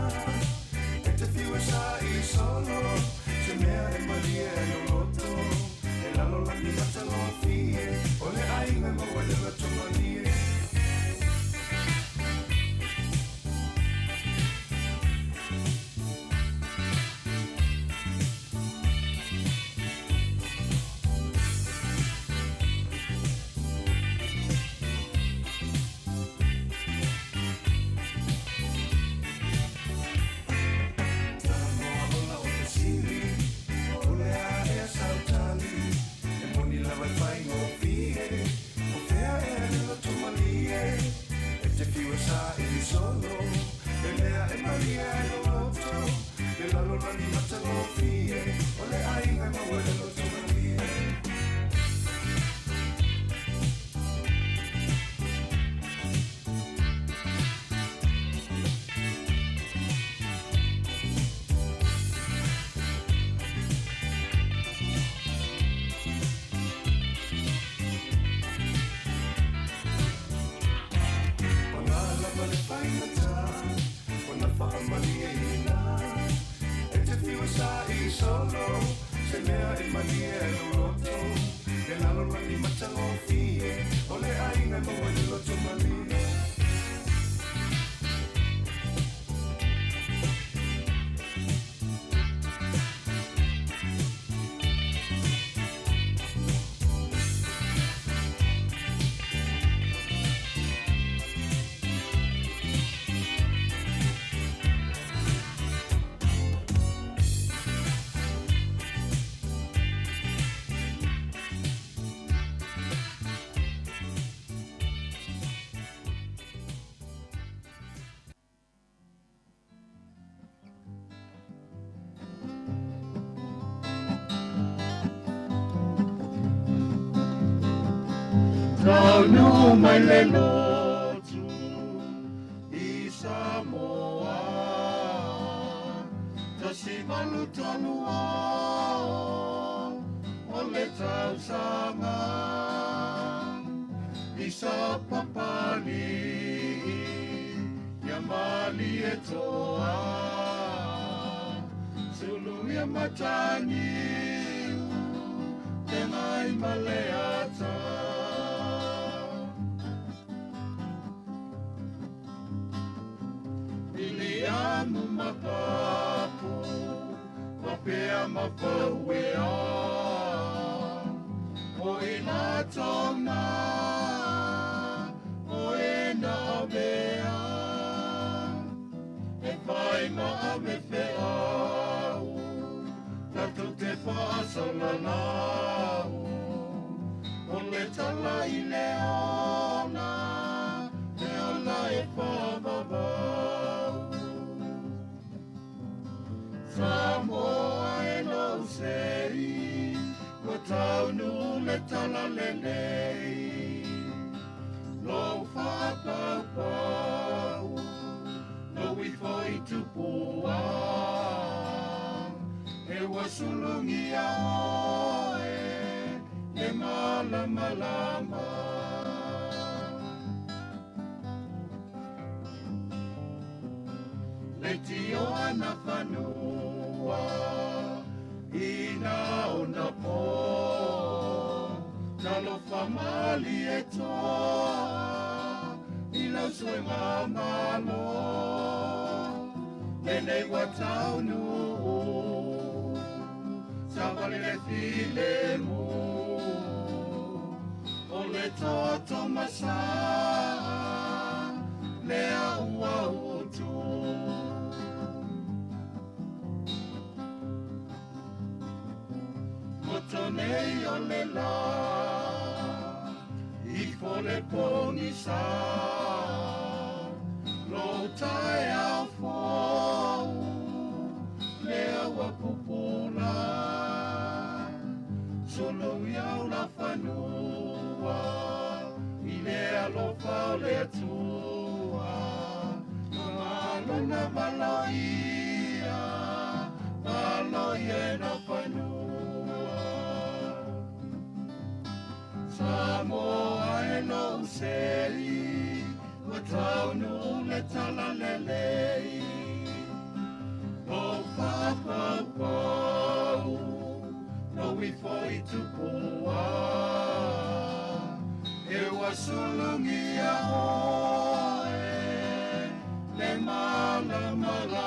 L: E te fiu e saili solo Se mea e malie ai lou loto E lalolagi matagofie O le aiga e maua i le loto malie. Samoa ola o fesili O le a ea sautali E moni lava e faigofie O fea ea le loto malie E te fiu e saili solo Le mea e malie ai lou loto Le lalolagi matagofie O le aiga e maua i le loto malie. Paga lava le faigata ona faamalieina E te fiu e saili solo Se mea e malie ai lou loto E lalolagi matagofie O le aiga e maua i le loto malie. Taunuu mai le lotu i Samoa 1836 o le tausaga i sa Papali'i ia Malietoa sulu ia mataniu te ngai ma le ata. Iliamu mapapu mapea mapauea o ina tona o ena avea e fai ma ave feau tatou te faasalalau o le tala i le ola le ola e faavavau. Samoa e lou sei ua taunuu le tala lelei lou faapaupau lou ifo i tupua e ua sulugia oe le malamalama.
M: Leitioa na fanua Ina ona po Talofa mali e toa I lau suega malo Lenei ua taunuu Savali le filemu O le toto masa Lea ua utu Moto nei o le la Ifo le pogisa Lou taeao fou Lea ua pupula Sulu iau la fanua I le alofa o le Atua Malona valoia Valoia e na fanua Samoa e lou sei Ua taunuu le talalelei Lou faapaupau Lou ifo i tupua E ua sulugia oe Le malamalama.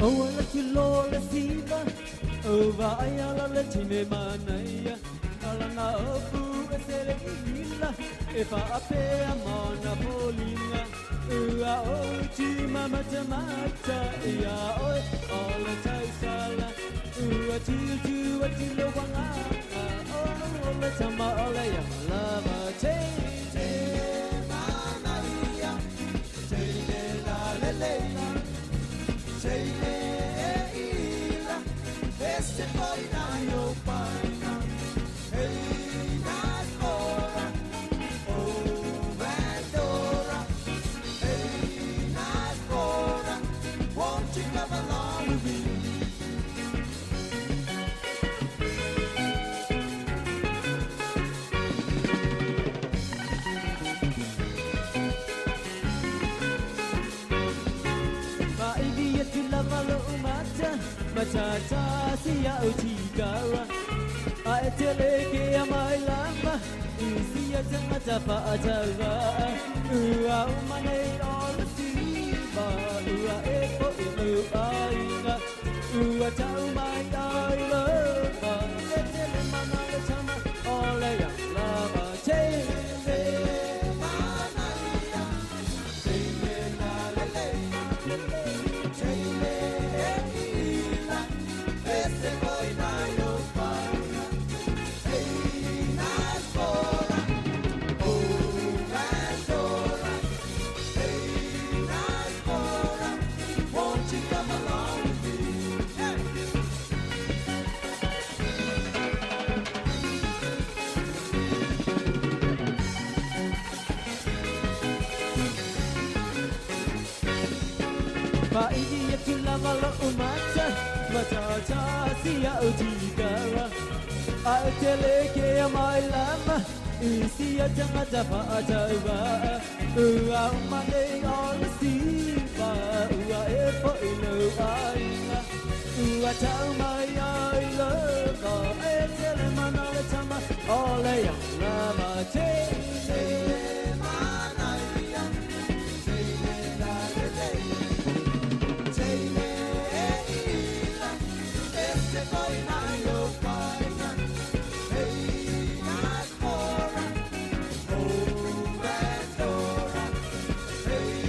B: Maua le tilo le siva O vai ala le tine manaia Ala na opu e sele ila E whaapea mana polinga Ua o ti mamata mata Ia oe o le tausala Ua tiu tiu a tilo wanga O le tama o le ia lava Te te manaia Te le la le le Te le ila Ese foi na yo paina Hey nice ora Oh Pandora Hey nice ora Won't you come along with me? Maivi atu lava lo umata Matata si au tigara A e tele ke a mai lama I si a tangata whaatawa Ua umane o le siva Ua e po i lu ainga Ua tau mai ai lova E tele mana le tama O le ia lava Te le manaia Te le la le le Te le ila Ese foi na yo paina Hey nice ora Oh Pandora Hey nice ora Won't you come along with me? Hey. Maivi atu lava lo umata Matata si au tigara A e tele ke a mai lama I si a tangata whaatawa Ua umane o le siva Ua e po i lo ainga Ua tau mai ai lova E tele mana le tama O le ia lava Te le manaia Te le la le le Te le ila Ese foi na yo paina Hey nice ora Oh Pandora Hey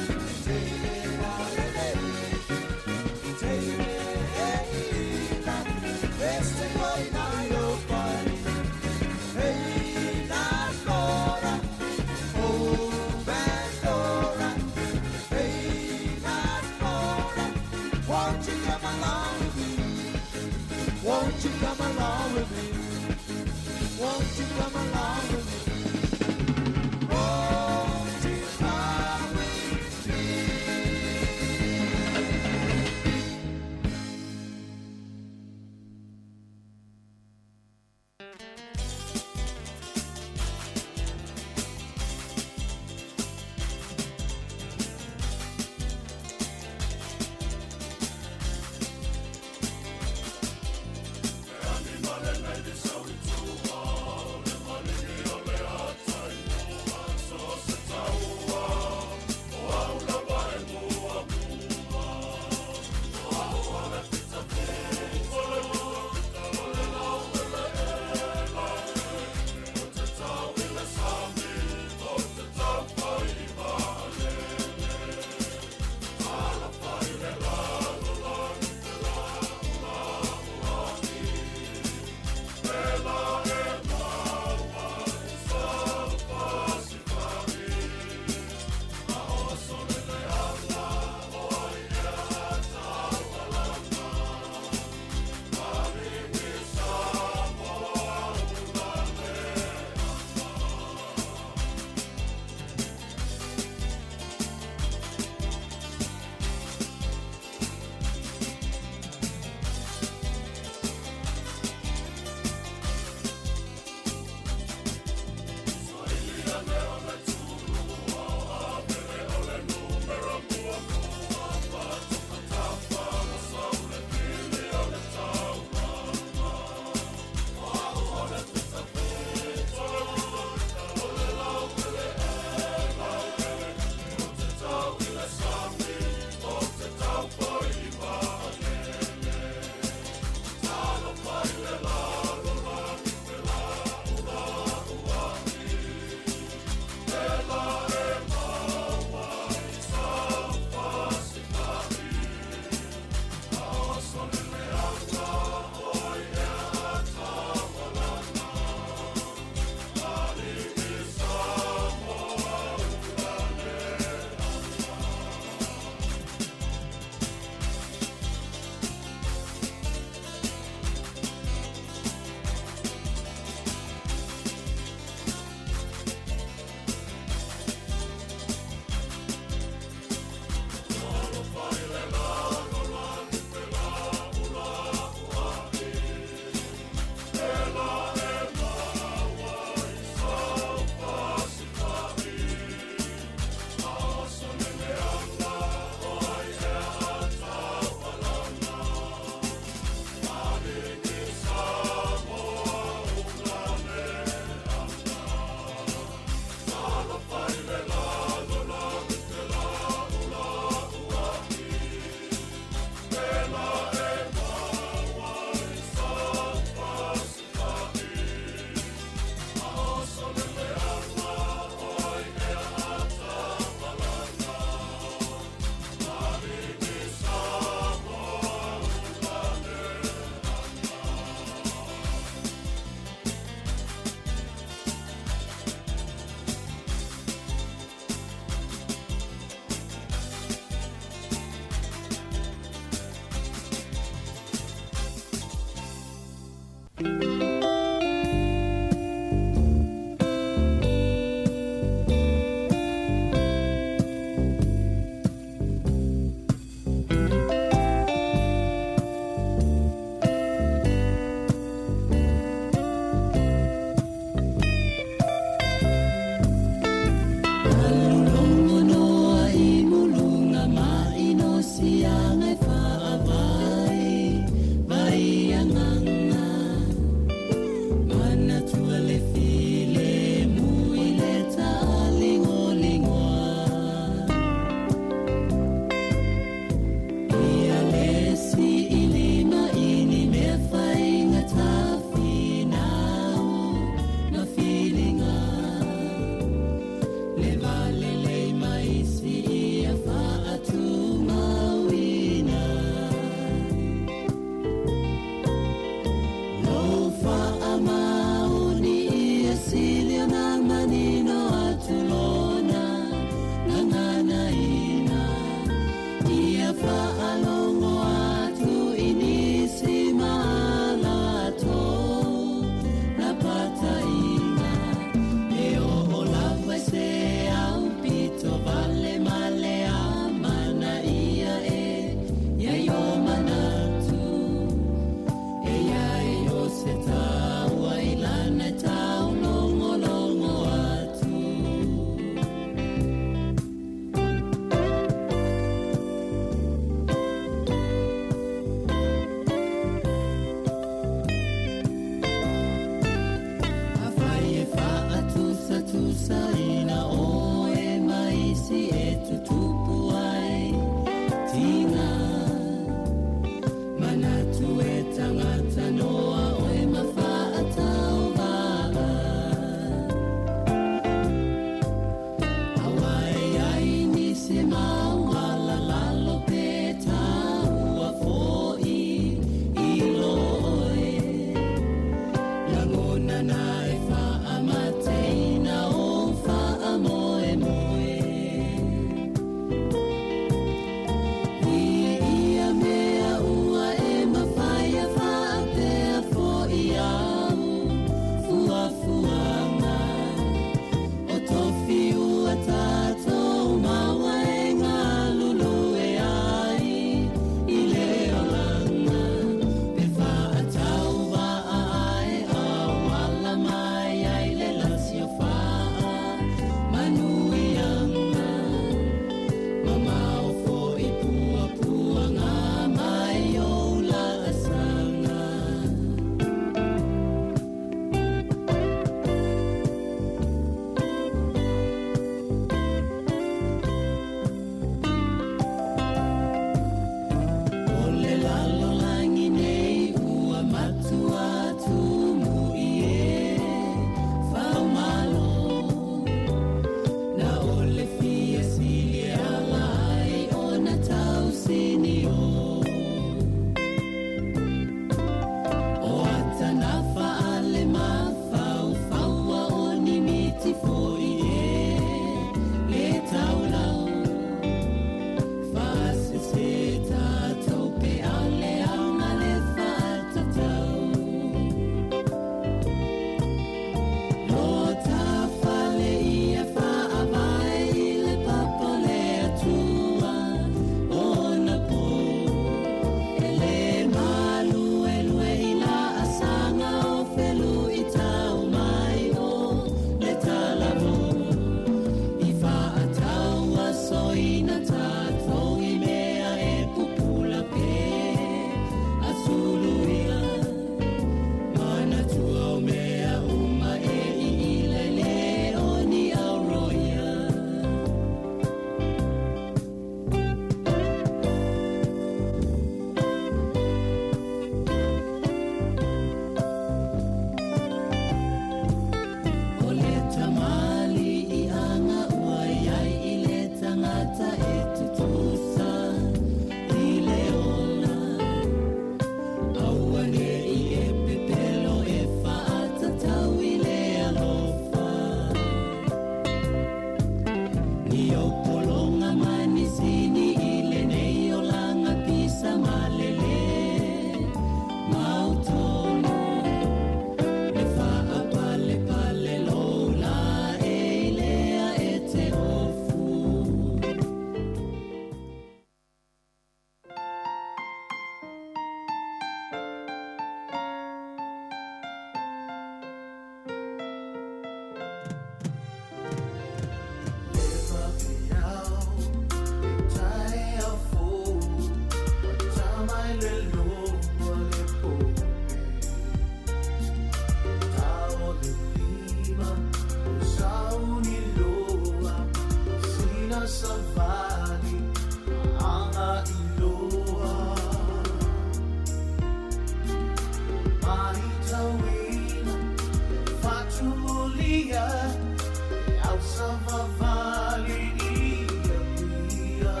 A: Ausavavali i Apia,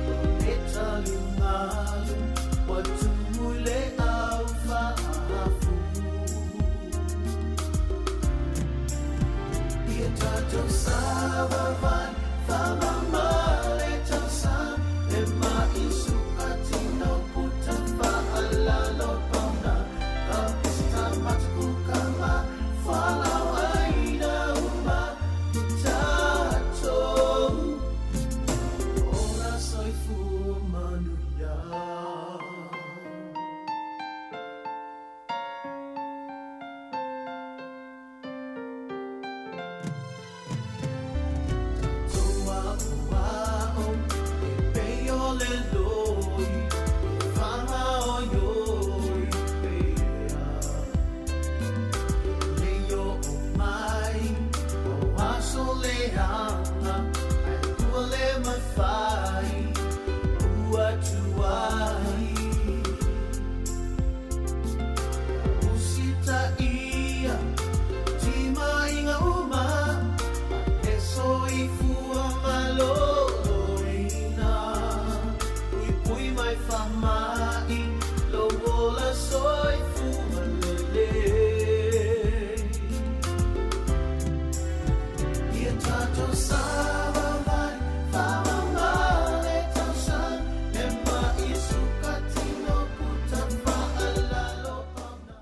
A: o le taliugalu ua tumu i le au faafu. Ia tatou savavali, faamama le tausaga, le ma'i sukatino puta faalalo pauna, ka pista mataku kama, fualaau aina uma i tatou. Ola soifua manuia. Tatou aoao e pei o le loi, e faagaoioi pea. E le oo mai o aso leaga, ae ua le mafai ua tuai. Ia usitaia timaiga uma a le soifua maloloina. Puipui mai faamai lou ola soifua lelei. Ia tatou savavali, faamama le tausaga, le ma'i sukatino puta faalalo pauna.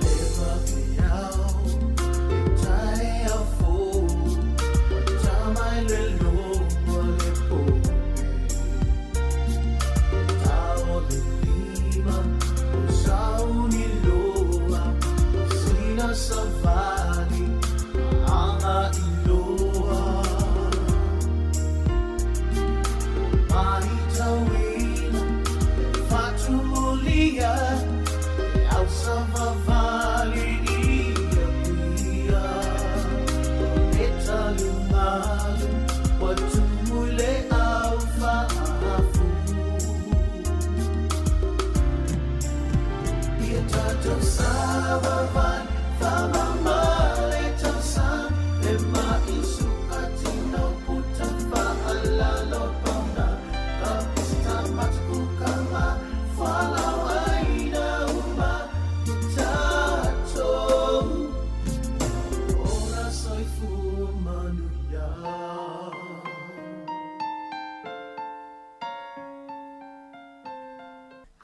A: Le vaveao, le taeao fou, ua ta mai le loa le pope. Tao le lima, o sauni loa, sina savali, aga iloa. Maitauina, le faatumulia, le ausavavali i Apia, o le taliugalu ua tumu i le au faafu. Ia tatou savavali, faamama le tausaga, le ma'i sukatino puta faalalo pauna, ka pista mataku kama, fualaau aina uma i tatou. Ola soifua manuia.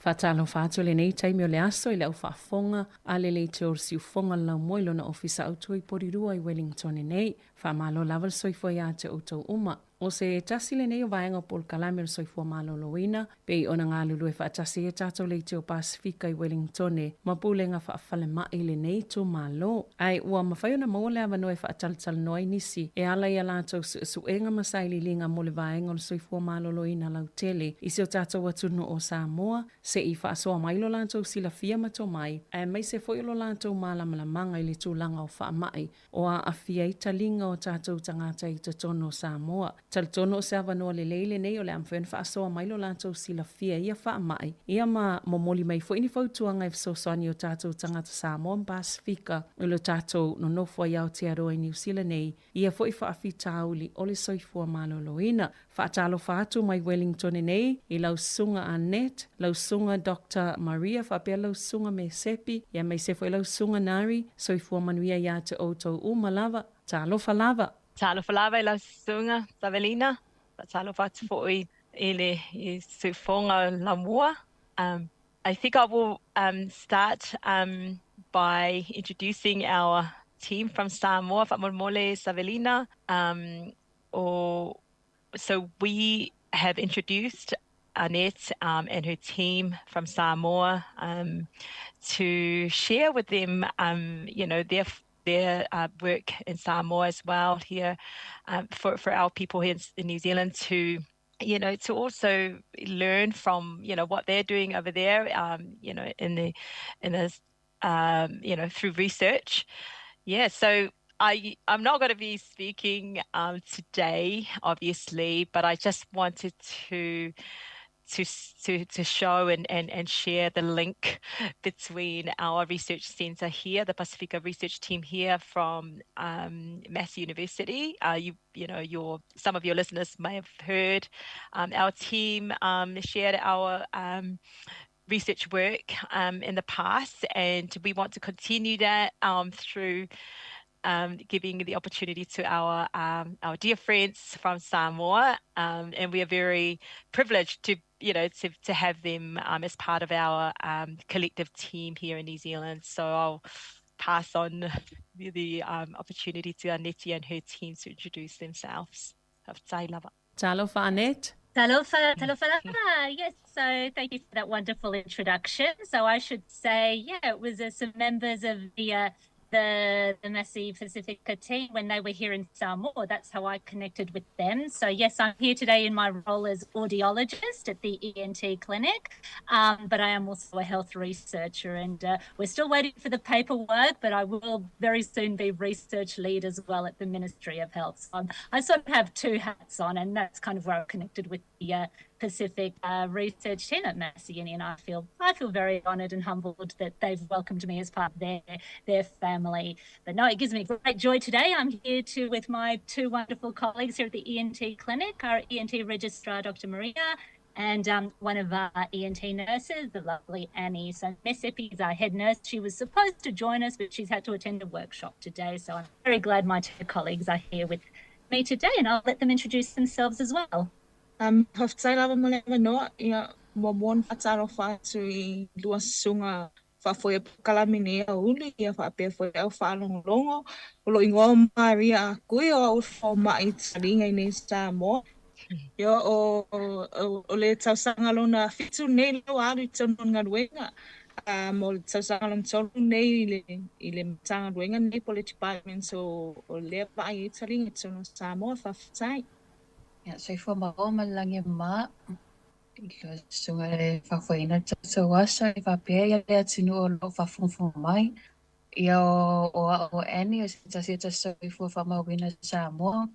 F: Faatalofa atu lenei taimi o le aso i le au faafofoga a le Leitio o le Siufofoga o le Laumua i lona ofisa autu i Porirua i Wellington nei. Faamalo lava le soifua ia te outou uma. O se tasi lenei o vaega o polokalame o le soifua maloloina, pei ona galulue faatasi ai a tatou leitio Pasefika i Wellingtone ma pulega faafalemai lenei itumalo. Ae ua mafai ona maua le avanoa e faatalatalanoa ai nisi e ala i a latou suesuega ma sailiiliga mo le vaega o le soifua maloloina lautele i si o tatou atunuu o Samoa, se i faasoa mai lo latou silafia ma tomai, aemaise foi o lo latou malamalamaga i le tulaga o faamai o aafia ai taliga o tatou tagata i totonu o Samoa. Talitonu o se avanoa lelei lenei o le a mafai ona faasoa mai lo latou silafia i ia faamai, ia ma momoli mai foi ni fautuaga e fesoasoani i o tatou tagata Samoa ma Pasefika i lo tatou nonofo ai Aotearoa i Niu Sila nei i ia foi faafitauli o le soifua maloloina. Faatalofa atu mai Wellington nei i lau susuga Annette, lau susuga Doctor Maria faapea lau susuga Mesepi, aemaise foi lau susuga Nari. Soifua manuia ia te outou uma lava. Talofa lava!
N: Talofa lava i lau susuga Savelina, faatalofa atu foi i le siufofoga Laumua. I think I will start by introducing our team from Samoa, faamolemole Savelina. So we have introduced Annette and her team from Samoa to share with them, their work in Samoa as well here for our people here in New Zealand to to also learn from, what they're doing over there, in the, in the, through research. Yeah, so I'm not going to be speaking today, obviously, but I just wanted to to show and share the link between our research centre here, the Pasifika research team here from Massey University. You know, your some of your listeners may have heard our team shared our research work in the past, and we want to continue that through giving the opportunity to our dear friends from Samoa, and we are very privileged to you know to have them as part of our collective team here in New Zealand. So I'll pass on the opportunity to Aneti and her team to introduce themselves. Lava.
O: Talofa, Annette.
P: Talofa, talofa lava. Yes, so thank you for that wonderful introduction. So I should say, yeah, it was some members of the Massey Pasifika team when they were here in Samoa. That's how I connected with them. So yes, I'm here today in my role as audiologist at the ENT clinic, but I am also a health researcher, and we're still waiting for the paperwork, but I will very soon be research lead as well at the Ministry of Health. So I sort of have two hats on, and that's kind of where I connected with the Pacific research team at Massey Uni, and I feel very honoured and humbled that they've welcomed me as part of their family. But no, it gives me great joy today. I'm here to with my two wonderful colleagues here at the ENT clinic, our ENT registrar, Dr. Maria, and one of our ENT nurses, the lovely Annie. So Messipi is our head nurse. She was supposed to join us, but she's had to attend a workshop today. So I'm very glad my two colleagues are here with me today, and I'll let them introduce themselves as well.
Q: Faafetai lava mo le avanoa, ia muamua ona faatalofa atu i lua susuga faafoe polokalame nei aoauli ia faapea foi au faalogologo. O lou igoa o Maria Akui o au fomaʻi taliga i nei Samoa. Ia o le tausaga lona 7 nei lea ua alu i totonu o le galuega. O le tausaga lona 3 nei i le Matagaluega nei po o le department o lea vaai ai taliga i totonu o Samoa. Faafetai.
R: Ia, soifua mālo ma le lagi e mama. I le susuga le faafoeina le tatou aso i faapea ia le atunuu o loo faafogafoga mai. Ia o a'u o Annie o se tasi o tasi soifua faamauina Samoa.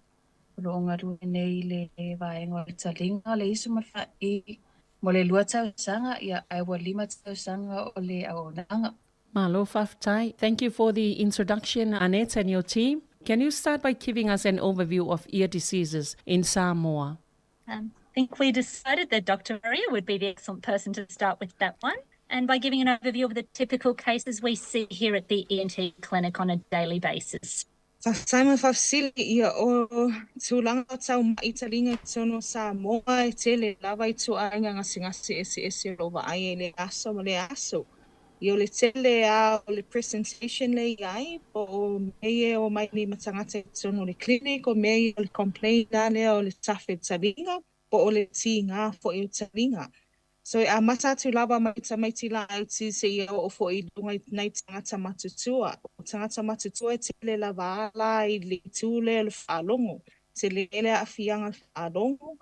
R: O loo galue nei le vaega o le taliga le isu ma le fa'i mo le 2 tausaga ia ae ua 5 tausaga o le auaunaga.
O: Malo faafetai. Thank you for the introduction, Annette and your team. Can you start by giving us an overview of ear diseases in Samoa?
P: I think we decided that Dr. Maria would be the excellent person to start with that one, and by giving an overview of the typical cases we see here at the ENT clinic on a daily basis.
Q: Faafetai mo le faafesili ia o tulaga o taumaʻi taliga i totonu o Samoa e tele lava i tuaʻaiga gasegase eseese o loo vaai ai le aso ma le aso. Ia o le tele a o le presentation le i ai po o mea ia o mai nei ma tagata i totonu o le clinic o mea ia o le complaint a lea o le tafe taliga po o le tigā foʻi o taliga. So e amata atu lava mai tamaiti laiti seia oo foʻi i luga i nai tagata matutua. O tagata matutua e tele lava ala i le itu lea o le faalogo. Tele le aafiaga le faalogo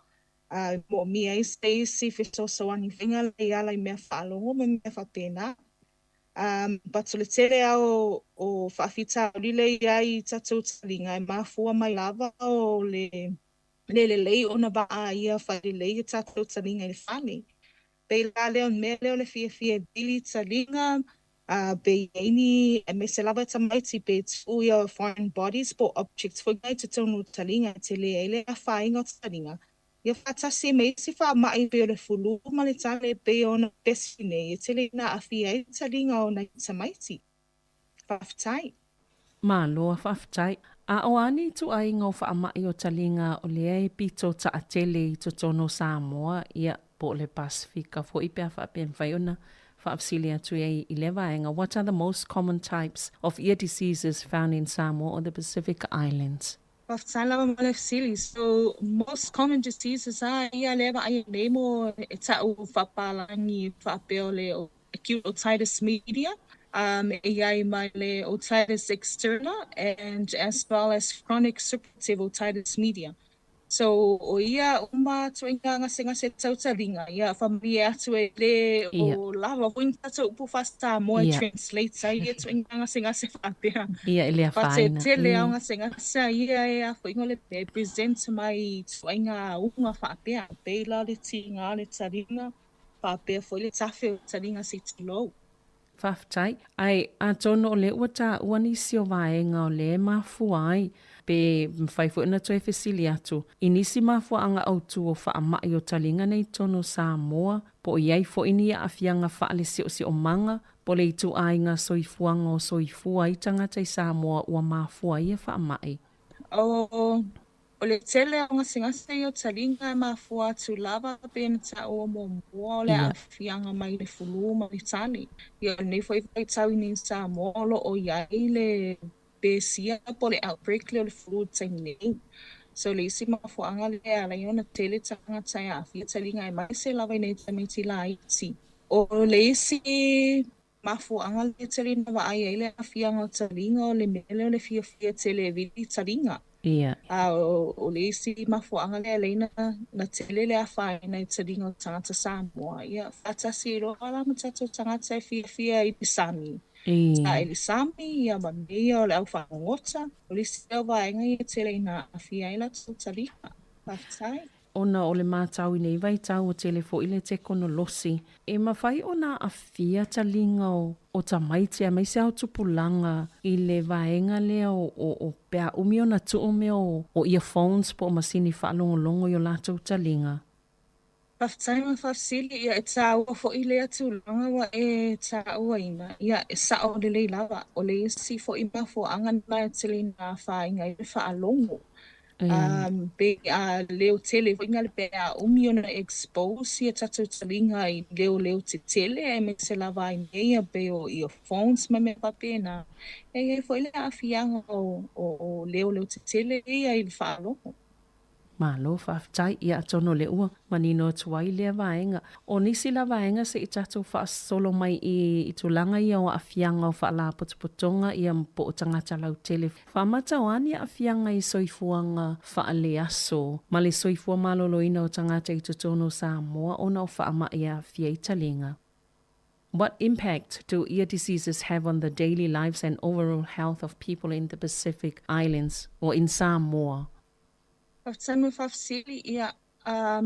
Q: a moomia ai se isi fesoasoani faiga le i ala i mea faalogo ma mea faapena. But o le tele a o faafitauli le i ai i tatou taliga e mafua mai lava o le lelei ona vaaia faalelei e tatou taliga i le fale. Pei la lea o le mea lea o le fiafia e vili taliga pe i ai ni aemaise lava tamaiti pe tuu ia foreign bodies po o objects foi i totonu o taliga e tele ai le afaina o taliga. Ia faatasi ma isi faamaʻi pei o le flu ma le tale pei ona pesi nei e tele ina aafia ai taliga o nai tamaiti. Faafetai.
O: Malo faafetai. A o a ni ituaiga o faamaʻi o taliga o lea e pito taatele i totonu o Samoa ia po o le Pasifika foʻi pe a faapea mafai ona faafesili atu ai i le vaega. What are the most common types of ear diseases found in Samoa or the Pacific Islands?
Q: Faafetai lava mo le fesili. So most common diseases a ia lea vaai nei mo e ta'u faapalagi faapea o le acute otitis media, e iai mai le otitis externa and as well as chronic suppurative otitis media. So o ia uma ituaiga gasegase tau taliga, ia faamalie atu e lē o lava foi ni tatou upu faa-Samoa e translate ai ia ituaiga gasegase faapea.
O: Ia e le afaina.
Q: But e tele lava o gasegase a ia e a foi o le mea e present mai i ituaiga auga faapea, pei la o le tiga o le taliga faapea foi le tafe o le taliga se i tulou.
O: Faafetai. Ae atonu o lea ua taua nisi o vaega o lea e mafua ai, pe mafai foi ona toe fesili atu i nisi mafuaaga autu o faamai o taliga nei i totonu o Samoa, po o i ai foi ni aafiaga faale-siosiomaga po o le ituaiga soifuaga o soifua ai tagata i Samoa ua mafua ai ia faamai.
Q: O O le tele o gasegase ia o taliga e mafua atu lava pei ona taua muamua o le aafiaga mai le fulu ma le tali. Ia o lenei foi vaitau i nei i Samoa o lo o i ai le pesia po o le outbreak lea o le fulu i le taimi nei. So o le isi mafuaaga lea e ala ai ona tele tagata e aafia taliga aemaise lava i nai tamaiti laiti. O le isi mafuaaga lea e tele ina vaai ai le aafiaga o taliga o le mea lea o le fiafia tele e vili taliga. A o le isi mafuaaga lea e ala ai ona tele le afaina i taliga o tagata Samoa, ia faatasi ai loa la ma tatou tagata e fiafia i le sami. Saili sami, ia ma mea ia o le au fagogota. O le isi lea o vaega ia e tele ina aafia ai latou taliga. Faafetai.
O: Ona o le matau i nei vaitau ua tele foi le tekonolosi, e mafai ona aafia taliga o tamaiti aemaise ao tupulaga i le vaega lea o pe a umi ona tuu mea o earphones po o masini faalogologo i o latou taliga.
Q: Faafetai ma faafesili, ia e taua foi lea tulaga ua e tauaina, ia e sao lelei lava, o le isi foi mafuaaga lena e tele ina afaina ai le faalogo. Pe a leo tele foi na pe a umi ona expose ia tatou taliga i leoleo tetele aemaise lava ai mea ia pei o earphones ma mea faapena, e i ai foi le aafiaga o leoleo tetele ia i le faalogo.
O: Malo faafetai, ia atonu o lea ua manino atu ai lea vaega. O nisi la vaega se i tatou faasolo mai i tulaga ia o aafiaga o faalapotopotoga ia po o tagata lautele. Faamata o a ni aafiaga i soifuaga faaleaso ma le soifua maloloina o tagata i totonu o Samoa ona o faamai e aafia i taliga? What impact do ear diseases have on the daily lives and overall health of people in the Pacific Islands or in Samoa?
Q: Faafetai mo le faafesili, ia, a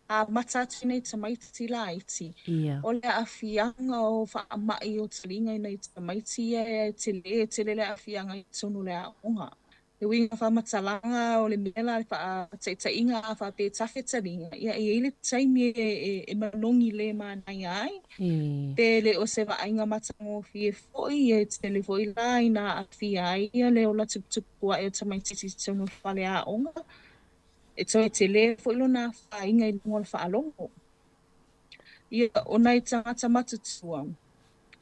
Q: amata atu nei tamaiti laiti, o le aafiaga o faamai o taliga i nai tamaiti ia e tele, e tele le aafiaga i totonu o le aoga. Le uiga faamatalaga o le mea la le faataitaiga a faapea e tafe taliga, ia e i ai le taimi e manogi le manaia ai. Pe le o se vaaiga matagofie foi, e tele foi la ina aafia ai le ola tuputupu ae o tamaitiiti i totonu o le faleaoga, e toe tele foi lona afaina i luga o le faalogo. Ia, o nai tagata matutua,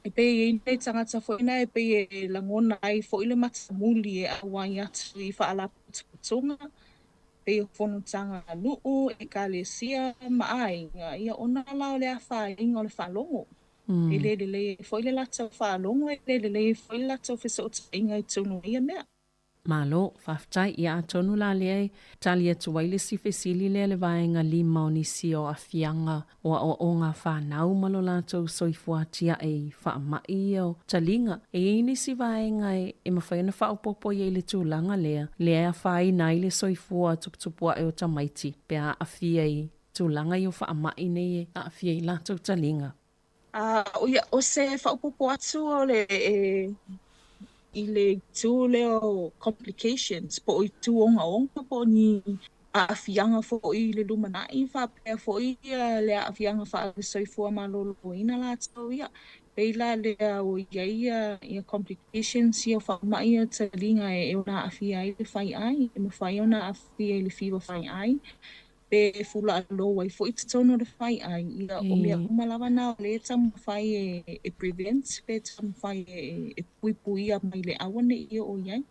Q: e pei e i ai nai tagata foi na e pei e lagona ai foi le matamuli e auai atu i faalapotopotoga, pei o fonotaga a nuu, ekalesia ma aiga, ia ona la o le afaina o le faalogo. E le lelei ai foi le latou faalogo, e le lelei ai foi le latou fesootaiga i totonu o ia mea.
O: Malo, faafetai. Ia atonu la lea e tali atu ai le isi fesili lea le vaega lima o nisi o aafiaga o aoaoga a fanau ma lo latou soifua atiae i faamai ia o taliga. E i ai nisi vaega e mafai ona faaopoopo i ai le tulaga lea, lea e afaina ai le soifua tuputupuae o tamaiti pe a aafia i tulaga ia o faamai nei e aafia i latou taliga.
Q: Ia, o se faaopoopo atu o le i le itu lea o complications po o itu ogaoga po o ni aafiaga foi i le lumanai faapea foi le aafiaga faale-soifua maloloina latou ia. Pei la lea ua i ai ia complications ia o faamai ia taliga e ono aafia ai le faiai, e mafai ona aafia i le fiva faiai pe fulaʻalou ai foi i totonu o le faiai, ia o mea uma lava na o lea e taumafai e prevent pe taumafai e puipuia mai le aua ne i oo i ai.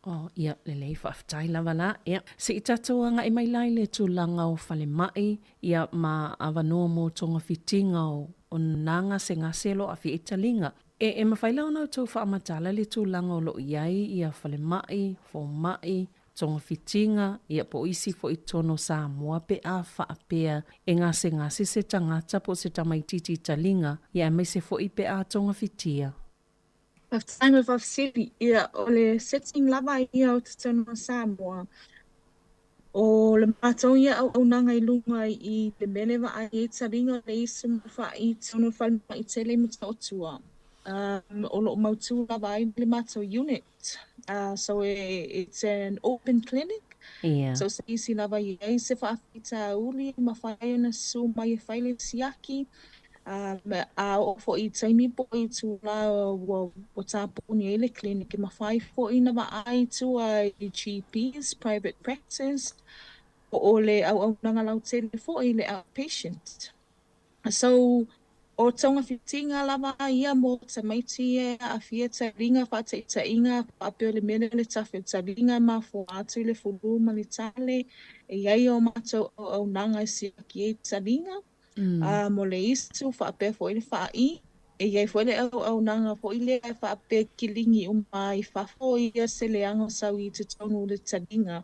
O: Oh, ia, lelei, faafetai lava la. Ia, se i tatou agai mai la i le tulaga o falemai, ia, ma avanoa mo togafitiga o nā gasegase o lo o aafia i taliga. E mafai la ona outou faamatala le tulaga o lo o i ai ia falemai, fomai, togafitiga, ia po o isi foi i totonu o Samoa pe a faapea e gasegase se tagata po o se tamaitiiti i taliga, ia aemaise foi pe a togafitia.
Q: Faafetai mo le faafesili. Ia, o le setting lava ia o totonu o Samoa, o le matou ia auaunaga i luga i le mea lea e vaai ai taliga o le isu ma le fa'i i totonu o le falemai tele i Motootua. O lo o mautu lava ai le matou unit. So it's an open clinic. So se isi lava e i ai se faafitauli e mafai ona susu mai e fai le siaki. A oo foi i taimi po o itulā ua tapuni ai le clinic, e mafai foi ona vaai i tua i GPs, private practice, po o le auaunaga lautele foi i le outpatient. So, o togafitiga lava ia mo tamaiti ia e aafia taliga, faataitaiga, faapea o le mea lea o le tafe o taliga e mafua atu i le fulu ma le tale, e i ai o matou auaunaga e siaki ai taliga. Mo le isu faapea foi le fa'i, e i ai foi le auaunaga foi lea e faapea e kiligi uma ai i fafo ia se leaga o sau i totonu o le taliga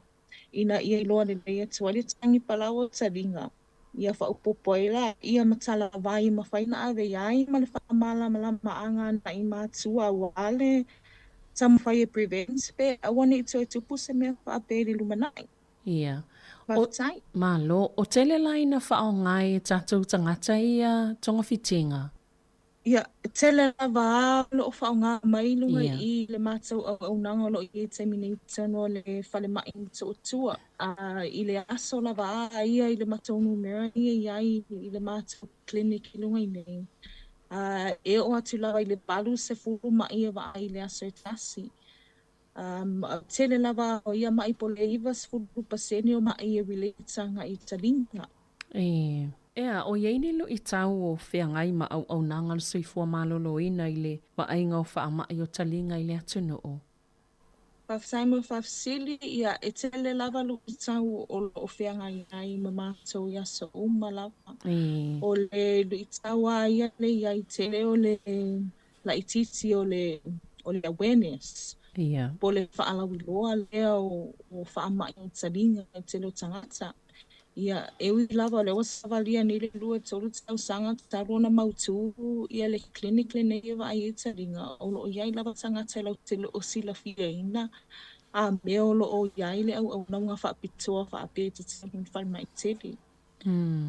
Q: ina ia iloa lelei atu ai le tagi palau o taliga, ia faaopoopo ai laia ma talavai e mafai ona ave i ai ma le faamalamalamaga agai i matua aua le taumafai e prevent pe aua ne i toe tupu se mea faapea i le lumanai.
O: Ia. Faafetai. Malo. O tele la ina faaaoga e tatou tagata ia togafitiga?
Q: Ia, e tele lava a o lo o faaaoga mai i luga i le matou auaunaga o lo o i ai i le taimi nei i totonu o le falemai i Motootua. I le aso lava a ia i le matou numera ia i ai i le matou clinic i luga i nei, e oo atu lava i le 80 ma'i e vaai i le aso e tasi. Tele lava o ia ma'i po o le 90% o ma'i e relate agai i taliga.
O: E. Ea, o i ai ni luitau o feagai ma auaunaga o le soifua maloloina i le vaaiga o faamai o taliga i le atunuu?
Q: Faafetai mo le faafesili. Ia, e tele lava luitau o lo o feagai ai ma matou i aso uma lava. O le luitau lava ia lea e i ai tele o le laitiiti o le o le awareness po o le faalauiloa lea o faamai o taliga i le tele o tagata. Ia, e ui lava o lea ua savalia nei le 2 3 tausaga talu ona mautu ia le clinic lenei e vaai ai taliga, o lo o i ai lava tagata e latou te le o silafiaina a mea o lo o i ai le auaunaga faapitoa faapea i totonu o le falemai tele.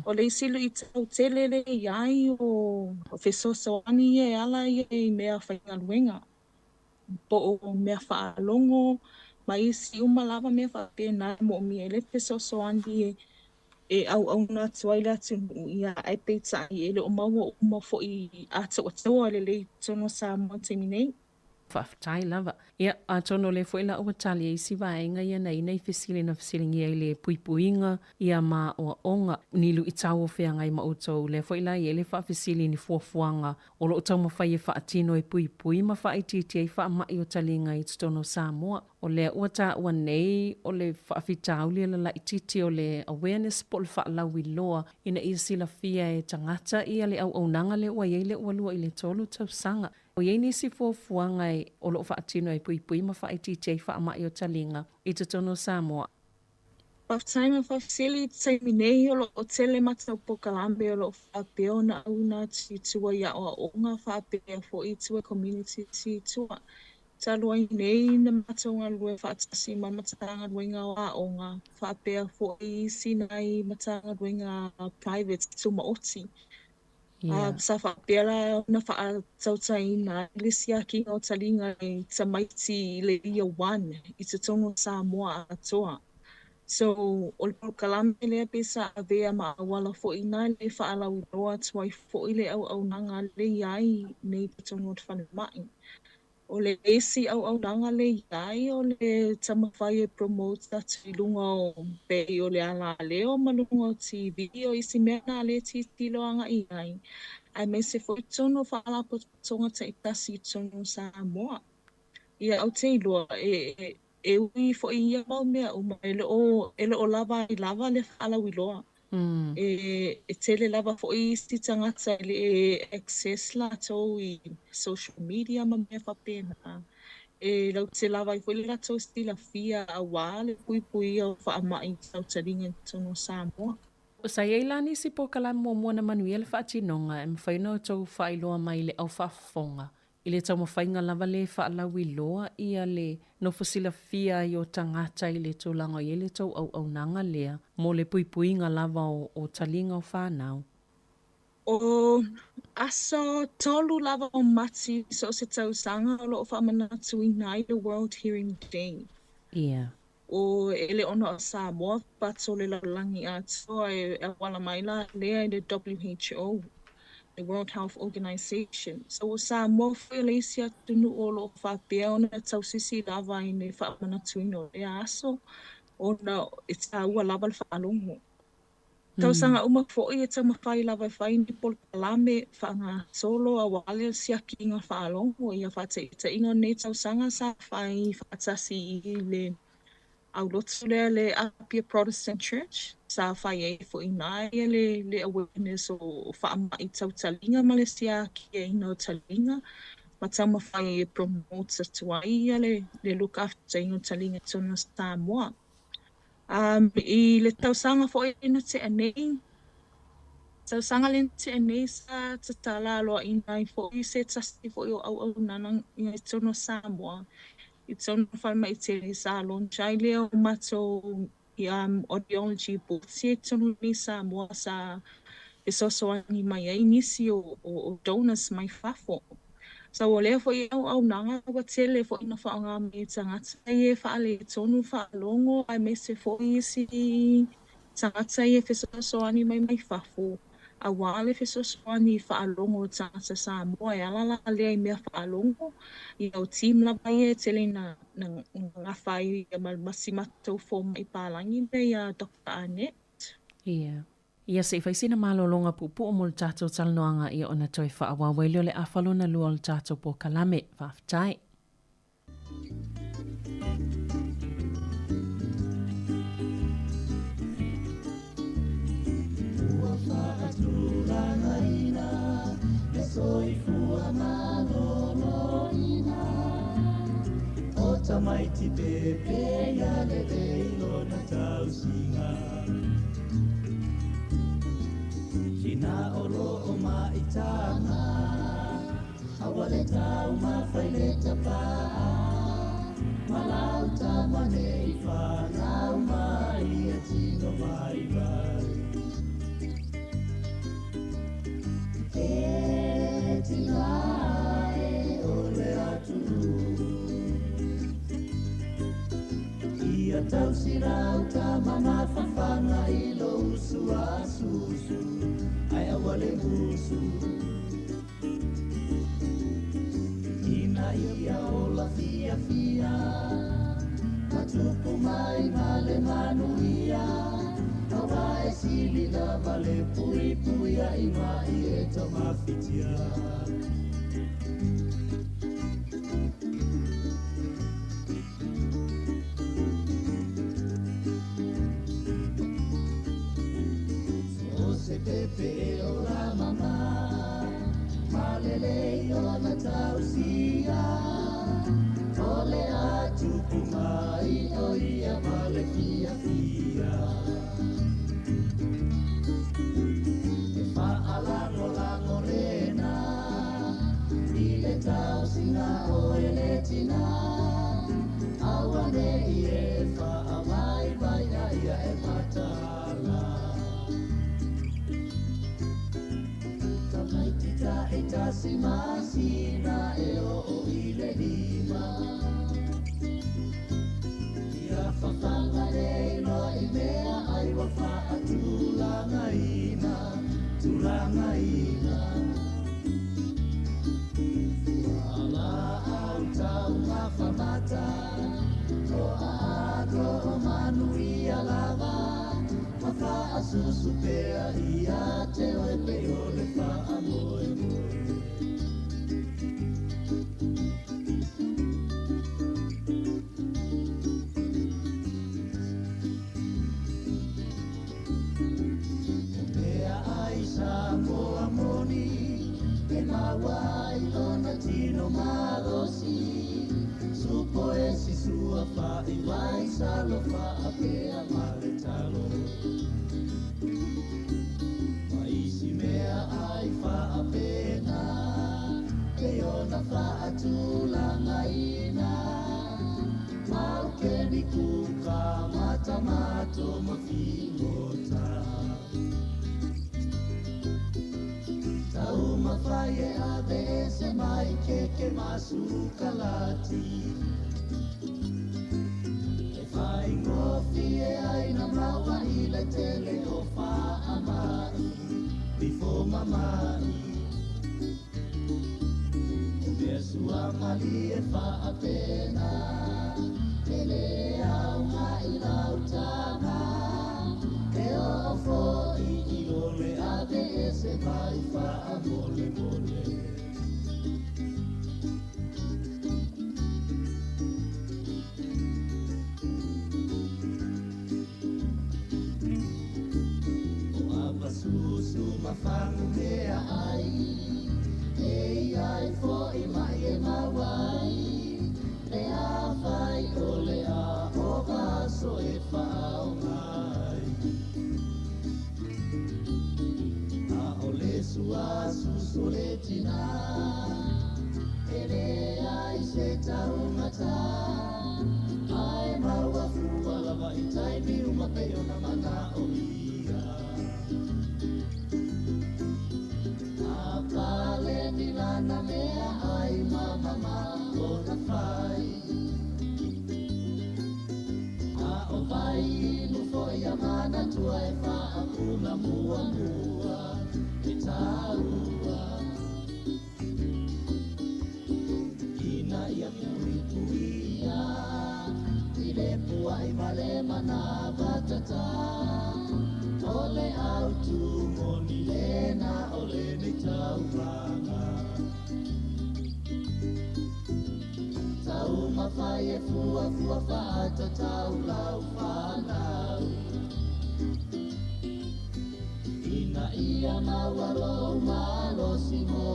Q: O le isi luitau tele lea e i ai o fesoasoani ia e ala ia i mea faigaluega po o mea faalogo ma isi uma lava mea faapena e moomia ai le fesoasoani e auauna atu ai le atunuu, ia ae peitai e le o maua uma foi atoatoa lelei i totonu o Samoa i le taimi nei.
O: Faafetai lava. Ia, atonu o lea foi la ua tali ai isi vaega ia na i nai fesili na fesiligia i le puipuiga ia ma aoaoga ni luitau o feagai ma outou. Lea foi la i ai le faafesili i ni fuafuaga o lo o taumafai e faatino e puipui ma faaitiitia ai faamai o taliga i totonu o Samoa. O lea ua taua nei o le faafitauli o le laitiiti o le awareness po o le faalauiloa ina ia silafia e tagata ia le auaunaga lea ua i ai lea ua 2 i le 3 tausaga. O i ai nisi fuafuaga o lo o faatino e puipui ma faaitiitia ai faamai o taliga i totonu o Samoa.
Q: Faafetai ma faafesili, i te taimi nei o lo o tele matou polokalame o lo o faapea ona auina atu i tua i aoaoga faapea foi i tua i communities i tua. Talu ai nei na matou galulue faatasi ma le Matagaluega o Aoga faapea foi isi nai Matagaluega private tumaoti. Sa faapea la ona faatautaina ai le siakiina o taliga i tamaiti i le Year One i totonu o Samoa atoa. So, o le polokalame lea pei sa avea ma auala foi ina le faalauiloa atu ai foi le auaunaga lea i ai nei i totonu o le falemai. O le isi auaunaga lea i ai o le taumafai e promote atu i luga o pei o le alaleo ma luga o TV o isi mea na lea e tilotilo agai i ai, aemaise foi totonu o faalapotopotoga taitasi i totonu o Samoa. Ia ou te iloa e ui foi i ia mau mea uma e le o lava ai lava le faalauiloa. E tele lava foi isi tagata e le access latou i social media ma mea faapena. E lautele lava ai foi le latou silafia auā le puipuia o faamai tau taliga i totonu o Samoa.
O: Sa i ai la nisi polokalame muamua na manuia le faatinoga e mafai ona outou faailoa mai i le au faafofoga i le taumafaiga lava lea e faalauiloa ia le nofo silafia ai o tagata i le tulaga o i ai le tou auaunaga lea mo le puipuiga lava o taliga o fanau.
Q: O aso 3 lava o Mati so o se tausaga o lo o faamanatuina ai le World Hearing Day.
O: Ia.
Q: O e le o na o Samoa but o le lalolagi atoa e auala mai la lea i le WHO, le World Health Organization. So o Samoa foi o le isi atunuu o lo o faapea ona tausisi lava i le faamanatuina o lea aso ona e taua lava le faalogo. Tausaga uma foi e taumafai lava e fai ni polokalame faagasolo auā le siakiina faalogo. Ia faataitaiga o lenei tausaga sa fai faatasi i le aulotu lea le Apia Protestant Church sa fai ai foi i ina ia le awareness o faamai tau taliga ma le siakiina o taliga ma taumafai ai e promote atu ai ia le look after ina o taliga i totonu o Samoa. I le tausaga foi na tea nei, tausaga lea na tea nei sa tatala aloaia ai foi se tasi foi o auaunaga i totonu o Samoa i totonu o falemai tele sa launch ai lea o matou audiology booths ia i totonu i Samoa sa fesoasoani mai ai nisi o donors mai fafo. So o lea foi auaunaga ua tele foi ina faaaoga mai e tagata ia e faaletonu faalogo aemaise foi isi tagata ia e fesoasoani mai mai fafo auā le fesoasoani i faalogo o tagata Samoa e ala la lea i mea faalogo. Ia o team lava ia e tele ina gafa ai ma si matou fomai palagi lea ia Doctor Annette.
O: Ia. Ia se i fai sina malologa puupuu mo le tatou talanoaga ia ona toe faaauau ai lea o le afa lona lua o le tatou polokalame. Faafetai.
A: Ua faatulagaina le soifua maloloina o tamaiti pepe ia lelei lona tausiga. Tina o lo o maitaga aua le taumafai le tapaa ma lau tama nei fanau mai e tino vaivai. E tina e o le atunuu ia tausirau tama mafafaga i lou suasusu ae aua le musu. Ina ia ola fiafia ma tupu mai ma le manuia aua e sili lava le puipuia i mai e tamafitia. So se pepe o la mama malele o na tausia o le atupu mai o ia ma le fiafia. E faalagolago lena i le tausiga o e le tina aua nei e faavaivaia ia e mataala. Tamaiti taitasi masina e oo i le 5 ia fafaga nei loa i mea ai ua faatulagaina tulagaina. Fualaau taumafa mata o aano o manuia lava ma faasusu pea ia te oe pei o le faamoemoe. O mea ai Samoa moni e maua ai lona tino malosi. salo faapea ma le talo. Ma isi mea ai faapena, e ona faatulagaina. Mau keni kuka matamato ma figota. Taumafai e ave ese mai keke ma sukalati. E faigofie ai na maua i le tele o faamai, before mamai. O mea suamalie faapena, e le auga i lautaga. E oo foi i lo le ave ese mai faamolemole. O apasusu ma fagumea ai, e iai fo'i mai e mauai. Le afai o le aoga aso e faaoga ai. A o le suasusu le tinā, e leai se taugata. Ae maua fua lava i taimi uma pei ona manaʻoia. A paleni lana mea ai ma mama ona fai. A o vai inu foi a manatua e faapuna muamua e taua. Ina ia puipuia, i le puai ma le manavatata. O le autu moni lena o lenei tauvaga. Taumafai e fuafua faatatau lau fanau. Ina ia maua lou malosi mo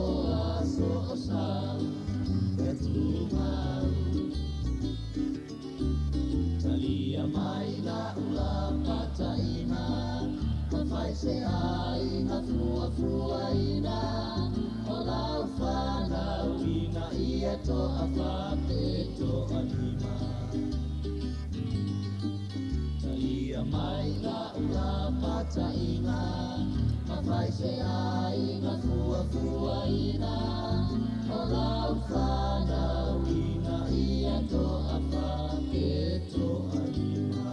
A: aso o sau, e tumau. Talia mai lau lapataina, ma fai se aiga fuafuaina. O lau fanau ina ia toafapitoalima. Talia mai lau lapataina, ma fai se aiga fuafuaina. O lau fanau ina ia toafapitoalima.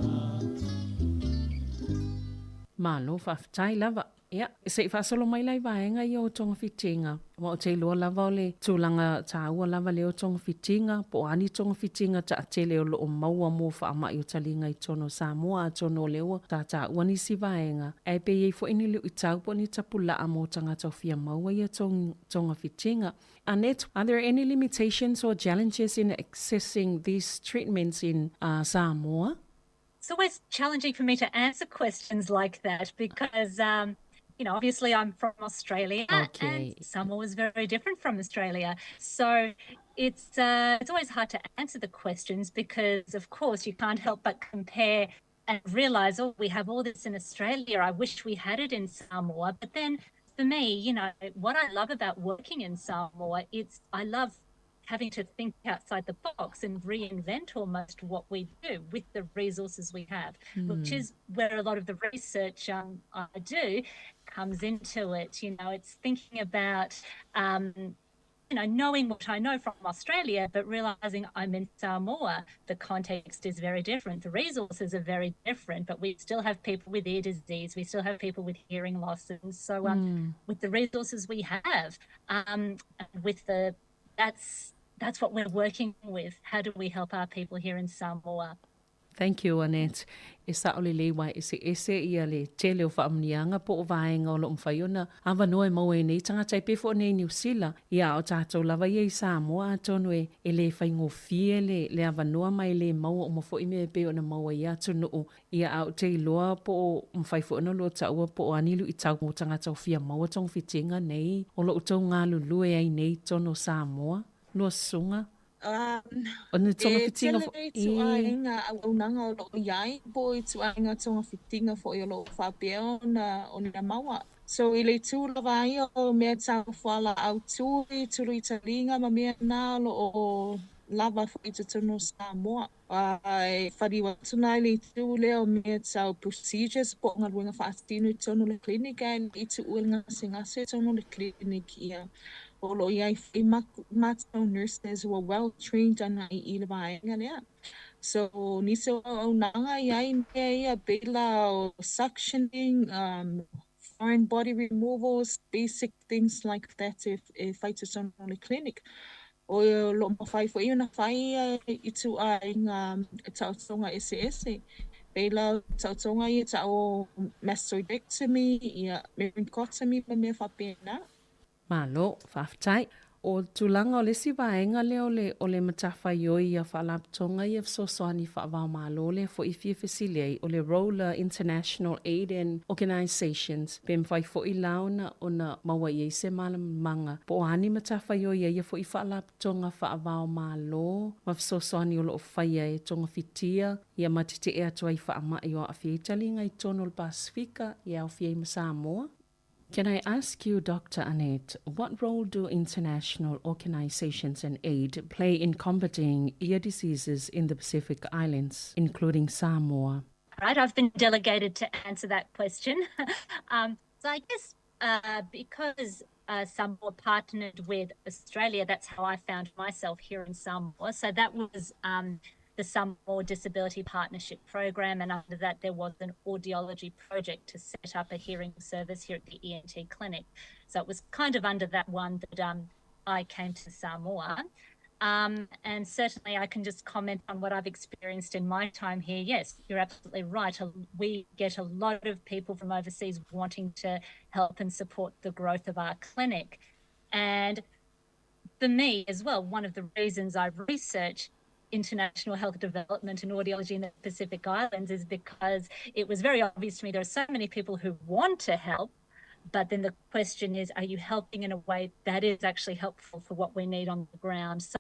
O: Malo faafetai lava. Ia, se i faasolo mai la i vaega ia o togafitiga, aua ou te iloa lava o le tulaga taua lava lea o togafitiga, po o a ni togafitiga taatele o lo o maua mo faamai o taliga i totonu o Samoa, atonu o lea ua tataua nisi vaega, ae pe i ai foi ni luitau po o ni tapulaa mo tagata o fia maua ia togafitiga. Annette, are there any limitations or challenges in accessing these treatments in Samoa?
P: It's always challenging for me to answer questions like that because, obviously I'm from Australia and Samoa is very different from Australia. So it's always hard to answer the questions because, of course, you can't help but compare and realise, oh, we have all this in Australia. I wish we had it in Samoa. But then for me, what I love about working in Samoa, it's I love having to think outside the box and reinvent almost what we do with the resources we have, which is where a lot of the research I do comes into it. It's thinking about, knowing what I know from Australia, but realising I'm in Samoa, the context is very different. The resources are very different, but we still have people with ear disease. We still have people with hearing loss. And so with the resources we have, that's what we're working with. How do we help our people here in Samoa?
O: Thank you, Annette. E sao lelei aua e eseese ia le tele o faamanuiaga po o vaega o lo o mafai ona avanoa e maua ai nei tagata e pei foi o nei Niu Sila, ia a o tatou lava ia i Samoa atonu e e le faigofie le le avanoa ma e le maua uma foi mea e pei ona maua i ia atunuu. Ia a ou te iloa po o mafai foi ona lua taua po o a ni luitau mo tagata o fia maua togafitiga nei o lo outou galulue ai nei i totonu o Samoa. Lua susuga. O ni
Q: E
O: togafitiga
Q: tele
O: foi i.
Q: ituaiga auaunaga o loo iai po o ituaiga togafitiga foi o loo faapea ona maua. So i le itu lava ia o mea tau fualaau tui, tului taliga ma mea na o loo lava foi i totonu o Samoa. E faliu atu la i le itu lea o mea tau procedures po o galuega faatino i totonu o le clinic ae le i tuua i le gasegase i totonu o le clinic ia o lo o i ai foi matou nurses ua well trained agai i le vaega lea. So nisi o auaunaga e i ai mea ia pei la o suctioning, foreign body removals, basic things like that e fai i totonu o le clinic. O lo o mafai foi ona fai ituaiga taotoga eseese. Pei la o taotoga ia tau o mastoidectomy, ia myringotomy ma mea faapena.
O: Malo, faafetai. O tulaga o le isi vaega lea o le o le matafaioi a Faalapotopotoga ia fesoasoani faava-o-Malo lea foi e fia fesili ai, o le role a International Aid and Organisations, pe mafai foi la ona ona maua i ai se malamalamaga po o a ni matafaioi a ia foi Faalapotopotoga faava-o-Malo ma fesoasoani o lo o faia e togafitia ia ma tetee atu ai i faamai o aafia ai taliga i totonu o le Pasefika ia aofia ai ma Samoa. Can I ask you, Dr. Annette, what role do international organizations and aid play in combating ear diseases in the Pacific Islands, including Samoa?
P: Right, I've been delegated to answer that question. So I guess because Samoa partnered with Australia, that's how I found myself here in Samoa. So that was the Samoa Disability Partnership Program, and under that there was an audiology project to set up a hearing service here at the ENT clinic. So it was kind of under that one that I came to Samoa. And certainly I can just comment on what I've experienced in my time here. Yes, you're absolutely right. We get a lot of people from overseas wanting to help and support the growth of our clinic. And for me as well, one of the reasons I research international health development and audiology in the Pacific Islands is because it was very obvious to me there are so many people who want to help, but then the question is, are you helping in a way that is actually helpful for what we need on the ground? So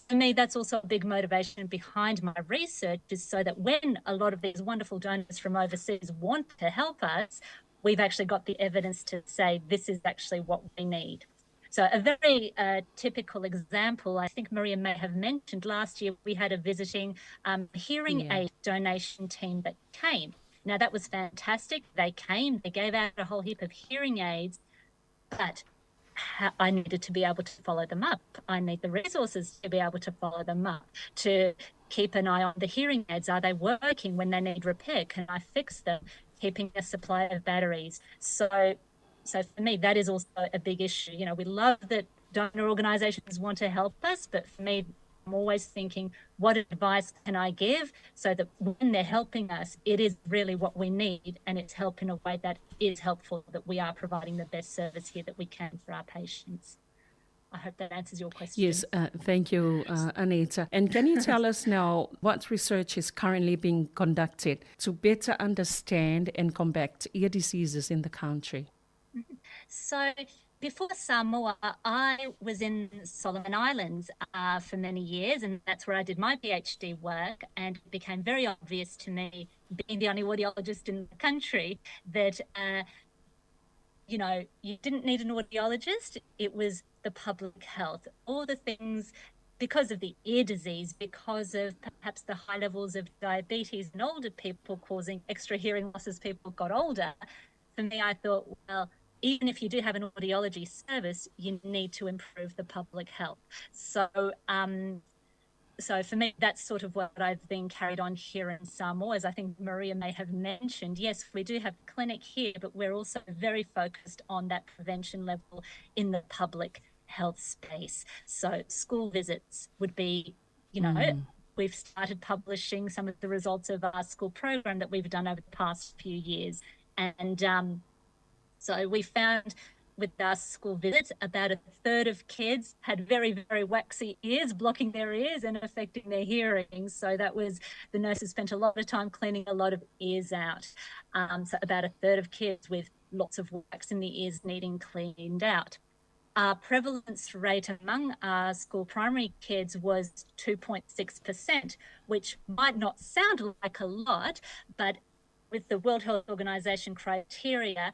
P: for me, that's also a big motivation behind my research, is so that when a lot of these wonderful donors from overseas want to help us, we've actually got the evidence to say this is actually what we need. So a very typical example, I think Maria may have mentioned last year, we had a visiting hearing aid donation team that came. Now that was fantastic. They came, they gave out a whole heap of hearing aids, but I needed to be able to follow them up. I need the resources to be able to follow them up, to keep an eye on the hearing aids. Are they working when they need repair? Can I fix them? Keeping a supply of batteries. So for me, that is also a big issue. You know, we love that donor organisations want to help us, but for me, I'm always thinking, what advice can I give so that when they're helping us, it is really what we need, and it's help in a way that is helpful, that we are providing the best service here that we can for our patients. I hope that answers your question.
O: Yes, thank you, Anita. And can you tell us now what research is currently being conducted to better understand and combat ear diseases in the country?
P: So before Samoa, I was in Solomon Islands for many years, and that's where I did my PhD work, and it became very obvious to me, being the only audiologist in the country, that you know, you didn't need an audiologist. It was the public health, all the things, because of the ear disease, because of perhaps the high levels of diabetes in older people causing extra hearing loss as people got older. For me, I thought, well, even if you do have an audiology service, you need to improve the public health. So so for me, that's sort of what I've been carried on here in Samoa. As I think Maria may have mentioned, yes, we do have a clinic here, but we're also very focused on that prevention level in the public health space. So school visits would be, you know, we've started publishing some of the results of our school program that we've done over the past few years. And so we found with our school visits, about a third of kids had very, very waxy ears, blocking their ears and affecting their hearing. So that was, the nurses spent a lot of time cleaning a lot of ears out. So about a third of kids with lots of wax in the ears needing cleaned out. Our prevalence rate among our school primary kids was 2.6%, which might not sound like a lot, but with the World Health Organization criteria,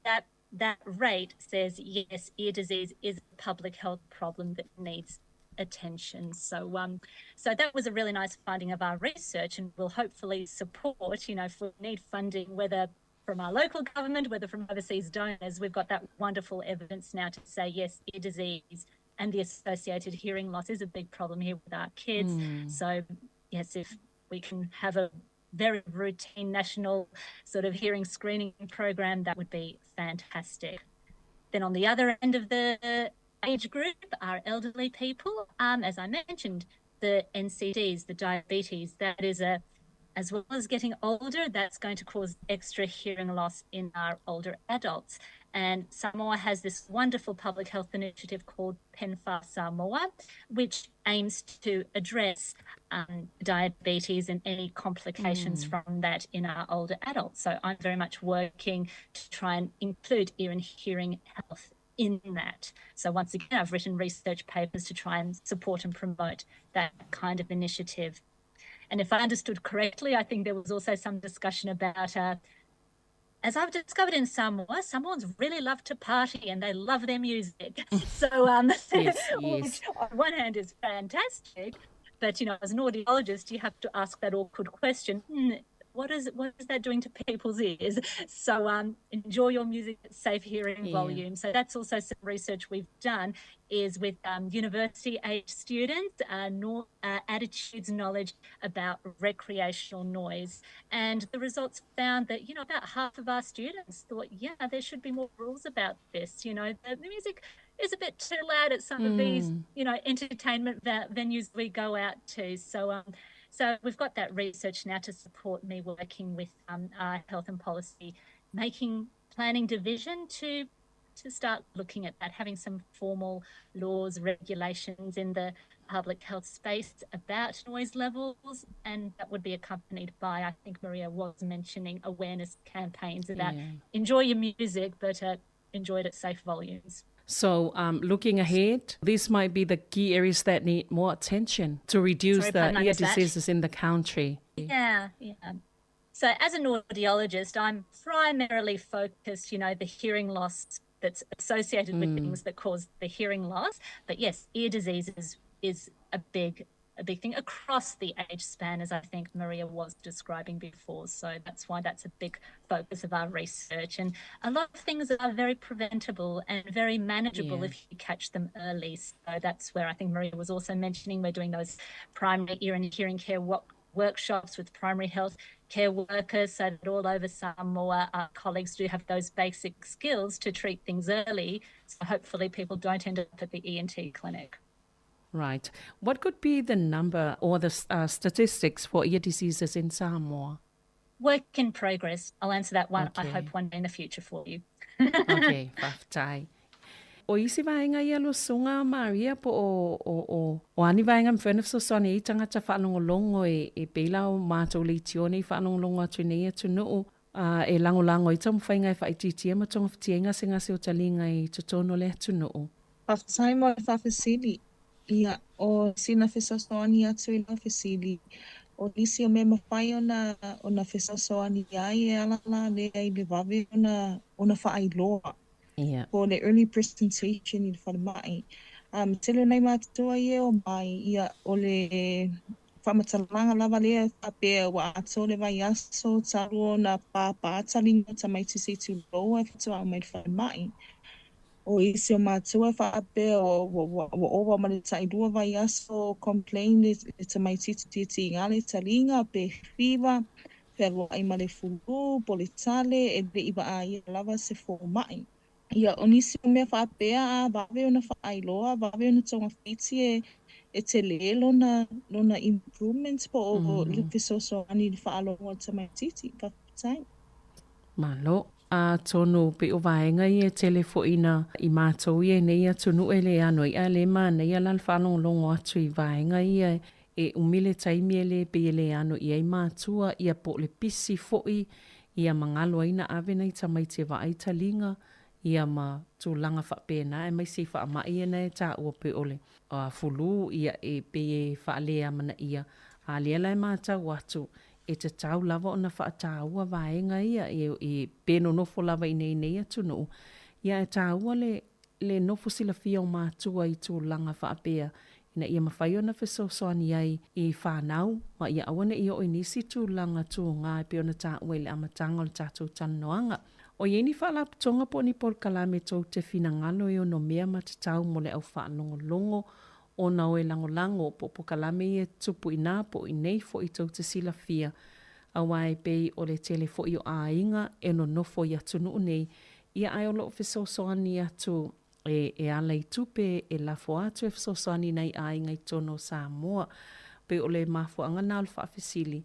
P: that that rate says yes, ear disease is a public health problem that needs attention. So um, so that was a really nice finding of our research, and will hopefully support. You know, if we need funding, whether from our local government, whether from overseas donors, we've got that wonderful evidence now to say yes, ear disease and the associated hearing loss is a big problem here with our kids. So yes, if we can have a very routine national sort of hearing screening program, that would be fantastic. Then on the other end of the age group are elderly people. Um, as I mentioned, the NCDs, the diabetes, that is a as well as getting older, that's going to cause extra hearing loss in our older adults. And Samoa has this wonderful public health initiative called PENFAR Samoa, which aims to address um, diabetes and any complications mm. from that in our older adults. So I'm very much working to try and include ear and hearing health in that. So once again, I've written research papers to try and support and promote that kind of initiative. And if I understood correctly, I think there was also some discussion about uh, as I've discovered in Samoa, Samoans really love to party and they love their music. So, um, yes, yes. which on one hand is fantastic, but you know, as an audiologist, you have to ask that awkward question: what is what is that doing to people's ears? So um, enjoy your music at safe hearing yeah. volume. So that's also some research we've done is with um, university age students, uh, nor, uh, attitudes, knowledge about recreational noise. And the results found that, you know, about half of our students thought, yeah, there should be more rules about this. You know, the, the music is a bit too loud at some mm. of these, hmm. you know, entertainment venues we go out to. So, um, so we've got that research now to support me working with um, our health and policy making planning division to to start looking at that, having some formal laws, regulations in the public health space about noise levels, and that would be accompanied by, I think Maria was mentioning, awareness campaigns about yeah. enjoy your music, but uh, enjoy it at safe volumes.
O: So, um, looking ahead, these might be the key areas that need more attention to reduce Sorry, the ear diseases in the country.
P: Yeah, yeah. So, as an audiologist, I'm primarily focused, you know, the hearing loss that's associated mm. with things that cause the hearing loss. But yes, ear disease is, is a big a big thing across the age span, as I think Maria was describing before. So that's why that's a big focus of our research. And a lot of things are very preventable and very manageable yeah. if you catch them early. So that's where I think Maria was also mentioning we're doing those primary ear and hearing care workshops with primary health care workers so that all over Samoa our colleagues do have those basic skills to treat things early. So hopefully people don't end up at the ENT clinic.
O: Right. What could be the number or the uh, statistics for ear diseases in Samoa?
P: Work in progress. I'll answer that one, okay. I hope, one day in the future for you.
O: okay, fa'afetai. O isi vaega ia lo susuga Maria po o o o o a ni vaega mafai ona fesoasoani ai tagata faalogologo e e pei la o matou leitio nei faalogologo atu i nei atunuu a e lagolago ai taumafaiga e faaitiitia ma togafitia ai gasegase o taliga i totonu o le atunuu.
Q: Faafetai mo le faafesili. Ia, o sina fesoasoani atu i lau fesili, o nisi o mea mafai ona ona fesoasoani ai e ala la lea i le vave ona ona faailoa
O: Ia.
Q: Po o le early presentation i le falemai. Um, tele o nai matua ia e o mai, ia, o le faamatalaga lava lea e faapea ua atoa le vaiaso talu ona pāpā taliga o tamaiti se i tulou e faatoa mai i le falemai. O isi o matua e faapea ua, ua, ua ova ma le tailua vaiaso complain le, le tamaititi tiitiiga le taliga pe fever, fealuaʻi ma le fulu, po o le tale, e le i vaaia lava se fomai. Ia, o nisi o mea faapea a vave ona faailoa, vave ona togafiti e, e tele lona, lona improvement po o mm. le fesoasoani i le faalogo a le tamaititi. Faafetai.
O: Malo. Atonu pei o vaega ia e tele foʻi na i matou ia i nei atunuu e le ano iʻa le manaia la le faalogologo atu i vaega ia e umi le taimi e le pei e le ano i ai matua ia po o le pisi foʻi ia magalo ai na ave nai tamaiti e vaai taliga. Ia ma tulaga faapena aemaise i faamai ia na e taua pei o le fulu ia e pei e faaleamanaia a lea la e matau atu e tatau lava ona faataua vaega ia e pe nonofo lava i inei i nei atunuu ia ae taua le le nofo silafia o matua i tulaga faapea ina ia mafai ona fesoasoani ai i fanau ma ia aua ne i oo i nisi tulaga tuga e pei ona taua i le amataga o le tatou talanoaga. O i ai ni faalapotopotoga po o ni polokalame tou te finagalo e ono mea ma tatau mo le au faalogologo ona o e lagolago po o polokalame ia e tupu inā po o inei foi tou te silafia aua e pei o le tele foi o aiga e nonofo i atunuu nei ia ae o lo o fesoasoani atu e e ala i tupe e lafo atu e fesoasoani i nai aiga i totonu o Samoa. Pei o le mafuaaga lena o le faafesili.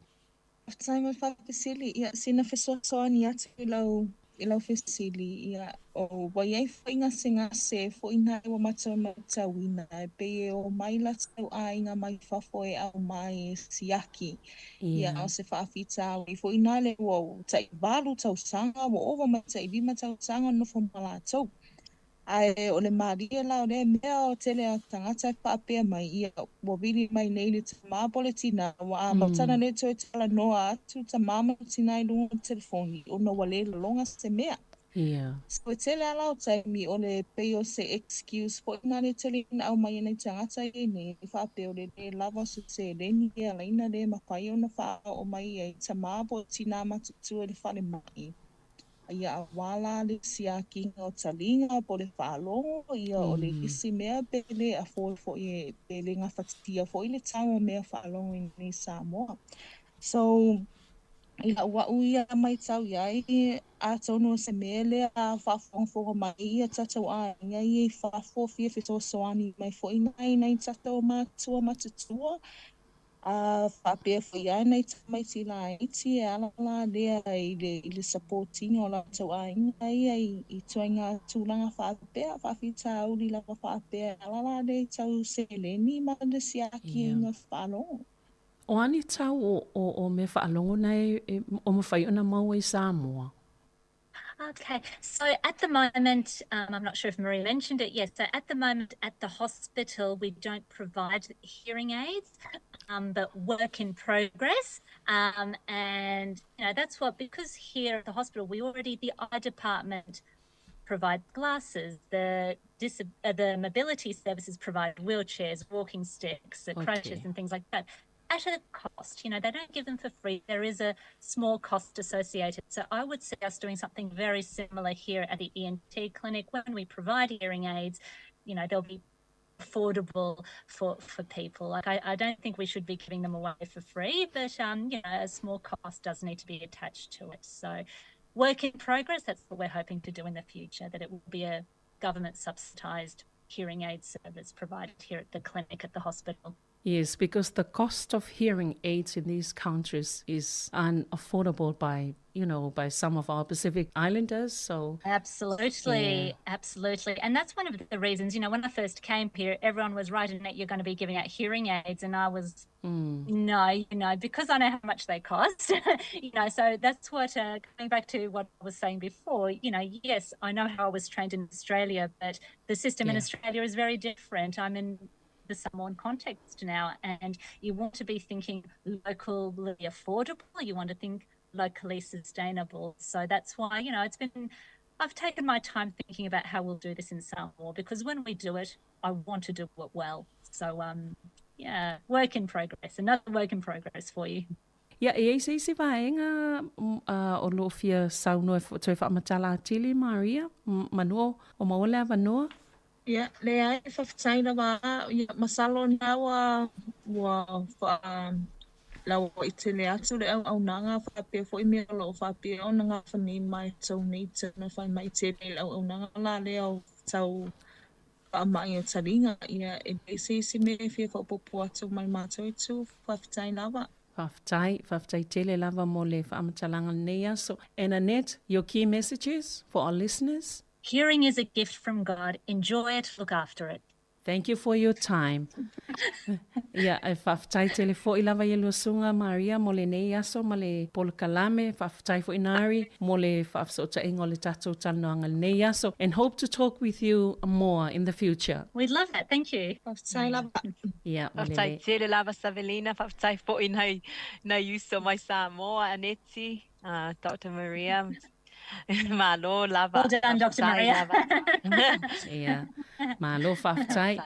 Q: Faafetai mo le faafesili. Ia, sina fesoasoani atu i lau i lau fesili, ia, o ua i ai foi gasegase foi na ua matou matauina, e pei e omai latou aiga mai fafo e aumai e siaki. Ia, o se faafitauli foi na lea ua tai 8 tausaga, ua ova ma le tai 5 tausaga o nofo ma latou. Ae o le malie la o lea mea o tele a tagata e faapea mai, ia, ua vili mai nei le tamā po o le tinā, ua amata ona le toe talanoa atu tamā ma le tinā i luga o le telefoni ona ua le lologa se mea. So e tele a la o taimi o le pei o se excuse foi na le tele ina aumai e nai tagata ia nei e faapea o le le lava o se seleni e ala ai ona le mafai ona faaoo mai ai tamā po o tinā matutua i le falemai. Ia auā la le siakiina o taliga po o le faalogo, ia o le isi mea pe le afford foi e, pe le gafatia foi le tau o mea faalogo i inei i Samoa. So, i lau au ia maitau i ai, atonu o se mea lea a faafogafoga mai ia tatou aiga ia i fafo fia fesoasoani mai foi nai nai tatou matua matutua, A faapea foi lava nai tamaiti laiti e ala la lea i le i le support ina o latou aiga ia i ituaiga tulaga faapea, faafitauli lava faapea e ala la lea i tau seleni ma le siakiina faalogo.
O: O a ni tau o mea faalogo na e o mafai ona maua i Samoa?
P: Okay, so at the moment, I'm not sure if Marie mentioned it, yes, so at the moment at the hospital, we don't provide hearing aids, but work in progress. And, you know, that's what, because here at the hospital, we already, the eye department provide glasses, the the mobility services provide wheelchairs, walking sticks, crutches and things like that at a cost. You know, they don't give them for free. There is a small cost associated. So I would see us doing something very similar here at the ENT clinic. When we provide hearing aids, you know, they'll be affordable for for people. Like I, I don't think we should be giving them away for free, but you know, a small cost does need to be attached to it. So work in progress, that's what we're hoping to do in the future, that it will be a government subsidized hearing aid service provided here at the clinic at the hospital.
O: Yes, because the cost of hearing aids in these countries is unaffordable by, you know, by some of our Pacific Islanders. So
P: Absolutely, yeah. absolutely. And that's one of the reasons, you know, when I first came here, everyone was right in that you're going to be giving out hearing aids. And I was, no, you know, because I know how much they cost, you know, so that's what, going back to what I was saying before, you know, yes, I know how I was trained in Australia, but the system in Australia is very different. I'm in the Samoan context now, and you want to be thinking locally affordable, you want to think locally sustainable. So that's why, you know, it's been, I've taken my time thinking about how we'll do this in Samoa, because when we do it, I want to do it well. So, yeah, work in progress, another work in progress for you.
O: Ia, e i ai se isi vaega o lo o fia saunoa e toe faamatala atili, Maria, manu o maua le avanoa?
Q: Ia, leai, faafetai lava. Ia, masalo na ua ua faa lauaitele atu le auaunaga faapea foi mea o lo o faapea ona gafa nei matou nei tau fai mai tele i le auaunaga la lea o tau faamai o taliga. Ia, e leai se isi mea e fia faaopoopo atu mai le matou itu. Faafetai lava.
O: Faafetai, faafetai tele lava mo le faamatalaga i lenei aso. And Annette, your key messages for our listeners?
P: Hearing is a gift from God. Enjoy it, look after it.
O: Thank you for your time. Ia, e faafetai tele foi lava i lua susuga Maria mo lenei aso ma le polokalame. Faafetai foi Nari mo le faafesootaiga o le tatou talanoaga i lenei aso and hope to talk with you more in the future.
P: We'd love that, thank you.
Q: Faafetai lava.
O: Ia, ua
N: Faafetai
O: lelei.
N: tele lava Savelina, faafetai foi nai nai uso mai Samoa, Aneti, Doctor Maria. Malo lava.
P: Well done, Dr. Maria.
O: Ia. Malo faafetai.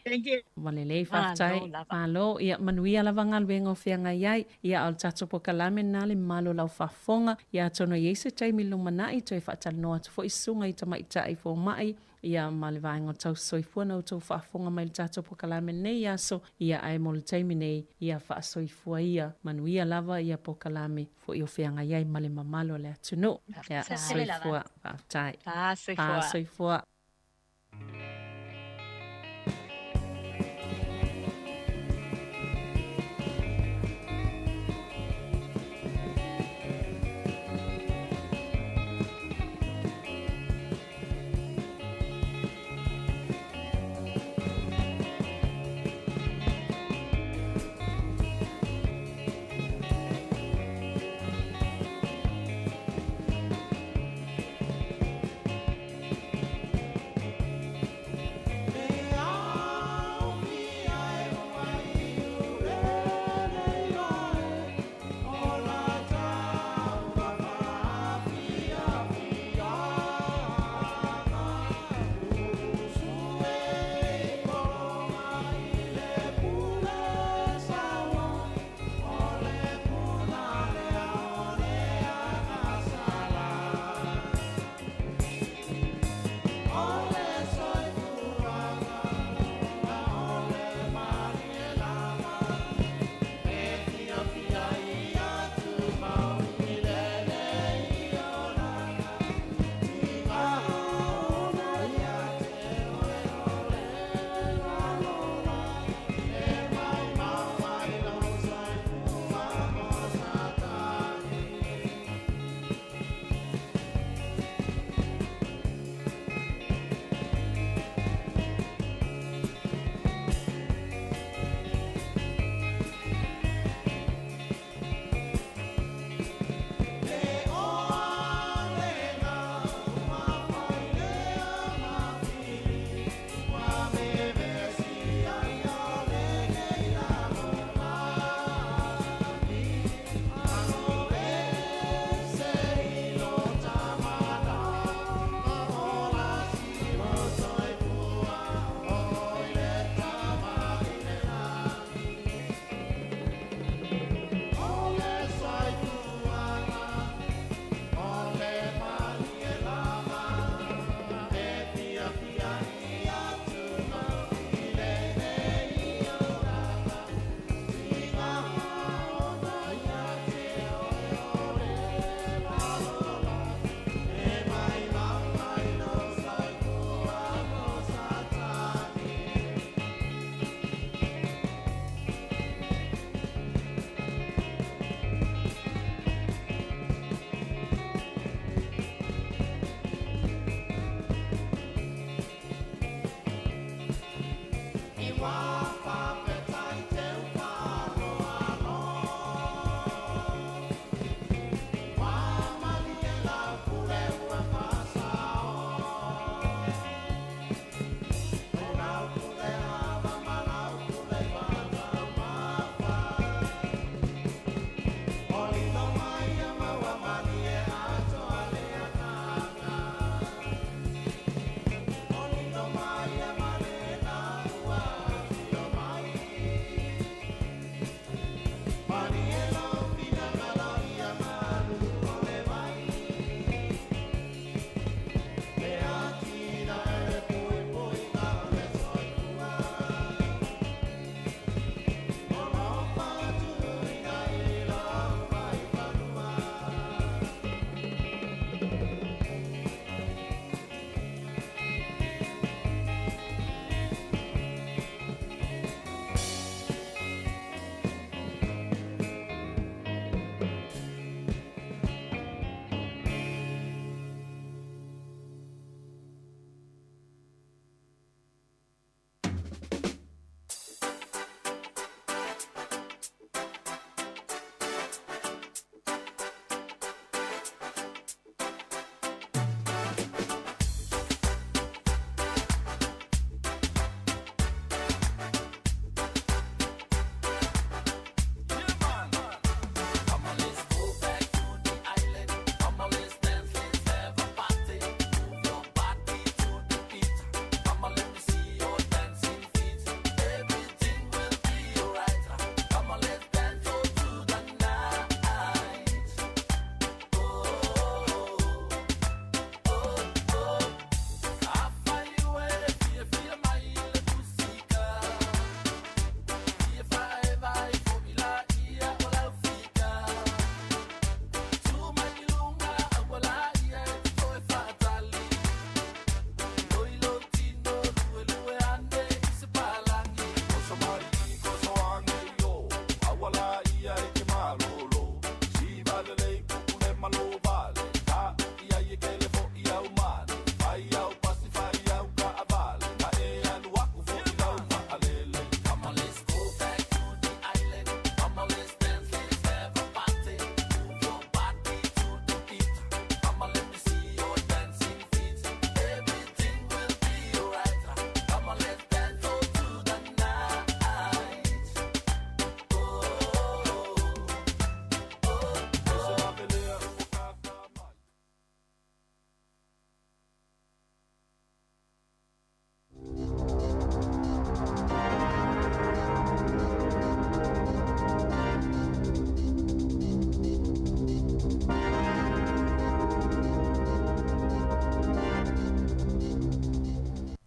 Q: Thank you.
O: Ua lelei faafetai. Malo. Ia manuia lava galuega o feagai ai. Ia a o le tatou polokalame lena le mamalu o lau faafofoga. Ia atonu e i ai se taimi lumanai toe faatalanoa atu foi susuga i tamaitai fomai ia ma le vaega o tausisoifua na outou faafofoga mai i le tatou polokalame lenei aso, ia ae mo le taimi nei, ia faasoifua ia manuia lava ia polokalame foi o feagai ai ma le mamalu o le atunuu. Ia soifua, faafetai. Faasoifua.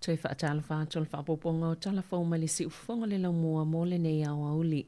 O: Toe faatalofa atu le faaopoopoga o tala fou mai le siufofoga le laumua mo lenei aoauli.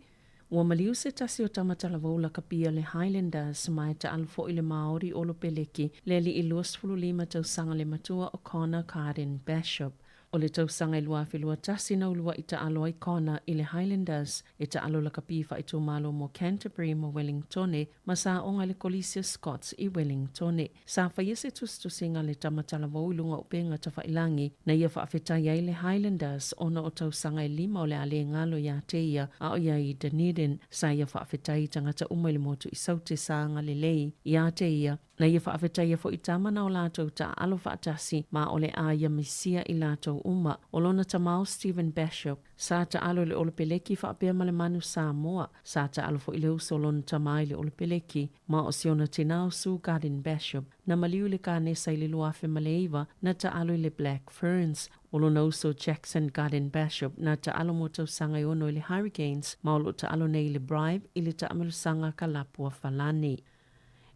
O: Ua maliu se tasi o tama talavou lakapi a le Highlanders ma e taalo foi le Māori Olo Peleki le alii 25 tausaga le matua o Connor Carden Bachop. O le tausaga i 2021 na uluai taalo ai Connor i le Highlanders e taalo lakapi faaitumalo mo Canterbury ma Wellingtone ma sa aoga i le Kolisi o Scots i Wellingtone. Sa faia se tusitusiga a le tama talavou i luga o upega tafailagi na ia faafetai ai le Highlanders ona o tausaga e lima o le a le galo iā te ia a o i ai i Dunedin. Sa ia faafetai i tagata uma i le motu i Saute sa agalelei iā te ia na ia faafetaia foi tama na o latou taaalo faatasi ma o le a ia misia i latou uma. O lona tama o Stephen Bachop, sa taalo i le Olopeleki faapea ma le Manu Samoa. Sa taalo foi le uso o lona tama i le Olopeleki ma o si ona tinā o Sue Garden Bachop, na maliu i le kanesa i le 2009 na taalo i le Black Ferns. O lona uso Jackson Garden Bachop na taalo mo tausaga e ono i le Hurricanes ma o lo o taalo nei i le Brive i le taamilosaga kalapu a Falani.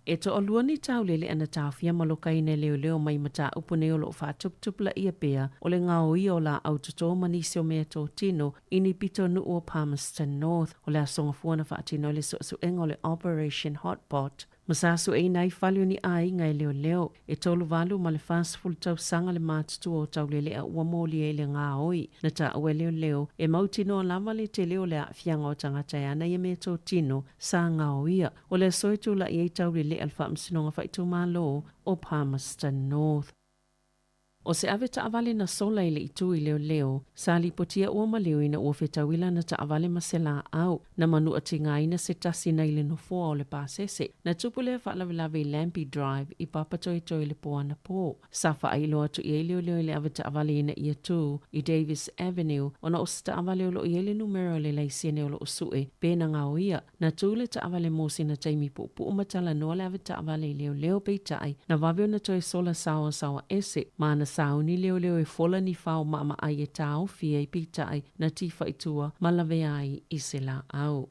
O: E toalua ni taulele'a na taofia ma lokaina e leoleo mai mataupu nei o lo o faatuputupulaia pea o le gaoia o laau totō ma nisi o meatotino i ni pitonuu o Palmerston North. O le aso Gafua na faatino ai le suesuega o le Operation Hotpot ma sa sueina ai fale o ni aiga e leoleo. E 38 ma le 40 tausaga le matutua o taulele'a ua molia i le gaoi. Na taua e leoleo e mautinoa lava le tele o le aafiaga o tagata e ana ia meatotino sa gaoia. O le aso e tula'i ai taulele'a le Faamasinoga Faaitumalo o Palmerston North. O se ave taavale na sola i le itu i leoleo, sa lipotia ua maliu ina ua fetaui lana taavale ma se laau. Na manuatigaina se tasi nai le nofoa o le pasese. Na tupu lea faalavelave i Lambie Drive i Papatoetoe i le po anapo. Sa faailoa atu i ai leoleo i le ave taavale ina ia tu i Davis Avenue ona o se taavale o lo o i ai le numera o le laisene o lo o sue pe na gaoia. Na tu le taavale mo sina taimi puupuu ma talanoa le ave taavale i leoleo peitai na vave ona toe sola saoasaoa ese ma na sauni leoleo e fola ni fao maamaai e taofi ai peitai na tifa i tua ma lavea ai i se laau.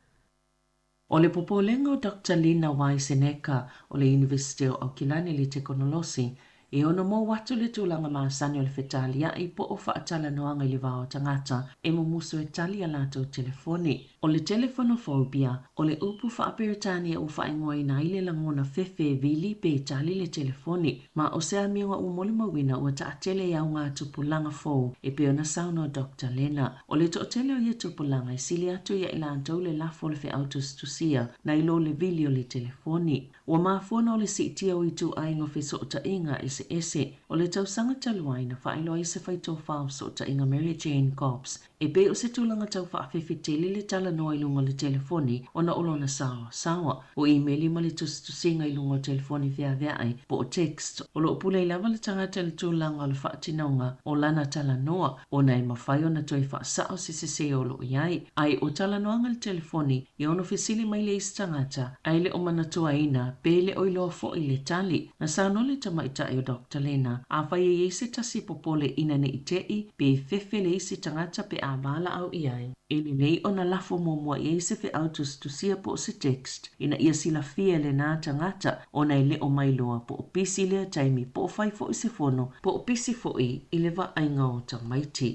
O: O le popolega o Doctor Lina Weizenecker o le Iunivesite o Aukilani i le Tekonolosi e ono mou atu le tulaga masani o le fetaliai po o faatalanoaga i le va o tagata e mumusu e tali a latou telefoni. O le telephonofobia, o le upu faa-Peretania ua faaigoaina ai le lagona fefe e vili pe tali le telefoni, ma o se amioga ua molimauina ua taatele i augatupulaga fou e pei ona saunoa Doctor Lena. O le toatele o ia tupulaga e sili atu ia i latou le lafo o le feau tusitusia nai lo le vili o le telefoni. Ua mafua ona o le siitia o ituaiga o fesootaiga eseese. O le tausaga talu ai na faailoa ai se faitofa o fesootaiga Mary Jane Gobbs e pei o se tulaga tau faafefe tele le talanoa i luga o le telefoni ona o lona saoasaoa. O imeli ma le tusitusiga i luga o telefoni feaveai po o text o lo o pule ai lava le tagata i le tulaga o le faatinoga o lana talanoa ona e mafai ona toe faasao se sese o lo o i ai. Ae o talanoaga i le telefoni e ono fesili mai le isi tagata ae le o manatuaina pe le o iloa foi le tali. Na saunoa le tamaitai o Doctor Lena, afai e i ai se tasi popole ina ne i te'i pe fefe le isi tagata pe a valaau i ai, e lelei ona lafo muamua i ai se feau tusitusia po o se text ina ia silafia e lenā tagata ona e le o mailoa po o pisi lea taimi po o fai foi se fono po o pisi foi i le vaaiga o tamaiti.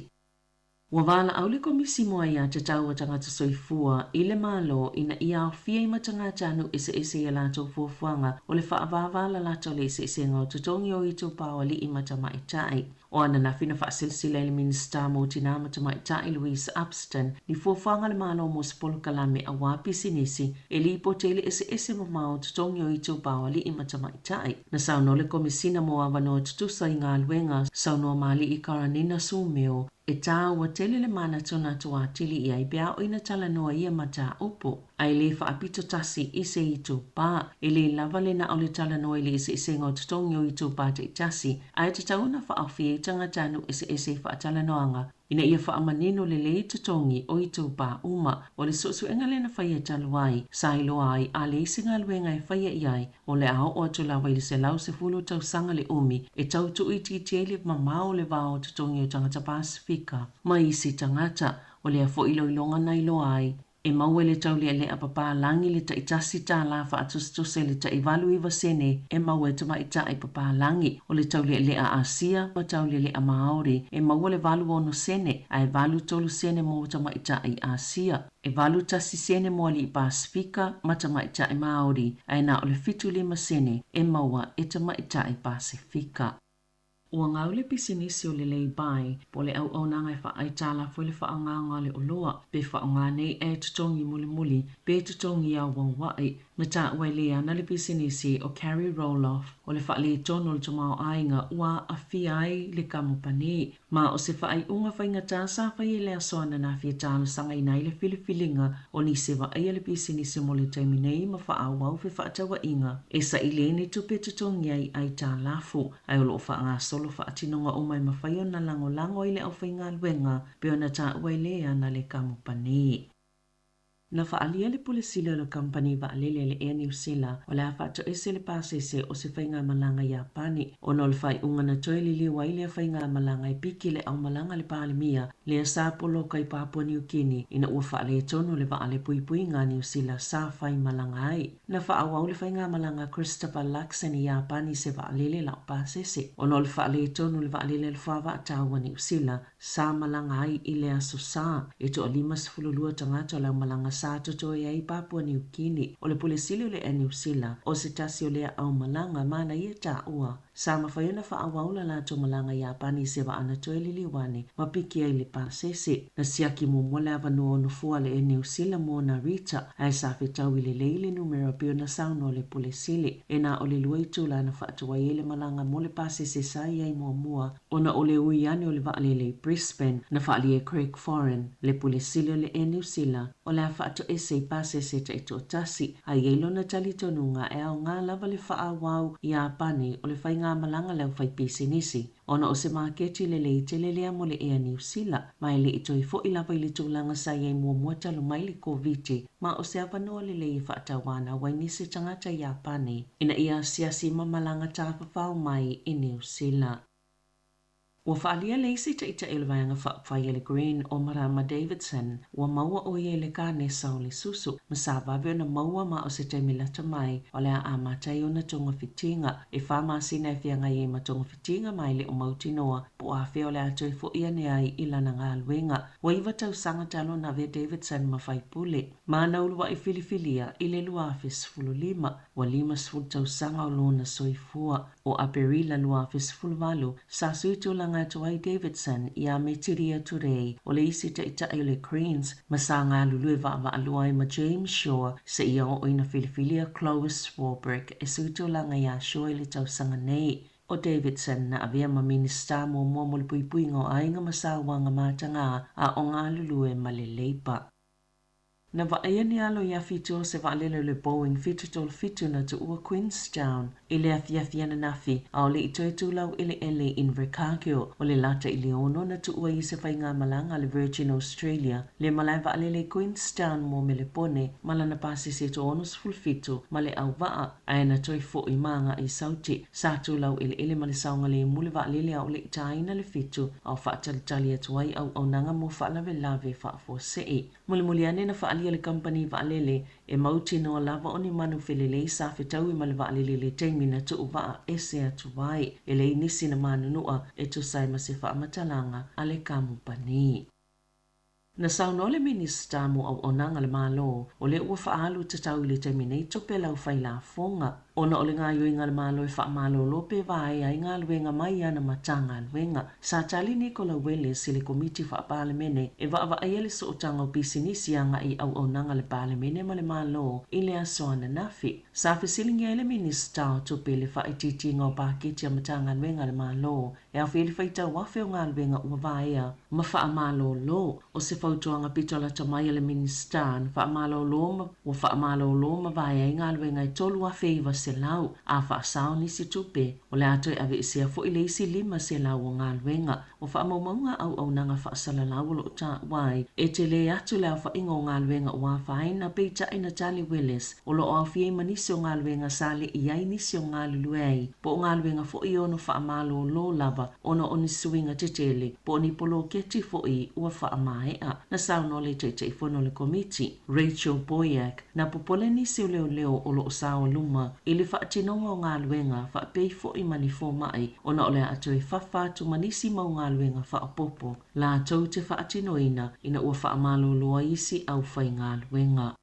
O: Ua valaau le Komisi mo Aia Tatau a Tagata Soifua i le Malo ina ia aofia ai ma tagatanuu eseese i a latou fuafuaga o le faavāvālalata o le eseesega o totogi o itupa o alii ma tamaitai. O ananafi na faaselasela ai le Minisita mo Tinā ma Tamaitai Louise Upston ni fuafuaga a le Malo mo se polokalame auā pisinisi e lipoti ai le eseese mamao o totogi o itupa o alii ma tamaitai. Na saunoa le Komesina mo Avanoa Tutusa i Galuega, saunoa Mali'i Karanina Sumeo, E tāua tele le manatunatu atili i ai pe a o ina talanoa ia mataupu, ae le faapito tasi i se itupa. E le lava le na o le talanoa i le eseesega o totogi o itupa taitasi, ae tatau ona faaofi ai tagatanuu eseese i faatalanoaga ina ia faamanino lelei totogi o itupa uma. O le suesuega lea na faia talu ai, sa iloa ai a leai se galuega e faia i ai, o le a oo atu lava i le 110 tausaga le umi e tau tuuitiitia ai le mamao o le va o totogi o tagata Pasefika ma isi tagata. O lea foi iloiloga na iloa ai,
F: E maua i le taulealea papalagi le tai $1 faatusatusa i le tai 89 sene e maua e tamaitai papalagi. O le taulealea Asia ma taulealea Māori e maua le 86 sene ae 83 sene mo tamaitai Asia. E 81 sene mo alii Pasefika ma tamaitai Māori ae na o le 75 sene e maua e tamaitai Pasefika. Ua gau le pisinisi o le Laybuy po o le auaunaga e faaaitalafu ai le faaaogaina o le oloa pe faaaoga nei e totogi mulimuli pe totogi auauai. Na taua e le ana le pisinisi o Carrie Roloff o le faaletonu o le tamaoaiga ua aafia ai le kamupani. Ma o se faaiuga faigata sa faia i le aso ananafi e talosagaina ai le filifiliga o nisi e vaaia le pisinisi mo le taimi nei ma faaauau fefaatauaiga e saili ai ni tupe e totogi ai aitalafu ae o lo o faagasolo faatinoga uma e mafai ona lagolago ai le aufaigaluega pei ona taua e le ana le kamupani. Na faaalia le Pule Sili o le Kamupani Vaalele a le Air Niu Sila o le a faatoese le pasese o se faigamalaga i Iapani ona o le faaiuga na toe liliu ai lea faigamalaga e piki le aumalaga a le Palemia lea sa poloka i Papua Niu Kini ina ua faaletonu le vaa a le puipuiga a Niu Sila sa faimalaga ai. Na faaauau le faigamalaga a Christopher Luxon i Iapani i se vaalele laupasese ona o le faaletonu o le vaalele a le Fuavaatau a Niu Sila sa malaga ai i le Aso Sa. E toa-52 tagata o le aumalaga sa totoe ai i Papua Niu Kini. O le Pule Sili o le Air Niu Sila, o se tasi o lea aumalaga ma na ia taua. Sa mafai ona faaauau la latou malaga i Iapani i se vaa na toe liliu ane ma piki ai le pasese. Na siaki muamua le avanoa o nofoa a le Air Niu Sila mo Narita, ae sa fetaui lelei le numera pei ona saunoa le Pule Sili. E na o le lua itula na faatuai ai le malaga mo le pasese sa i ai muamua ona o le ui ane o le vaalele i Brisbane, na faaalia e Craig Foran, le Pule Sili o le Air Niu Sila, o le a faatoese i pasese taitoatasi, a i ai lona talitonuga e aoga lava le faaauau i Iapani o le faigamalaga a le aufaipisinisi, ona o se maketi lelei tele lea mo le Air Niu Sila, ma e le i toe foi lava i le tulaga sa i ai muamua talu mai le Koviti, ma o se avanoa lelei e faatauanau ai nisi tagata Iapani ina ia asiasi ma malaga tafafao mai i Niu Sila. Ua faaalia le isi taitai o le Vaega Faaupufai a le Green o Marama Davidson, ua maua ʻo ia i le kanesa o le susu, ma sa vave ona maua ma o se taimi lata mai o le a amata ai ona togafitiga. E 4 masina e feagai ai ma togafitiga ma e le o mautinoa po o afea o le a toe foʻi ane ai i lana galuega. Ua 9 tausaga talu ona avea Davidson ma faipule ma na uluaʻi filifilia i le 2015. Ua 50 tausaga o lona soifua. O Aperila 2018, sa sui tulaga atu ai Davidson iā Metiria Turei, o le isi taitai o le Greens, ma sa galulue vaavaalua ai ma James Shaw seia oo ina filifilia Clois Swarbrick e sui tulaga iā Shaw i le tausaga nei. ʻO Davidson na avea ma Minisita muamua mo le puipuiga o aiga ma sauaga matagā a o galulue ma le Labour. Na vaaia ni alo i afi o se vaalele o le Boeing 737 na tuua Queenstown i le afiafi ananafi a o le i toe tulau eleele i Invercargill. O le lata i le 6 na tuua i se faigamalaga a le Virgin Australia le malae vaalele i Queenstown mo Melepone ma lana pasese 67 ma le auvaa ae na toe foʻi ma agaʻi i Sauti. Sa tulau eleele ma le saogalemu le vaalele a o le i tāina le 7 a o faatalitali atu ai auaunaga mo faalavelave faafuasei. Mulimuli ane na faaalia le kamupani vaalele e mautinoa lava o ni manu felelei sa fetaui ma le vaalele i le taimi na tuuvaa ese atu ai. E leai nisi na manunua e tusa ai ma se faamatalaga a le kamupani. Na saunoa le Minisita mo Auaunaga a le Malo o lea ua faaalu tatau i le taimi nei tupe a le aufailafoga ona o le gaoioiga a le Malo e faamalolo pe vaea ai galuega mai ana Matagaluega. Sa tali Nicola Willis i le Komiti Faa-Palemene e vaavaaia le sootaga o pisinisi agai i auaunaga a le Palemene ma le Malo i le aso ananafi. Sa fesiligia ai le Minisita o Tupe i le faaitiitiga o paketi a Matagaluega a le Malo e aofia ai le faitau afe o galuega ua vaea ma faamalolo. O se fautuaga pito lata mai a le Minisita na faamalolo ma ua faamalolo ma vaea ai galuega e 3,900 a faasao nisi tupe o le a toe aveesea foʻi le isi 500 o galuega. O faamaumauga a auaunaga faasalalau o loo taua ai e tele atu le aofaiga o galuega ua afaina, peitai na tali Willis o loo aofia ai ma nisi o galuega sa leʻi ai nisi o galulue ai po o galuega foʻi e ono faamalōlō lava ona o ni suiga tetele po o ni poloketi foʻi ua faamaeʻa. Na saunoa le Taitaifono o le Komiti, Rachel Boyack, na popole nisi o leoleo o lo o sao luma i le faatinoga o galuega faapea foi ma ni fomai ona o le a toe fafa atu ma nisi mau galuega faaopoopo latou te faatinoina ina ua faamalolo ai isi aufaigaluega.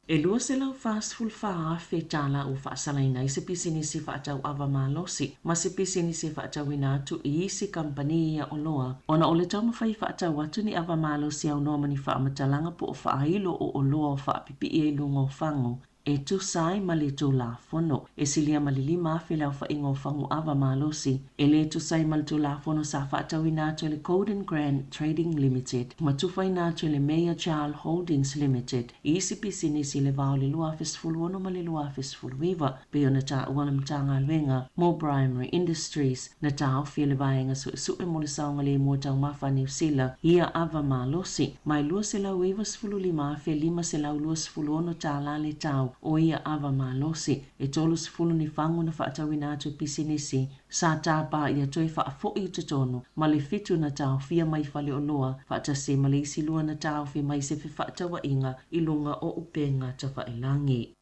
F: E $244,000 tālā ua faasalaina ai se pisinisi faatau ava malosi ma se pisinisi e faatauina atu i isi kamupani ia oloa ona o le taumafai e faatau atu ni ava malosi aunoa ma ni faamatalaga po o faailo o oloa o faapipii ai luga o fagu e tusa ai ma le Tulafono. E silia ma le 5,000 le aofaiga o fagu ava malosi e lē tusa ai ma le Tulafono sa faatauina atu e le Golden Grand Trading Limited ma tufaina atu e le Mayor Charl Holdings Limited i isi pisinisi i le va o le 2016 ma le 2019, pei ona taua le Matagaluega mo Primary Industries na taofi e le Vaega Suesue mo le Saogalemu o Taumafa a Niu Sila ia ava malosi ma e $295,526 tālā le tau o ia ava malosi. E 30 ni fagu na faatauina atu e pisinisi sa tāpā ia toe faafoi i totonu ma le fitu na taofia mai faleoloa faatasi ai ma le isi lua na taofi mai se fefaatauaiga i luga o upega tafailagi.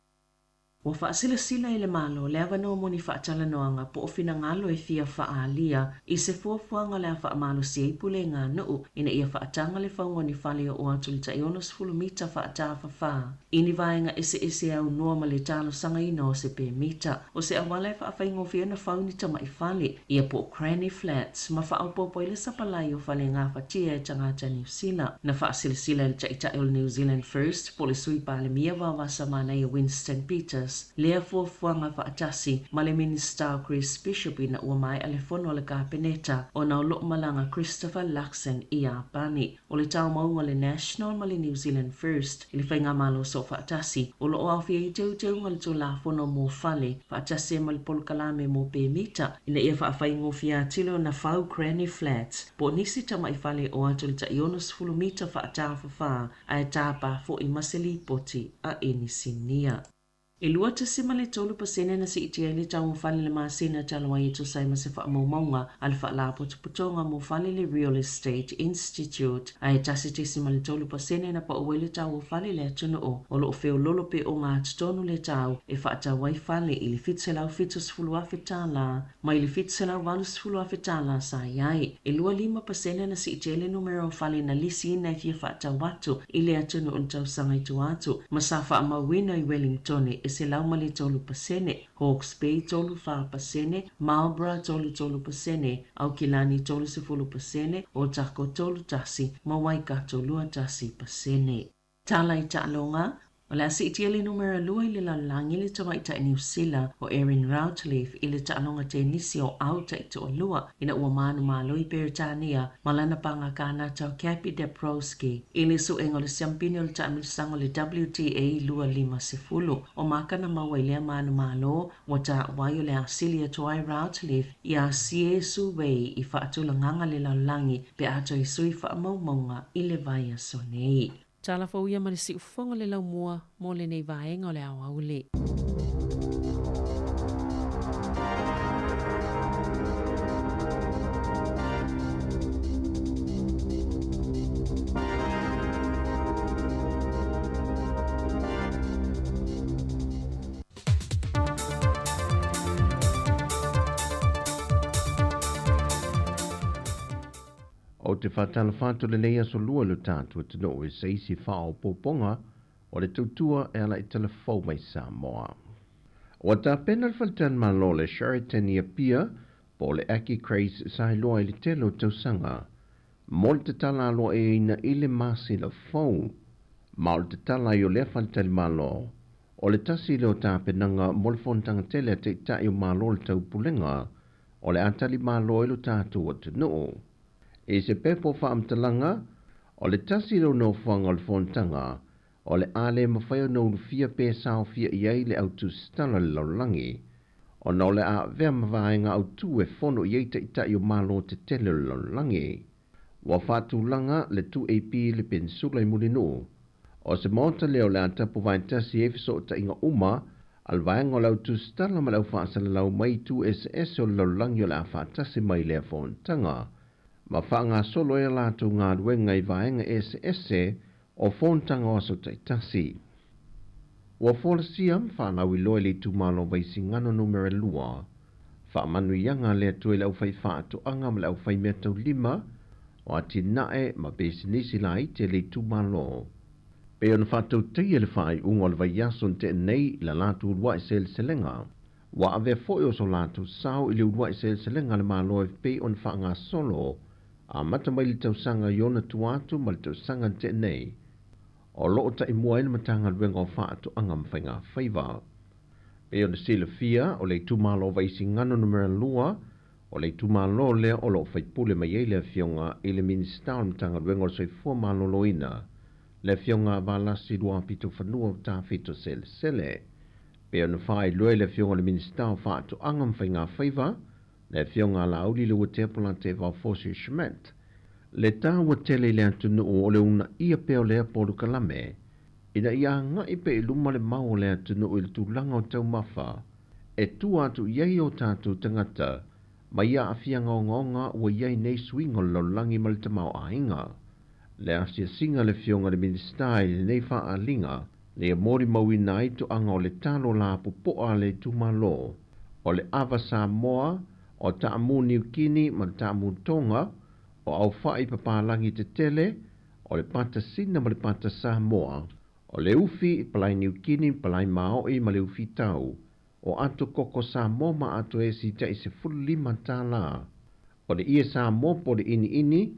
F: Ua faasilasila e le Malo le avanoa mo ni faatalanoaga po o finagalo e fia faaalia i se fuafuaga o le a faamalosi ai pulega a nuu ina ia faataga le fauga o ni fale e oo atu i le tai 60 mita faatafafā i ni vaega eseese e aunoa ma le talosagaina o se pemita. O se auala e faafaigofie ona fau ni tamai fale ia po o granny flats ma faaopoopo ai le sapalai o fale gafatia e tagata Niu Sila. Na faasilasila e le Taitai o le New Zealand First po o le Sui Palemia Vaovasa Manaia Winston Peters lea fuafuaga faatasi ma le Minisita o Chris Bishop ina ua maea le fono a le Kapeneta ona o loo malaga Christopher Luxon i Iapani. O le taumauga o le National ma le New Zealand First i le faigamalo soofaatasi o lo o aofia ai teuteuga o le Tulafono mo Fale faatasi ai ma le polokalame mo pemita ina ia faafaigofie atili ona fau granny flats po o nisi tamai fale o atu i le tai 60 mita faatafafā ae tāpā foi ma se lipoti a Inisinia. E 2.3% na siitia ai le tau o fale i le masina talu ai e tusa ai ma se faamaumauga a le Faalapotopotoga mo Fale le Real Estate Institute, ae 1.3% na pau ai le tau o fale i le atunuu. O lo o feololo pe ogatotonu le tau e faatau ai fale i le $770,000 mai le $780,000 sa i ai. E 25% na siitia ai le numera o fale na lisiina e fia faatau atu i le atunuu i le tausaga i tua atu ma sa faamauina i Wellingtone e 103%, Hawke's Bay 34%, Marlborough 33%, Aukilani 30%, Ōtākou 31 ma Waikato 21%. Tala i taaloga, O le a siitia le numera lua i le lalolagi le tamaitai Niu Sila o Erin Routliffe i le taaloga tenisi o au taitoalua ina ua manumalo i Peretania ma lana paga Kanata o Gaby Dabrowski i le suega o le siampini o le taamilosaga o le WTA 250. O makana maua i lea manumalo ua taua ai o le a sili atu ai Routliffe iā Hsieh Su-wei i faatulagaga le lalolagi pe a toe sui faamaumauga i le vaiaso nei. Tala fou ia ma le siufofoga o le laumua mo lenei vaega o le aoauli.
J: Ou te faatalofa atu lenei aso lua i lo tatou atunuu i se isi faaopoopoga o le tautua e ala i tala fou mai Samoa. Ua tapena le Faletalimalo le Sheraton i Apia po o le Aki Craze sa iloa i le tele o tausaga mo le tatala aloaia i le masina fou. Ma o le tatala ai o lea faletalimalo o le tasi lea o tapenaga mo le fonotaga tele a Taitai o Malo o le Taupulega o le a tali malo ai lo tatou atunuu. I se pepa o faamatalaga, o le tasi lea o nofoaga o le fonotaga o le a le mafai ona ulufia pe saofia i ai le au tusitala i le lalolagi, ona o le a avea ma vaega autū e fono i ai taitai o Malo tetele o le lalolagi. Ua faatulaga le 2AP i le Peninsula i Mulinuu. O se maota lea o le a tapu vaetasi ai fesootaiga uma a le vaega o le au tusitala ma le au faasalalau mai itu eseese o le lalolagi o le a faatasi mai i lea fonotaga. ma faagasolo ai a latou galuega i vaega eseese o fonotaga o aso taitasi. Ua folasia ma faalauiloa i le itumalo o Vaisigano Numera 2 faamanuiaga a le Atua i le aufaifaatoaga ma le aufaimeataulima o atinae ma pisinisi laiti a le itumalo. Pei ona faatautaia le faaiuga o le vaiaso na tea nei i la latou uluai seleselega, ua avea foi o so latou sao i le uluai seleselega a le Malo e pei ona faagasolo amata mai le tausaga i ona tua atu ma le tausaga na tea nei, o lo o taimua ai le Matagaluega o Faatoaga ma Faigafaiva. Pei ona silafia, o le itumalo o Vaisigano Numera 2, o le itumalo lea o lo o faipule mai ai le Afioga i le Minisita o le Matagaluega o le Soifua Maloloina, le Afioga a Valasi Luapitofanua Tafito Selesele. Pei ona faailoa e le Afioga i le Minisita o Faatoaga ma Faigafaiva, le Afioga a Laauli Leuatea Polataivao Fosi Schmidt, le taua tele i le atunuu o le uunaia pea o lea polokalame ina ia agai pea i luma le mau o le atunuu i le tulaga o taumafa e tua atu i ai o tatou tagata mai aafiaga ogaoga ua i ai nei suiga o le lalolagi ma le tamaoaiga. Le asiasiga a le Afioga i le Minisita i lenei faaaliga na ia molimauina ai toaga o le talo lapopoa a le itumalo o le ava Samoa, o taamu Niukini ma le taamu Tonga, o aofai papalagi tetele, o le pata Sina ma le pata Samoa, o le ufi palai Niukini, palai Maoi ma le ufi tau, o ato koko Samoa ma ato esi tai $15, o le ie Samoa po o le iniini,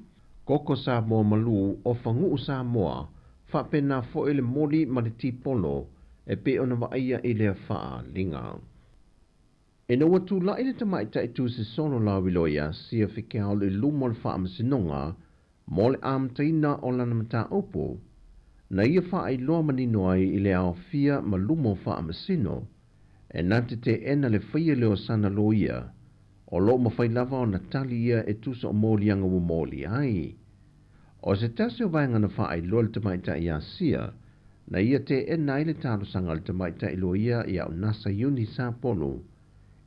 J: koko Samoa malū, o faguu Samoa, faapena foi le moli ma le tipolo e pei ona vaaia i lea faaaliga. Ina ua tulai le tamaitai tusisolo lauiloa ia Sia Fekeaolo i luma o le faamasinoga mo le amataina o lana mataupu, na ia faailoa manino ai i le aofia ma luma o faamasino, e na te teena le faia lea o sana loia, o lo o mafai lava ona tali ia e tusa o moliaga ua molia ai. O se tasi o vaega na faailoa e le tamaitai ia Sia, na ia teena ai le talosaga a le tamaitai loia ia Onasa Iuni Sapolu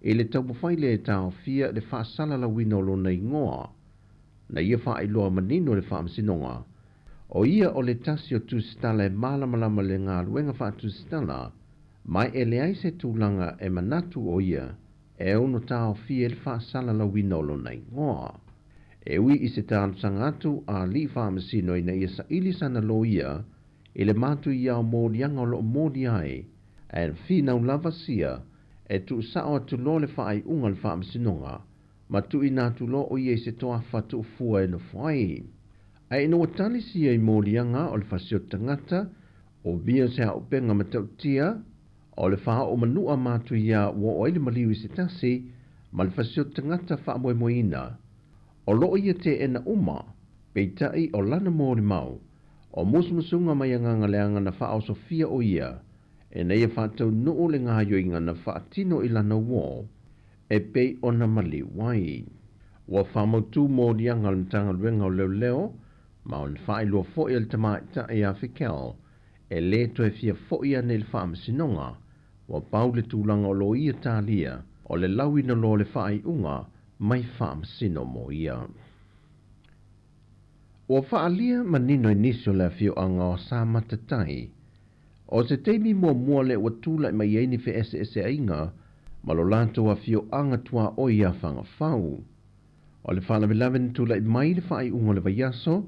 J: i le taumafai lea e taofia le faasalalauina o lona igoa, na ia faailoa manino e le Faamasinoga, o ia o le tasi o tusitala e malamalama i le galuega faatusitala, ma e leai se tulaga e manatu o ia e ono taofia ai le faasalalauina o lona igoa. E ui i se talosaga atu a alii faamasino ina ia saili sana loia i le matuia o moliaga o lo o moli ai, ae finau lava sia e tuusao atu loa le faaiuga a le Faamasinoga ma tuuina atu loa o ia i se toafa tuufua e nofo ai. Ae ina ua tali sia i moliaga o le fasioti tagata, o via se aupega matautia, o le faaoo manua matuia ua oo ai le maliu i se tasi ma le fasioti tagata faamoemoeina, o lo o ia teena uma, peitai o lana molimau, o musumusuga mai agaga leaga na faaosofia o ia ina ia faataunuu le gaoioiga na faatino i lana uō e pei ona maliu ai. Ua faamautū moliaga o le Matagaluega o Leoleo ma ona faailoa foi a le tamaitai ia Fikel e lē toe fia fo'i ane i le faamasinoga, ua pau le tulaga o lo ia talia o le lauina loa o le faaiuga mai faamasino mo ia. Ua faaalia manino i nisi o le afioaga o Samatatai, o se taimi muamua lea ua tulai mai ai ni feeseeseaiga ma lo latou afioaga tuaoi ia Fagafau. O le faalavelave na tulai mai i le faaiuga o le vaiaso,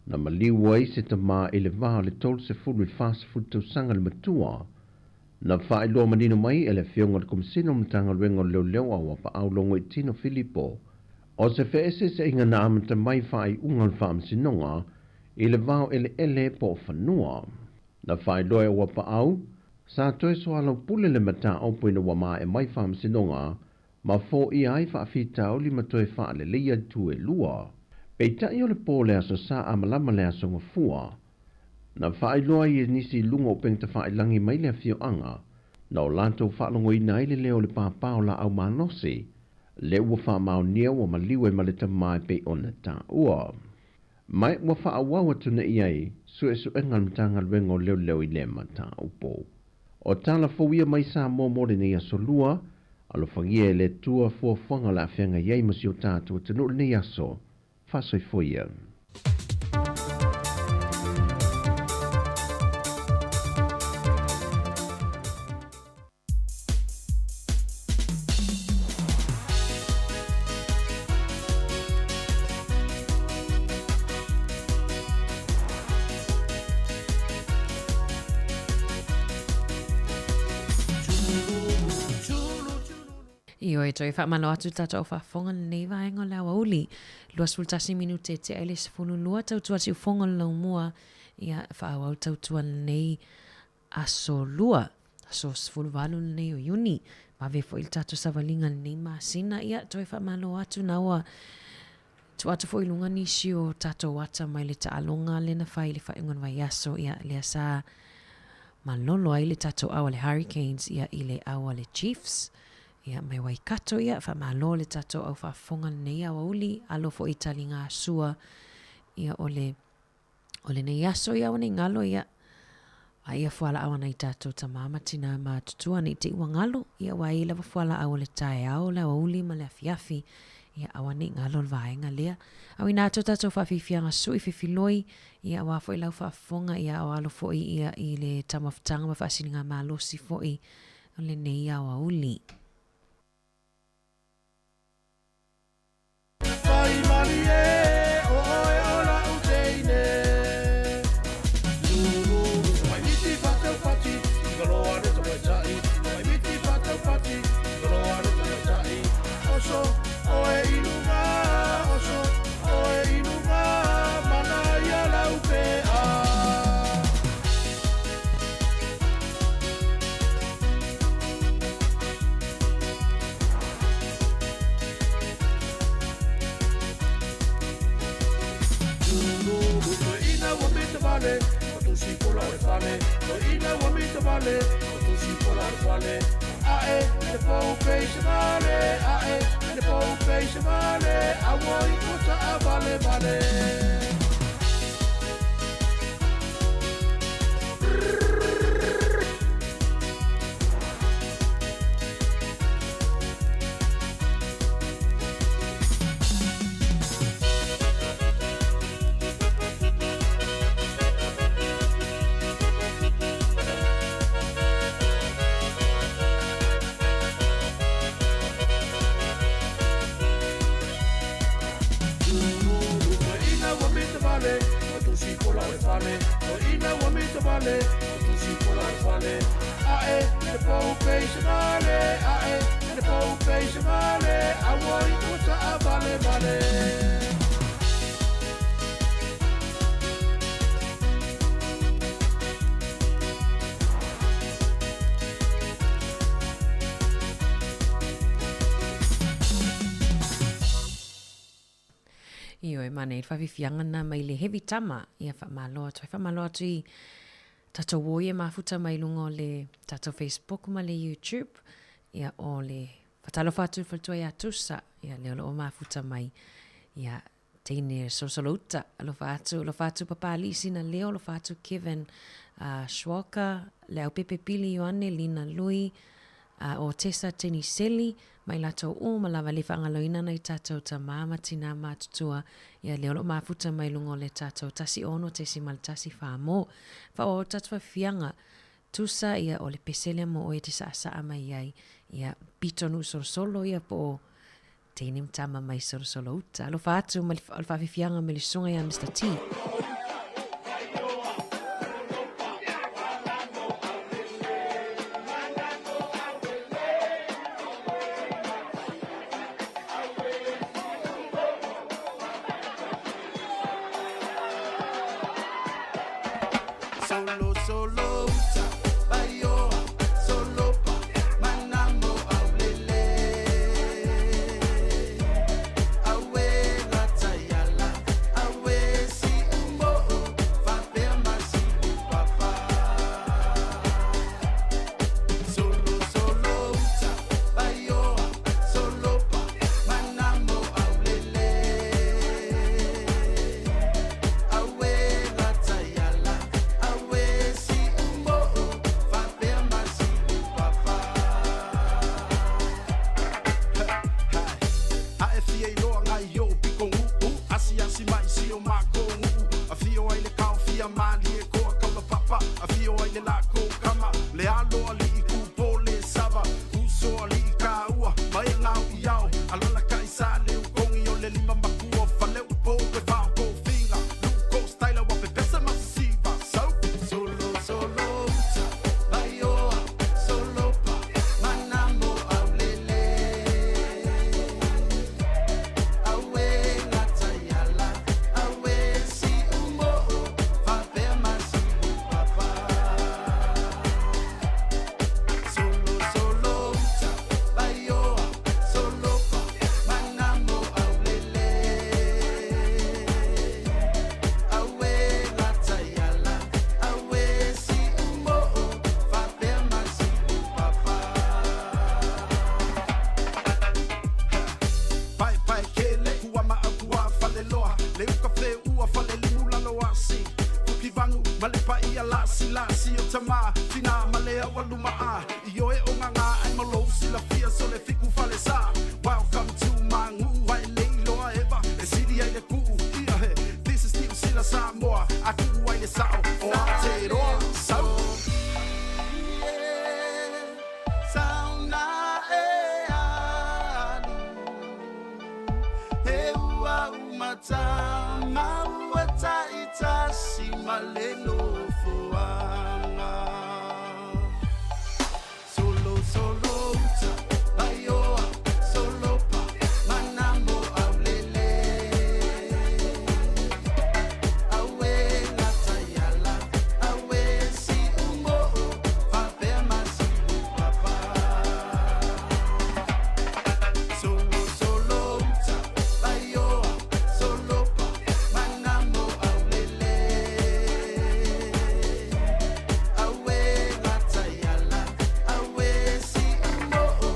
J: na maliu ai se tama i le va o le 30 i le 40 tausaga le matua. Na faailoa manino mai e le Afioga i le Komesina o le Matagaluega o Leoleo a Uapaau Logoitino Filipo, o se feeseeseaiga na amata mai faaiuga o le Faamasinoga i le vao eleele po o fanua. Na faailoa e Uapaau, sa toe soalaupule le mataupu ina ua maea mai Faamasinoga ma foia ai faafitauli ma toe faaleleia itu e lua. Peitai o le po o le Aso Sa a malama le Aso Gafua, na faailoa ai e nisi i luga o upegatafailagi mai le afioaga na o latou faalogoina ai le leo o le pāpā o laau malosi, le ua faamaonia ua maliu ai ma le tama e pei ona taua. Ma ua faaauau atu nei ai suesuega a le Matagaluega o Leoleo i lea mataupu. O tala fou ia mai Samoa mo lenei aso lua, alofagia e le Atua fuafuaga o le a feagai ai ma si o tatou atunuu i lenei aso. Faasoifua ia.
O: Ioe, toe faamalo atu tatou faafofoga lenei vaega o le aoauli. 21 minute tea i le 12 tautua siufofoga o le laumua. Ia, faaauau tautua lenei aso Lua, aso 18 lenei o Iuni. Vave foi le tatou savaliga i lenei masina. Ia, toe faamalo atu na ua tuu atu foi i luga nisi o tatou ata mai le taaloga lea na fai i le faaiuga o le vaiaso. Ia, lea sa malolo ai le tatou au a le Hurricanes ia i le au a le Chiefs. Ia, mai Waikato, ia, faamalo le tatou au faafofoga lenei aoauli, alo foi i taligasua, ia, o le O lenei aso ia ua nei galo ia a ia fualaau a nai tatou tamā ma tinā matutua nei te i ua galo ia ua ai lava fualaau o le taeao, le aoauli ma le afiafi ia aua nei galo le vaega lea. Auina atu tatou faafiafiaga sui fefiloi ia aua foi lau faafofoga ia o alo foi ia i le taumafataga ma faasiliga malosi foi o lenei aoauli. Ioe, mane, i whawhiwhianga na mai le heavy tama, ia whamalo atu. Ai whamalo atu i tatou o ia mafuta mai lunga o le tatou Facebook ma le YouTube, ia o le whatalofa atu faletua ia Tusa, ia lea o loo mafuta mai, ia teine solosolouta, alofa atu, alofa atu Papalii Sina Leo, alofa atu Kevin uh, Schwalka, le au Pepe Pili Ioane, Lina Lui, uh, o Tessa Teniseli, mai latou uma lava le faagaloina nai tatou tamā ma tinā matutua, ia lea o loo mafuta mai luga o le tatou 16.1 whāmō. Whaoa o tatou whafianga, tusa ia o le pese lea mo oe te saasaa mai ai, ia pito nuu solosolo ia po o teine ma tama mai solosolo uta. Alofa atu ma le whaafifianga me le susuga ia Mister T.
S: si o mākou nuu. A fio ai le kaofia malie koa kaula papa. A fio ai le lako kama. Le alo ali i kupo le sava. Uso ali i kāua. Mai ngau i ao. Alala ka i sa le ukongi o le lima makua. Fale upo e whao ko finga. Luko styla wa pepesa masiva. So, solo, solo uta. Vaioa, solo pa. Manamo aulele. Awe ngata yala. Awe si umo. Fapea masivu papa. Solo, solo uta. Vaioa, solo pa. Manamo aulele. Awe ngata yala. Awe si umo. Fapea masivu papa. Pai pai kele kua ma au kua fale loa le uka fe ua fale limu lalo asi Fuki vangu male pa ia lasi lasi o tama fina male au aluma a i oe o nganga ai malo sila fia so le fiku fale sa. Welcome to my ngu ai le iloa eva e siri ai le kuu ia he. This is New Sila Samoa a kuu ai le sao o Aotearoa sau. Sauna e alu He ua umata maua taitasi ma le nofoaga. Solo, solo uta, vaioa, solo pa, manamo aulele. Aue ngata iala, aue si umo'o, faapea masi'u papa. Solo, solo uta, vaioa, solo pa, manamo aulele. Aue ngata iala, aue si umo'o,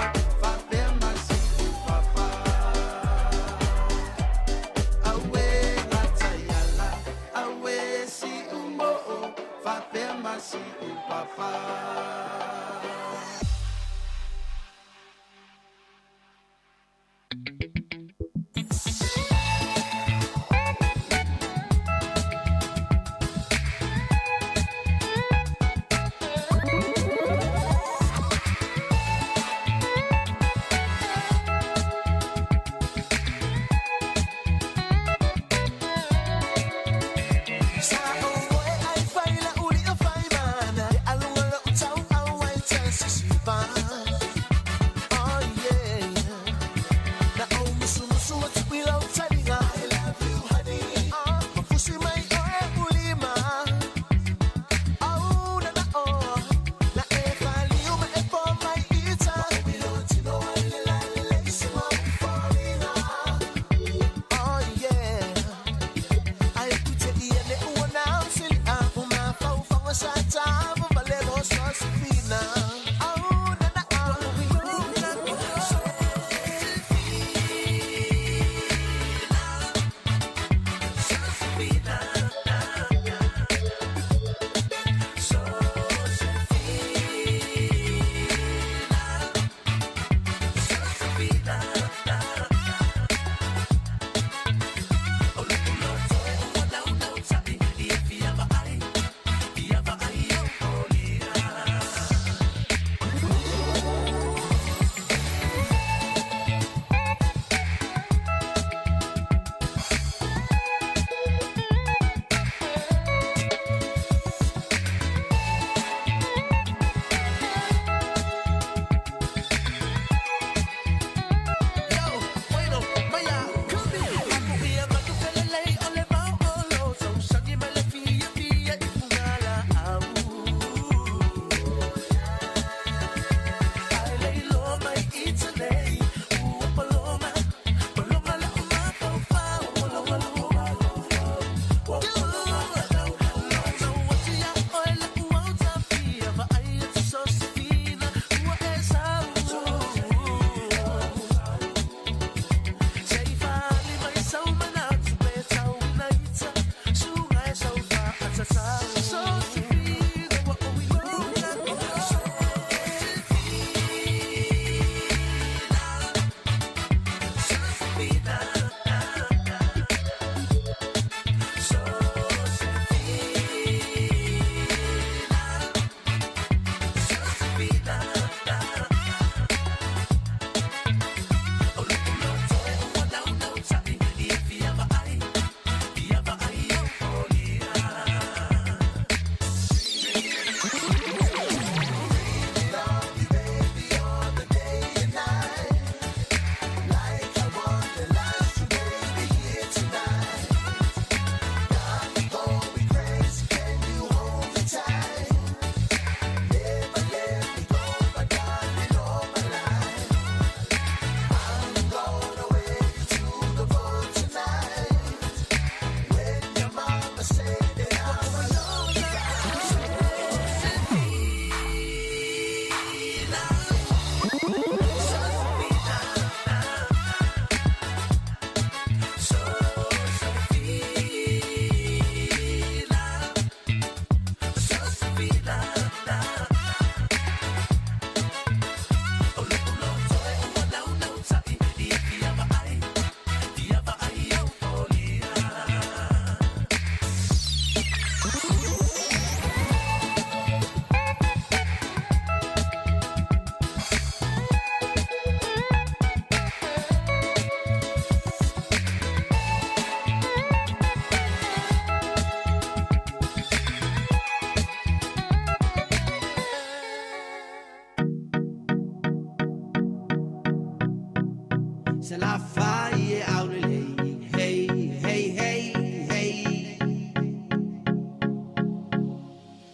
A: Salafai e aulelei. Hey, hey, hey, hey.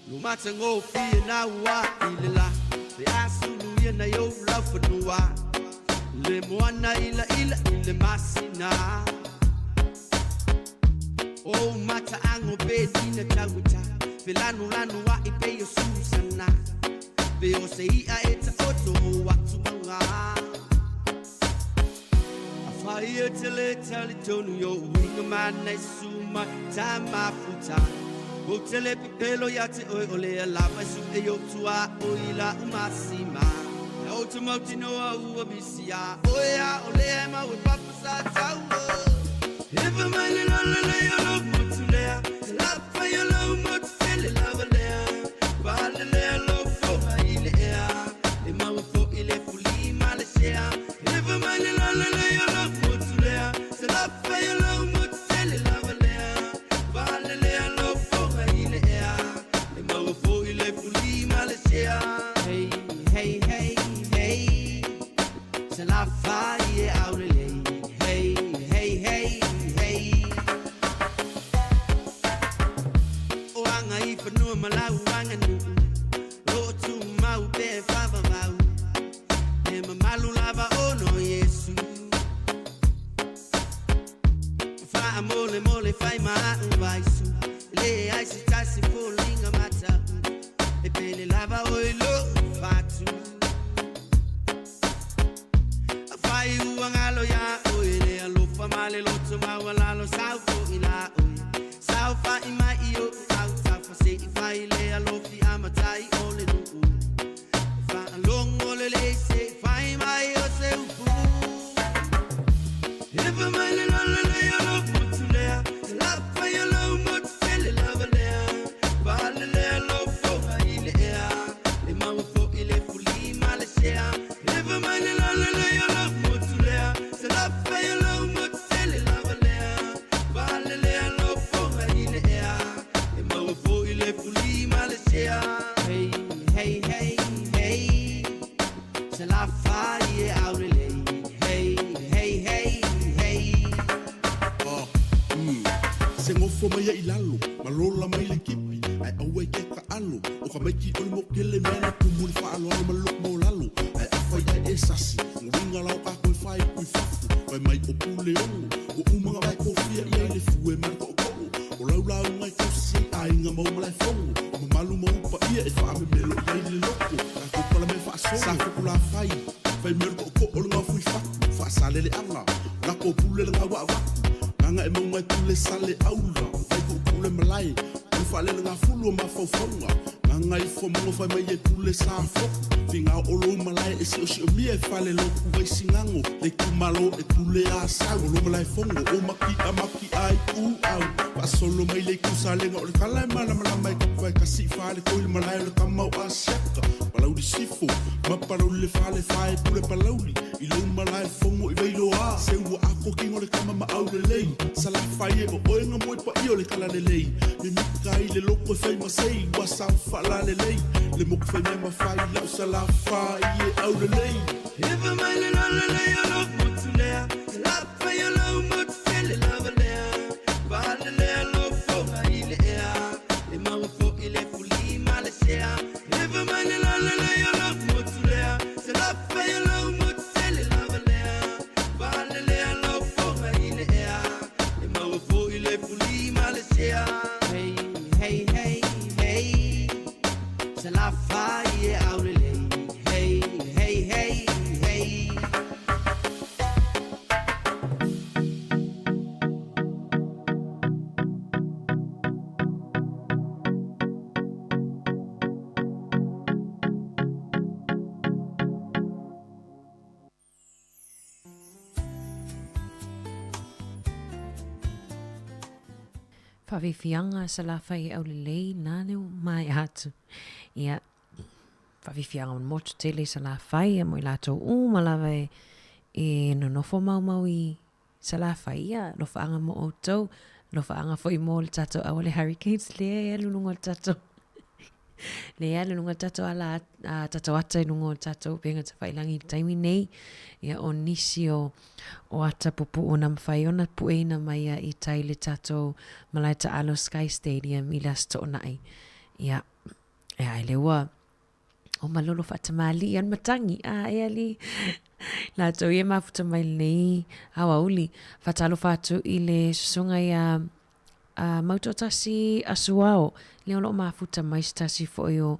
A: Lumatagofie na ua i le la Le asulu ia na i ou laufanua Le moana ilaila i le masina O mataago pe tina tauata Felanulanu a'i pei o Susana Pe o se i'a e taoto o atu mauga Afai e te le talitonu i o'u uiga mana e susu mai ta mafuta Ou te le pepelo ia te oe o lea lava e su'e i ou tuaoi i la'u masima Ou te mautinoa ua misi iā oe a o lea e mau e papa sa taua Efa mai le lolo lei o lou motu lea Te lafai o lou motu tele lava lea Pale lea lou foga i le ea E maua foi le fuli ma le sea Efa mai le lolo lei o lou motu lea Te lafai o lou motu tele lava lea Pale lea lou foga i le ea E maua foi le fuli ma le sea Hey, hey, hey, hey Salafai e aulelei Hey, hey, hey, hey O aga i fanua ma lau aganuu O lo o tumau pea e faavavau E mamalu lava ona o Iesu Faamolemole fai ma a'u vaisu E leai se tasi foliga mata'u E pele lava oe i lo'u fatu Afai ua galo iā oe le alofa ma le loto maualalo Sau fo'i la oe Saofa'i mai i o'u autafa Se i fai le alofi a matai o le nu'u Faalogo lelei se i fai mai o se upu Efa mai le lolo lei o lou motu lea Te lafai o lou motu tele lava lea Pale lea lou foga i le ea E maua fo'i le fuli ma le sea Efa mai le lolo lei o lou motu lea Te lafai o lou motu tele lava lea Pale lea lou foga i le ea E maua fo'i le fuli ma le sea Hey, hey, hey, hey Salafai e aulelei Hey, hey, hey, hey
S: Ah, mm. Se gofo mai ai i lalo, ma lola mai le kipi, ae aua i ke taʻalo, o ka maiki o le mokele mea na tumu i le faaaloalo ma le loku maualalo, ae afai ae e sasi, uiga la o kākou e faaiu i fafo, fai mai o Puleono, ua uma ona vae kofia i ai le fue ma le toʻotoʻo, o lau lauga e tausi ai aiga ma ou malaefono, o mamalu ma ou paia e faamemelo i ai le loko, tatou palamea faasolo, sa fokulafai, fai mai o le toʻotoʻo o le gaofui fatu, faasaleleaga, lako pule le gaua avatu, gaga e mauga e pule sale aula, vai pule malae, o le faalelegafulu o mafaufauga, gaga ifo mauga fai mai e pule sa foku, figa o lou malae e siosiomia e fale loku vai sigago, le itumalo e pule a sau, o lo malaefono o maki'a maki'a ai ku au, faasolo mai le itu salega o le tala e malamalama e kapu e kasi i fale koi le malae o le tama o Asiata, Palauli Sifo, ma Palauli le fale fae pule Palauli, i lou malaefono i Vailoa, se ua ako kino le tama ma aulelei, Salafai e o oe nga moe paia o le talalelei, mimita ai le loko e fai ma sei, ua sao faalalelei, le moku fai mea ma fai lau Salafai e aulelei.
A: Efa mai le lolo lei o lou motu lea Te lafai o lou motu tele lava lea Pale lea lou foga i le ea E maua fo'i le fuli ma le sea Efa mai le lolo lei o lou motu lea Te lafai o lou motu tele lava lea Pale lea lou foga i le ea E maua fo'i le fuli ma le sea Hey, hey, hey, hey Salafai e aulelei Hey, hey, hey, hey
O: Faafiafiaga Salafai aulelei na le maea atu. Ia, faafiafiaga o le motu tele i Salafai ia mo i latou uma lava e, e nonofo maumau i Salafai, ia, alofaaga mo outou, alofaaga foi mo le tatou auala Hurricanes lea e alu i luga o le tatou. Lea le luga o le tatou ala a tatou ata i luga o le tatou upega tafailagi i le taimi nei, ia o nisi o o ata pupuu na mafai ona pueina mai ia i tai le tatou malae taalo Sky Stadium i le Aso Toonai. Ia, e ai le ua o malolo faatamalii a le matagi a e ali latou ia mafuta mai lenei aoauli. Faatalofa atu i le susuga ia a Mautoatasi Asuao, lea o lo o mafuta mai se tasi foi o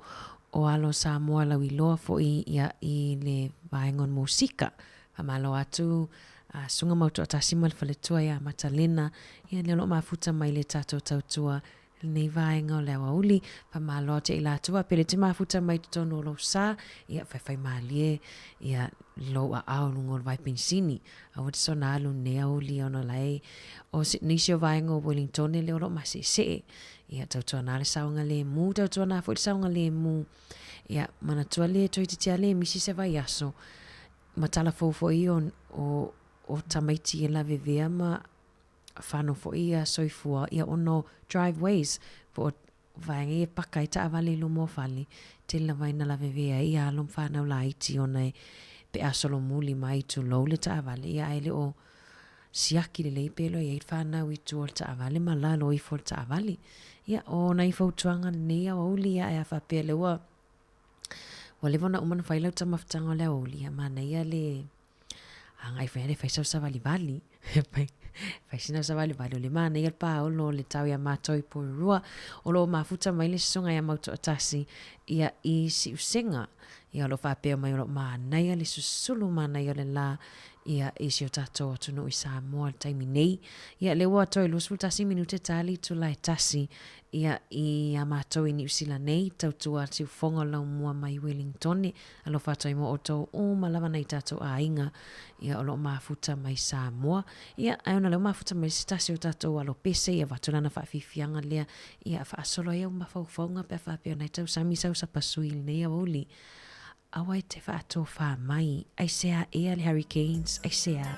O: o alo Samoa lauiloa foi ia i le vaega o le musika. Faamalo atu a Susuga Mautoatasi ma le faletua ia Matalena, ia lea o lo o mafuta mai le tatou tautua lenei vaega o le aoauli. Faamalo atu ia i latou faapea le te mafuta mai totonu o lou sa, ia faifaimalie ia lou aao i luga o le vai penisini. Aua te soona alu lenei aoauli ona o la e o nisi o vaega o Wellingtone lea o lo o maseesee. Ia tautuana le saogalemu, tautuana foi le saogalemu. Ia manatua le toeitiiti lava le misi se vaiaso ma tala fou foi o, o, o tamaiti e lavevea ma fano foi ia soifua ia ona o driveways po o vaega ia e paka ai taavale i luma o fale, tele lava ina lavevea ai ia alo ma fanau laiti ona e pe a solomuli mai tulou le taavale ia ae le o siaki lelei pe loa i ai le fanau i tua o le taavale ma lalo ifo o le taavale. Ia o nai fautuaga lenei aoauli ia ae a faapea lea ua ua leva ona uma ona fai lau taumafataga o le aoauli ia manaia le agai fai le fai sau savalivali. Fai, fai sina savalivali o le manaia le paolo o le tau ia mātou i Porirua. O lo o mafuta mai le susuga ia Mautoatasi ia i Siusega. Ia o lo o faapea mai o lo o manaia le susulu manaia o le la ia i si o tatou atunuu i Samoa i le taimi nei. Ia lea ua toe 21 minute ta le itula e tasi ia i a mātou i Niu Sila nei, tautua siufoga o laumua mai Wellingtone. Alofa atu ai mo outou uma lava nai tatou aiga ia o lo o mafuta mai Samoa. Ia, ae ona lea ua mafuta mai se tasi o tatou alo pese, ia avatu lana faafiafiaga lea, ia faasolo ai au mafaufauga pe a faapea o nai tausami sau sapasui i lenei aoauli. Aua e te faatofā mai, aisea ea le Hurricanes, aisea?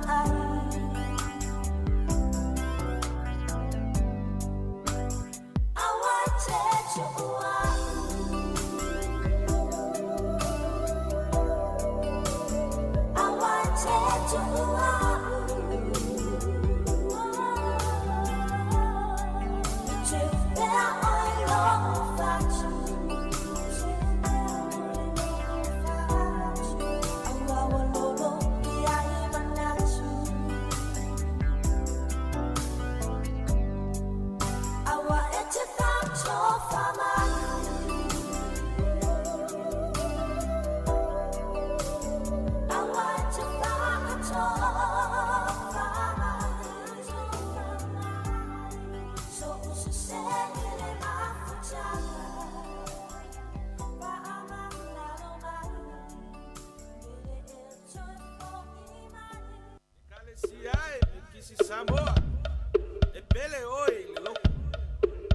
T: vaai. Aua te tuua. Aua te tuua. Te pea oi lo fatu. Aua wa lolo i ai manatu. Aua e te whatofa mai. Aua e te whakatofa mai. So usiseni le mafutanga. Whaamanalo mai. Ele e toe fo'i mai.
S: Ekalesia e kisi Samoa e pele oe i le loku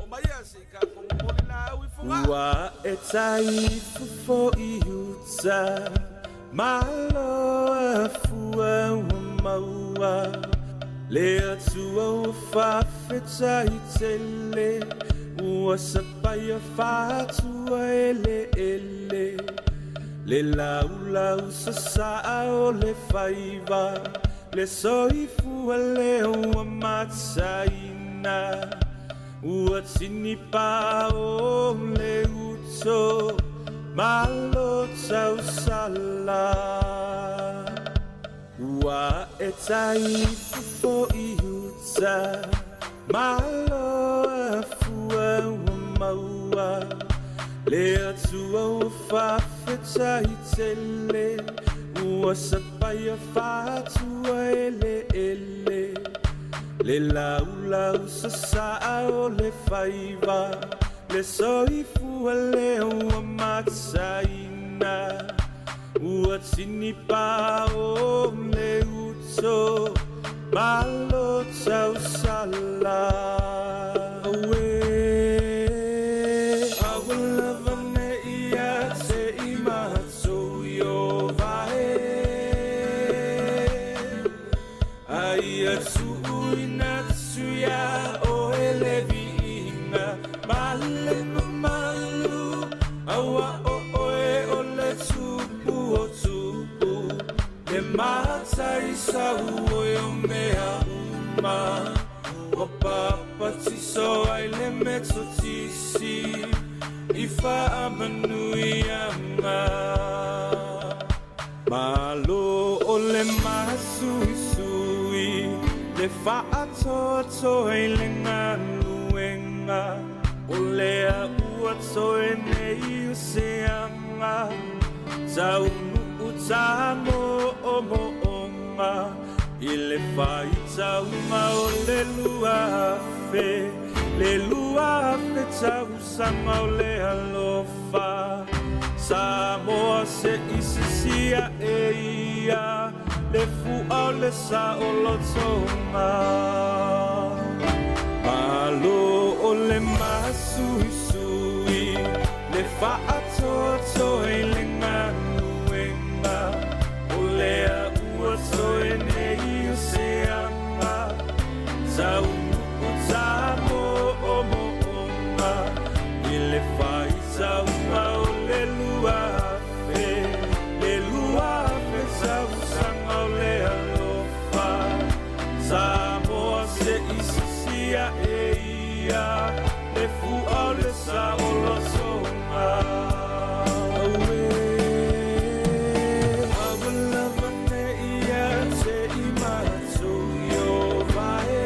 S: o maia se i ka komomoli la au i fuga. Ua e tai fofo i uta malo a fua ua maua le atua ua faafetai tele ua sapaia faatua ele ele le laulau sasaa o le faiva le soifua lea ua mataina ua tini pa o le uto malo tausala. Ua e tai fofo i uta malo a fua ua maua le atua ua faafetai tele ua sapaia faatua ele ele le laulau sasaa o le faiva le soifua lea ua mataina ua tini pa o le uto malo tausala. Aue aua lava ne ia te i matou i o vae ai a tuuina atu ia o ele viiga male mamalu aua o oe o le tupu o tupu le matai sau o i o mea uma o papatiso ai le metotisi i faamanuiaga. Malo o le masuisui le faatoatoa i le galuega o lea ua toe nei o seaga taunuu tamoomooga i le faitauga o le 2000 le 2000 tausaga o le alofa Samoa se isisia e ia le fua o le saolotoga. Malo o le masuisui le faatoatoa i le galuega o lea ua toe nei o seaga taunuu tamoomooga i le faitauga o le 2000 le 2000 tausaga o le alofa Samoa se isisia e ia le fua o le saolotoga. Aue aua lava ne ia te i matou i o vae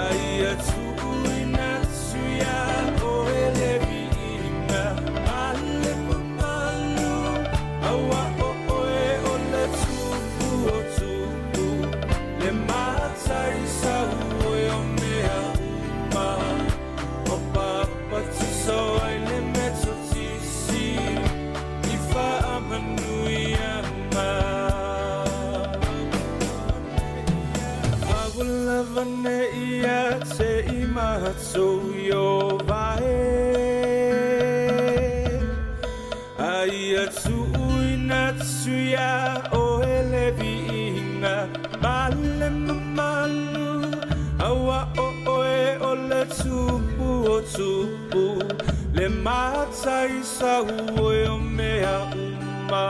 S: ai a tuuina atu ia o ele viiga male mamalu aua o oe o le tupu o tupu le matai sau o i o mea uma o papatiso ai le metotisi i faamanuiaga. Aua lava ne ia te i matou i o vae ai a tuuina atu ia o
L: le mamalu Auā o oe o le tupu o tupu Le matai sau oe o mea uma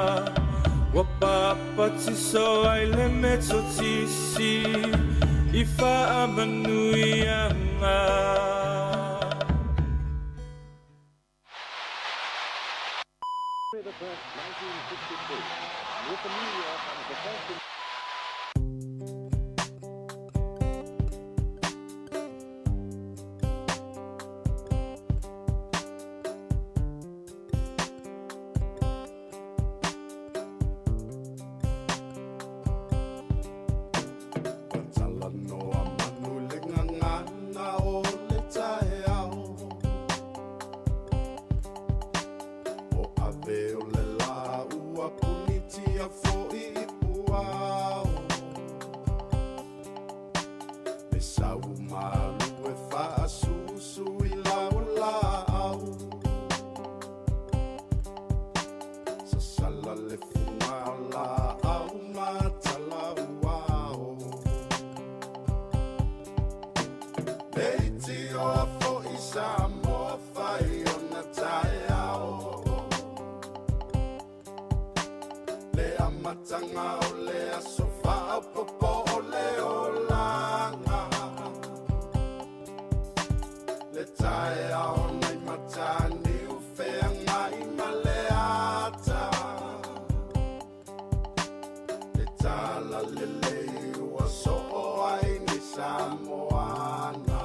L: Ua papatiso ai le Metotisi I faamanuiaga.
S: Talanoa manu i le gagana o le taeao O ave o le lā ua punitia foʻi i puao Le sau malu e faasusu i lau laau Sasala le fuga laau ma talauao Le itioa foʻi Samoa fai ona taeao Le amataga o le aso faaopoopo o le olaga Le taeao nai Mataniu feagai ma le ata Le talalelei ua soo ai nei Samoana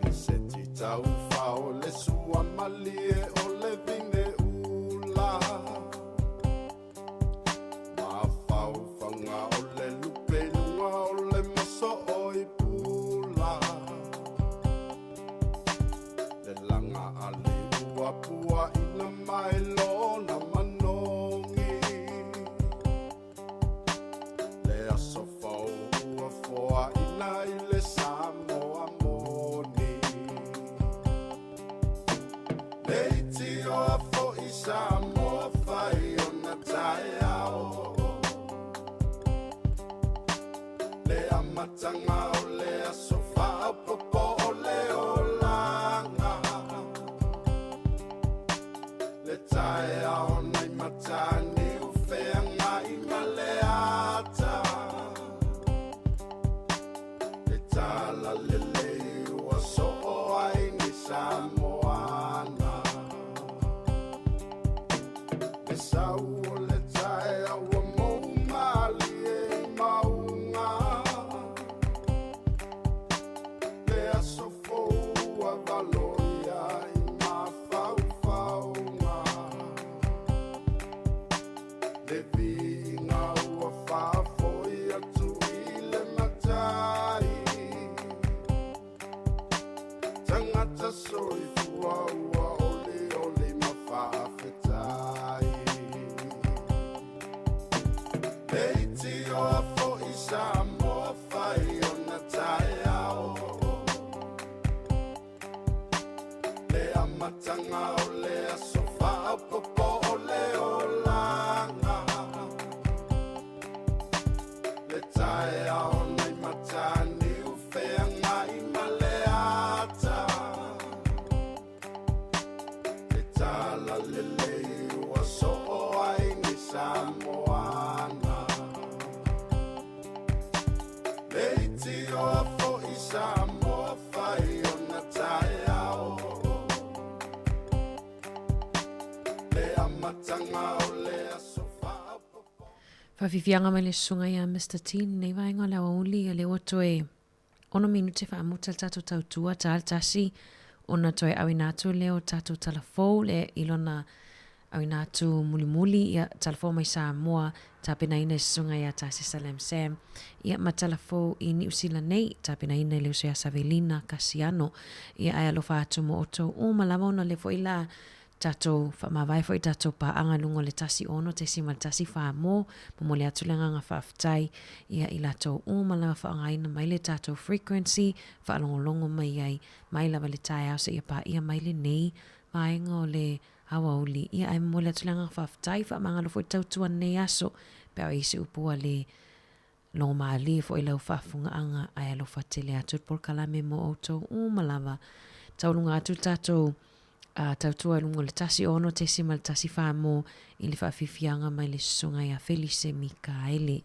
S: Niseti taufao le suamalie o le vine ula Mafaufauga o le lupe i luga o le maso o i pula Le laga a le ua puaʻina mai lona manogi Le aso fou ua foaʻina i le Samoa moni Le itioa foʻi Samoa fai ona taeao Le amataga o le aso faaopoopo o le olaga Le taeao nai Mataniu feagai ma le ata Le talalelei ua soo ai nei Samoana Le sau o le taeao ua mou malie i mauga Le aso fou ua valoia i mafaufauga Le viiga ua faafoi atu i le Matai Tagata soifua ua olioli ma faafetai Le itioa foʻi Samoa fai ona taeao Le amataga o le aso faaopoopo o le olaga Le taeao nai Mataniu feagai ma le ata Le talalelei ua soo ai nei Samoana Le itioa foʻi Samoa fai ona taeao Le amataga o le aso faaopoopo
O: Faafiafiaga mai le susuga ia Mister T lenei vaega o le aoauli o lea ua toe ono minute faamuta le tatou tautua ta le tasi ona toe auina atu lea o tatou tala fou le i lona auina atu mulimuli ia tala fou mai Samoa tapenaina e susuga ia Tasesa Lam Sam ia ma tala fou i Niu Sila nei tapenaina e le uso ia Savelina Kasiano ia ae alofa atu mo outou uma lava ona le foi la Tatou faamavae foi tatou paaga i luga o le 16.14 mo momoli atu le agaga faafetai ia i latou uma lava faaaogaina mai le tatou frequency faalogologo mai ai mai lava le taeao seia paia mai lenei vaega o le aoauli. Ia ae momoli atu le agaga faafetai faamagalo foi tautua lenei aso.
U: Pe a o i ai se upu ua le logomalie foi i lau faafofogaaga, ae alofa tele atu le polokalame mo outou uma lava. Taualuga atu le tatou tautua i luga o le 16.14 mo i le faafiafiaga mai le Susuga ia Felise Mikaele.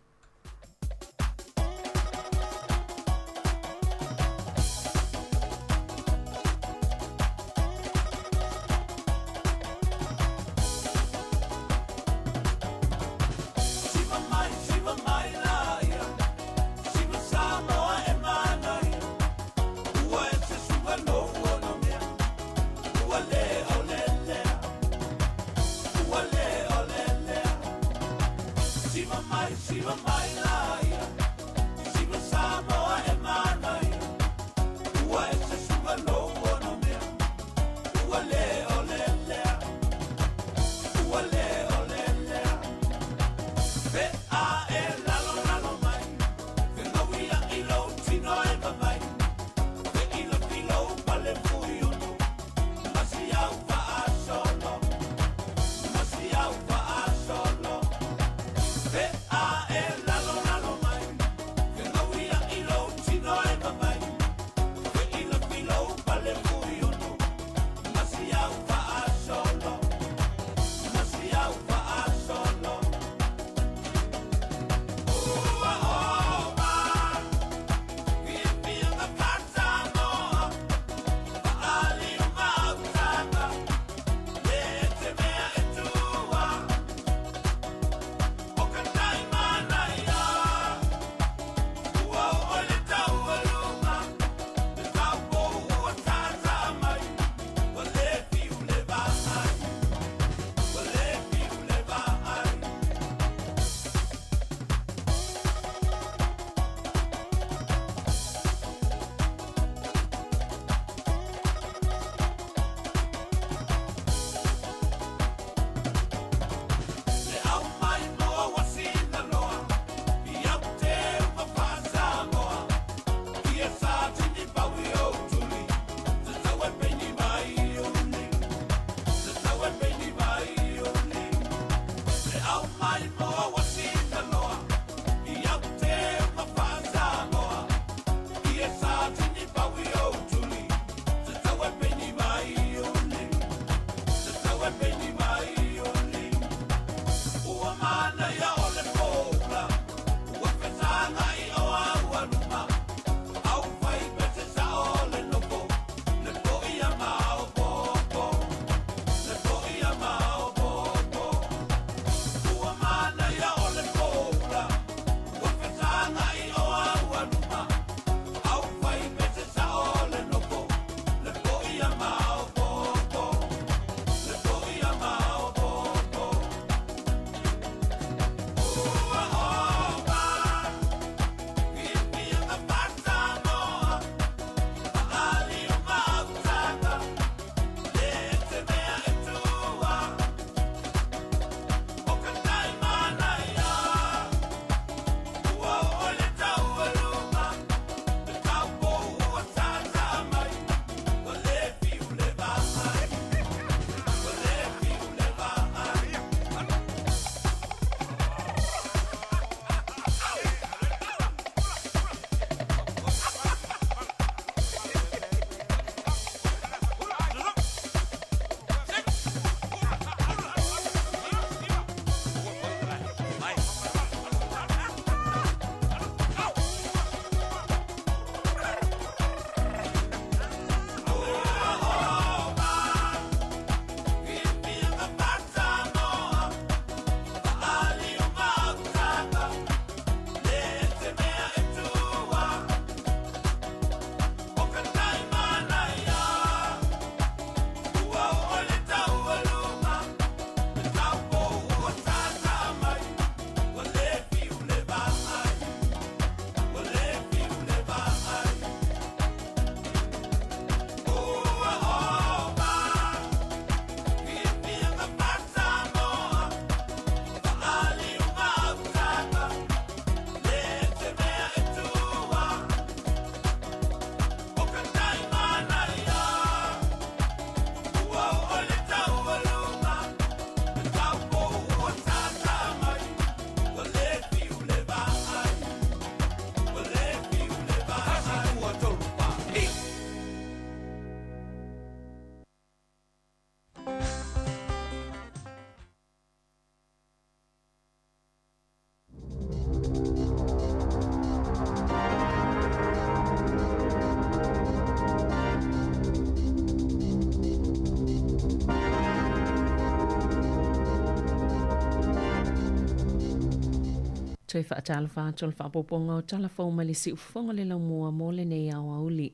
O: Toe faatalofa atu le faaopoopoga o tala fou mai le siufofoga o le laumua mo lenei aoauli.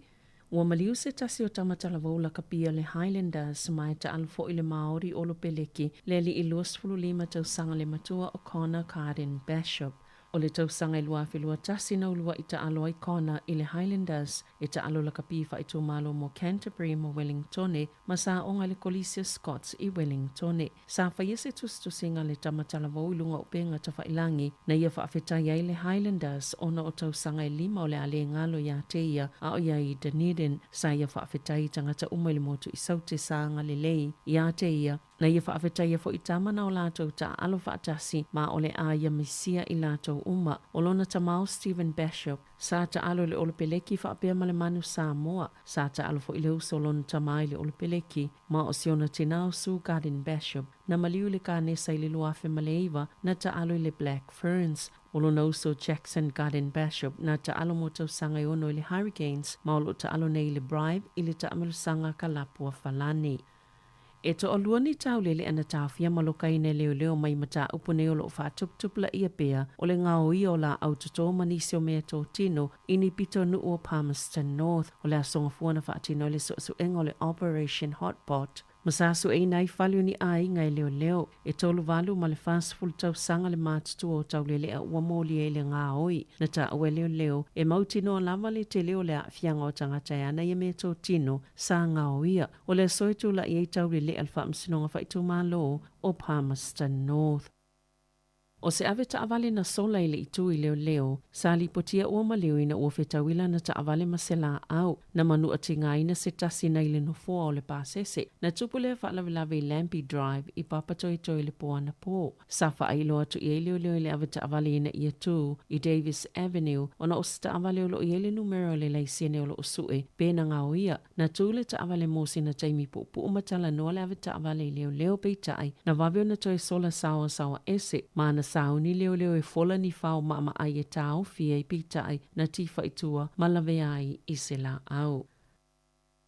O: Ua maliu se tasi o tama talavou lakapi a le Highlanders ma e taalo foi le Maori Olo Peleki le alii 25 tausaga le matua o Connor Carden Bachop. O le tausaga e 2021 na uluai taalo ai Connor i le Highlanders e taalo lakapi faaitumalo mo Canterbury ma Wellingtone ma sa aoga i le Kolisi o Scots i Wellingtone. Sa faia se tusitusiga a le tama talavou i luga o upega tafailagi na ia faafetai ai le Highlanders ona o tausaga e lima o le a le galo iā te ia a o ia i Dunedin. Sa ia faafetai i tagata uma i le motu i Saute sa agalelei iā te ia na ia faafetaia foi tama na o latou taaalo faatasi ma o le a ia misia i latou uma. O lona tama o Stephen Bachop, sa taalo i le Olopeleki faapea ma le Manu Samoa. Sa taalo foi le uso o lona tama i le Olopeleki ma o si ona tinā o Sue Garden Bachop, na maliu i le kanesa i le 2009, na taalo i le Black Ferns. O lona uso Jackson Garden Bachop, na taalo mo tausaga e ono i le Hurricanes, ma o lo o taalo nei i le Brive i le taamilosaga kalapu a Falani. E toalua ni taulele'a na taofia ma lokaina e leoleo mai mataupu nei o lo o faatuputupulaia pea o le gaoia o laau totō ma nisi o meatotino i ni pitonuu o Palmerston North. O le aso Gafua na faatino ai le suesuega o le Operation Hotpot ma sa sueina ai fale o ni aiga e leoleo. E 38 ma le 40 tausaga le matutua o taulele'a ua molia i le gaoi. Na taua e leoleo e mautinoa lava le tele o le aafiaga o tagata e ana ia meatotino sa gaoia. O le aso e tula'i ai taulele'a le Faamasinoga Faaitumalo o Palmerston North. O se ave taavale na sola i le itu i leoleo, sa lipotia ua maliu ina ua fetaui lana taavale ma se laau, na manuatigaina se tasi nai le nofoa o le pasese. Na tupu lea faalavelave i Lampi Drive i Papatoetoe i le po anapō. Sa faailoa atu i ai leoleo i le ave taavale ina ia tū i Davis Avenue ona o se taavale o lo o i ai le numera o le laisene o lo o sue pe na gaoia. Na tū le taavale mo sina taimi puupuu ma talanoa le ave taavale i leoleo peitai na vave ona toe sola saoasaoa ese ma na sauni leoleo e fola ni fao maamaai e taofi ai peitai na tifa i tua ma lavea ai i se laau.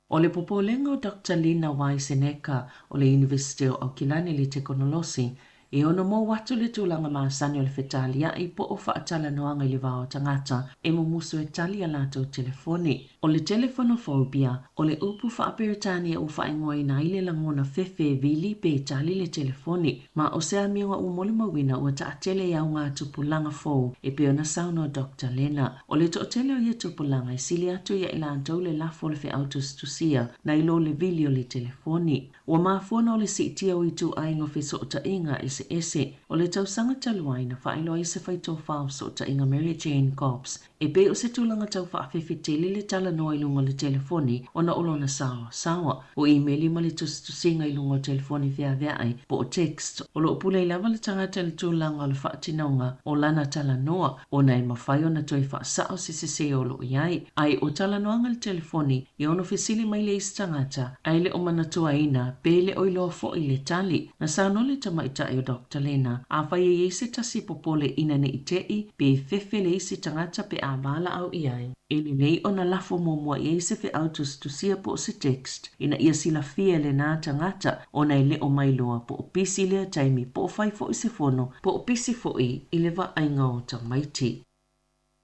O: O le popolega o Doctor Lina Waiseneka o le Iunivesite o Aukilani i le Tekonolosi E ono mou atu le tulaga masani o le fetalia'i po o faatalanoaga i le va o tagata e mumusu e tali a latou telefoni. O le telefonophobia, o le upu faa-Peretania ua faaigoaina ai le lagona fefe e vili pe tali le telefoni, ma o se amioga ua molimauina ua taatele i augatupulaga fou e pei ona saunoa Doctor Lena. O le toatele o ia tupulaga e sili atu ia i latou le lafo o le feau tusitusia nai lo le vili o le telefoni. Ua mafua ona o le siitia o ituaiga o fesootaiga eseese. O le tausaga talu ai na faailoa ai se faitofa o fesootaiga Mary Jane Gobbs e pei o se tulaga tau faafefe tele le talanoa i luga o le telefoni ona o lona saoasaoa. O imeli ma le tusitusiga i luga o telefoni feaveai po o text o lo o pule ai lava le tagata i le tulaga o le faatinoga o lana talanoa ona e mafai ona toe faasao se sese o lo o i ai. Ae o talanoaga i le telefoni e ono fesili mai le isi tagata ae le o manatuaina pe le o iloa foi le tali. Na saunoa le tamaitai o Doctor Lena, afai e i ai se tasi popole ina ne i te'i pe fefe le isi tagata pe a valaau i ai, e lelei ona lafo muamua i ai se feau tusitusia po o se text ina ia silafia e lenā tagata ona e le o mailoa po o pisi lea taimi po o fai foi se fono po o pisi foi i le vaaiga o tamaiti.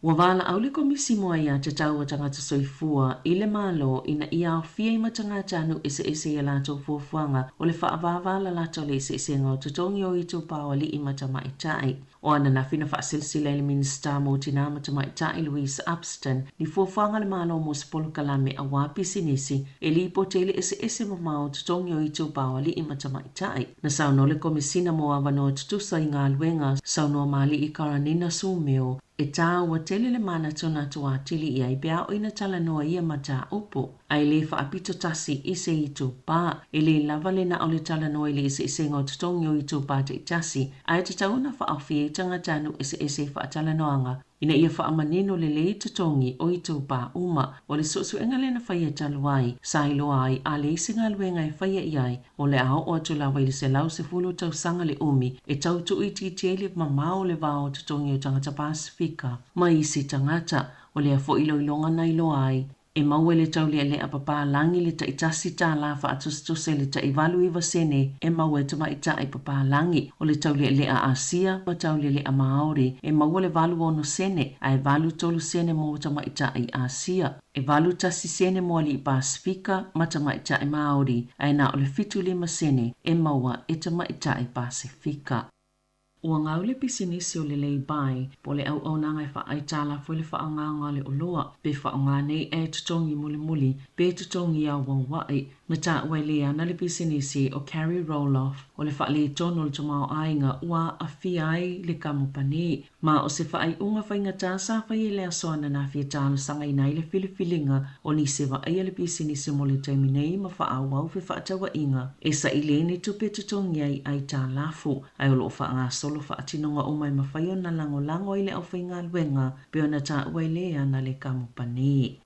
O: Ua valaau le Komisi mo Aia Tatau a Tagata Soifua i le Malo ina ia aofia i matagatānu eseese i a latou fuafuaga o le faavāvālalata o le eseesega o totogi o itupa o alii ma tamaitai. O ananafi na faasilasila ai le Minisita mo Tinā ma Tamaitai Louise Upston ni fuafuaga a le Malo mo se polokalame auā pisinisi e lipoti ai le eseese mamao o totogi o itupa o alii ma tamaitai. Na saunoa le Komesina mo Avanoa Tutusa i Galuega, saunoa ma Alii Karanina Sumeo, E tāua tele le manatunatu atili i ai pe a o ina talanoa ia mataupu, ae le faapito tasi i se itupā. E le lava le na o le talanoa i le eseesega o totogi o itupā taitasi, ae tatau ona faaofi ai tagata eseese i faatalanoaga ina ia faamanino lelei totogi o itupā uma. O le suesuega lea na faia talu ai, sa iloa ai a leai se galuega e faia i ai, o le a oo atu lava i le 110 tausaga le umi e tau tuuitiitia ai le mamao o le va o totogi o tagata Pasefika ma isi tagata. O lea foi iloiloga na iloa ai,
F: E maua i le taulealea papalagi le tai $1 faatusatusa i le tai 89 sene e maua e tamaitai papalagi. O le taulealea Asia ma taulealea Māori e maua le 86 sene ae 83 sene mo tamaitai Asia. E 81 sene mo alii Pasefika ma tamaitai Māori ae na o le 75 sene e maua e tamaitai Pasefika. Ua gau le pisinisi o le lay-by, po o le auaunaga e faaaitalafu ai le faaaogaina o le oloa, pe faaaoga nei ea e totogi mulimuli pe totogi auaua'i. Na taua e le ana le pisinisi o Carrie Roloff o le faaletonu o le tamaoaiga ua aafia ai le kamupani. Ma o se faaiuga faigata sa faia i le aso ananafi e talosagaina ai le filifiliga o nisi e vaaia le pisinisi mo le taimi nei ma faaauau fefaatauaiga e saili ai ni tupe e totogi ai aitalafu, ae o lo o faagasolo faatinoga uma e mafai ona lagolago ai le aufaigaluega pei ona taua e le ana le kamupani.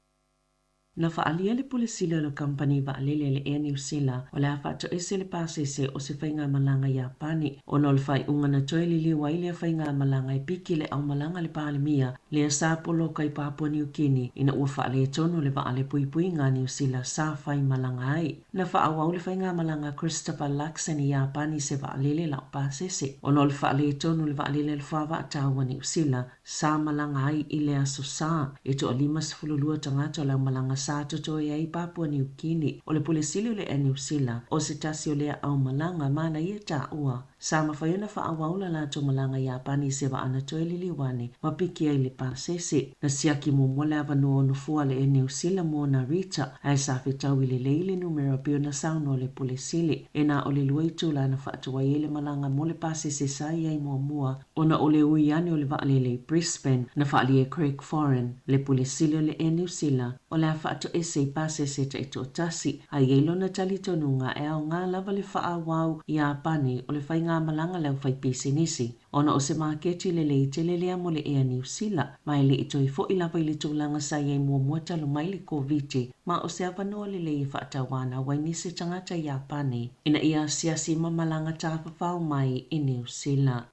F: Na faaalia le Pule Sili o le Kamupani Vaalele a le Air Niu Sila o le a faatoese le pasese o se faigamalaga i Iapani ona o le faaiuga na toe liliu ai lea faigamalaga e piki le aumalaga a le Palemia lea sa poloka i Papua Niu Kini ina ua faaletonu le vaa a le puipuiga a Niu Sila sa faimalaga ai. Na faaauau le faigamalaga a Christopher Luxon i Iapani i se vaalele laupasese ona o le faaletonu o le vaalele a le Fuavaatau a Niu Sila sa malaga ai i le Aso Sa. E toa-52 tagata o le aumalaga sa totoe ai i Papua Niu Kini. O le Pule Sili o le Air Niu Sila, o se tasi o lea aumalaga ma na ia taua. Sa mafai ona faaauau la latou malaga i Iapani i se vaa na toe liliu ane ma piki ai le pasese. Na siaki muamua le avanoa o nofoa a le Air Niu Sila mo Narita, ae sa fetaui lelei le numera pei ona saunoa le Pule Sili. E na o le lua itula na faatuai ai le malaga mo le pasese sa i ai muamua ona o le ui ane o le vaalele i Brisbane, na faaalia e Craig Foran, le Pule Sili o le Air Niu Sila, o le a faatoese i pasese taitoatasi, a i ai lona talitonuga e aoga lava le faaauau i Iapani o le faigamalaga a le aufaipisinisi, ona o se maketi lelei tele lea mo le Air Niu Sila, ma e le i toe foi lava i le tulaga sa i ai muamua talu mai le Koviti, ma o se avanoa lelei e faatauanau ai nisi tagata Iapani ina ia asiasi ma malaga tafafao mai i Niu Sila.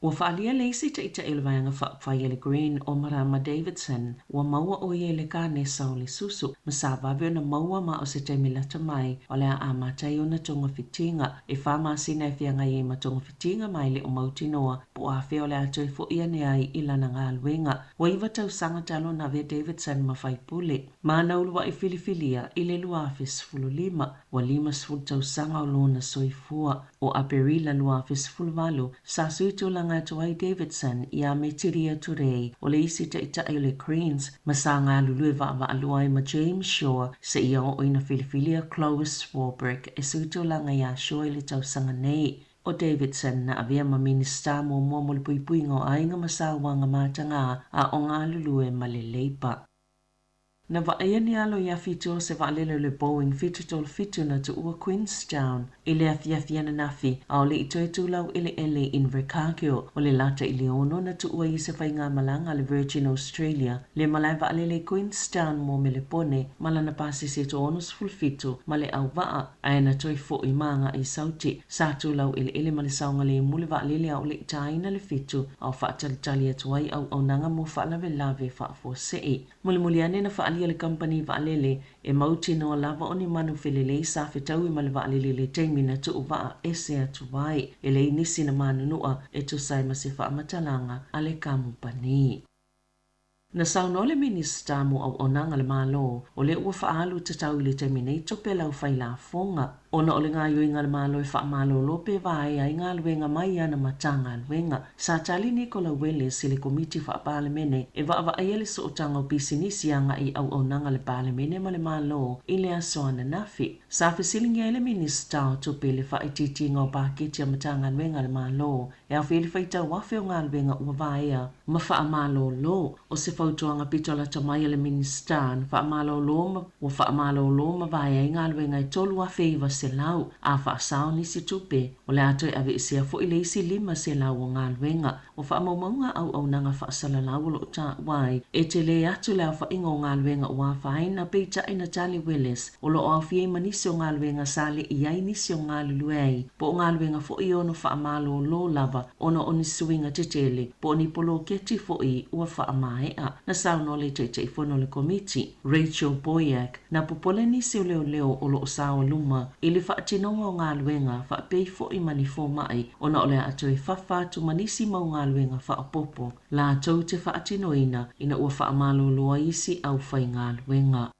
F: Ua faaalia le isi taitai o le Vaega Faaupufai a le Green o Marama Davidson, ua maua ʻo ia i le kanesa o le susu, ma sa vave ona maua ma o se taimi lata mai o le a amata ai ona togafitiga. E 4 masina e feagai ai ma togafitiga ma e le o mautinoa po o afea o le a toe foʻi ane ai i lana galuega. Ua 9 tausaga talu ona avea Davidson ma faipule, ma na uluaʻi filifilia i le 2015. Ua 50 tausaga o lona soifua. O Aperila 2018, sa sui tulaga atu ai Davidson iā Metiria Turei, o le isi taitai o le Greens, ma sa galulue vaavaalua ai ma James Shaw seia oo ina filifilia Clois Swarbrick e sui tulaga iā Shaw i le tausaga nei. O Davidson na avea ma Minisita muamua mo le puipuiga o aiga ma sauaga matagā a o galulue ma le Labour. Na vaaia ni alo i afi o se vaalele o le Boeing 737 na tuua Queenstown i le afiafi ananafi, a o le i toe tulau eleele i Invercargill. O le lata i le 6 na tuua i se faigamalaga a le Virgin Australia le malae vaalele i Queenstown mo Melepone ma lana pasese 67 ma le auvaa, ae na toe foʻi ma agaʻi i Sauti. Sa tulau eleele ma le saogalemu le vaalele a o le i tāina le fitu, a o faatalitali atu ai auaunaga mo faalavelave faafuasei. Mulimuli ane na faaalia le kamupani vaalele e mautinoa lava o ni manu felelei sa fetaui ma le vaalele i le taimi na tuuvaa ese atu ai. E leai nisi na manunua e tusa ai ma se faamatalaga a le kamupani. Na saunoa le Minisita mo Auaunaga a le Malo o lea ua faaalu tatau i le taimi nei tupe a le aufailafoga ona o le gaoioiga a le Malo e faamalolo pe vaea ai galuega mai ana Matagaluega. Sa tali Nicola Willis i le Komiti Faa-Palemene e vaavaaia le sootaga o pisinisi agai i auaunaga a le Palemene ma le Malo i le aso ananafi. Sa fesiligia ai le Minisita o Tupe i le faaitiitiga o paketi a Matagaluega a le Malo e aofia ai le faitau afe o galuega ua vaea ma faamalolo. O se fautuaga pito lata mai a le Minisita na faamalolo ma ua faamalolo ma vaea ai galuega e 3900. 200. A faasao nisi tupe, o le a toe aveesea foi le isi 500 o galuega. O faamaumauga a auaunaga faasalalau o lo o taua ai, e tele atu le aofaiga o galuega ua afaina, peitai na tali Willis, o lo o aofia ai ma nisi o galuega sa le i ai nisi o galulue ai, po o galuega foi e ono faamalōlō lava ona o ni suiga tetele po o ni poloketi foi ua faamaea. Na saunoa le Taitaifono o le Komiti, Rachel Boyack, na popole nisi o leoleo o lo o sao luma i le faatinoga o galuega faapei foi ma ni fomai ona o le a toe fafa atu ma nisi mau galuega faaopoopo latou te faatinoina ina ua faamalōlō ai isi aufaigaluega.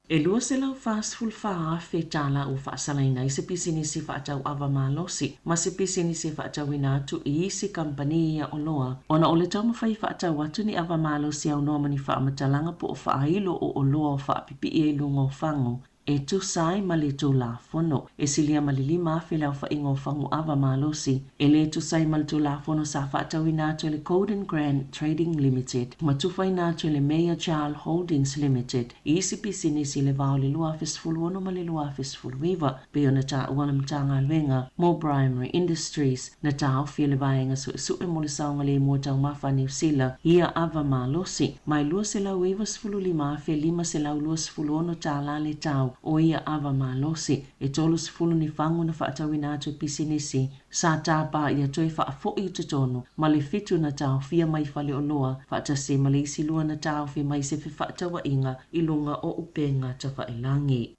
F: E $244,000 tālā ua faasalaina ai se pisinisi faatau ava malosi ma se pisinisi e faatauina atu i isi kamupani ia oloa ona o le taumafai e faatau atu ni ava malosi aunoa ma ni faamatalaga po o faailo o oloa o faapipii ai i luga o fagu e tusa ai ma le Tulafono. E silia ma le 5,000 le aofaiga o fagu ava malosi e le tusa ai ma le Tulafono sa faatauina atu e le Golden Grand Trading Limited ma tufaina atu e le Mayor Charles Holdings Limited i isi pisinisi i le va o le 2016 ma le 2019, pei ona taua le Matagaluega mo Primary Industries. Na taofi e le Vaega Suesue mo le Saogalemu o Taumafa a Niu Sila ia ava malosi, ma e $295,526 tālā le tau o ia ava malosi. E 30 ni fagu na faatauina atu e pisinisi sa tapa ia toe faafoi i totonu, ma le fitu na taofia mai faleoloa, faatasi ai ma le isi lua na taofi mai se fefaatauaiga i luga o upega tafailagi.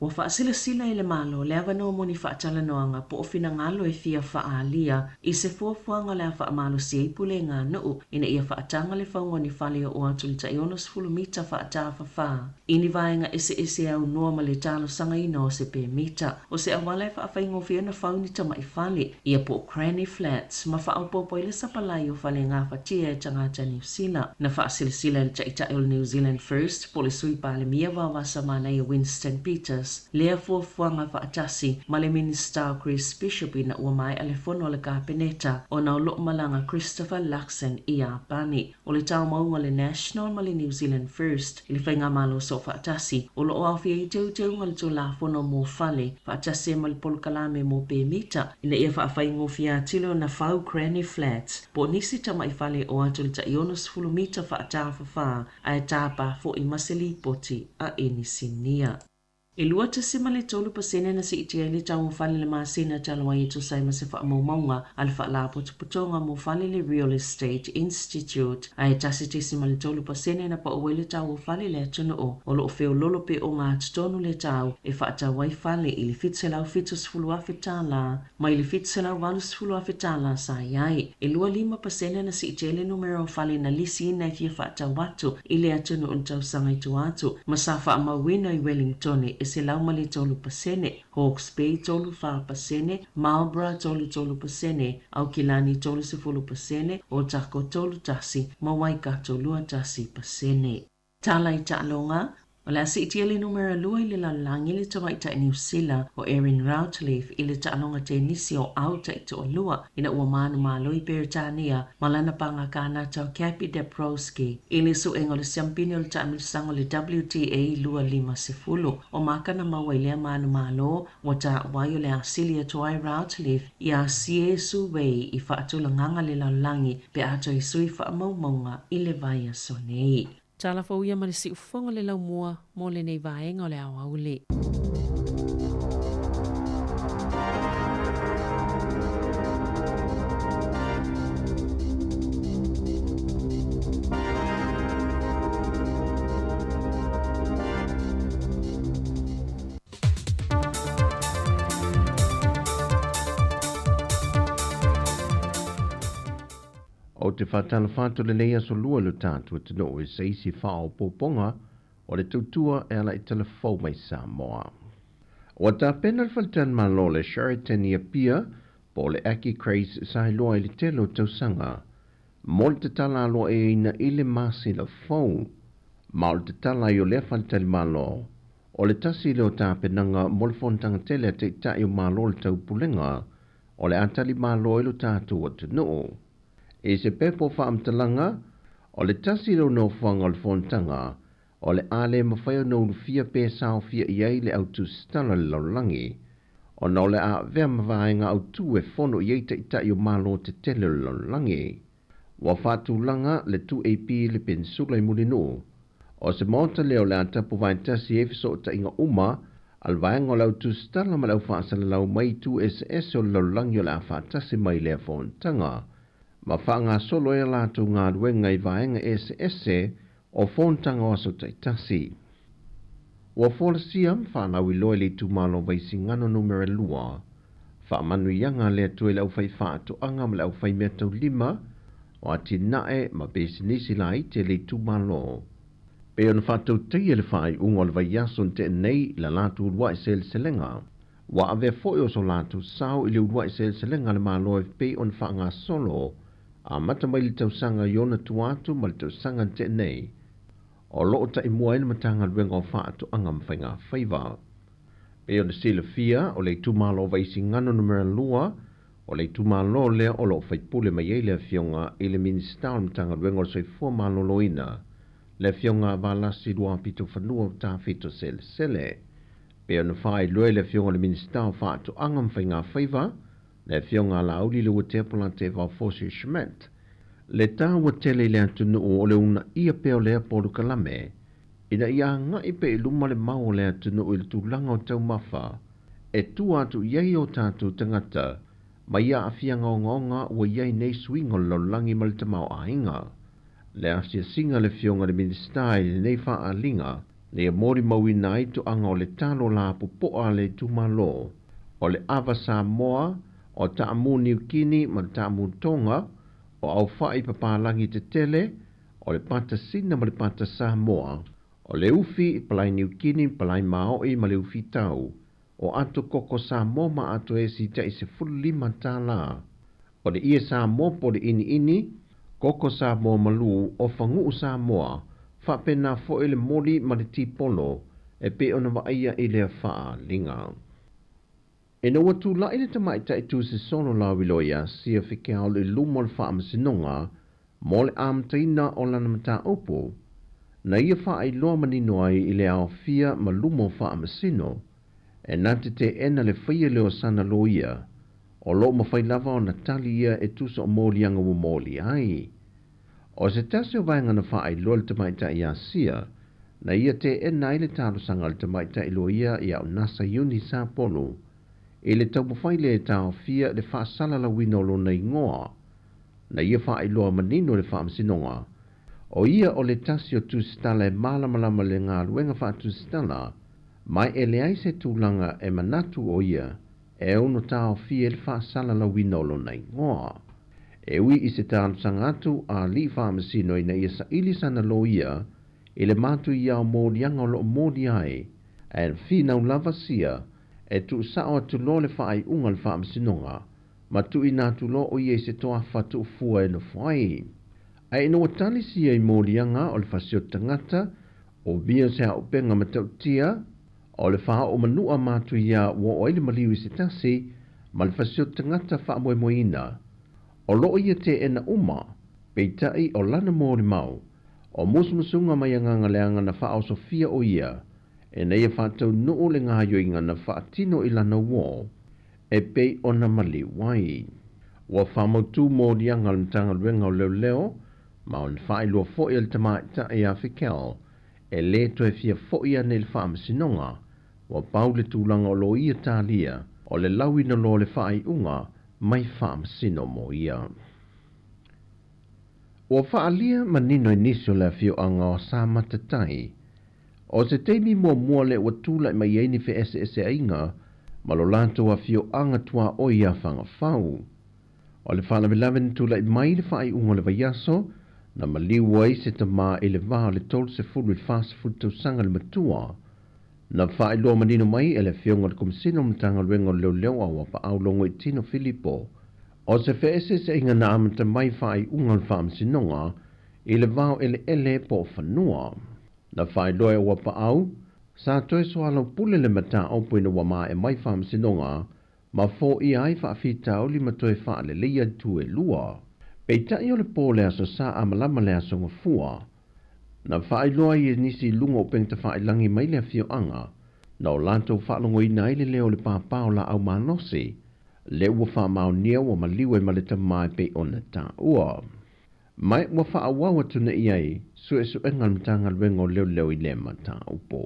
F: Ua faasilasila e le Malo le avanoa mo ni faatalanoaga po o finagalo e fia faaalia i se fuafuaga o le a faamalosi ai pulega a nuu ina ia faataga le fauga o ni fale e oo atu i le tai 60 mita faatafafā i ni vaega eseese e aunoa ma le talosagaina o se pemita. O se auala e faafaigofie ona fau ni tamai fale ia po o granny flats ma faaopoopo ai le sapalai o fale gafatia e tagata Niu Sila. Na faasilasila e le Taitai o le New Zealand First po o le Sui Palemia Vaovasamanaia Winston Peters lea fuafuaga faatasi ma le Minisita o Chris Bishop ina ua maea le fono a le Kapeneta ona o lo o malaga Christopher Luxon i Iapani. O le taumauga o le National ma le New Zealand First i le faigamalo soofaatasi o lo o aofia ai teuteuga o le Tulafono mo Fale faatasi ai ma le polokalame mo pemita ina ia faafaigofie atili ona fau granny flats po o nisi tamai fale o atu i le tai 60 mita faatafafā ae tapa foi ma se lipoti a inisinia. E 2.3% na siitia ai le tau o fale i le masina talu ai e tusa ai ma se faamaumauga a le Faalapotopotoga mo Fale le Real Estate Institute, ae 1.3% na pau ai le tau o fale i le atunuu. O lo o feololo pe ogatotonu le tau e faatau ai fale i le $770,000 mai le $780,000 sa i ai. E 25% na siitia ai le numera o fale na lisiina e fia faatau atu i le atunuu i le tausaga i tua atu, ma sa faamauina i Wellingtone e 103%, Hawke's Bay 34%, Marlborough 33%, Aukilani 30%, Otago 31 ma Waikato 21%. Tala i taaloga, O le a siitia le numera lua i le lalolagi le tamaitai Niu Sila o Erin Routliffe i le taaloga tenisi o au taitoalua ina ua manumalo i Peretania ma lana paga Kanata o Gaby Dabrowski i le suega o le siampini o le taamilosaga o le WTA 250. O makana maua i lea manumalo ua taua ai o le a sili atu ai Routliffe iā Hsieh Su-wei i faatulagaga le lalolagi pe a toe sui faamaumauga i le vaiaso nei. Tala fou ia ma le siufofoga o le laumua mo lenei vaega o le aoauli.
J: Ou te faatalofa atu lenei aso lua i lo tatou atunuu i se isi faaopoopoga o le tautua e ala i tala fou mai Samoa. Ua tapena le Faletalimalo le Sheraton i Apia po o le Aki Craze sa iloa i le tele o tausaga mo le tatala aloaia i le masina fou. Ma o le tatala ai o lea faletalimalo o le tasi lea o tapenaga mo le fonotaga tele a Taitai o Malo o le Taupulega o le a tali malo ai lo tatou atunuu. I se pepa o faamatalaga, o le tasi lea o nofoaga o le fonotaga, O le a le mafai ona ulufia pe saofia i ai le au tusitala o le lalolagi, ona o le a avea ma vaega autū e fono i ai taʻitaʻi o malo tetele o le lalolagi. Ua faatulaga le 2AP i le Penisula i Mulinuu. O se maota lea o le a tapu vaetasi ai fesootaiga uma a le vaega o le au tusitala ma le au faasalalau mai itu eseese o le lalolagi o le a faatasi mai i lea fonotaga ma faagasolo ai a latou galuega i vaega eseese o fonotaga o aso taitasi. Ua folasia ma faalauiloa i le itumalo o Vaisigano Numera 2, faamanuiaga a le Atua i le aufaifaatoaga ma le aufaimeataulima o atinae ma pisinisi laiti a le itumalo. Pei ona faatautaia le faaiuga o le vaiaso na tea nei i la latou uluai seleselega, ua avea foi o so latou sao i le uluai seleselega a le Malo e pei ona faagasolo amata mai le tausaga i ona tua atu ma le tausaga na tea nei, o lo o taimua ai le Matagaluega o Faatoaga ma Faigafaiva. Pei ona silafia, o le itumalo o Vaisigano Numera 2, o le itumalo lea o lo o faipule mai ai le Afioga i le Minisita o le Matagaluega o le Soifua Maloloina, le Afioga Valasi Luapitofanua Tafito Selesele. Pei ona faailoa e le Afioga i le Minisita o Faatoaga ma Faigafaiva, le Afioga a Laauli Leuatea Polataivao Fosi Schmidt, le taua tele i le atunuu o le uunaia pea o lea polokalame ina ia agai pea i luma le mau o le atunuu i le tulaga o taumafa e tua atu i ai o tatou tagata mai aafiaga ogaoga ua i ai nei suiga o le lalolagi ma le tamaoaiga. Le asiasiga a le Afioga i le Minisita i lenei faaaliga na ia molimauina ai toaga o le talo lapopoa a le itumalo o le ava Samoa, o taamu Niukini ma le taamu Tonga, o aufa'i papalagi tetele, o le pata Sina ma le pata Samoa, o le ufi palai Niukini, palai Mao'i ma le ufi tau, o ato koko Samoa ma ato esi ta'i 15 tālā, o le ie Samoa po o le iniini, koko Samoa malū, o fagu'u Samoa, faapena fo'i le moli ma le tipolo e pei ona vaaia i lea faaaliga. Ina ua tula'i le tamaitai tusisolo lauiloa ia Sia Fekeaolo i luma o le Faamasinoga mo le amataina o lana mataupu, na ia faailoa manino ai i le aofia ma luma o faamasino, e na te teena le faia lea o sana loia, o lo o mafai lava ona tali ia e tusa o moliaga ua molia ai. O se tasi o vaega na faailoa le tamaitai ia Sia, na ia teena ai le talosaga a le tamaitai loia ia Onasa Iuni Sapolu i le taumafai lea e taofia le faasalalauina o lona igoa. Na ia faailoa manino i le Faamasinoga, o ia o le tasi o tusitala e malamalama i le galuega faatusitala, ma e leai se tulaga e manatu o ia e ono taofia i le faasalalauina o lona igoa. E ui i se talosaga atu a alii faamasino ina ia saili sana loia i le matuia o moliaga o lo o moli ai, ae finau lava sia e tuusao atu loa le faaiuga a le Faamasinoga ma tuuina atu loa o ia i se toafa tuufua e nofo ai. Ae ina ua tali sia i moliaga o le fasioti tagata, o via se aupega matautia, o le faaoo manua matuia ua oo ai le maliu i se tasi ma le fasioti tagata faamoemoeina, o lo o ia teena uma, peitai o lana molimau, o musumusuga mai agaga leaga na faaosofia o ia ina ia faataunuu le gaoioiga na faatino i lana uō e pei ona maliu ai. Ua faamautū moliaga a le Matagaluega o Leoleo ma ona faailoa foi a le tamaitai ia Fikel e lē toe fia fo'i ane i le Faamasinoga, ua pau le tulaga o lo o ia talia o le lauina loa o le faaiuga mai faamasino mo ia. Ua faaalia manino i nisi o le afioaga o Samatatai O se taimi muamua lea ua tulai mai ai ni feeseeseaiga ma lo latou afioaga tuaoi ia Fagafau. O le faalavelave na tulai mai i le faaiuga o le vaiaso, na maliu ai se tama i le va o le 30 i le 40 tausaga le matua. Na faailoa manino mai e le Afioga i le Komesina o le Matagaluega o Leoleo a Uapaau Logoitino Filipo, o se feeseeseaiga na amata mai faaiuga o le Faamasinoga i le va o eleele po o fanua. Na faailoa e Uapaau, sa toe soalaupule le mataupu ina ua maea mai Faamasinoga ma foia ai faafitauli ma toe faaleleia itu e lua. Peitai o le po o le Aso Sa a malama le Aso Gafua, Na faailoa ai e nisi i luga o upega tafailagi mai le afioaga, na o latou faalogoina ai le leo o le pāpā o laau malosi, lea ua faamaonia ua maliu ai ma le tama e pei ona taua. Ma ua faaauau atu nei ai suesuega a le Matagaluega o Leoleo i lea mataupu.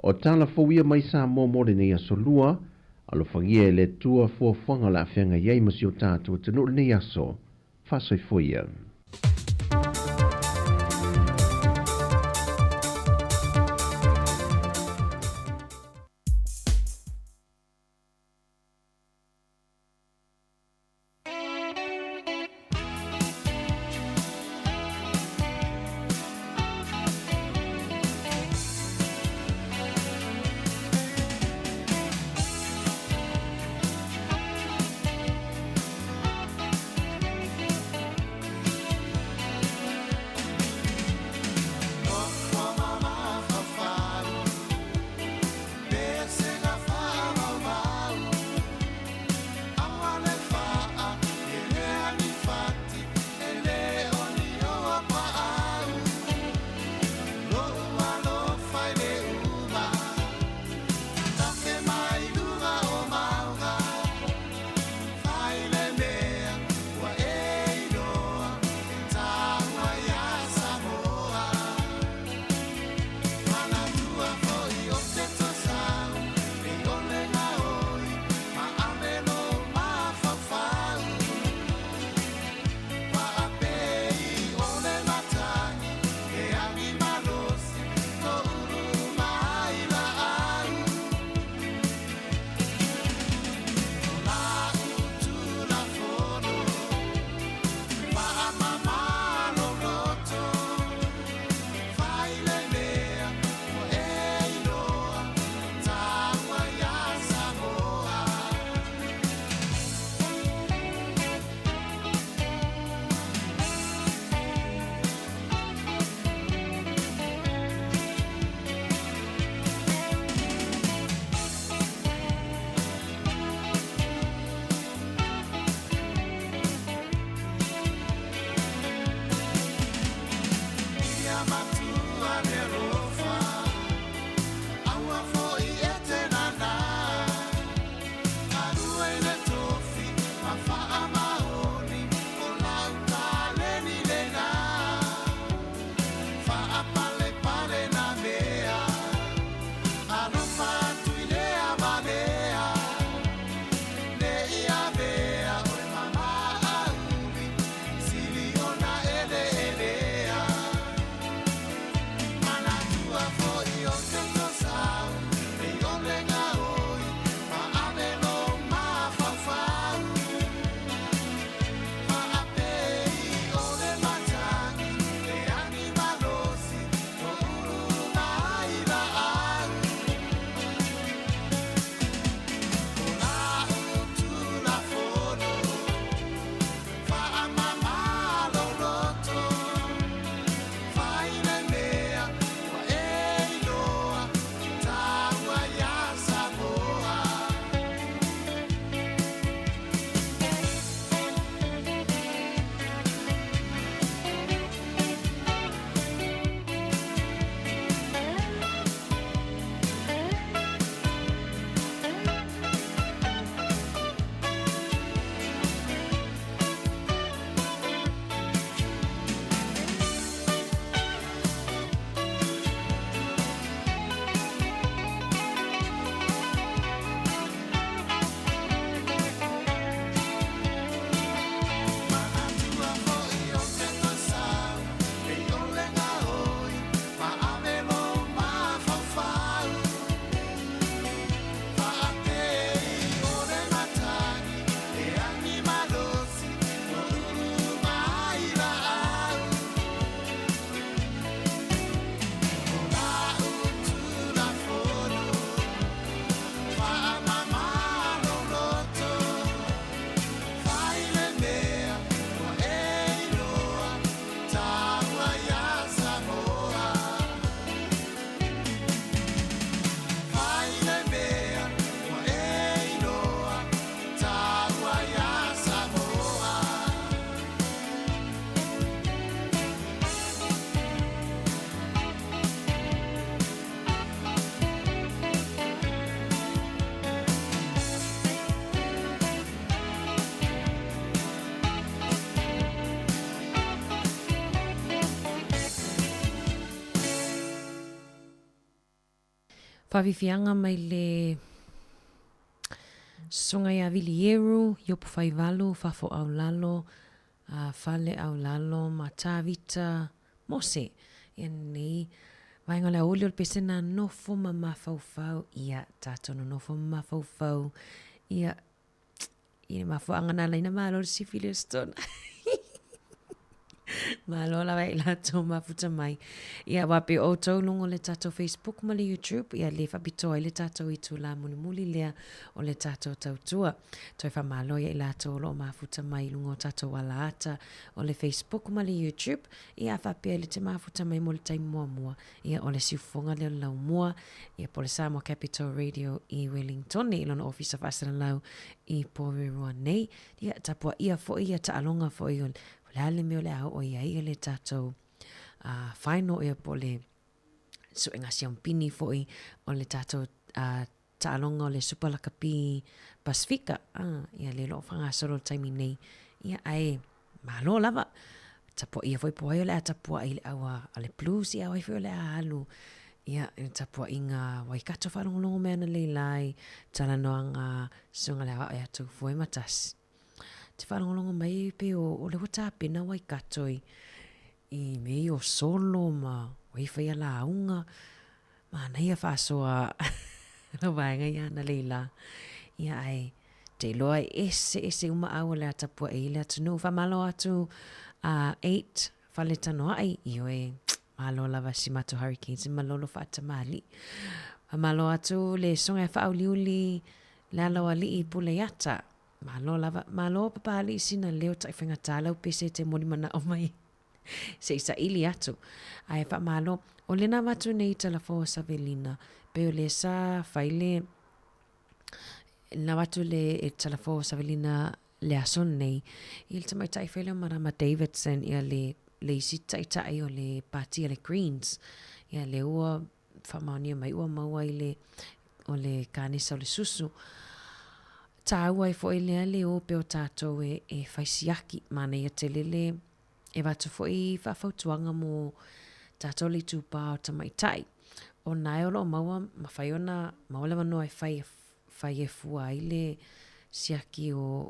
J: O tala fou ia mai Samoa mo lenei aso Lua, alofagia e le Atua fuafuaga o le a feagai ai ma si o tatou atunuu i lenei aso. Faasoifua ia.
U: Faafiafiaga mai le Susuga ia Vilieru, Iopu Faivalu, Fafo Aulalo, Fale Aulalo ma Tavita Mose. Ia nei vaega o le aoauli o le pesena nofo ma mafaufau, ia tatou nonofo ma mafaufau, ia i le mafuaaga na ala ai ona malo le sifi i le Aso Tona. Malo lava i latou mafuta mai. Ia, aua pei o outou i luga o le tatou Facebook ma le YouTube, ia le faapitoa ai le tatou itula mulimuli lea o le tatou tautua. Toe faamalo ia i latou o lo o mafuta mai i luga o tatou alaata o le Facebook ma le YouTube, ia a faapea le te mafuta mai mo le taimi muamua, ia o le siufofoga lea o le laumua, ia po o le Samoa Capital Radio i Wellingtone i lona ofisa faasalalau i Porirua nei. Ia, tapuaia foi ia taaloga foi o le a le mea o le a oo i ai le tatou final ia po o le suega siampini foi o le tatou taaloga o le Supa Lakapi Pasifika. Ia lea o lo o faagasolo i le taimi nei. Ia, ae malo lava. Tapuaia foi po o ai o le a tapuai i le au a le Blues, ia o ai foi o le a alu ia i le tapuaiga a Waikato faalogologo mai ana leila i talanoaga susuga le aoao ia Taufuaimatasi. Te faalogologo mai pei o lea ua tapena Waikato i i mea ia o solo ma o ai e faia lauga. Manaia faasoa lau vaega ia analeila. Ia ae te iloa e eseese uma au o le a tapuai ai le atunuu. Faamalo atu a 8 Faletanoai, ioe, malo lava si matou Hurricanes ma lolo faatamalii. Faamalo atu le susuga ia Faauliuli Lealoalii Puleiata. Malo lava, malo Papaalii sina leo taifaigata lau pese e te moni manao mai se i saili atu. Ae faamalo, o lena avatu nei i Talafou o Savelina, pei o le sa fai le, na avatu le e Talafou o Savelina le aso nei, i le tamaitai foi lea o Marama Davidson, ia le, le isi taitai o le pati a le Greens, ia lea ua faamaonia mai ua maua i le, o le kanesa o le susu. Tāua ai foi lea le o pea o tātou e, e whai siaki, manaia tele le e avatu foi faafautuaga mo tātou le itupā o tamaitai. O nae o lo o maua, mafai ona maua le avanoa e fai, fai e fua ai le siaki o,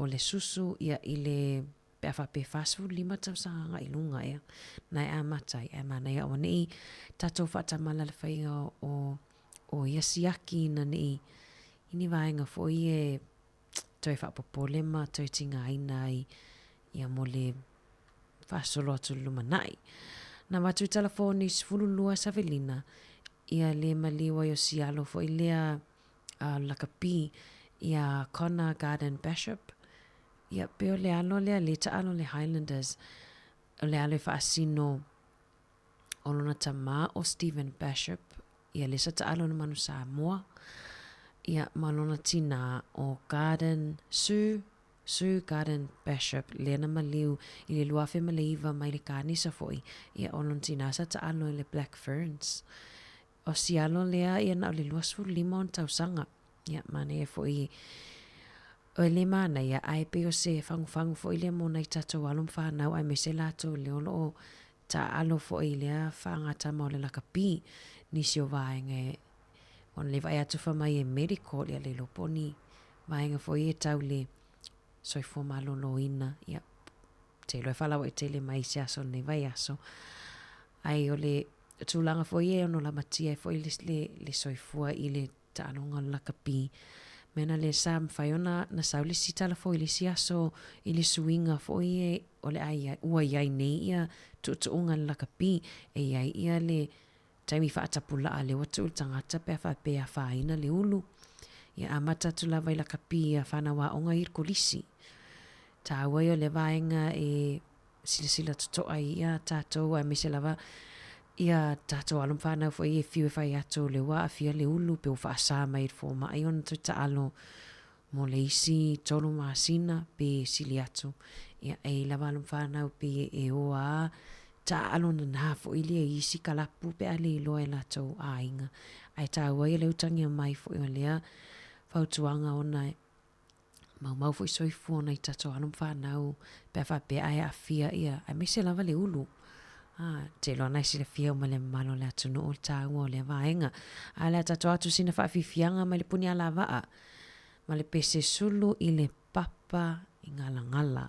U: o le susu ia i le pe a faapea 45 tausaga agai i luga ea, na e amata ai, ae manaia auaneʻi tātou faatamala le faiga o, o ia siaki ina neʻi i ni vaega foi e toe faapopole ma toe tigaina ai ia mo le faasolo atu i le lumanai. Na avatu i Talafoni 12 Savelina ia le maliu ai o si alo foi lea a lakapi ia Connor Garden Bishop. Ia pei o le alo lea le taalo le Highlanders o le alo e faasino o lona tama o Stephen Bishop ia le sa taalo le Manu Samoa ia ma lona tina o Garden Sue Sue Garden Bishop lea na maliu i le 2009 mai le kanisa foi ia o lona tina sa taalo i le Black Ferns. O si alo lea ia na o le 25 ona tausaga. Ia, manaia foi o le manaia, ae pei o se fagufagu foi lea mo nai tatou alo ma fanau aemaise latou lea o lo o taaalo foi i lea faagatama o le lakapi nisi o vaega e ona le vaai atu fai mai e medical ia le iloa po o ni vaega foi e tau le soifua maloloina ia te iloa e faalauaitele mai i se aso o lenei vaiaso ae o le tulaga foi e ono lamatia ai foi le, le, le soifua i le taaloga o le lakapi. Mea na le sa mafai ona na sau le isi tala foi i le isi aso i le suiga foi e o le a iai, ua iai nei ia tuutuuga i le lakapi. E iai ia le taimi faatapulaa lea ua tuu i le tagata pe a faapea e afaina le ulu. Ia amata atu lava i lakapi a fanau aoga i le kolisi. Taua ia o lea vaega e silasila totoa i ia tatou aemaise lava ia tatou alo ma fanau foi e fiu e fai atu o lea ua aafia le ulu pe ua faasa mai e le fomai ona toe taalo mo le isi tolu masina pe sili atu. Ia e i lava alo ma fanau pe e o a taaalo nana foi lea i isi kalapu pe a le iloa e latou aiga. Ae taua ia le utagia mai foi o lea fautuaga ona maumau foi soifua o nai tatou alo ma fanau pe a faapea ae aafia ia aemaise lava le ulu. Ā, te iloa na e silafia uma le mamalu o le atunuu le tāua o lea vaega. A o le a tatou atu sina faafiafiaga mai le puni alavaa ma le pese sulu i le papa i Ngalangala.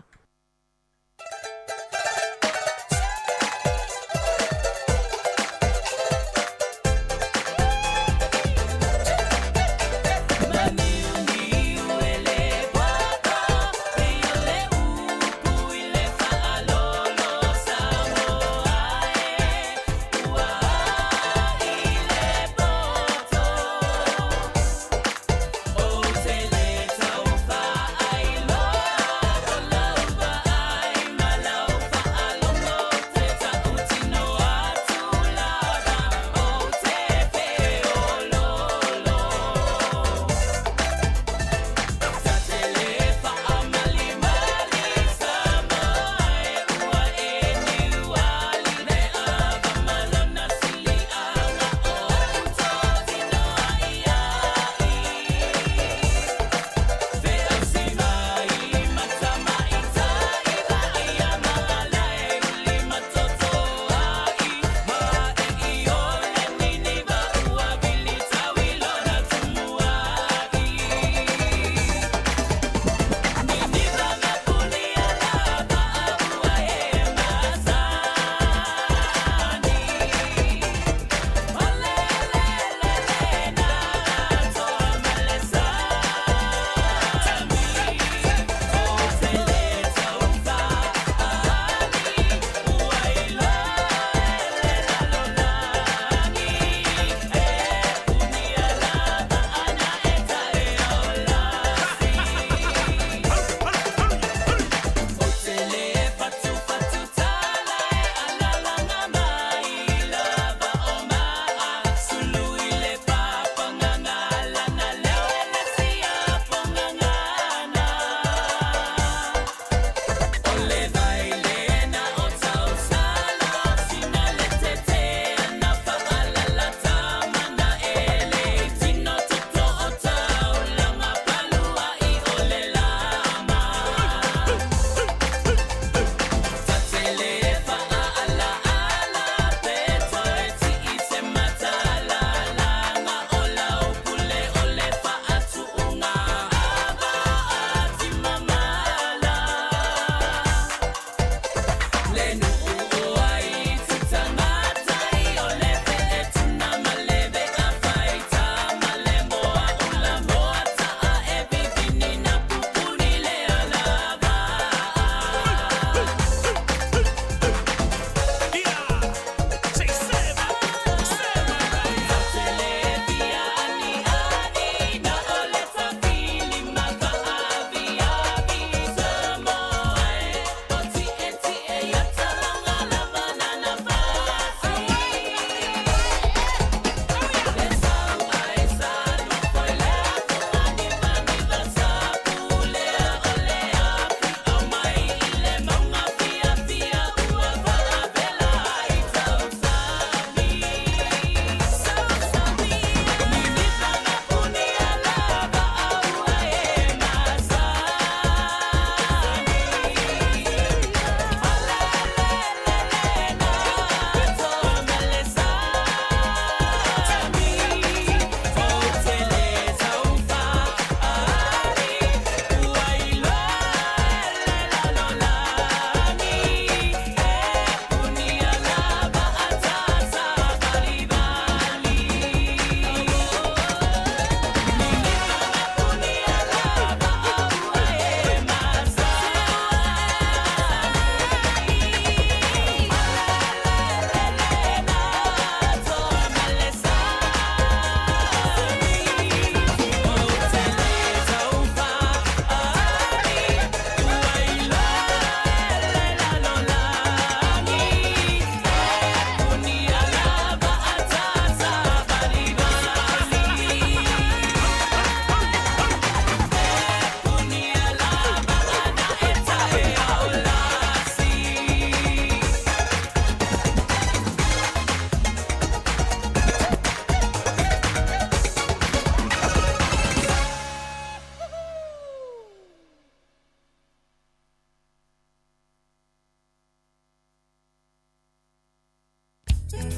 A: Samoa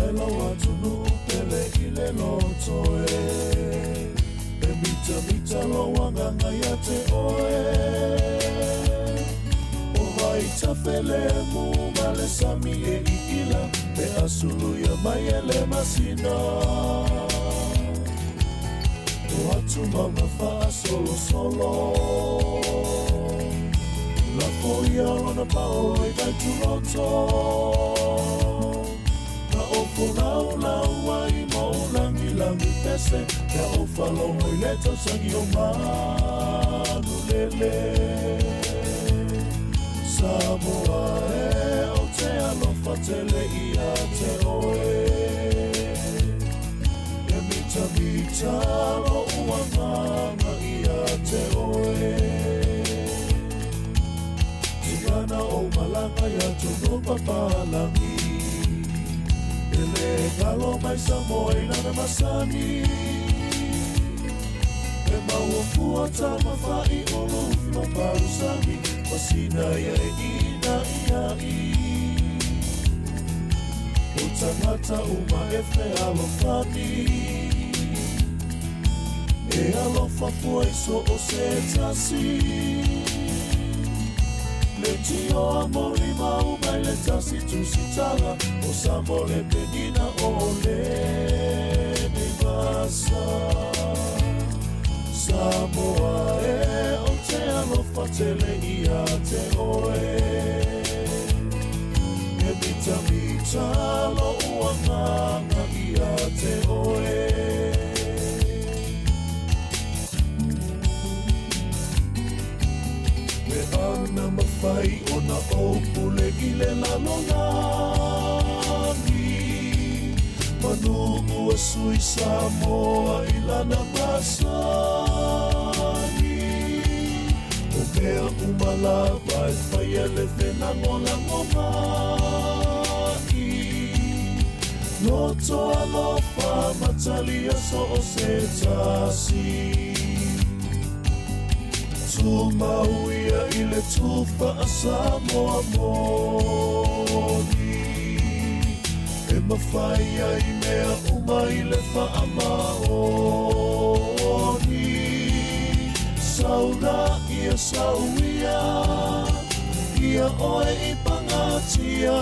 A: e lau atunuu pele i le loto e E mitamita lou agaga ia te oe O vaitafelemu ma le sami e iila Pe a suluia mai e le masina O atumauga faasolosolo Lafo ia lona paolo i vaituloto Na ou folaulau ai ma ou lagilagi pese Pe a ou faalogo i le tausagi o manulele Samoa e ou te alofa tele ia te oe E mitamita lo'u agaga ia te oe Tigana ou malaga i atunuu papalagi E lē galo mai Samoa i lana masani E maua fua tamafa'i o lufi ma pausagi Masina ia e ina'ia'i O tagata uma e fealofani E alofa fua i so o se tasi Le tio a moli mau mai le tasi tusitala O Samoa le penina o lenei vasa Samoa e ou te alofa tele ia te oe E mitamita lo'u agaga ia te oe Pe ana mafai ona ou pule i le lalolagi Manu ua sui Samoa i lana masani O mea uma lava e faia le felagolagomai Loto alofa ma talia so o se tasi Tumau ia i le tufa a Samoa moni E mafai ai mea uma i le faamaoni Saula ia sau ia Ia oe i pagatia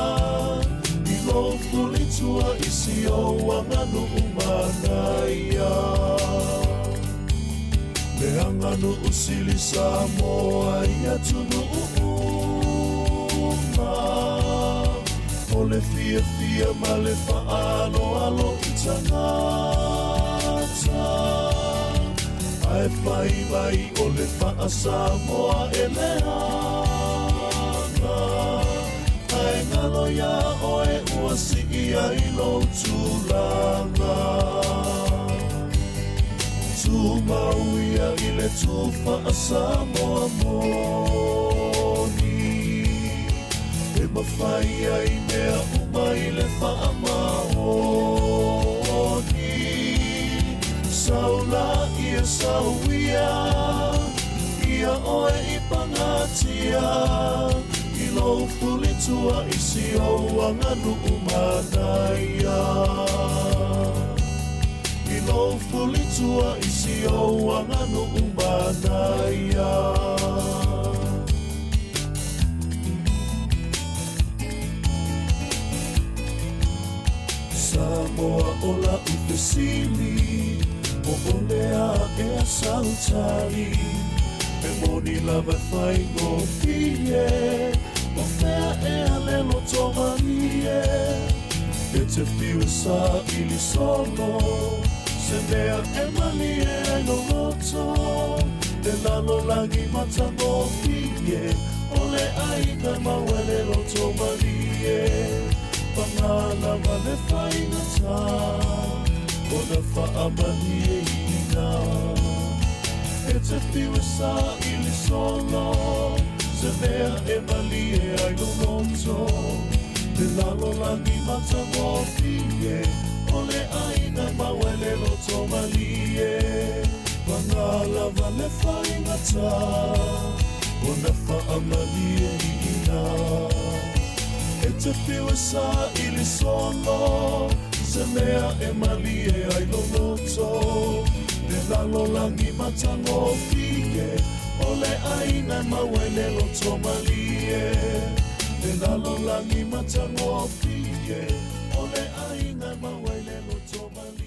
A: I lou fulitua i si ou aganuu manaia Le aganuu sili Samoa i atunuu uma O le fiafia ma le faaaloalo i tagata Ae fai mai o le faa-Samoa e leaga Ae galo iā oe ua sii ai lou tulaga Tumau ia i le tufa a Samoa moni E mafai ai mea uma i le faamaoni Saula ia sau ia Ia oe i pagatia I lou fulitua i si ou aganuu manaia I lou fulitua i si ou aganuu manaia Samoa o la'u fesili Po o le a ea sau tali E moni lava e faigofie O fea ea le loto malie E te fiu e saili solo Se mea e malie ai lou loto Le lalolagi matagofie O le aiga e maua i le loto malie Paga lava le faigata Ona faamalieina E te fiu e saili solo Se mea e malie ai lou loto Le lalolagi matagofie O le tagata Ona faamalieina E te whiu e saili solo Se mea e malie ai lou loto Le lalolagi matagofie O le aiga e maua ai le loto malie Le lalolagi matagofie O le aiga e maua ai le loto malie.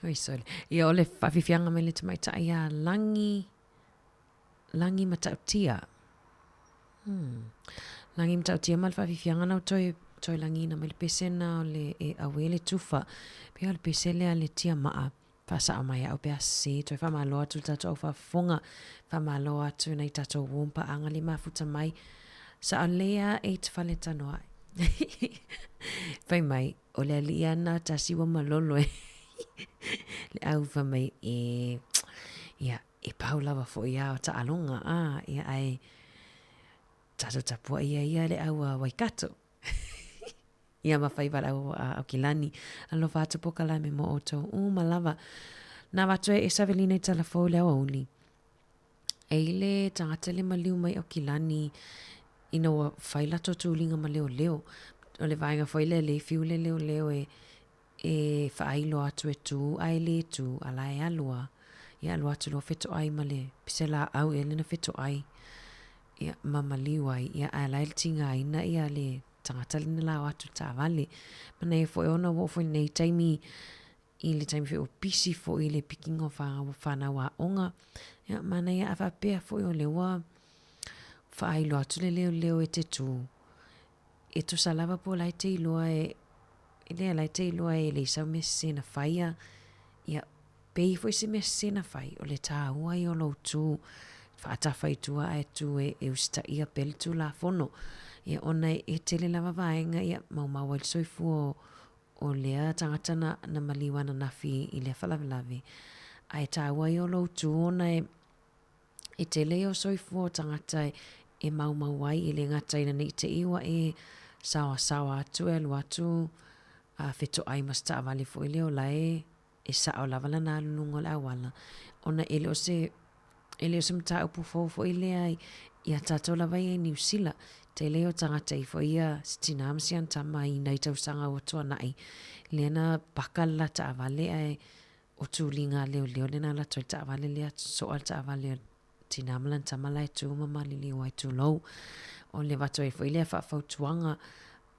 U: Oi sole. Ia o le whawhiwhianga mai le tamaitai a Langi, Langi Matautia. Langi Matautia ma le whawhiwhianga nau toi, toi langi na mai le pese na o le e awe le tufa. Pea o le pese lea le tia maa. Faasao mai au pe a sese, toe faamalo atu le tatou au faafofoga, faamalo atu nai tatou uo ma paaga le mafuta mai. Sao lea e te faletanoa. Fai mai, o le alii ana tasi ua malolo e. Le au fai mai, e, ia, e pau lava foi a o taaloga, a, ia, ae, tatou tapuai ia ia le au a Waikato. Ia ma faiva le au a Aukilani. Alofa atu pokalame mo outou uma lava. Na avatu e Savelina i Talafou le aoauli. E i le tagata le maliu mai Aukilani ina ua fai latou tuliga ma leoleo. O le vaega foi lea le fiu le leoleo e e faailo atu e tu ae le tu a la e alu a. Ia alu atu loa fetoai ma le pese laau ea lena fetoai ia ma maliu ai ia ae la e tigaina ia le tagata lena la o atu taavale. Manaia foi ona ua oo foi lenei taimi i le taimi foi ua pisi foi le pikiga o whanau aoga. Ia, manaia a faapea foi o lea ua faailoa atu le leoleo e te tū. E tusa lava po o la e te iloa e, e lea la e te iloa e leai sau mea sese na faia, ia, Pei foi se mea sese na fai, o le tāua ia o lou tū, faatafa i tua ae tū e, e usitaia pea le Tulafono. Ia, ona e, e tele lava vaega, ia, maumau ai le soifua o, o lea tagata na, na maliu ananafi i lea faalavelave. Ae taua ia o lou tu ona e, e tele ia o soifua o tagata e, e maumau ai, e le gata ina nei te i ua e saoasaoa atu e alu atu a fetoai ma se taavale foi lea o la e e sao lava lana alu i luga o le auala, ona e le o se, e le o se mataupu fou foi lea iā tatou lava ia i Niu Sila. Tele o tagata ifo ia si tinā ma si ana tama i nai tausaga ua tuanai, lea na paka le la taavale ae o tuliga a leoleo lea na alu atu ai le taavale lea, soa le taavale a le tinā ma lana tama la e tu ma maliliu ai, tulou. O le avatu ai foi lea faafautuaga,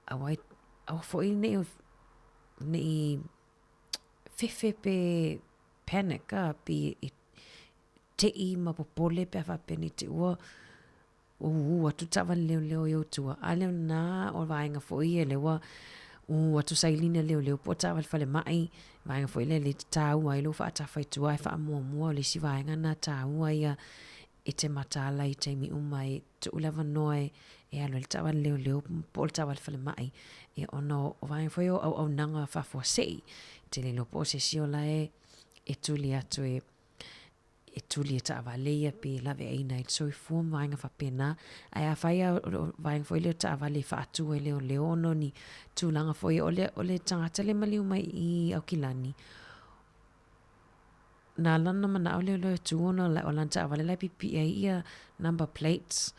U: aua e, aua foi ne i, ne i fefe pe panic a, pe e teʻi ma popole pe a faapea nei te ua ū atu taavale leoleo i ou tua. A lea na o vaega foi ia lea ua ū atu sailini a leoleo po o taavale falemai, vaega foi lea lea e taua ai lou faatafa i tua ae faamuamua o le isi vaega lena taua ia e te mataala i taimi uma e tuu le avanoa e e alu ai le taavale leoleo po o le taavale falemai ia ona o vaega foi ia o auaunaga faafuasei. E te le iloa po o se isi o la e e tuli atu e e tuli e taavale ia pe laveaina ai le soifua ma vaega faapena. Ae afai lava o le vaega foi lea o taavale e faatu ai leoleo ona o ni tulaga foi o le o le tagata lea e maliu mai i Aukilani, na lana manao leoleo e tu ona o lana taavale la e pipii ai ia number plates,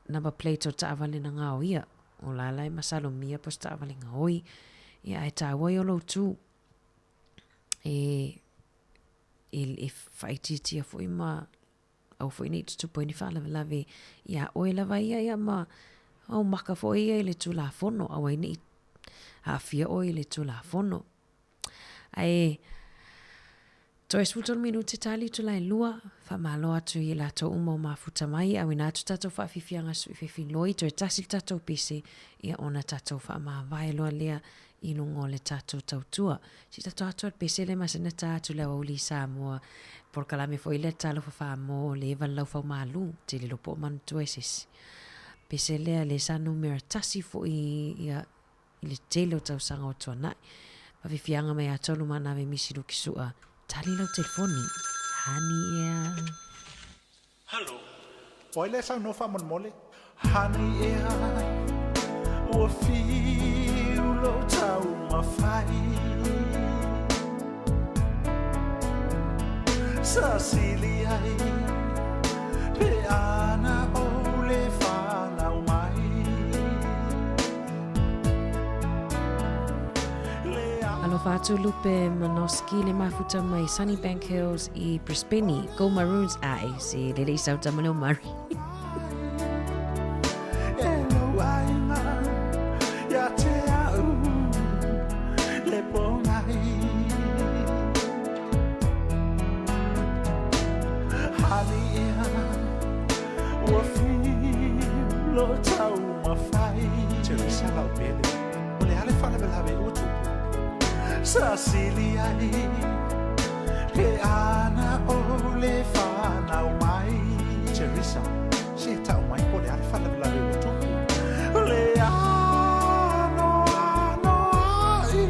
U: number plates o taavale na gaoia. O la la e masalomia po o se taavale gaoi. Ia ae taua ia o lou tu e e faaitiitia foi ma aua foi ne i tutupu ai ni faalavelave iā ʻoe lava ia, ia ma ou maka foi ia i le Tulafono, aua ai ne i aafia ʻoe i le Tulafono. Ae toe 13 minute tali itula e lua, faamalo atu i latou uma o mafuta mai, auina atu tatou faafiafiaga sui fefiloi, toe tasi le tatou pese, ia ona tatou faamavae loa lea i luga o le tatou tautua. Si tatou atoa le pese lea masani ona ta atu i le aoauli i Samoa, polokalame foi lea Talofa Faa-Mo le eva le laufau malu, tele loa po o manatua e se isi. Pese lea lea sa numera tasi foi ia i le tele o tausaga o tuanai. Fafifiaga mai ia Tolu Manave Misi Luki Su'a, tali lau telefoni. Honey ea.
D: Halo. O ai lea e saunoa faamolemole? Honey ea, ua fiu lou taumafai. Sa sili ai pe ana ou le fanau mai.
U: Alofa atu Lupe Manoski le mafuta mai Sunnybank Hills i Brisbane. Go Maroons! Ae, se lele i sau tama leo Murray.
D: Teresa Laubele, o le a le faalavelave ua tupu? Sa sili ai pe ana o le fanau mai. Teresa, se tau mai po o le a le faalavelave ua tupu? O le ano ano ai,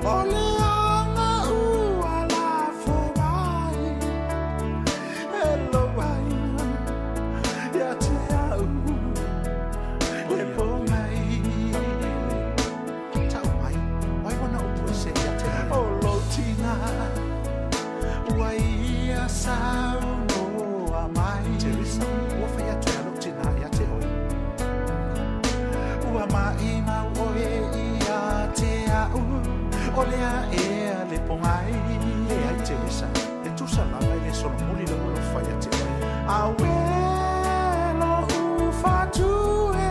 D: o le aga ua lafo mai. E lou aiga ia te au le po mai.
V: Tau mai, o ai wana upu ese ia te oe?
D: O lou tina, ua ia saunoa mai.
V: Teresa, ua fai atu e a lou tina ia te oe.
D: Ua maʻimau oe ia te a'u, o le a ea le pogai.
V: Leai Teresa, e tusa lava e le solomuli lou alofa ia te oe.
D: Auē lo'u fatu e,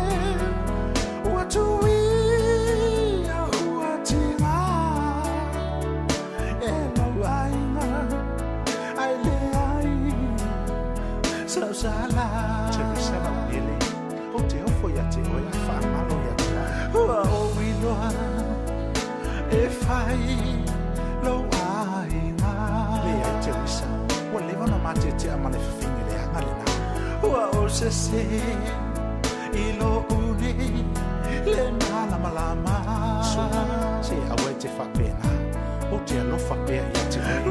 D: ua tuia ua tiga. E lou aiga ae leai sau sala.
V: Teresa Laumele, ou te ofo ia te oe ae faagalo ia te a'u.
D: Ua ou iloa e fai lou aiga.
V: Leai Teresa, ua leva ona matetea ma le fafine leaga lena.
D: Ua ou sese i lo'u nei le malamalama.
V: Suna,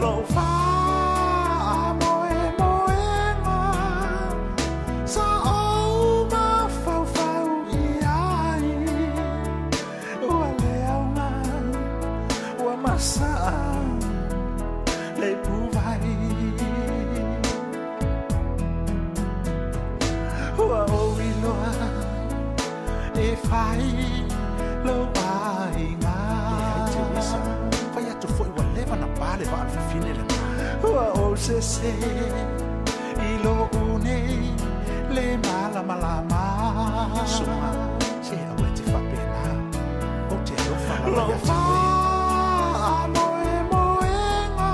D: Lou faamoemoega sa ou mafaufau i ai. Ua le aoga ua masaa le ipuvai. Ua ou iloa e fai lou aiga.
V: Leai Teresa, fai atu foi ua leva na pa le vaa o le fafine lena.
D: Ua ou sese i lou nei le malamalama.
V: Suga, se aua e te faapena. Ou te alofa lava
D: Lou
V: ia te oe.
D: faamoemoega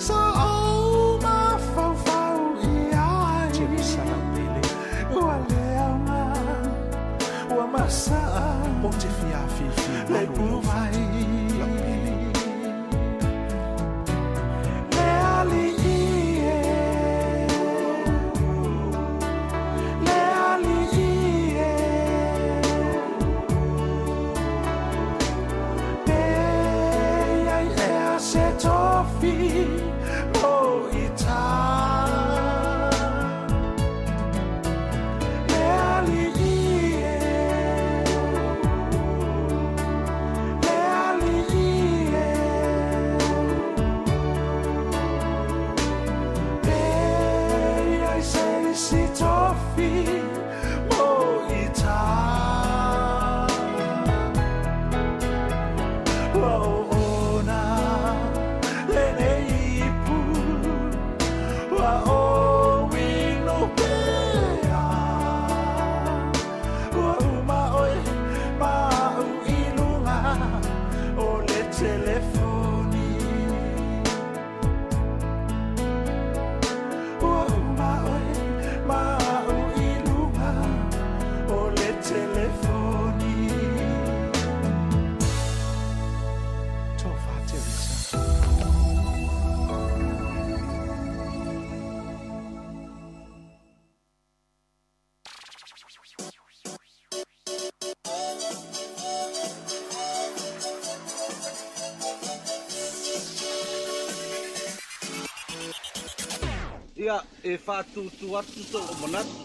D: sa ou mafaufau i ai.
V: Teresa lau pele.
D: Ua le aoga ua masaa
V: Ou te fia afifi
D: le
V: malu i lou
D: ipuvai.
V: fatu, lau pele.
D: Le alii e, le alii e, pe i ai ea se tofi mo i tā. Le alii e, le alii e, pe i ai se isi tofi mo i tā. Ua oona lenei ipu, ua ou inu pea. Ua uma oe ma au i luga o le telefoni. Ua uma oe ma au i luga o le telefoni.
V: Tofa Teresa.
G: Ia, e faatutu atu sou manatu.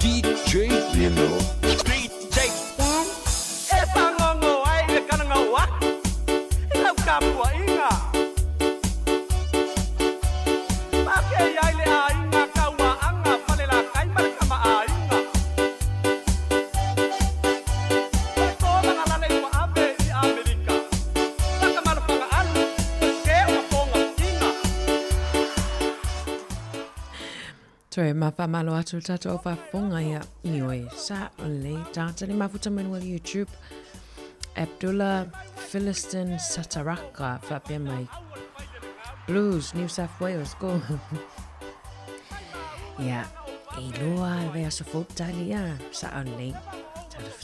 H: DJ Lino.
G: DJ E fagogo ai le kalagau aku i lau tapuaiga. Pakei ai le aiga kauaaga falelakai ma le kamaaiga. O le tolaga lalei ua ave i Amerika. Takamalofagaalu, o se o mafogafiga.
U: Toe mawhamalo atu le tatou au faafofoga ia ioe sa o le tagata le mafuta mai luga o le YouTube Abdullah Philistin Sataraka faapea mai Blues New South Wales go ia e iloa le vaiaso fou tali ia sa o lelei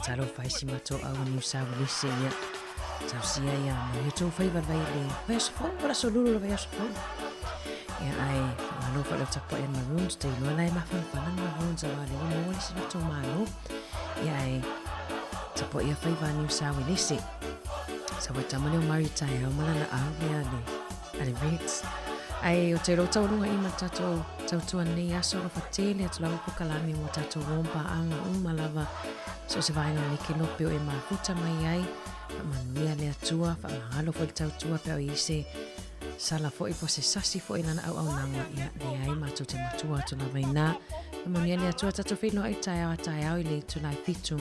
U: talofa ai si matou au New South Wales ia tausia ia manuia tou faiva le vai le vaiaso fou o le aso lulu le vaiaso fou ia ae faamalo foi lau tapuai a Maroons te iloa la e mafanafana le Maroons aua lea ua maua le isi latou malo ia ae tapuai ia faiva a New South Wales sa ua tama lea o Murray taeao ma lana au lea le a le Reds ae o te iloa taualuga i ma le tatou tautua nei aso alofa tele atu lava polokalame mo tatou uo ma paaga uma lava so o se vaega o le kelope o e mafuta mai ai faamanuia le Atua faamagalo foi le tautua pe a o i ai se sala foi po se sasi foi lana auaunaga ia leai matou te matua atu lava inā faamanuia le Atua tatou feiloai taeao a taeao i le itula e fitu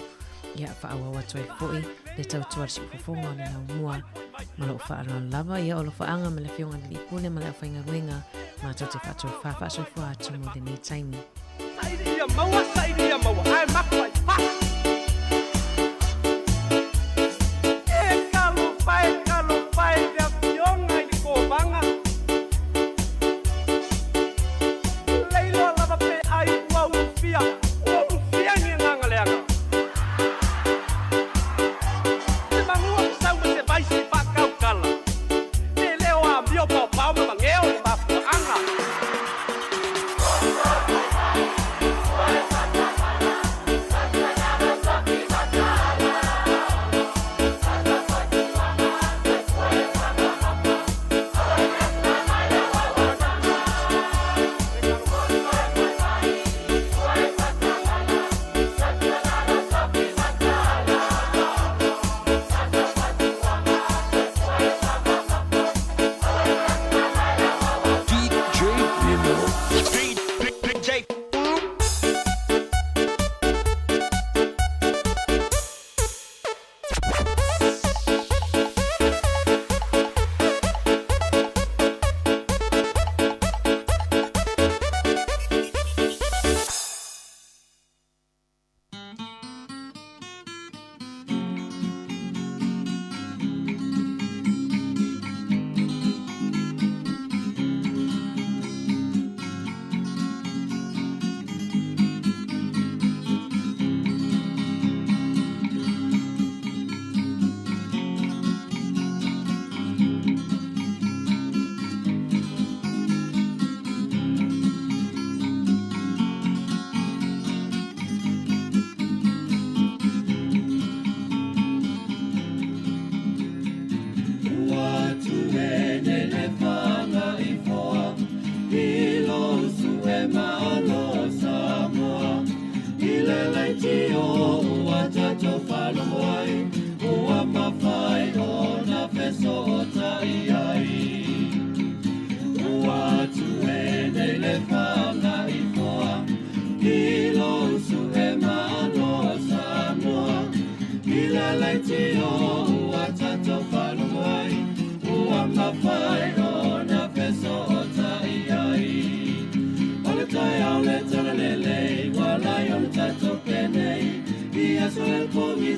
U: ia faaauau atu ai foi le tautua le siufofoga o le laumua ma lou faaaloalo lava ia o alofaaga ma le afioga i le Alii Pule ma le aufaigaluega matou te faatofā faasoifua atu mo lenei taimi.
G: Saili ia maua, saili ia maua, ae mapu ai fa. E talofa e, talofa e.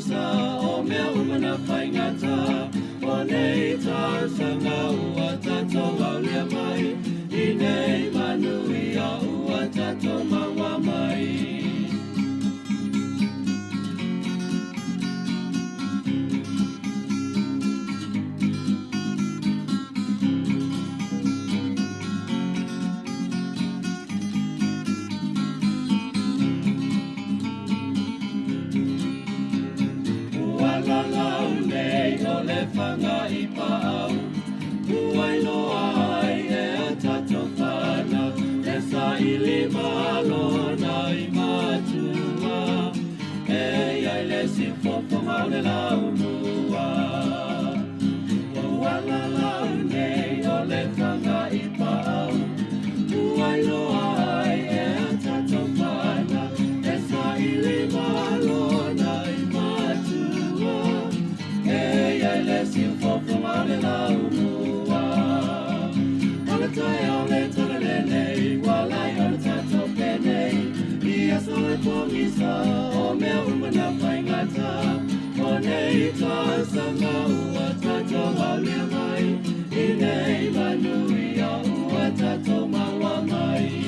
A: pogisa o mea uma na faigata o nei tausaga ua tatou aulia mai i nei manuia ua tatou maua mai.